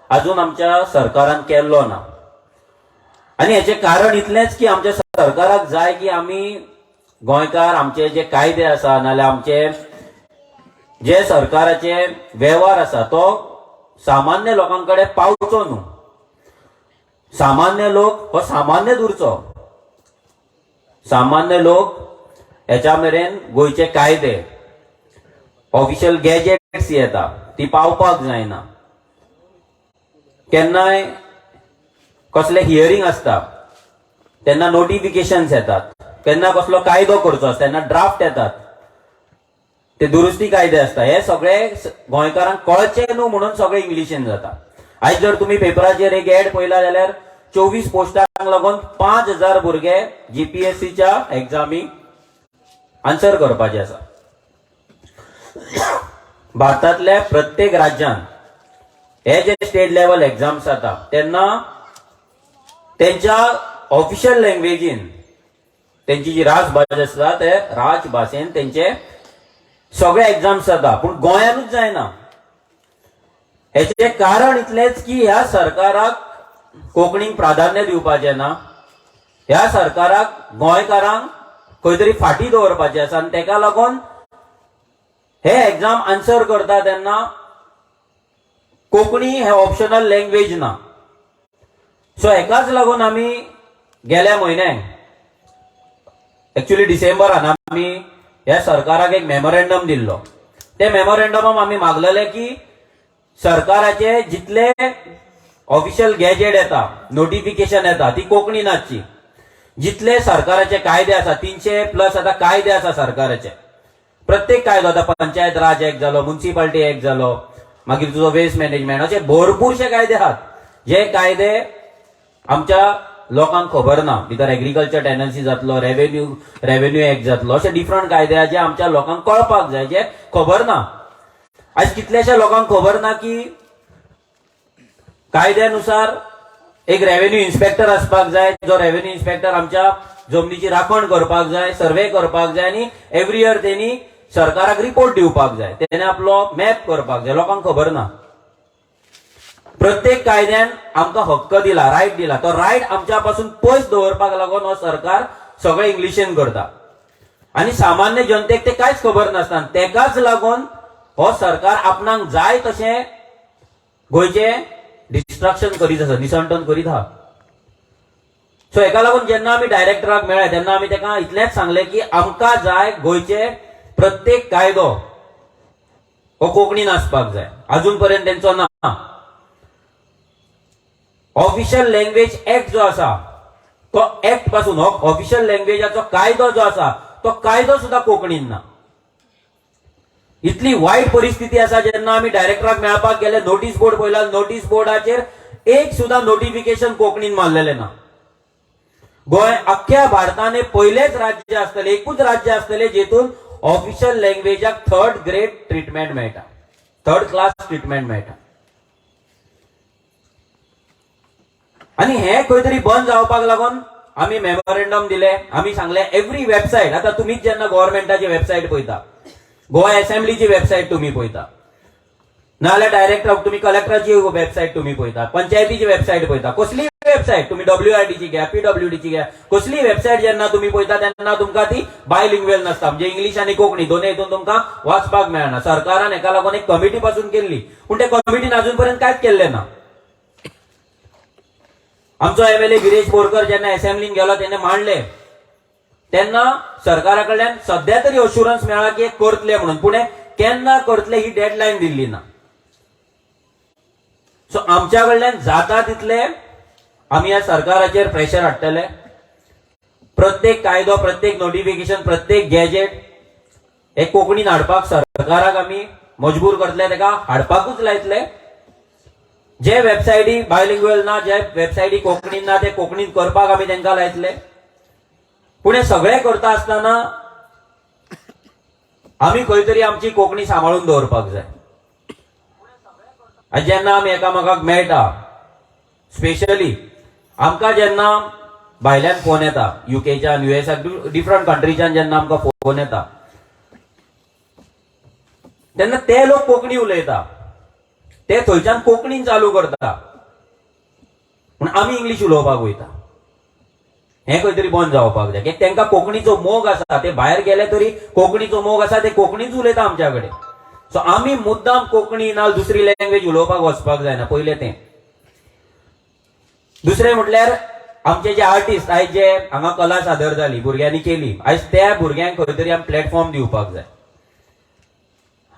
अजून आमच्या सरकारान केल्लो ना. आनी हेचें कारण इतलेंच की आमच्या सरकाराक जाय की आमी गोंयकार आमचे जे कायदे आसा नाजाल्यार आमचे जे सरकाराचे वेव्हार आसा तो सामान्य लोकां कडेन पावचो न्हू, सामान्य लोक हो सामान्यच उरचो, सामान्य लोक हेच्या मेरेन गोंयचे कायदे ऑफिशियल गॅजेट्स येता ती पावपाक जायना. केन्नाय कसले हियरींग आसता तेन्ना नोटिफिकेशन्स येतात, केन्ना कसलो कायदो करचो आसता तेन्ना ड्राफ्ट येतात, ते दुरुस्ती कायदे आसता. हे सगळे गोंयकारांक कळचे न्हू म्हणून सगळे इंग्लिशीन जाता. आयज जर तुमी पेपराचेर एक एड पळयला जाल्यार 24 पोस्टांक लागून 5000 भुरगे जीपीएससीच्या एग्जामीक आन्सर करपाचे आसा. भारतांतल्या प्रत्येक राज्यान हे जे स्टेट लेवल एग्जाम्स जाता तेन्ना तेंच्या ऑफिशियल लँग्वेजीन तेंची जी राजभास आसता ते राजभाशेन तेंचे सगळे एग्जाम्स जाता, पूण गोंयानूच जायना. हेचें कारण इतलेंच की ह्या सरकाराक कोंकणीक प्राधान्य दिवपाचें ना, ह्या सरकाराक गोंयकारांक खंय तरी फाटीं दवरपाचें आसा आनी तेका लागून हे एग्जाम आन्सर करता तेन्ना कोंकणी हे ऑप्शनल लँग्वेज ना. सो हेकाच लागून आमी गेल्या म्हयन्याक एक्चुअली डिसेंबरान आमी ह्या सरकाराक एक मेमोरेंडम दिल्लो. ते मेमोरेंडमाक आमी मागलेले की सरकाराचे जितले ऑफिशियल गॅजेट येता, नोटिफिकेशन येता ती कोंकणी नासची, जितले सरकाराचे कायदे आसा 300+ आतां कायदे आसा सरकाराचे, प्रत्येक कायदो आतां पंचायत राज एक्ट जालो, मुन्सिपालिटी एक्ट जालो, मागीर तुजो वेस्ट मॅनेजमेंट, अशे भरपूरशे कायदे आहात जे कायदे आमच्या लोकांक खबर ना. भितर एग्रीकल्चर टेनन्सी जातलो, रेव्हेन्यू एक्ट जातलो, अशे डिफरंट कायदे आहा जे आमच्या लोकांक कळपाक जाय, जे खबर ना. आयज कितल्याश्या लोकांक खबर ना की कायद्यानुसार एक रेव्हेन्यू इन्स्पेक्टर आसपाक जाय, जो रेव्हेन्यू इन्स्पेक्टर आमच्या जमनीची राखण करपाक जाय, सर्वे करपाक जाय आनी एवरी इयर तेणी सरकाराक रिपोर्ट दिवपाक जाय, तेणे आपलो मॅप करपाक जाय. लोकांक खबर ना. प्रत्येक कायद्यान आमकां हक्क दिला, रायट दिला, तो रायट आमच्या पासून पयस दवरपाक लागून हो सरकार सगळें इंग्लिशीन करता आनी सामान्य जनतेक ते कांयच खबर नासता. तेकाच लागून हो सरकार आपणाक जाय तशें गोंयचे डिस्ट्रक्शन करीत आसा, निसंटन करीत आहा. सो हेका लागून जेन्ना आमी डायरेक्टराक मेळ्ळे तेन्ना आमी ताका इतलेंच सांगलें की आमकां जाय गोंयचे प्रत्येक कायदो हो कोंकणीन आसपाक जाय. अजून पर्यंत तेंचो ना. ऑफिशियल लँग्वेज एक्ट जो आसा तो एक्ट पासून, हो ऑफिशियल लँग्वेजाचो कायदो जो आसा तो कायदो सुद्दां कोंकणीन ना. इतली वायट परिस्थिती आसा. जेन्ना आमी डायरेक्टराक मेळपाक गेले, नोटीस बोर्ड पळयला, नोटीस बोर्डाचेर एक सुद्दां नोटिफिकेशन कोंकणीन मारलेलें ना. गोंय अख्ख्या भारताने पयलेच राज्य आसतलें, एकूच राज्य आसतलें जेतून ऑफिशियल लँग्वेजाक थर्ड ग्रेड ट्रिटमेंट मेळटा, थर्ड क्लास ट्रिटमेंट मेळटा. आनी हें खंय तरी बंद जावपाक लागून आमी मेमोरेंडम दिले. आमी सांगले एवरी वेबसायट, आतां तुमीच जेन्ना गव्हर्मेंटाची वेबसायट पळयता, गोवा असेंब्लीची वेबसायट तुमी पळयता, नाजाल्यार डायरेक्ट तुमी कलेक्टराची वेबसायट तुमी पळयता, पंचायतीची वेबसायट पळयता, कसलीय वेबसायट तुमी WRDची घ्या, PWDची घ्या, कसलीय वेबसायट जेन्ना तुमी पळयता तेन्ना तुमकां ती बायलिंग्वेल नासता, म्हणजे इंग्लीश आनी कोंकणी दोनूय हितून तुमकां वाचपाक मेळना. सरकारान हेका लागून एक कमिटी पासून केल्ली, पूण त्या कमिटीन अजून पर्यंत कांयच केल्लें ना. आमचो MLA Viresh Borkar जेन्ना असेंब्लीन गेलो तेन्ना मांडले, तेन्ना सरकारा कडल्यान सद्या तरी अश्युरन्स मेळ्ळा की करतले म्हणून, पूण केन्ना करतले ही डेडलायन दिल्ली ना. सो आमच्या कडल्यान जाता तितले आमी ह्या सरकाराचेर प्रेशर हाडटले. प्रत्येक कायदो, प्रत्येक नोटिफिकेशन, प्रत्येक गॅजेट हे कोंकणीन हाडपाक सरकाराक आमी मजबूर करतले, ताका हाडपाकूच लायतले. जे वेबसायटी बायलिंग्वेल ना, जे वेबसायटी कोंकणीन ना, ते कोंकणीन करपाक आमी तांकां लायतले. पूण हे सगळें करता आसतना आमी खंय तरी आमची कोंकणी सांबाळून दवरपाक जाय. आनी जेन्ना आमी एकामेकाक मेळटा, स्पेशली आमकां जेन्ना भायल्यान फोन येता, युकेच्यान, युएसाक, डिफरंट कंट्रीच्यान जेन्ना आमकां फोन येता तेन्ना ते लोक कोंकणी उलयता, ते थंयच्यान कोंकणीन चालू करता, पूण आमी इंग्लीश उलोवपाक वयता. हें खंय तरी बंद जावपाक जाय. कित्याक तांकां कोंकणीचो मोग आसा, ते भायर गेले तरी कोंकणीचो मोग आसा, ते कोंकणीच उलयता आमच्या कडेन. सो आमी मुद्दाम कोंकणी ना दुसरी लँग्वेज उलोवपाक वचपाक जायना, पयलें तें. दुसरें म्हटल्यार आमचे जे आर्टिस्ट आयज जे हांगा कला सादर जाली भुरग्यांनी केली, आयज त्या भुरग्यांक खंय तरी आमी प्लॅटफॉर्म दिवपाक जाय.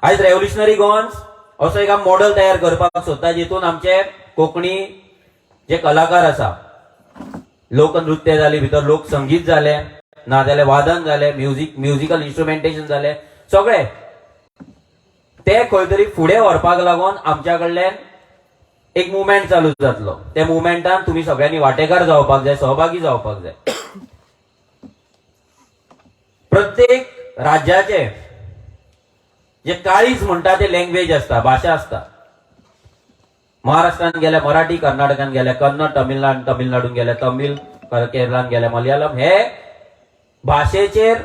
आयज रेव्होल्युशनरी गोवन्स असो एक आमी मॉडल तयार करपाक सोदता जितून आमचे कोंकणी जे कलाकार आसा, लोकनृत्य जाली, भितर लोकसंगीत जालें, नाजाल्यार वादन जालें, म्युजिकल इन्स्ट्रुमेंटेशन जालें, सगळें ते खंय तरी फुडें व्हरपाक लागून आमच्या कडल्यान एक मुवमेंट चालू जातलो. त्या मुवमेंटान तुमी सगळ्यांनी वांटेकार जावपाक जाय, सहभागी जावपाक जाय. प्रत्येक राज्याचे जे काळीज म्हणटा ते लँग्वेज आसता, भाशा आसता. महाराष्ट्रान गेल्या मराठी, कर्नाटकान गेल्या कन्नड, तमिळनाडून गेल्या तमिळ, केरळान गेल्या मलयाळम. हे भाशेचेर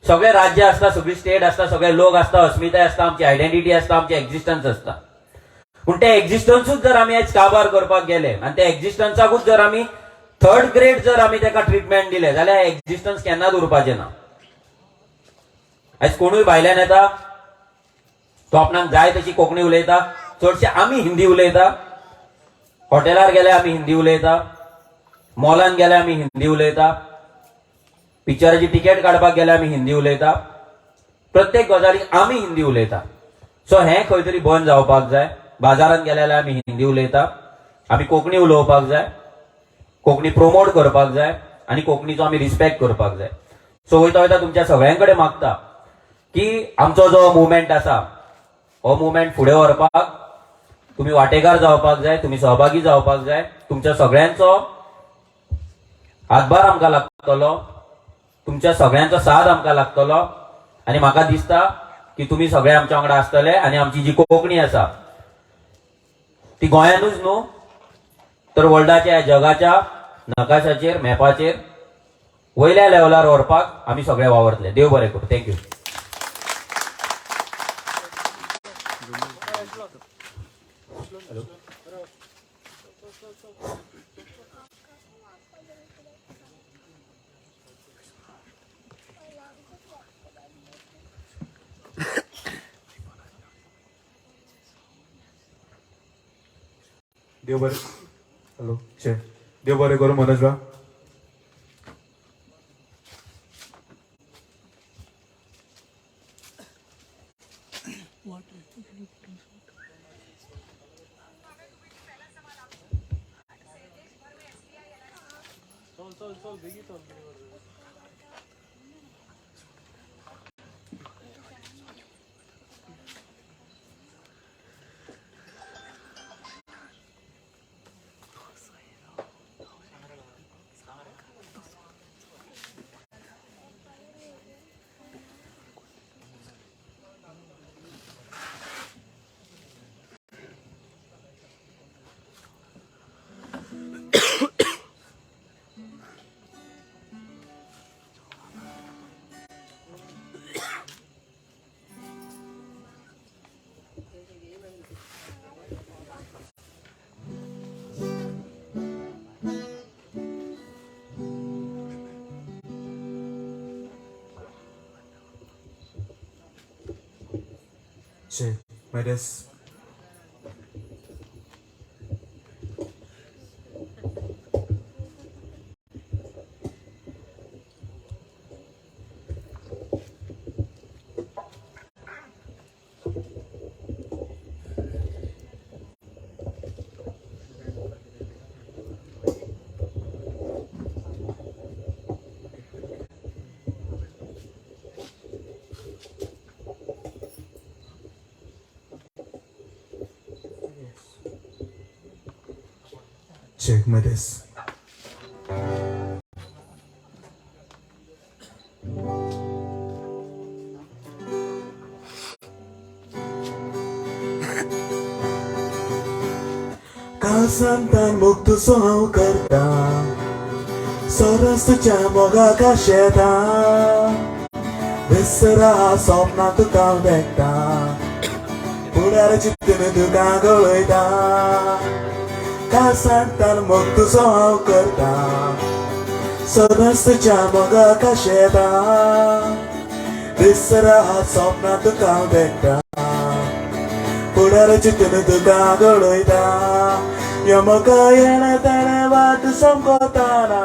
सगळे राज्य आसता, सगळी स्टेट आसता, सगळे लोक आसता, अस्मिताय आसता, आमची आयडेंटिटी आसता, आमची एक्झिस्टन्स आसता. पूण ते एक्झिस्टन्सूच जर आमी आयज काबार करपाक गेले आनी त्या एक्झिस्टन्साकूच जर आमी थर्ड ग्रेड जर आमी ताका ट्रिटमेंट दिले जाल्यार एक्झिस्टन्स केन्नाच उरपाचें ना. आयज कोणूय भायल्यान येता तो आपणाक जाय तशी कोंकणी उलयता, चडशे आमी हिंदी उलयता. हॉटेलार गेले आमी हिंदी उलयता, मॉलान गेले आमी हिंदी उलयता, पिक्चराची तिकेट काडपाक गेले आमी हिंदी उलयता, प्रत्येक गजालीक आमी हिंदी उलयता. सो हें खंय तरी बंद जावपाक जाय. बाजारान गेले जाल्यार आमी हिंदी उलयता, आमी कोंकणी उलोवपाक जाय, कोंकणी प्रोमोट करपाक जाय आनी कोंकणीचो आमी रिस्पेक्ट करपाक जाय. सो वयता वयता तुमच्या सगळ्यां कडेन मागता की आमचो जो मुवमेंट आसा हो मुवमेंट फुडें व्हरपाक तुमी वांटेकार जावपाक जाय, तुमी सहभागी जावपाक जाय. तुमच्या सगळ्यांचो हातभार आमकां लागतलो, तुमच्या सगळ्यांचो साथ आमकां लागतलो आनी म्हाका दिसता की तुमी सगळे आमच्या वांगडा आसतले आनी आमची जी कोंकणी आसा ती गोंयानूच न्हू तर वर्ल्डाच्या, जगाच्या नकाशाचेर, मॅपाचेर वयल्या लेवलार व्हरपाक आमी सगळे वावरतले. देव बरें करूं. Thank you. देव बरें, हॅलो, शे देव बरें करूं मनोज बा. Check my desk. Check my desk. काळसांतान मोग तुजो हांव करता, सरस तुज्या मोगाक आशेता, विसरा सपनां तुका हांव देखता, फुडार चिंतून तुका गळयता. काळसांतान मोग तुजो हांव करता, सरस तुज्या मोगाक आशेता, विसरा सपनां तुका हांव देखता, फुडार चिंतून तुका गळयता. यो म्हाका येणें तेणें वाट समकोताना,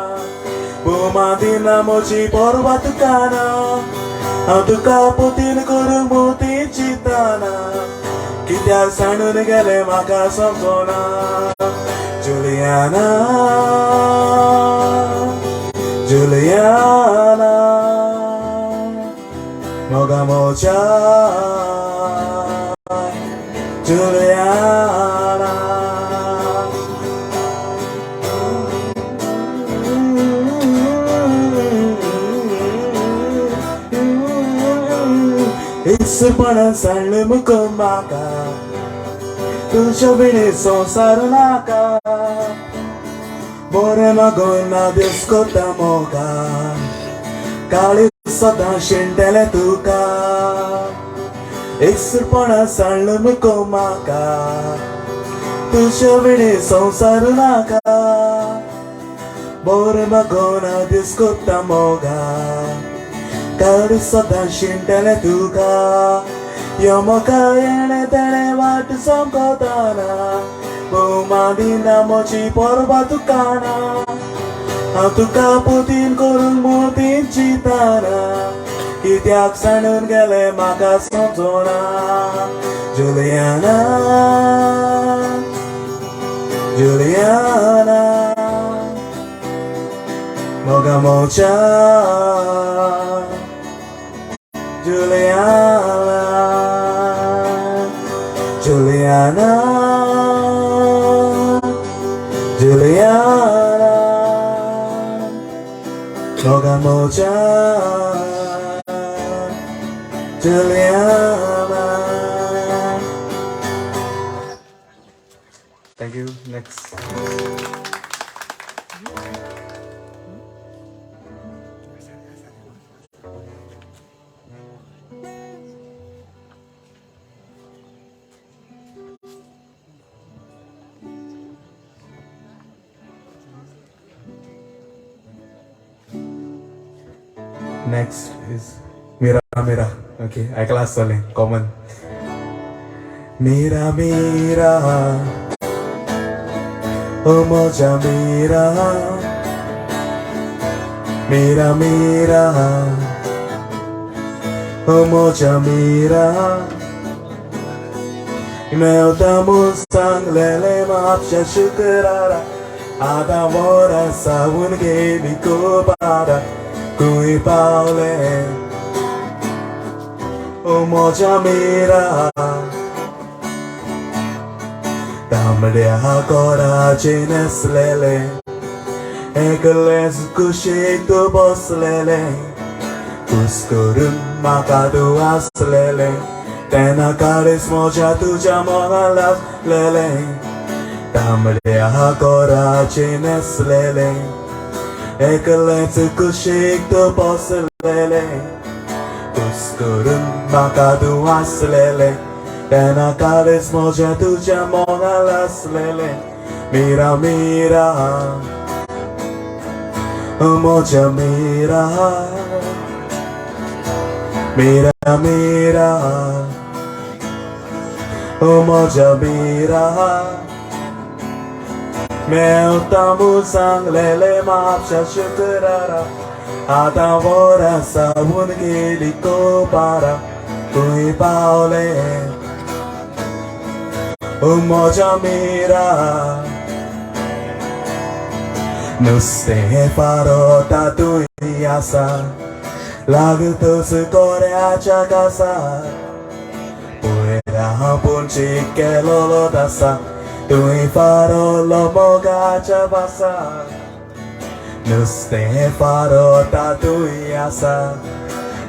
भोमा दिना म्हजी परवा तुका ना, हांव तुका पोतीन करूंक मोती चिंतना, कित्याक सांडून गेलें म्हाका समजना. जुलियाना, जुलियाना, मोगा मोच्या जुलियाना. इसपणान सांडलें मुको म्हाका, तुज्या विणे संवसार नाका, बरें मागोन ना दीस कोता मोगा, काळी सदां शिणटलें तुका. इसपणान सांडलें मुको म्हाका, तुज्या विणे संवसार नाका, बरें मागोन ना दीस कोता मोगा, काळी सदां शिणटलें तुका. यो म्हाका येणें तेणें वाट समकोताना, भोवमा दिना म्हजी परवा तुका ना, हांव तुका पोतीन करूंक मोतीन चिंतना, कित्याक सांडून गेलें म्हाका समजना. जुलियाना, जुलियाना, मोगा मोच्या जुलियाना, जुलियाना, जुलियाना, मोगा मोच्या Juliana. Thank you. Next. Next is Mera Mera. Okay, ऐकला आसतलें कॉमन. मेरा मेरा ओ म्हज्या मीरा मीरा मीरा ओ म्हज्या मीरा मेवता म्हूण सांगलेलें म्हापशा शुक्रारा आतां वरां सावन गेली कोपारा खंय पावलें ओ म्हज्या मीरा तांबड्या कोराचेर न्हेसलेलें एकलेंच कुशीक तूं बसलेलें कूस करून म्हाका तूं आसलेलें तेन्ना काळीज म्हज्या तुज्या मोगान लासलेलें तांबड्या कोराचेर न्हेसलेलें एकलेंच कुशीक तूं बसलेलें कूस करून म्हाका तूं आसलेलें तेन्ना काळीज म्हज्या तुज्या मोगान लासलेलें मीरा मीरा म्हज्या मीरा मीरा मीरा ओ म्हज्या मीरा मेवता म्हूण सांगलेलें म्हापशा शुक्रारा आतां वरां सावन गेली कोपारा खंय पावलें ओ म्हज्या मीरा नुस्तें फारोता तूं आसा लागतच कोऱ्याच्या कासार पळयता पूण केलोलो आसा तुवें फारोलो मोगाच्या भासार नुस्तें फारोता तूं आसा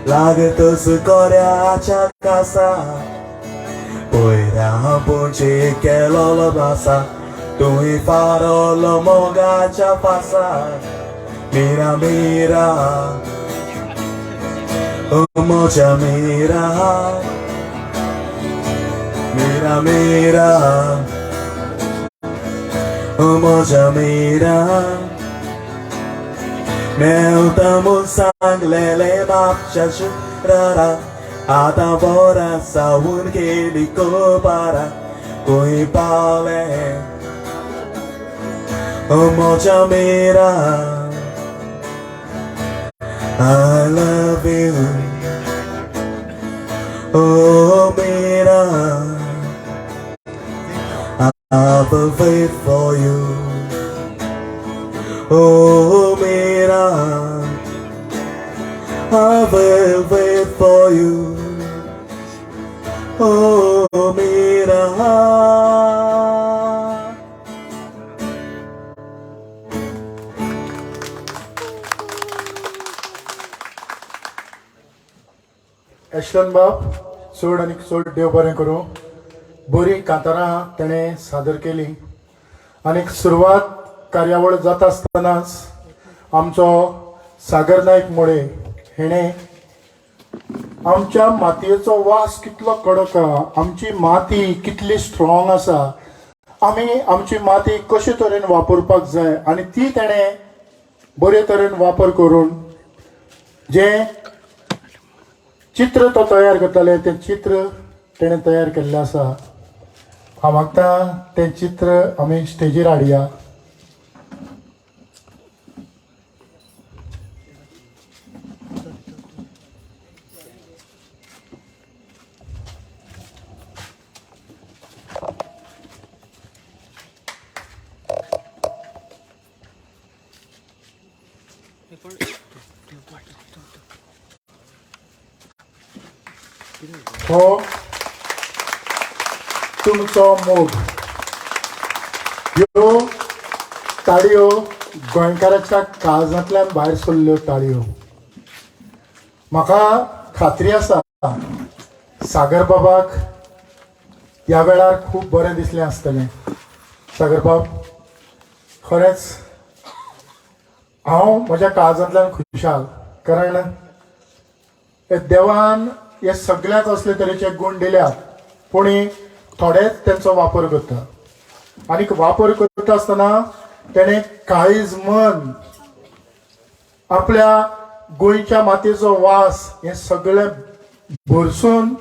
लागतच कोऱ्याच्या कासार पळयता पूण केलोलो आसा तुवें फारोलो मोगाच्या फासार मीरा मीरा ओ म्हज्या मीरा मीरा मीरा ओ म्हज्या मीरा मेवता म्हूण सांगलेलें म्हापशा शुक्रारा आतां वरां सावन गेली कोपारा खंय पावलें ओ म्हज्या Meera I love you, oh Mira, I will wait for you, oh Mira, I will wait for you, oh Mira. Ashton बाब चड आनी चड देव बरें करूं. बरी कांतारां तेणें सादर केली आनी सुरवात कार्यावळ जाता आसतनाच आमचो सागर नायक मोडे हेणें आमच्या मातयेचो वास कितलो कडक आहा, आमची माती कितली स्ट्रॉंग आसा, आमी आमची माती कशे तरेन वापरपाक जाय आनी ती तेणें बरे तरेन वापर करून जें चित्र तो तयार करताले तें चित्र तेणें तयार केल्लें आसा. हांव मागता तें चित्र आमी स्टेजीर हाडया. हो तुमचो मोग. ह्यो ताळयो गोंयकाराच्या काळजांतल्यान भायर सरल्यो ताळयो. म्हाका खात्री आसा सागर बाबाक ह्या वेळार खूब बरें दिसलें आसतलें. सागर बाब, खरेंच हांव म्हज्या काळजांतल्यान खुशाल, कारण देवान हे सगळ्याक असले तरेचे गूण दिल्यात, पूण थोडेच तेंचो वापर करता आनी वापर करता आसतना तेणें काळीज मन आपल्या गोंयच्या मातयेचो वास हें सगळें भरसून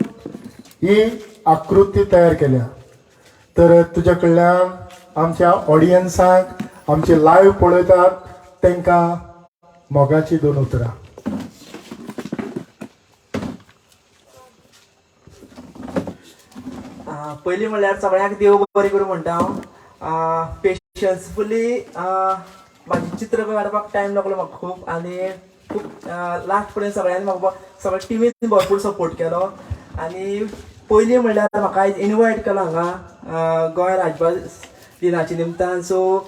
ही आकृती तयार केल्या. तर तुज्या कडल्यान आमच्या ऑडियन्साक, आमचे लायव्ह पळयतात तांकां मोगाची दोन उतरां. पयलीं म्हणल्यार सगळ्यांक देव बरें करूं म्हणटा हांव. पेशन्सफुली म्हाजें चित्र काडपाक टायम लागलो म्हाका खूब, आनी खूब लास्ट पर्यंत सगळ्यांनी म्हाका सगळ्या टिमीन भरपूर सपोर्ट केलो. आनी पयलीं म्हणल्यार म्हाका आयज इनवायट केलो हांगा गोंय राजभास दिनाच्या निमतान. सो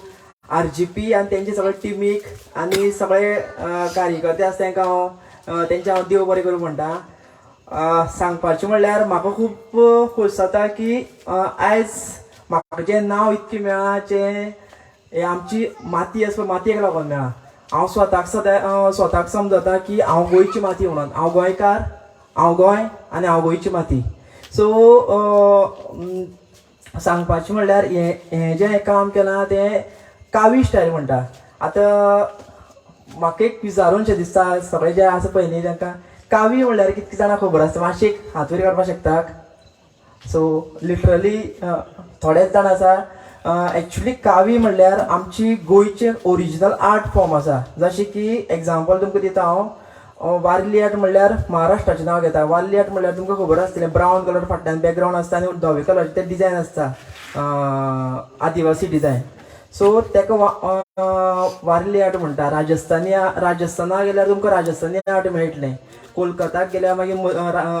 RGP आनी तेंचे सगळे टिमीक आनी सगळे कार्यकर्ते आसा तांकां हांव तेंचे हांव देव बरें करूं म्हणटा. सांगपाचें म्हणल्यार म्हाका खूब खोस जाता की आयज म्हाका जें नांव इतकें मेळ्ळां जें हें आमची माती आसा पळय मातयेक लागून मेळ्ळां. हांव स्वताक सदां स्वताक समजता की हांव गोंयची माती म्हणून, हांव गोंयकार, हांव गोंय आनी हांव गोंयची माती. सो सांगपाचें म्हणल्यार हें हें जें काम केलां तें कावी स्टायल म्हणटा. आतां म्हाका एक विचारून शें दिसता सगळे जे आसा पळय न्ही तांकां कावी म्हणल्यार कितलीं जाणां खबर आसता, मातशें एक हात वयर काडपाक शकता? सो लिटरली थोडेच जाण आसा. एक्चुली कावी म्हणल्यार आमची गोंयचें ओरिजिनल आर्ट फॉर्म आसा. जशें की एग्जाम्पल तुमकां दिता हांव, वारली आर्ट म्हणल्यार महाराष्ट्राचें नांव घेता. वारली आर्ट म्हणल्यार तुमकां खबर आसतलें, ब्रावन कलर फाटल्यान बॅकग्रावंड आसता आनी धवे कलराचे ते डिजायन आसता, आदिवासी डिजायन. सो ताका वारली आर्ट म्हणटा. राजस्थानी राजस्थाना गेल्यार तुमकां राजस्थानी आर्ट मेळटलें, कोलकाताक गेल्यार मागीर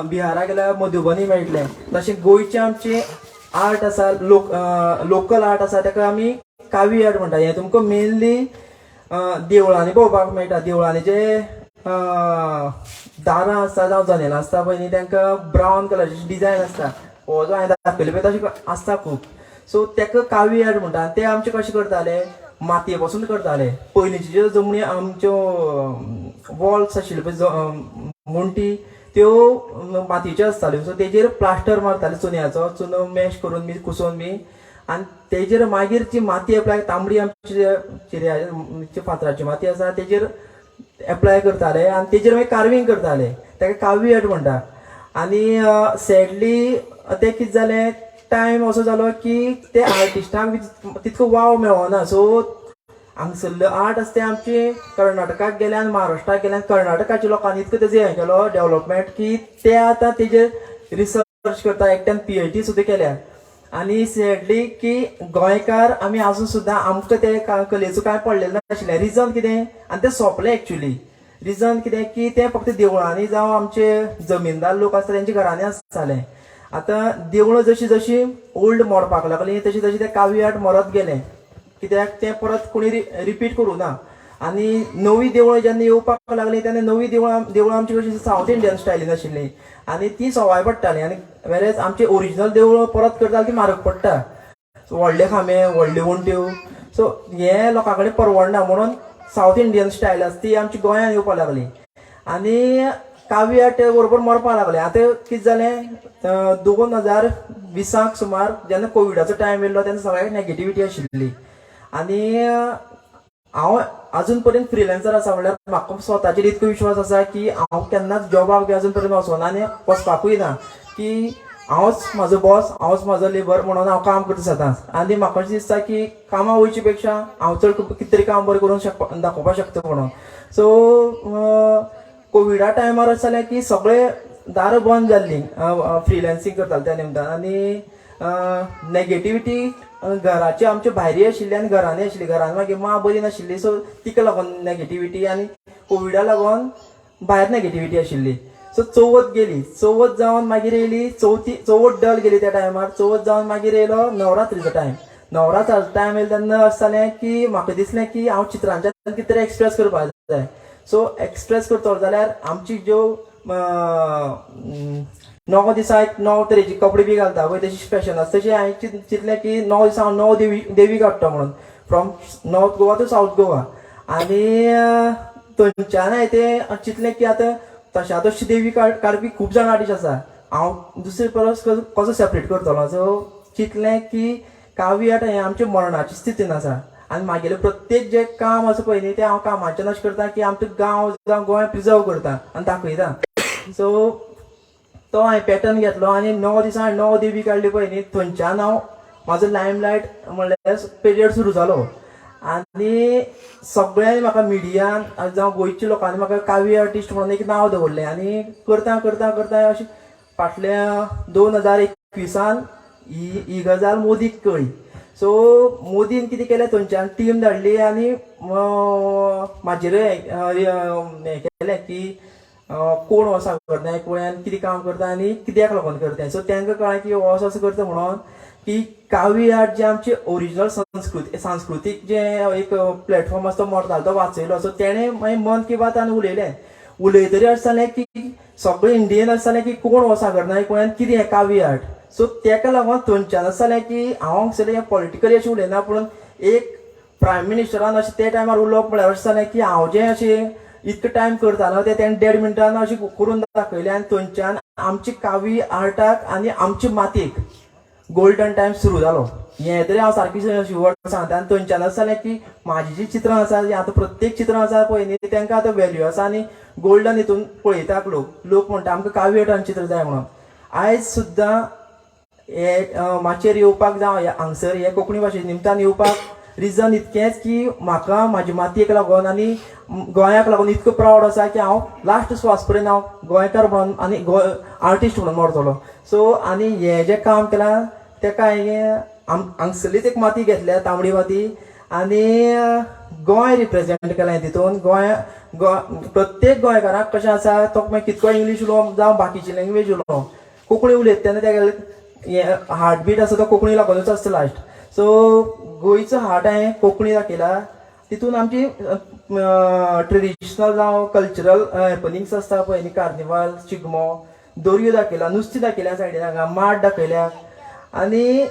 बिहाराक गेल्यार मधुबनी मेळटलें. तशें गोंयचें आमचें आर्ट आसा, लोकल आर्ट आसा ताका आमी कावी आर्ट म्हणटा. हें तुमकां मेनली देवळांनी पळोवपाक मेळटा. देवळांनी जे दारां आसता जावं जनेलां आसता पळय न्ही, तांकां ब्रावन कलराची डिजायन आसता. हो जो हांवें दाखयलो पळय तशें आसता खूब. सो ताका कावी आर्ट म्हणटा. आनी ते आमचे कशें करताले, मातये पसून करताले. पयलींच्यो ज्यो जमनी आमच्यो वॉल्स आशिल्ल्यो पळय वण्टी, त्यो मातयेच्यो आसताल्यो. सो तेजेर प्लास्टर मारताले चुन्याचो, चुनो मॅश करून बी कुसोवन बी, आनी तेजेर मागीर ती माती एप्लाय, तांबडी आमची चिऱ्या फातराची माती आसा तेजेर एप्लाय करताले आनी तेजेर मागीर कार्वींग करताले. ताका कावी आर्ट म्हणटा. आनी सॅडली तें कितें जालें, टायम असो जालो की ते आर्टिस्टांक तितको वाव मेळना. सो हांगसरलो आर्ट आसा तें आमचें कर्नाटकाक गेले आनी महाराष्ट्राक गेले, आनी कर्नाटकाच्या लोकांनी इतको तेजें हें केलो डेवलपमेंट की ते आतां तेजेर रिसर्च करता. एकट्यान PhD सुद्दां केल्या. आनी सॅडली की गोंयकार आमी आजून सुद्दां आमकां ते कलेचो कांय पडलेलें नाशिल्लें. रिजन कितें, आनी तें सोंपलें एक्चुली. रिजन कितें की तें फक्त देवळांनी जावं आमचे जमीनदार लोक आसता तेंच्या घरांनी आसतालें. आतां देवळां जशीं जशीं ओल्ड मोडपाक लागलीं तशी तशी तें कावी आर्ट मरत गेलें, कित्याक तें परत कोणी रिपीट करूं ना. आनी नवीं देवळां जेन्ना येवपाक लागलीं तेन्ना नवीं देवळां आमची कशीं सावथ इंडियन स्टायलीन आशिल्लीं आनी तीं सवाय पडटालीं. आनी वेरेज आमची ओरिजिनल देवळां परत करता ती म्हारग पडटा, व्हडले खांबे, व्हडल्यो वण्ट्यो. सो हें लोकां कडेन परवडना म्हणून सावथ इंडियन स्टायल आसा ती आमची गोंयांत येवपाक लागली आनी कावी आर्ट बरोबर मरपाक लागलें. आतां कितें जालें, 2020 सुमार जेन्ना कोविडाचो टायम येयलो तेन्ना सगळ्याक नॅगेटिविटी आशिल्ली. आनी हांव अजून पर्यंत फ्रिलॅन्सर आसा, म्हणल्यार म्हाका स्वताचेर इतको विश्वास आसा की हांव केन्नाच जॉबाक बी अजून पर्यंत वचना आनी वचपाकूय ना, की हांवच म्हाजो बॉस, हांवच म्हाजो लेबर म्हणून हांव काम करता सदांच. आनी म्हाका अशें दिसता की कामां वयचे पेक्षा हांव चड कितें तरी काम बरें करूंक शकपा दाखोवपाक शकता म्हणून. सो कोविडा टायमार अशें जालें की सगळे दारां बंद जाल्लीं, फ्रिलॅन्सींग करताले त्या निमतान. आनी नॅगेटिविटी घराचे आमचे भायरय आशिल्ली आनी घरांनी आशिल्ली. घरान मागीर मां बरी नाशिल्ली, सो तिका लागून नॅगेटिविटी आनी कोविडा लागून भायर नॅगेटिविटी आशिल्ली. सो चवथ गेली, चवथ जावन मागीर येयली चवथी, चवथ डल गेली त्या टायमार. चवथ जावन मागीर येयलो नवरात्रीचो टायम. नवरात्राचो टायम येयलो तेन्ना अशें जालें की म्हाका दिसलें की हांव चित्रांच्यान कितें तरी एक्सप्रेस करपाक जाय. सो एक्सप्रेस करतलो जाल्यार आमची ज्यो 9 दिसा एक 9 तरेचे कपडे बी घालता पळय तशी फॅशन आसा, तशी हांवें चिंतलें की 9 दिसा हांव 9 देवी काडटा म्हणून, from north Goa to south Goa. आनी थंयच्यान हांवें तें चिंतलें की आतां तशा तशी देवी काडपी खूब जाण आर्टिस्ट आसा, हांव दुसरे परस कसो सेपरेट करतलो. सो चिंतलें की कावी आर्ट हें आमच्या मरणाची स्थितीन आसा आनी मागेलें प्रत्येक जें काम आसा पळय न्ही तें हांव कामाच्यान अशें करता की आमचो गांव जावं गोंय प्रिजर्व करता आनी दाखयता. सो तो हांवें पॅटर्न घेतलो आनी 9 दिसां हांवें 9 देवी काडली पळय न्ही, थंयच्यान हांव म्हाजो लायमलायट म्हणल्यार पिरियड सुरू जालो आनी सगळ्यांनी म्हाका मिडियान जावं गोंयच्या लोकांनी म्हाका कावी आर्टिस्ट म्हणून एक नांव दवरलें आनी करता करता करता अशें फाटल्या 2021 ही ही गजाल मोदीक कळ्ळी. सो मोदीन कितें केलें, थंयच्यान टीम धाडली आनी म्हाजेर हें केलें की कोण हो सागर नायक आनी कितें काम करता आनी कित्याक लागून करता. सो तांकां कळ्ळें की हो असो असो करता म्हणून की कावी आर्ट जे आमची ओरिजिनल संस्कृती सांस्कृतीक जे एक प्लॅटफॉर्म आसा तो मरतालो तो वाचयलो. सो तेणें मागीर मन की बात आनी उलयलें, उलयतरी अशें जालें की सगळे इंडियन अशें जालें की कोण हो सागर नायक आनी कितें हें कावी आर्ट. सो तेका लागून थंयच्यान अशें जालें की हांव हांगसरलें पॉलिटिकली अशें उलयना, पूण एक प्रायम मिनिस्टरान अशें त्या टायमार उलोवप म्हळ्यार अशें जालें की हांव जें अशें इतको टायम करतालो तें तेणें 1.5 मिनटान अशें करून दाखयलें आनी थंयच्यान आमची कावी आर्टाक आनी आमची मातयेक गोल्डन टायम सुरू जालो. हें तरी हांव सारकें शुवर सांगता. आनी थंयच्यान अशें जालें की म्हाजी जी चित्रां आसा तीं आतां प्रत्येक चित्रां आसा पळय न्ही तांकां आतां वेल्यू आसा आनी गोल्डन हितून पळयतात लोक. लोक म्हणटा आमकां कावी आर्टान चित्र जाय म्हणून. आयज सुद्दां हे माचयेर येवपाक जावं हांगसर हे कोंकणी भाशे निमतान येवपाक रिजन इतकेंच की म्हाका म्हाजे मातयेक लागून आनी गोंयाक लागून इतको प्रावड आसा की हांव लास्ट स्वास पर्यंत हांव गोंयकार म्हणून आनी आर्टिस्ट म्हणून मरतलो. सो आनी हें जें काम केलां तेका हांवें हांगसरलीच एक माती घेतल्या, तांबडी माती, आनी गोंय रिप्रेजेंट केलें तितून. गोंय प्रत्येक गोंयकाराक कशें आसा तो मागीर कितको इंग्लीश उलोवं जावं बाकीची लँग्वेज उलोवं, कोंकणी उलयता तेन्ना तेगेलें हें हार्टबीट आसा तो कोंकणी लागूनच आसता लास्ट. सो गोंयचो हार्ट हांवें कोंकणी दाखयला, तितून आमची ट्रेडिशनल जावं कल्चरल हॅपनिंग्स आसता पळय न्ही, कार्निवाल, शिगमो, दोरयो दाखयला, नुस्तें दाखयल्या सायडीन हांगा, माड दाखयल्या आनी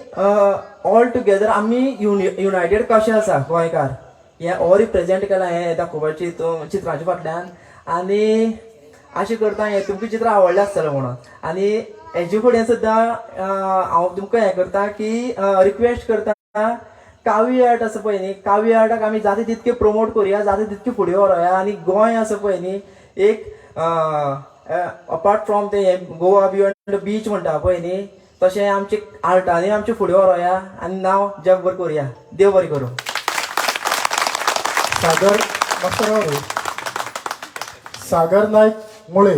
ऑल टुगेदर आमी युनायटेड कशें आसा गोंयकार हें हो रिप्रेजेंट केलां हें दाखोवपाची चित्रांच्या फाटल्यान. आनी अशें करता हें तुमकां चित्र आवडलें आसतलें म्हणून. आनी हेजे फुडें सुद्दां हांव तुमकां हें करता की रिक्वेस्ट करता, कावी आर्ट आसा पळय न्ही, कावी आर्टाक आमी जाता तितकें प्रमोट करुया, जाता तितकें फुडें व्हरोया आनी गोंय आसा पळय न्ही एक अपार्ट फ्रॉम ते गोवा बियॉन्ड बीच म्हणटा पळय न्ही, तशें आमचे आर्टांनी आमचें फुडें व्हरोया आनी नांव जगभर करुया. देव बरें करूं. सागर मास्तर, सागर नायक मुळे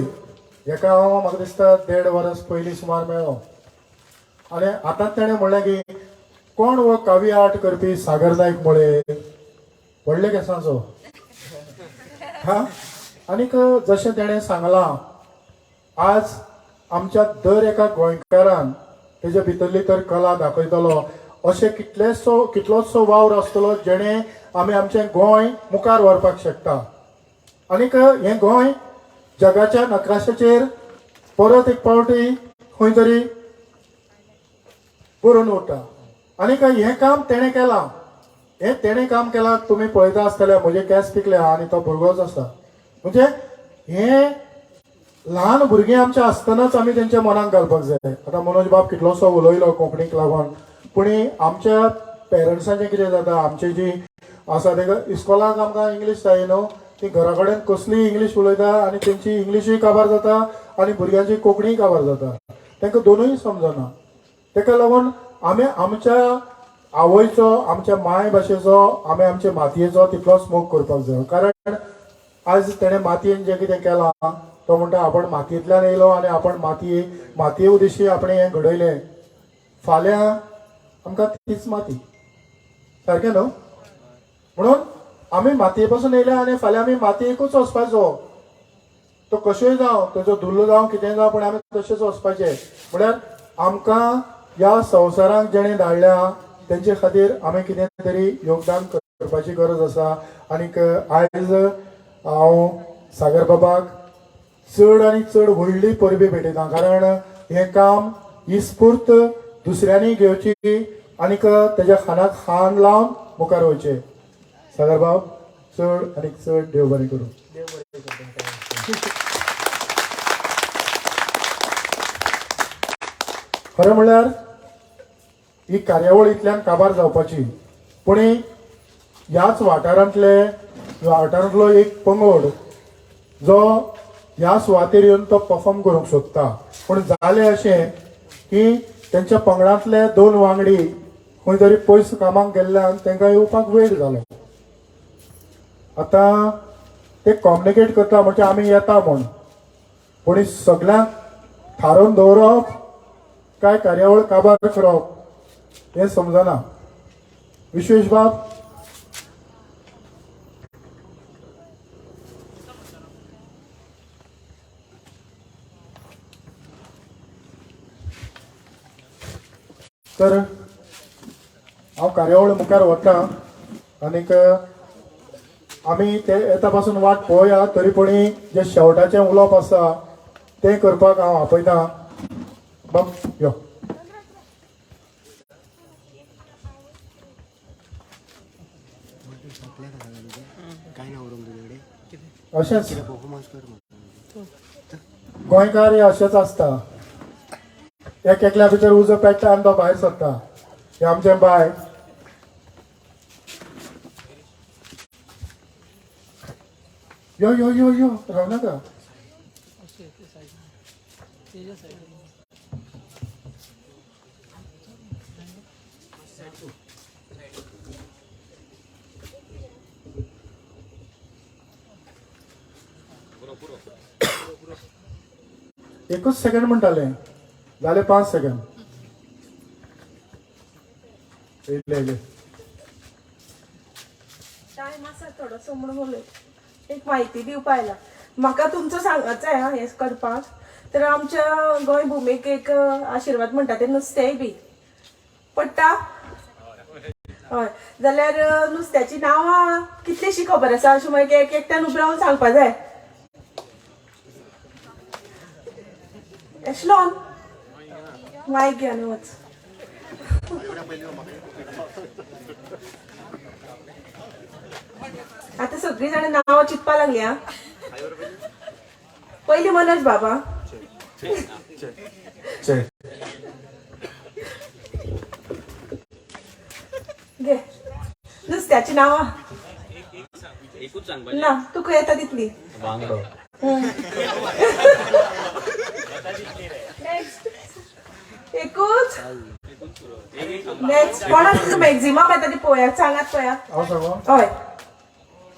हेका हांव म्हाका दिसता 1.5 वर्स पयलीं सुमार मेळ्ळो आनी आतां तेणें म्हणलें की कोण हो कावी आर्ट करपी सागर नायक मुळे, व्हडले केंसांचो हा. आनीक जशें तेणें सांगलां आज आमच्या दर एका गोंयकारान तेजे भितरली तर कला दाखयतलो अशें कितलोसो वावर आसतलो जेणे आमी आमचें गोंय मुखार व्हरपाक शकता. आनीक हें गोंय जगाच्या नकाशाचेर परत एक पावटी खंय तरी बरोवन उरता. आनीक हें काम तेणें केलां, हें तेणें काम केलां तुमी पळयता आसतले, म्हजे केंस पिकले आनी तो भुरगोच आसा. म्हणजे हें ल्हान भुरगीं आमच्या आसतनाच आमी तेंच्या मनाक घालपाक जाय. आतां मनोज बाब कितलोसो उलयलो कोंकणीक लागून, पूण आमच्या पेरंट्सांचें कितें जाता, आमची जी आसा तेका इस्कॉलाक आमकां इंग्लीश जाय न्हू, ती घरा कडेन कसलीय इंग्लीश उलयता आनी तेंची इंग्लिशूय काबार जाता आनी भुरग्यांची कोंकणीय काबार जाता, तांकां दोनूय समजना. ताका लागून आमी आमच्या आवयचो, आमच्या मायभाशेचो, आमी आमचे मातयेचो तितलोच मोग करपाक जाय. कारण आज तेणें मातयेन जें कितें केलां तो म्हणटा आपण मातयेंतल्यान येयलो आनी आपण मातये उदेशी आपणें हें घडयलें, फाल्यां आमकां तीच माती, सारकें न्हू? म्हणून आमी मातये पासून येयल्या आनी फाल्यां आमी मातयेकूच वचपाचो, तो कशेंय जावं, तेजो धुल्लो जावं कितेंय जावं, पूण आमी तशेंच वचपाचें. म्हळ्यार आमकां ह्या संवसाराक जेणें धाडल्या तेंचे खातीर आमी कितें तरी योगदान करपाची गरज आसा. आनीक आयज हांव सागर बाबाक चड आनी चड व्हडली परबी भेटयता, कारण हें काम ही स्फूर्त दुसऱ्यांनी घेवची आनीक तेज्या खानाक खान लावन मुखार वयचें. सागर बाब चड आनी चड देव बरें करूं. खरें म्हणल्यार ही कार्यावळ इतल्यान काबार जावपाची, पूण ह्याच वाठारांतलो एक पंगड जो ह्या सुवातेर येवन तो परफॉर्म करूंक सोदता, पूण जालें अशें की तेंच्या पंगडांतले 2 वांगडी खंय तरी पयस कामाक गेल्ल्यान तांकां येवपाक वेळ जालो. आतां ते कम्युनिकेट करता म्हणजे आमी येता म्हूण, पूण सगळ्यांक थारोवन दवरप काय कार्यावळ काबार करप हें समजना. विश्वेश बाब, तर हांव कार्यावळ मुखार वता आनीक आमी ते येता पासून वाट पळोवया, तरी पूण जें शेवटाचें उलोवप आसा तें करपाक हांव आपयता. बाब यो. अशेंच गोंयकार हे अशेंच आसता, एक एकल्या भितर उजो पेट्टा आनी तो भायर सरता. हे आमचें बाय यो यो यो यो राव नाका. एकूच सेकंड म्हणटाले, जाले 5 सेकंड. येयले येयले टायम आसा थोडोसो म्हणून उलय. एक म्हायती दिवपा आयला म्हाका, तुमचो सांगत जाय हें करपाक. तर आमच्या गोंय भुमीक एक आशिर्वाद म्हणटा ते नुस्तेंय बी पडटा. हय, जाल्यार नुस्त्याची नांवां कितलीशी खबर आसा अशें मागीर एक एकट्यान उबें रावन सांगपा जाय. एशलॉन मायक घे आनी वच. आतां सगळीं जाणां नांवां चिंतपा लागली. आं, पयलीं मनोज बाबा. घे नुस्त्याची नांवां. ना तुका येता तितली. बांगडो. नेक्स्ट एकूच. नेक्स्ट कोणाक मॅक्झिमम येता ती पळोवया, सांगात पळया. हांव सांगो. हय.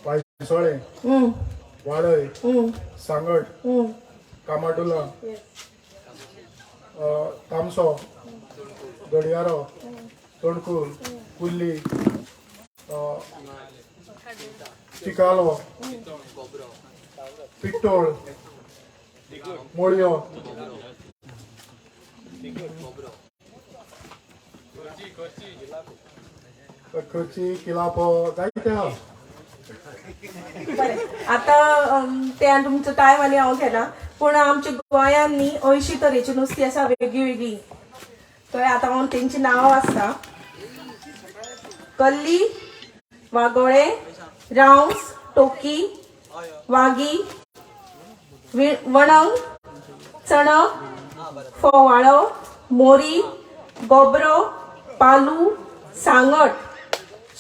वायसोळे, वाळय, सांगट, कामाटुला, तामसो, दोडयारो, तोणकूल, कुल्ली, चिकालो, पिट्टोळ, मोळयो, खर्ची, किलापो, जायते आहा. बरें, आतां ते तुमचो टायम आनी हांव घेना, पूण आमच्या गोंयांत न्ही 80 तरेची नुस्तीं आसा वेगळी वेगळी. कळ्ळें? आतां हांव तेंची नांवां आसता. कल्ली, वागोळे, रावंस, टोकी, वागी, वणंग, चणक, फोवाळो, मोरी, गोबरो, पालू, सांगट,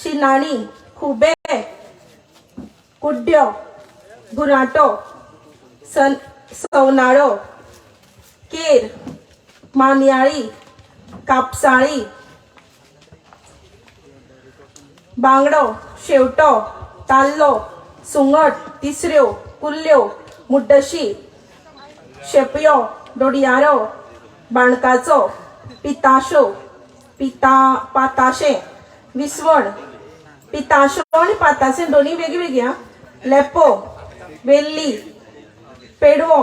शिनाणी, खुबे, कुड्ड्यो, बुराटो, सवनाळो, केर, मानयाळी, कापसाळी, बांगडो, शेवटो, ताल्लो, सुंगट, तिसऱ्यो, कुल्ल्यो, मुड्डशी, शेपयो, दोडयारो, बाणकाचो, पिताशो, पाताशे, विस्वण. पिताशो आनी पाताशे दोनी वेगळी वेगळी. आं, लेपो, वेल्ली, पेडवो,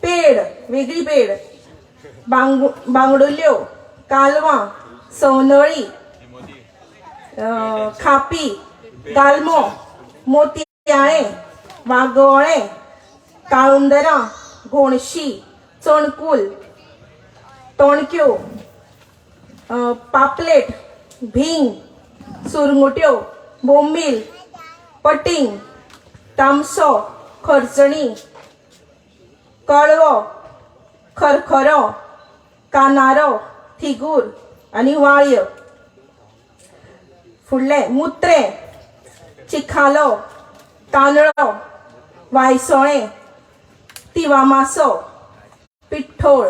पेड वेगळी पेड, बांगडुल्यो, कालवां, सवनळी, खापी, गालमो, मोतयाळे, वागोळे, काळुंदरां, घोणशी, चणकूल, तोणक्यो, पापलेट, भींग, सुरंगुट्यो, बोंबील, पटींग, तामसो, खरचणी, कळवो, खरखरो, कानारो, थिगूर आनी वाळयो. फुडलें मुत्रे, चिखालो, तांदळो, वायसोळें, तिवामासो, पिठ्ठोळ,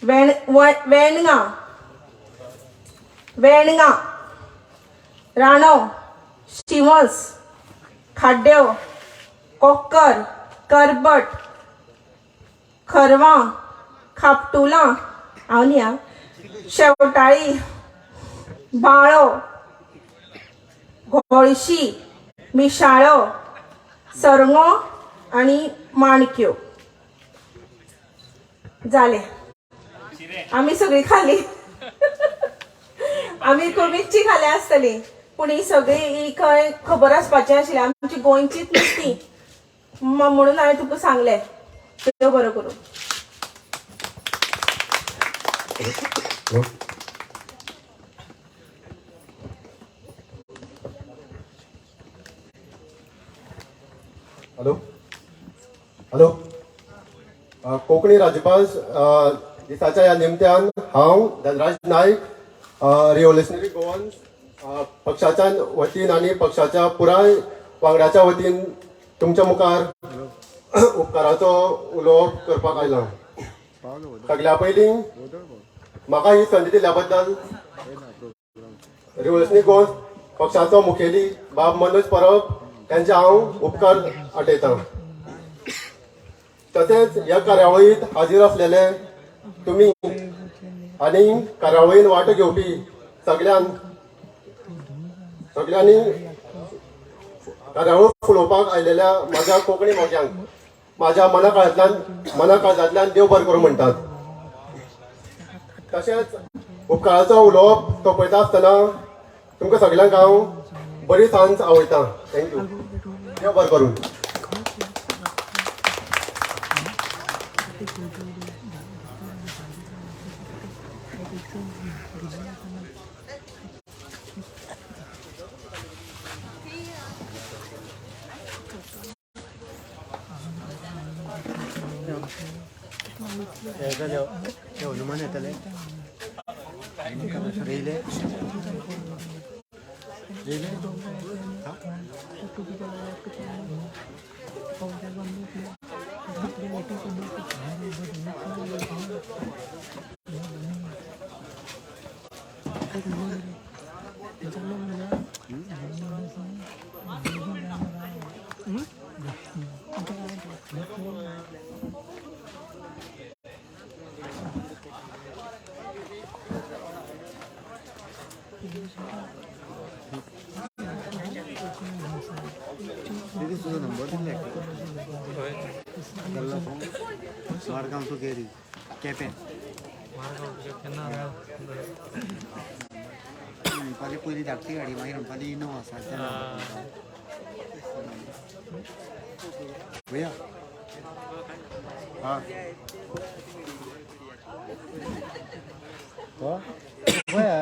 वेणगां, वेणगां, राणो, शिवस, खाड्यो, कोक्कर, करबट, खरवां, खापटुलां, हांव न्ही आं, शेवटाळी, बाळो, घोळशी, मिशाळो, सरंगो आनी माणक्यो. जालें, आमी सगळीं खाली. आमी कमीचची खाल्या आसतली, पूण ही सगळी ही खंय खबर आसपाची आशिल्ली, आमची गोंयचीच नुस्तीं म्हणून हांवें तुका सांगलें. देव बरो करूं. हॅलो हॅलो, कोंकणी राजभास दिसाच्या ह्या निमतान हांव धनराज नायक रिव्होल्युशनरी गोवन पक्षाच्या वतीन आनी पक्षाच्या पुराय वांगड्याच्या वतीन तुमच्या मुखार उपकाराचो उलोवप करपाक आयला. सगल्या पयलीं म्हाका ही संदी दिल्या बद्दल रिव्होल्युशनरी गोवन पक्षाचो मुखेली बाब मनोज परब त्यांचे हांव उपकार आठयतां. तशेंच ह्या कार्यावळींत हाजीर आसलेले तुमी आनी कार्यावळीन वांटो घेवपी सगळ्यांनी कार्यावळ फुलोवपाक आयलेल्या म्हाज्या कोंकणी मोग्यांक म्हाज्या मना काळजांतल्यान देव बरें करूं म्हणटात. तशेंच उपकाराचो उलोवप सोंपयता आसतना तुमकां सगल्यांक हांव बरी सांज आवयता. Thank you, देव बरें करूं. हनुमान येतले रेले रेले. दीदी तुझा नंबर दिले मारगांव टू केरी केपें म्हणपाली पयली धाकटी गाडी, मागीर म्हणपाली इनोवा आसा. भैया हां भैया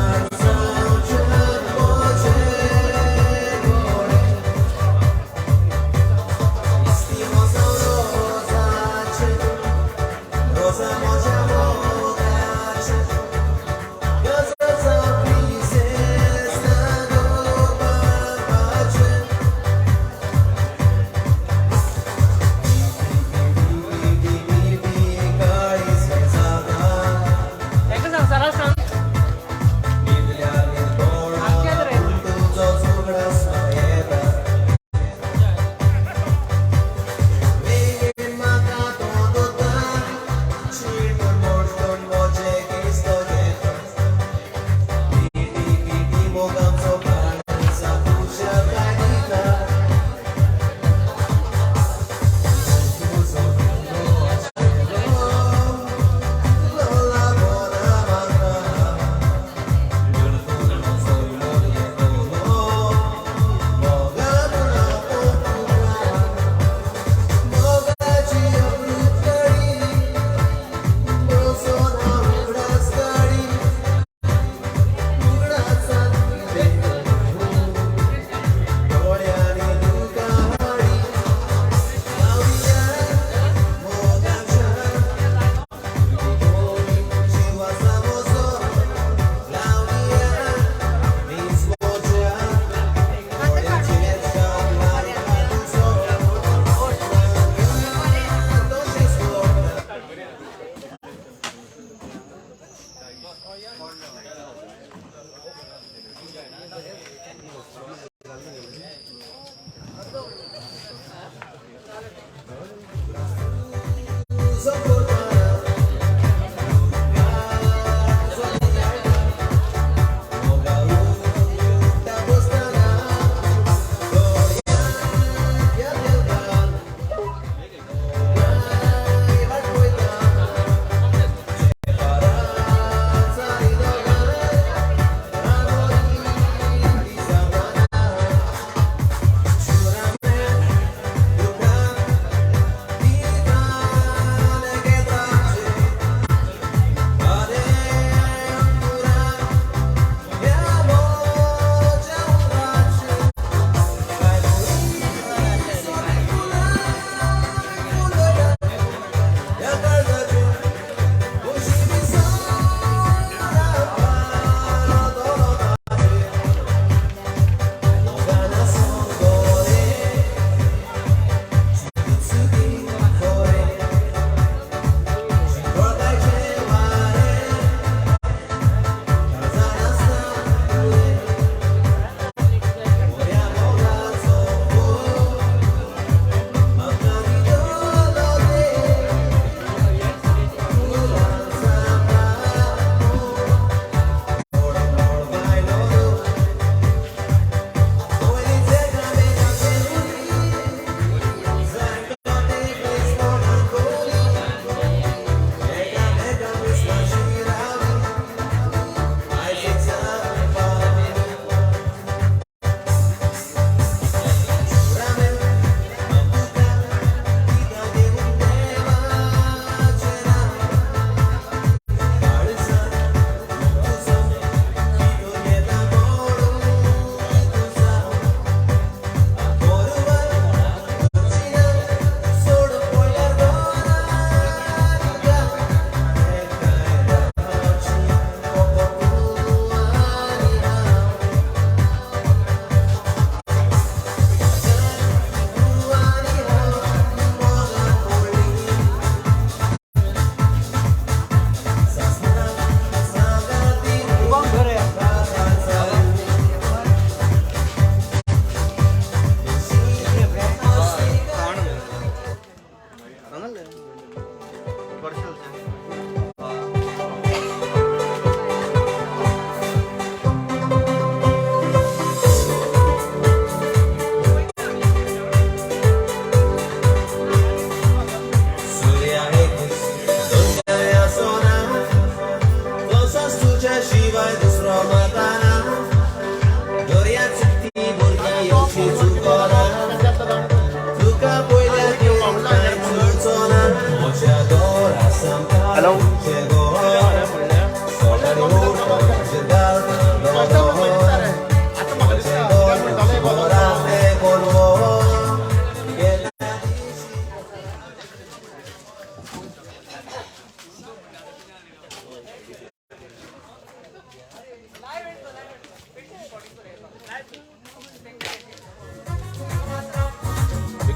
Sun, sun, sun.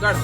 काढ.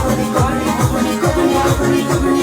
Konkani, Konkani, Konkani, Konkani, Konkani.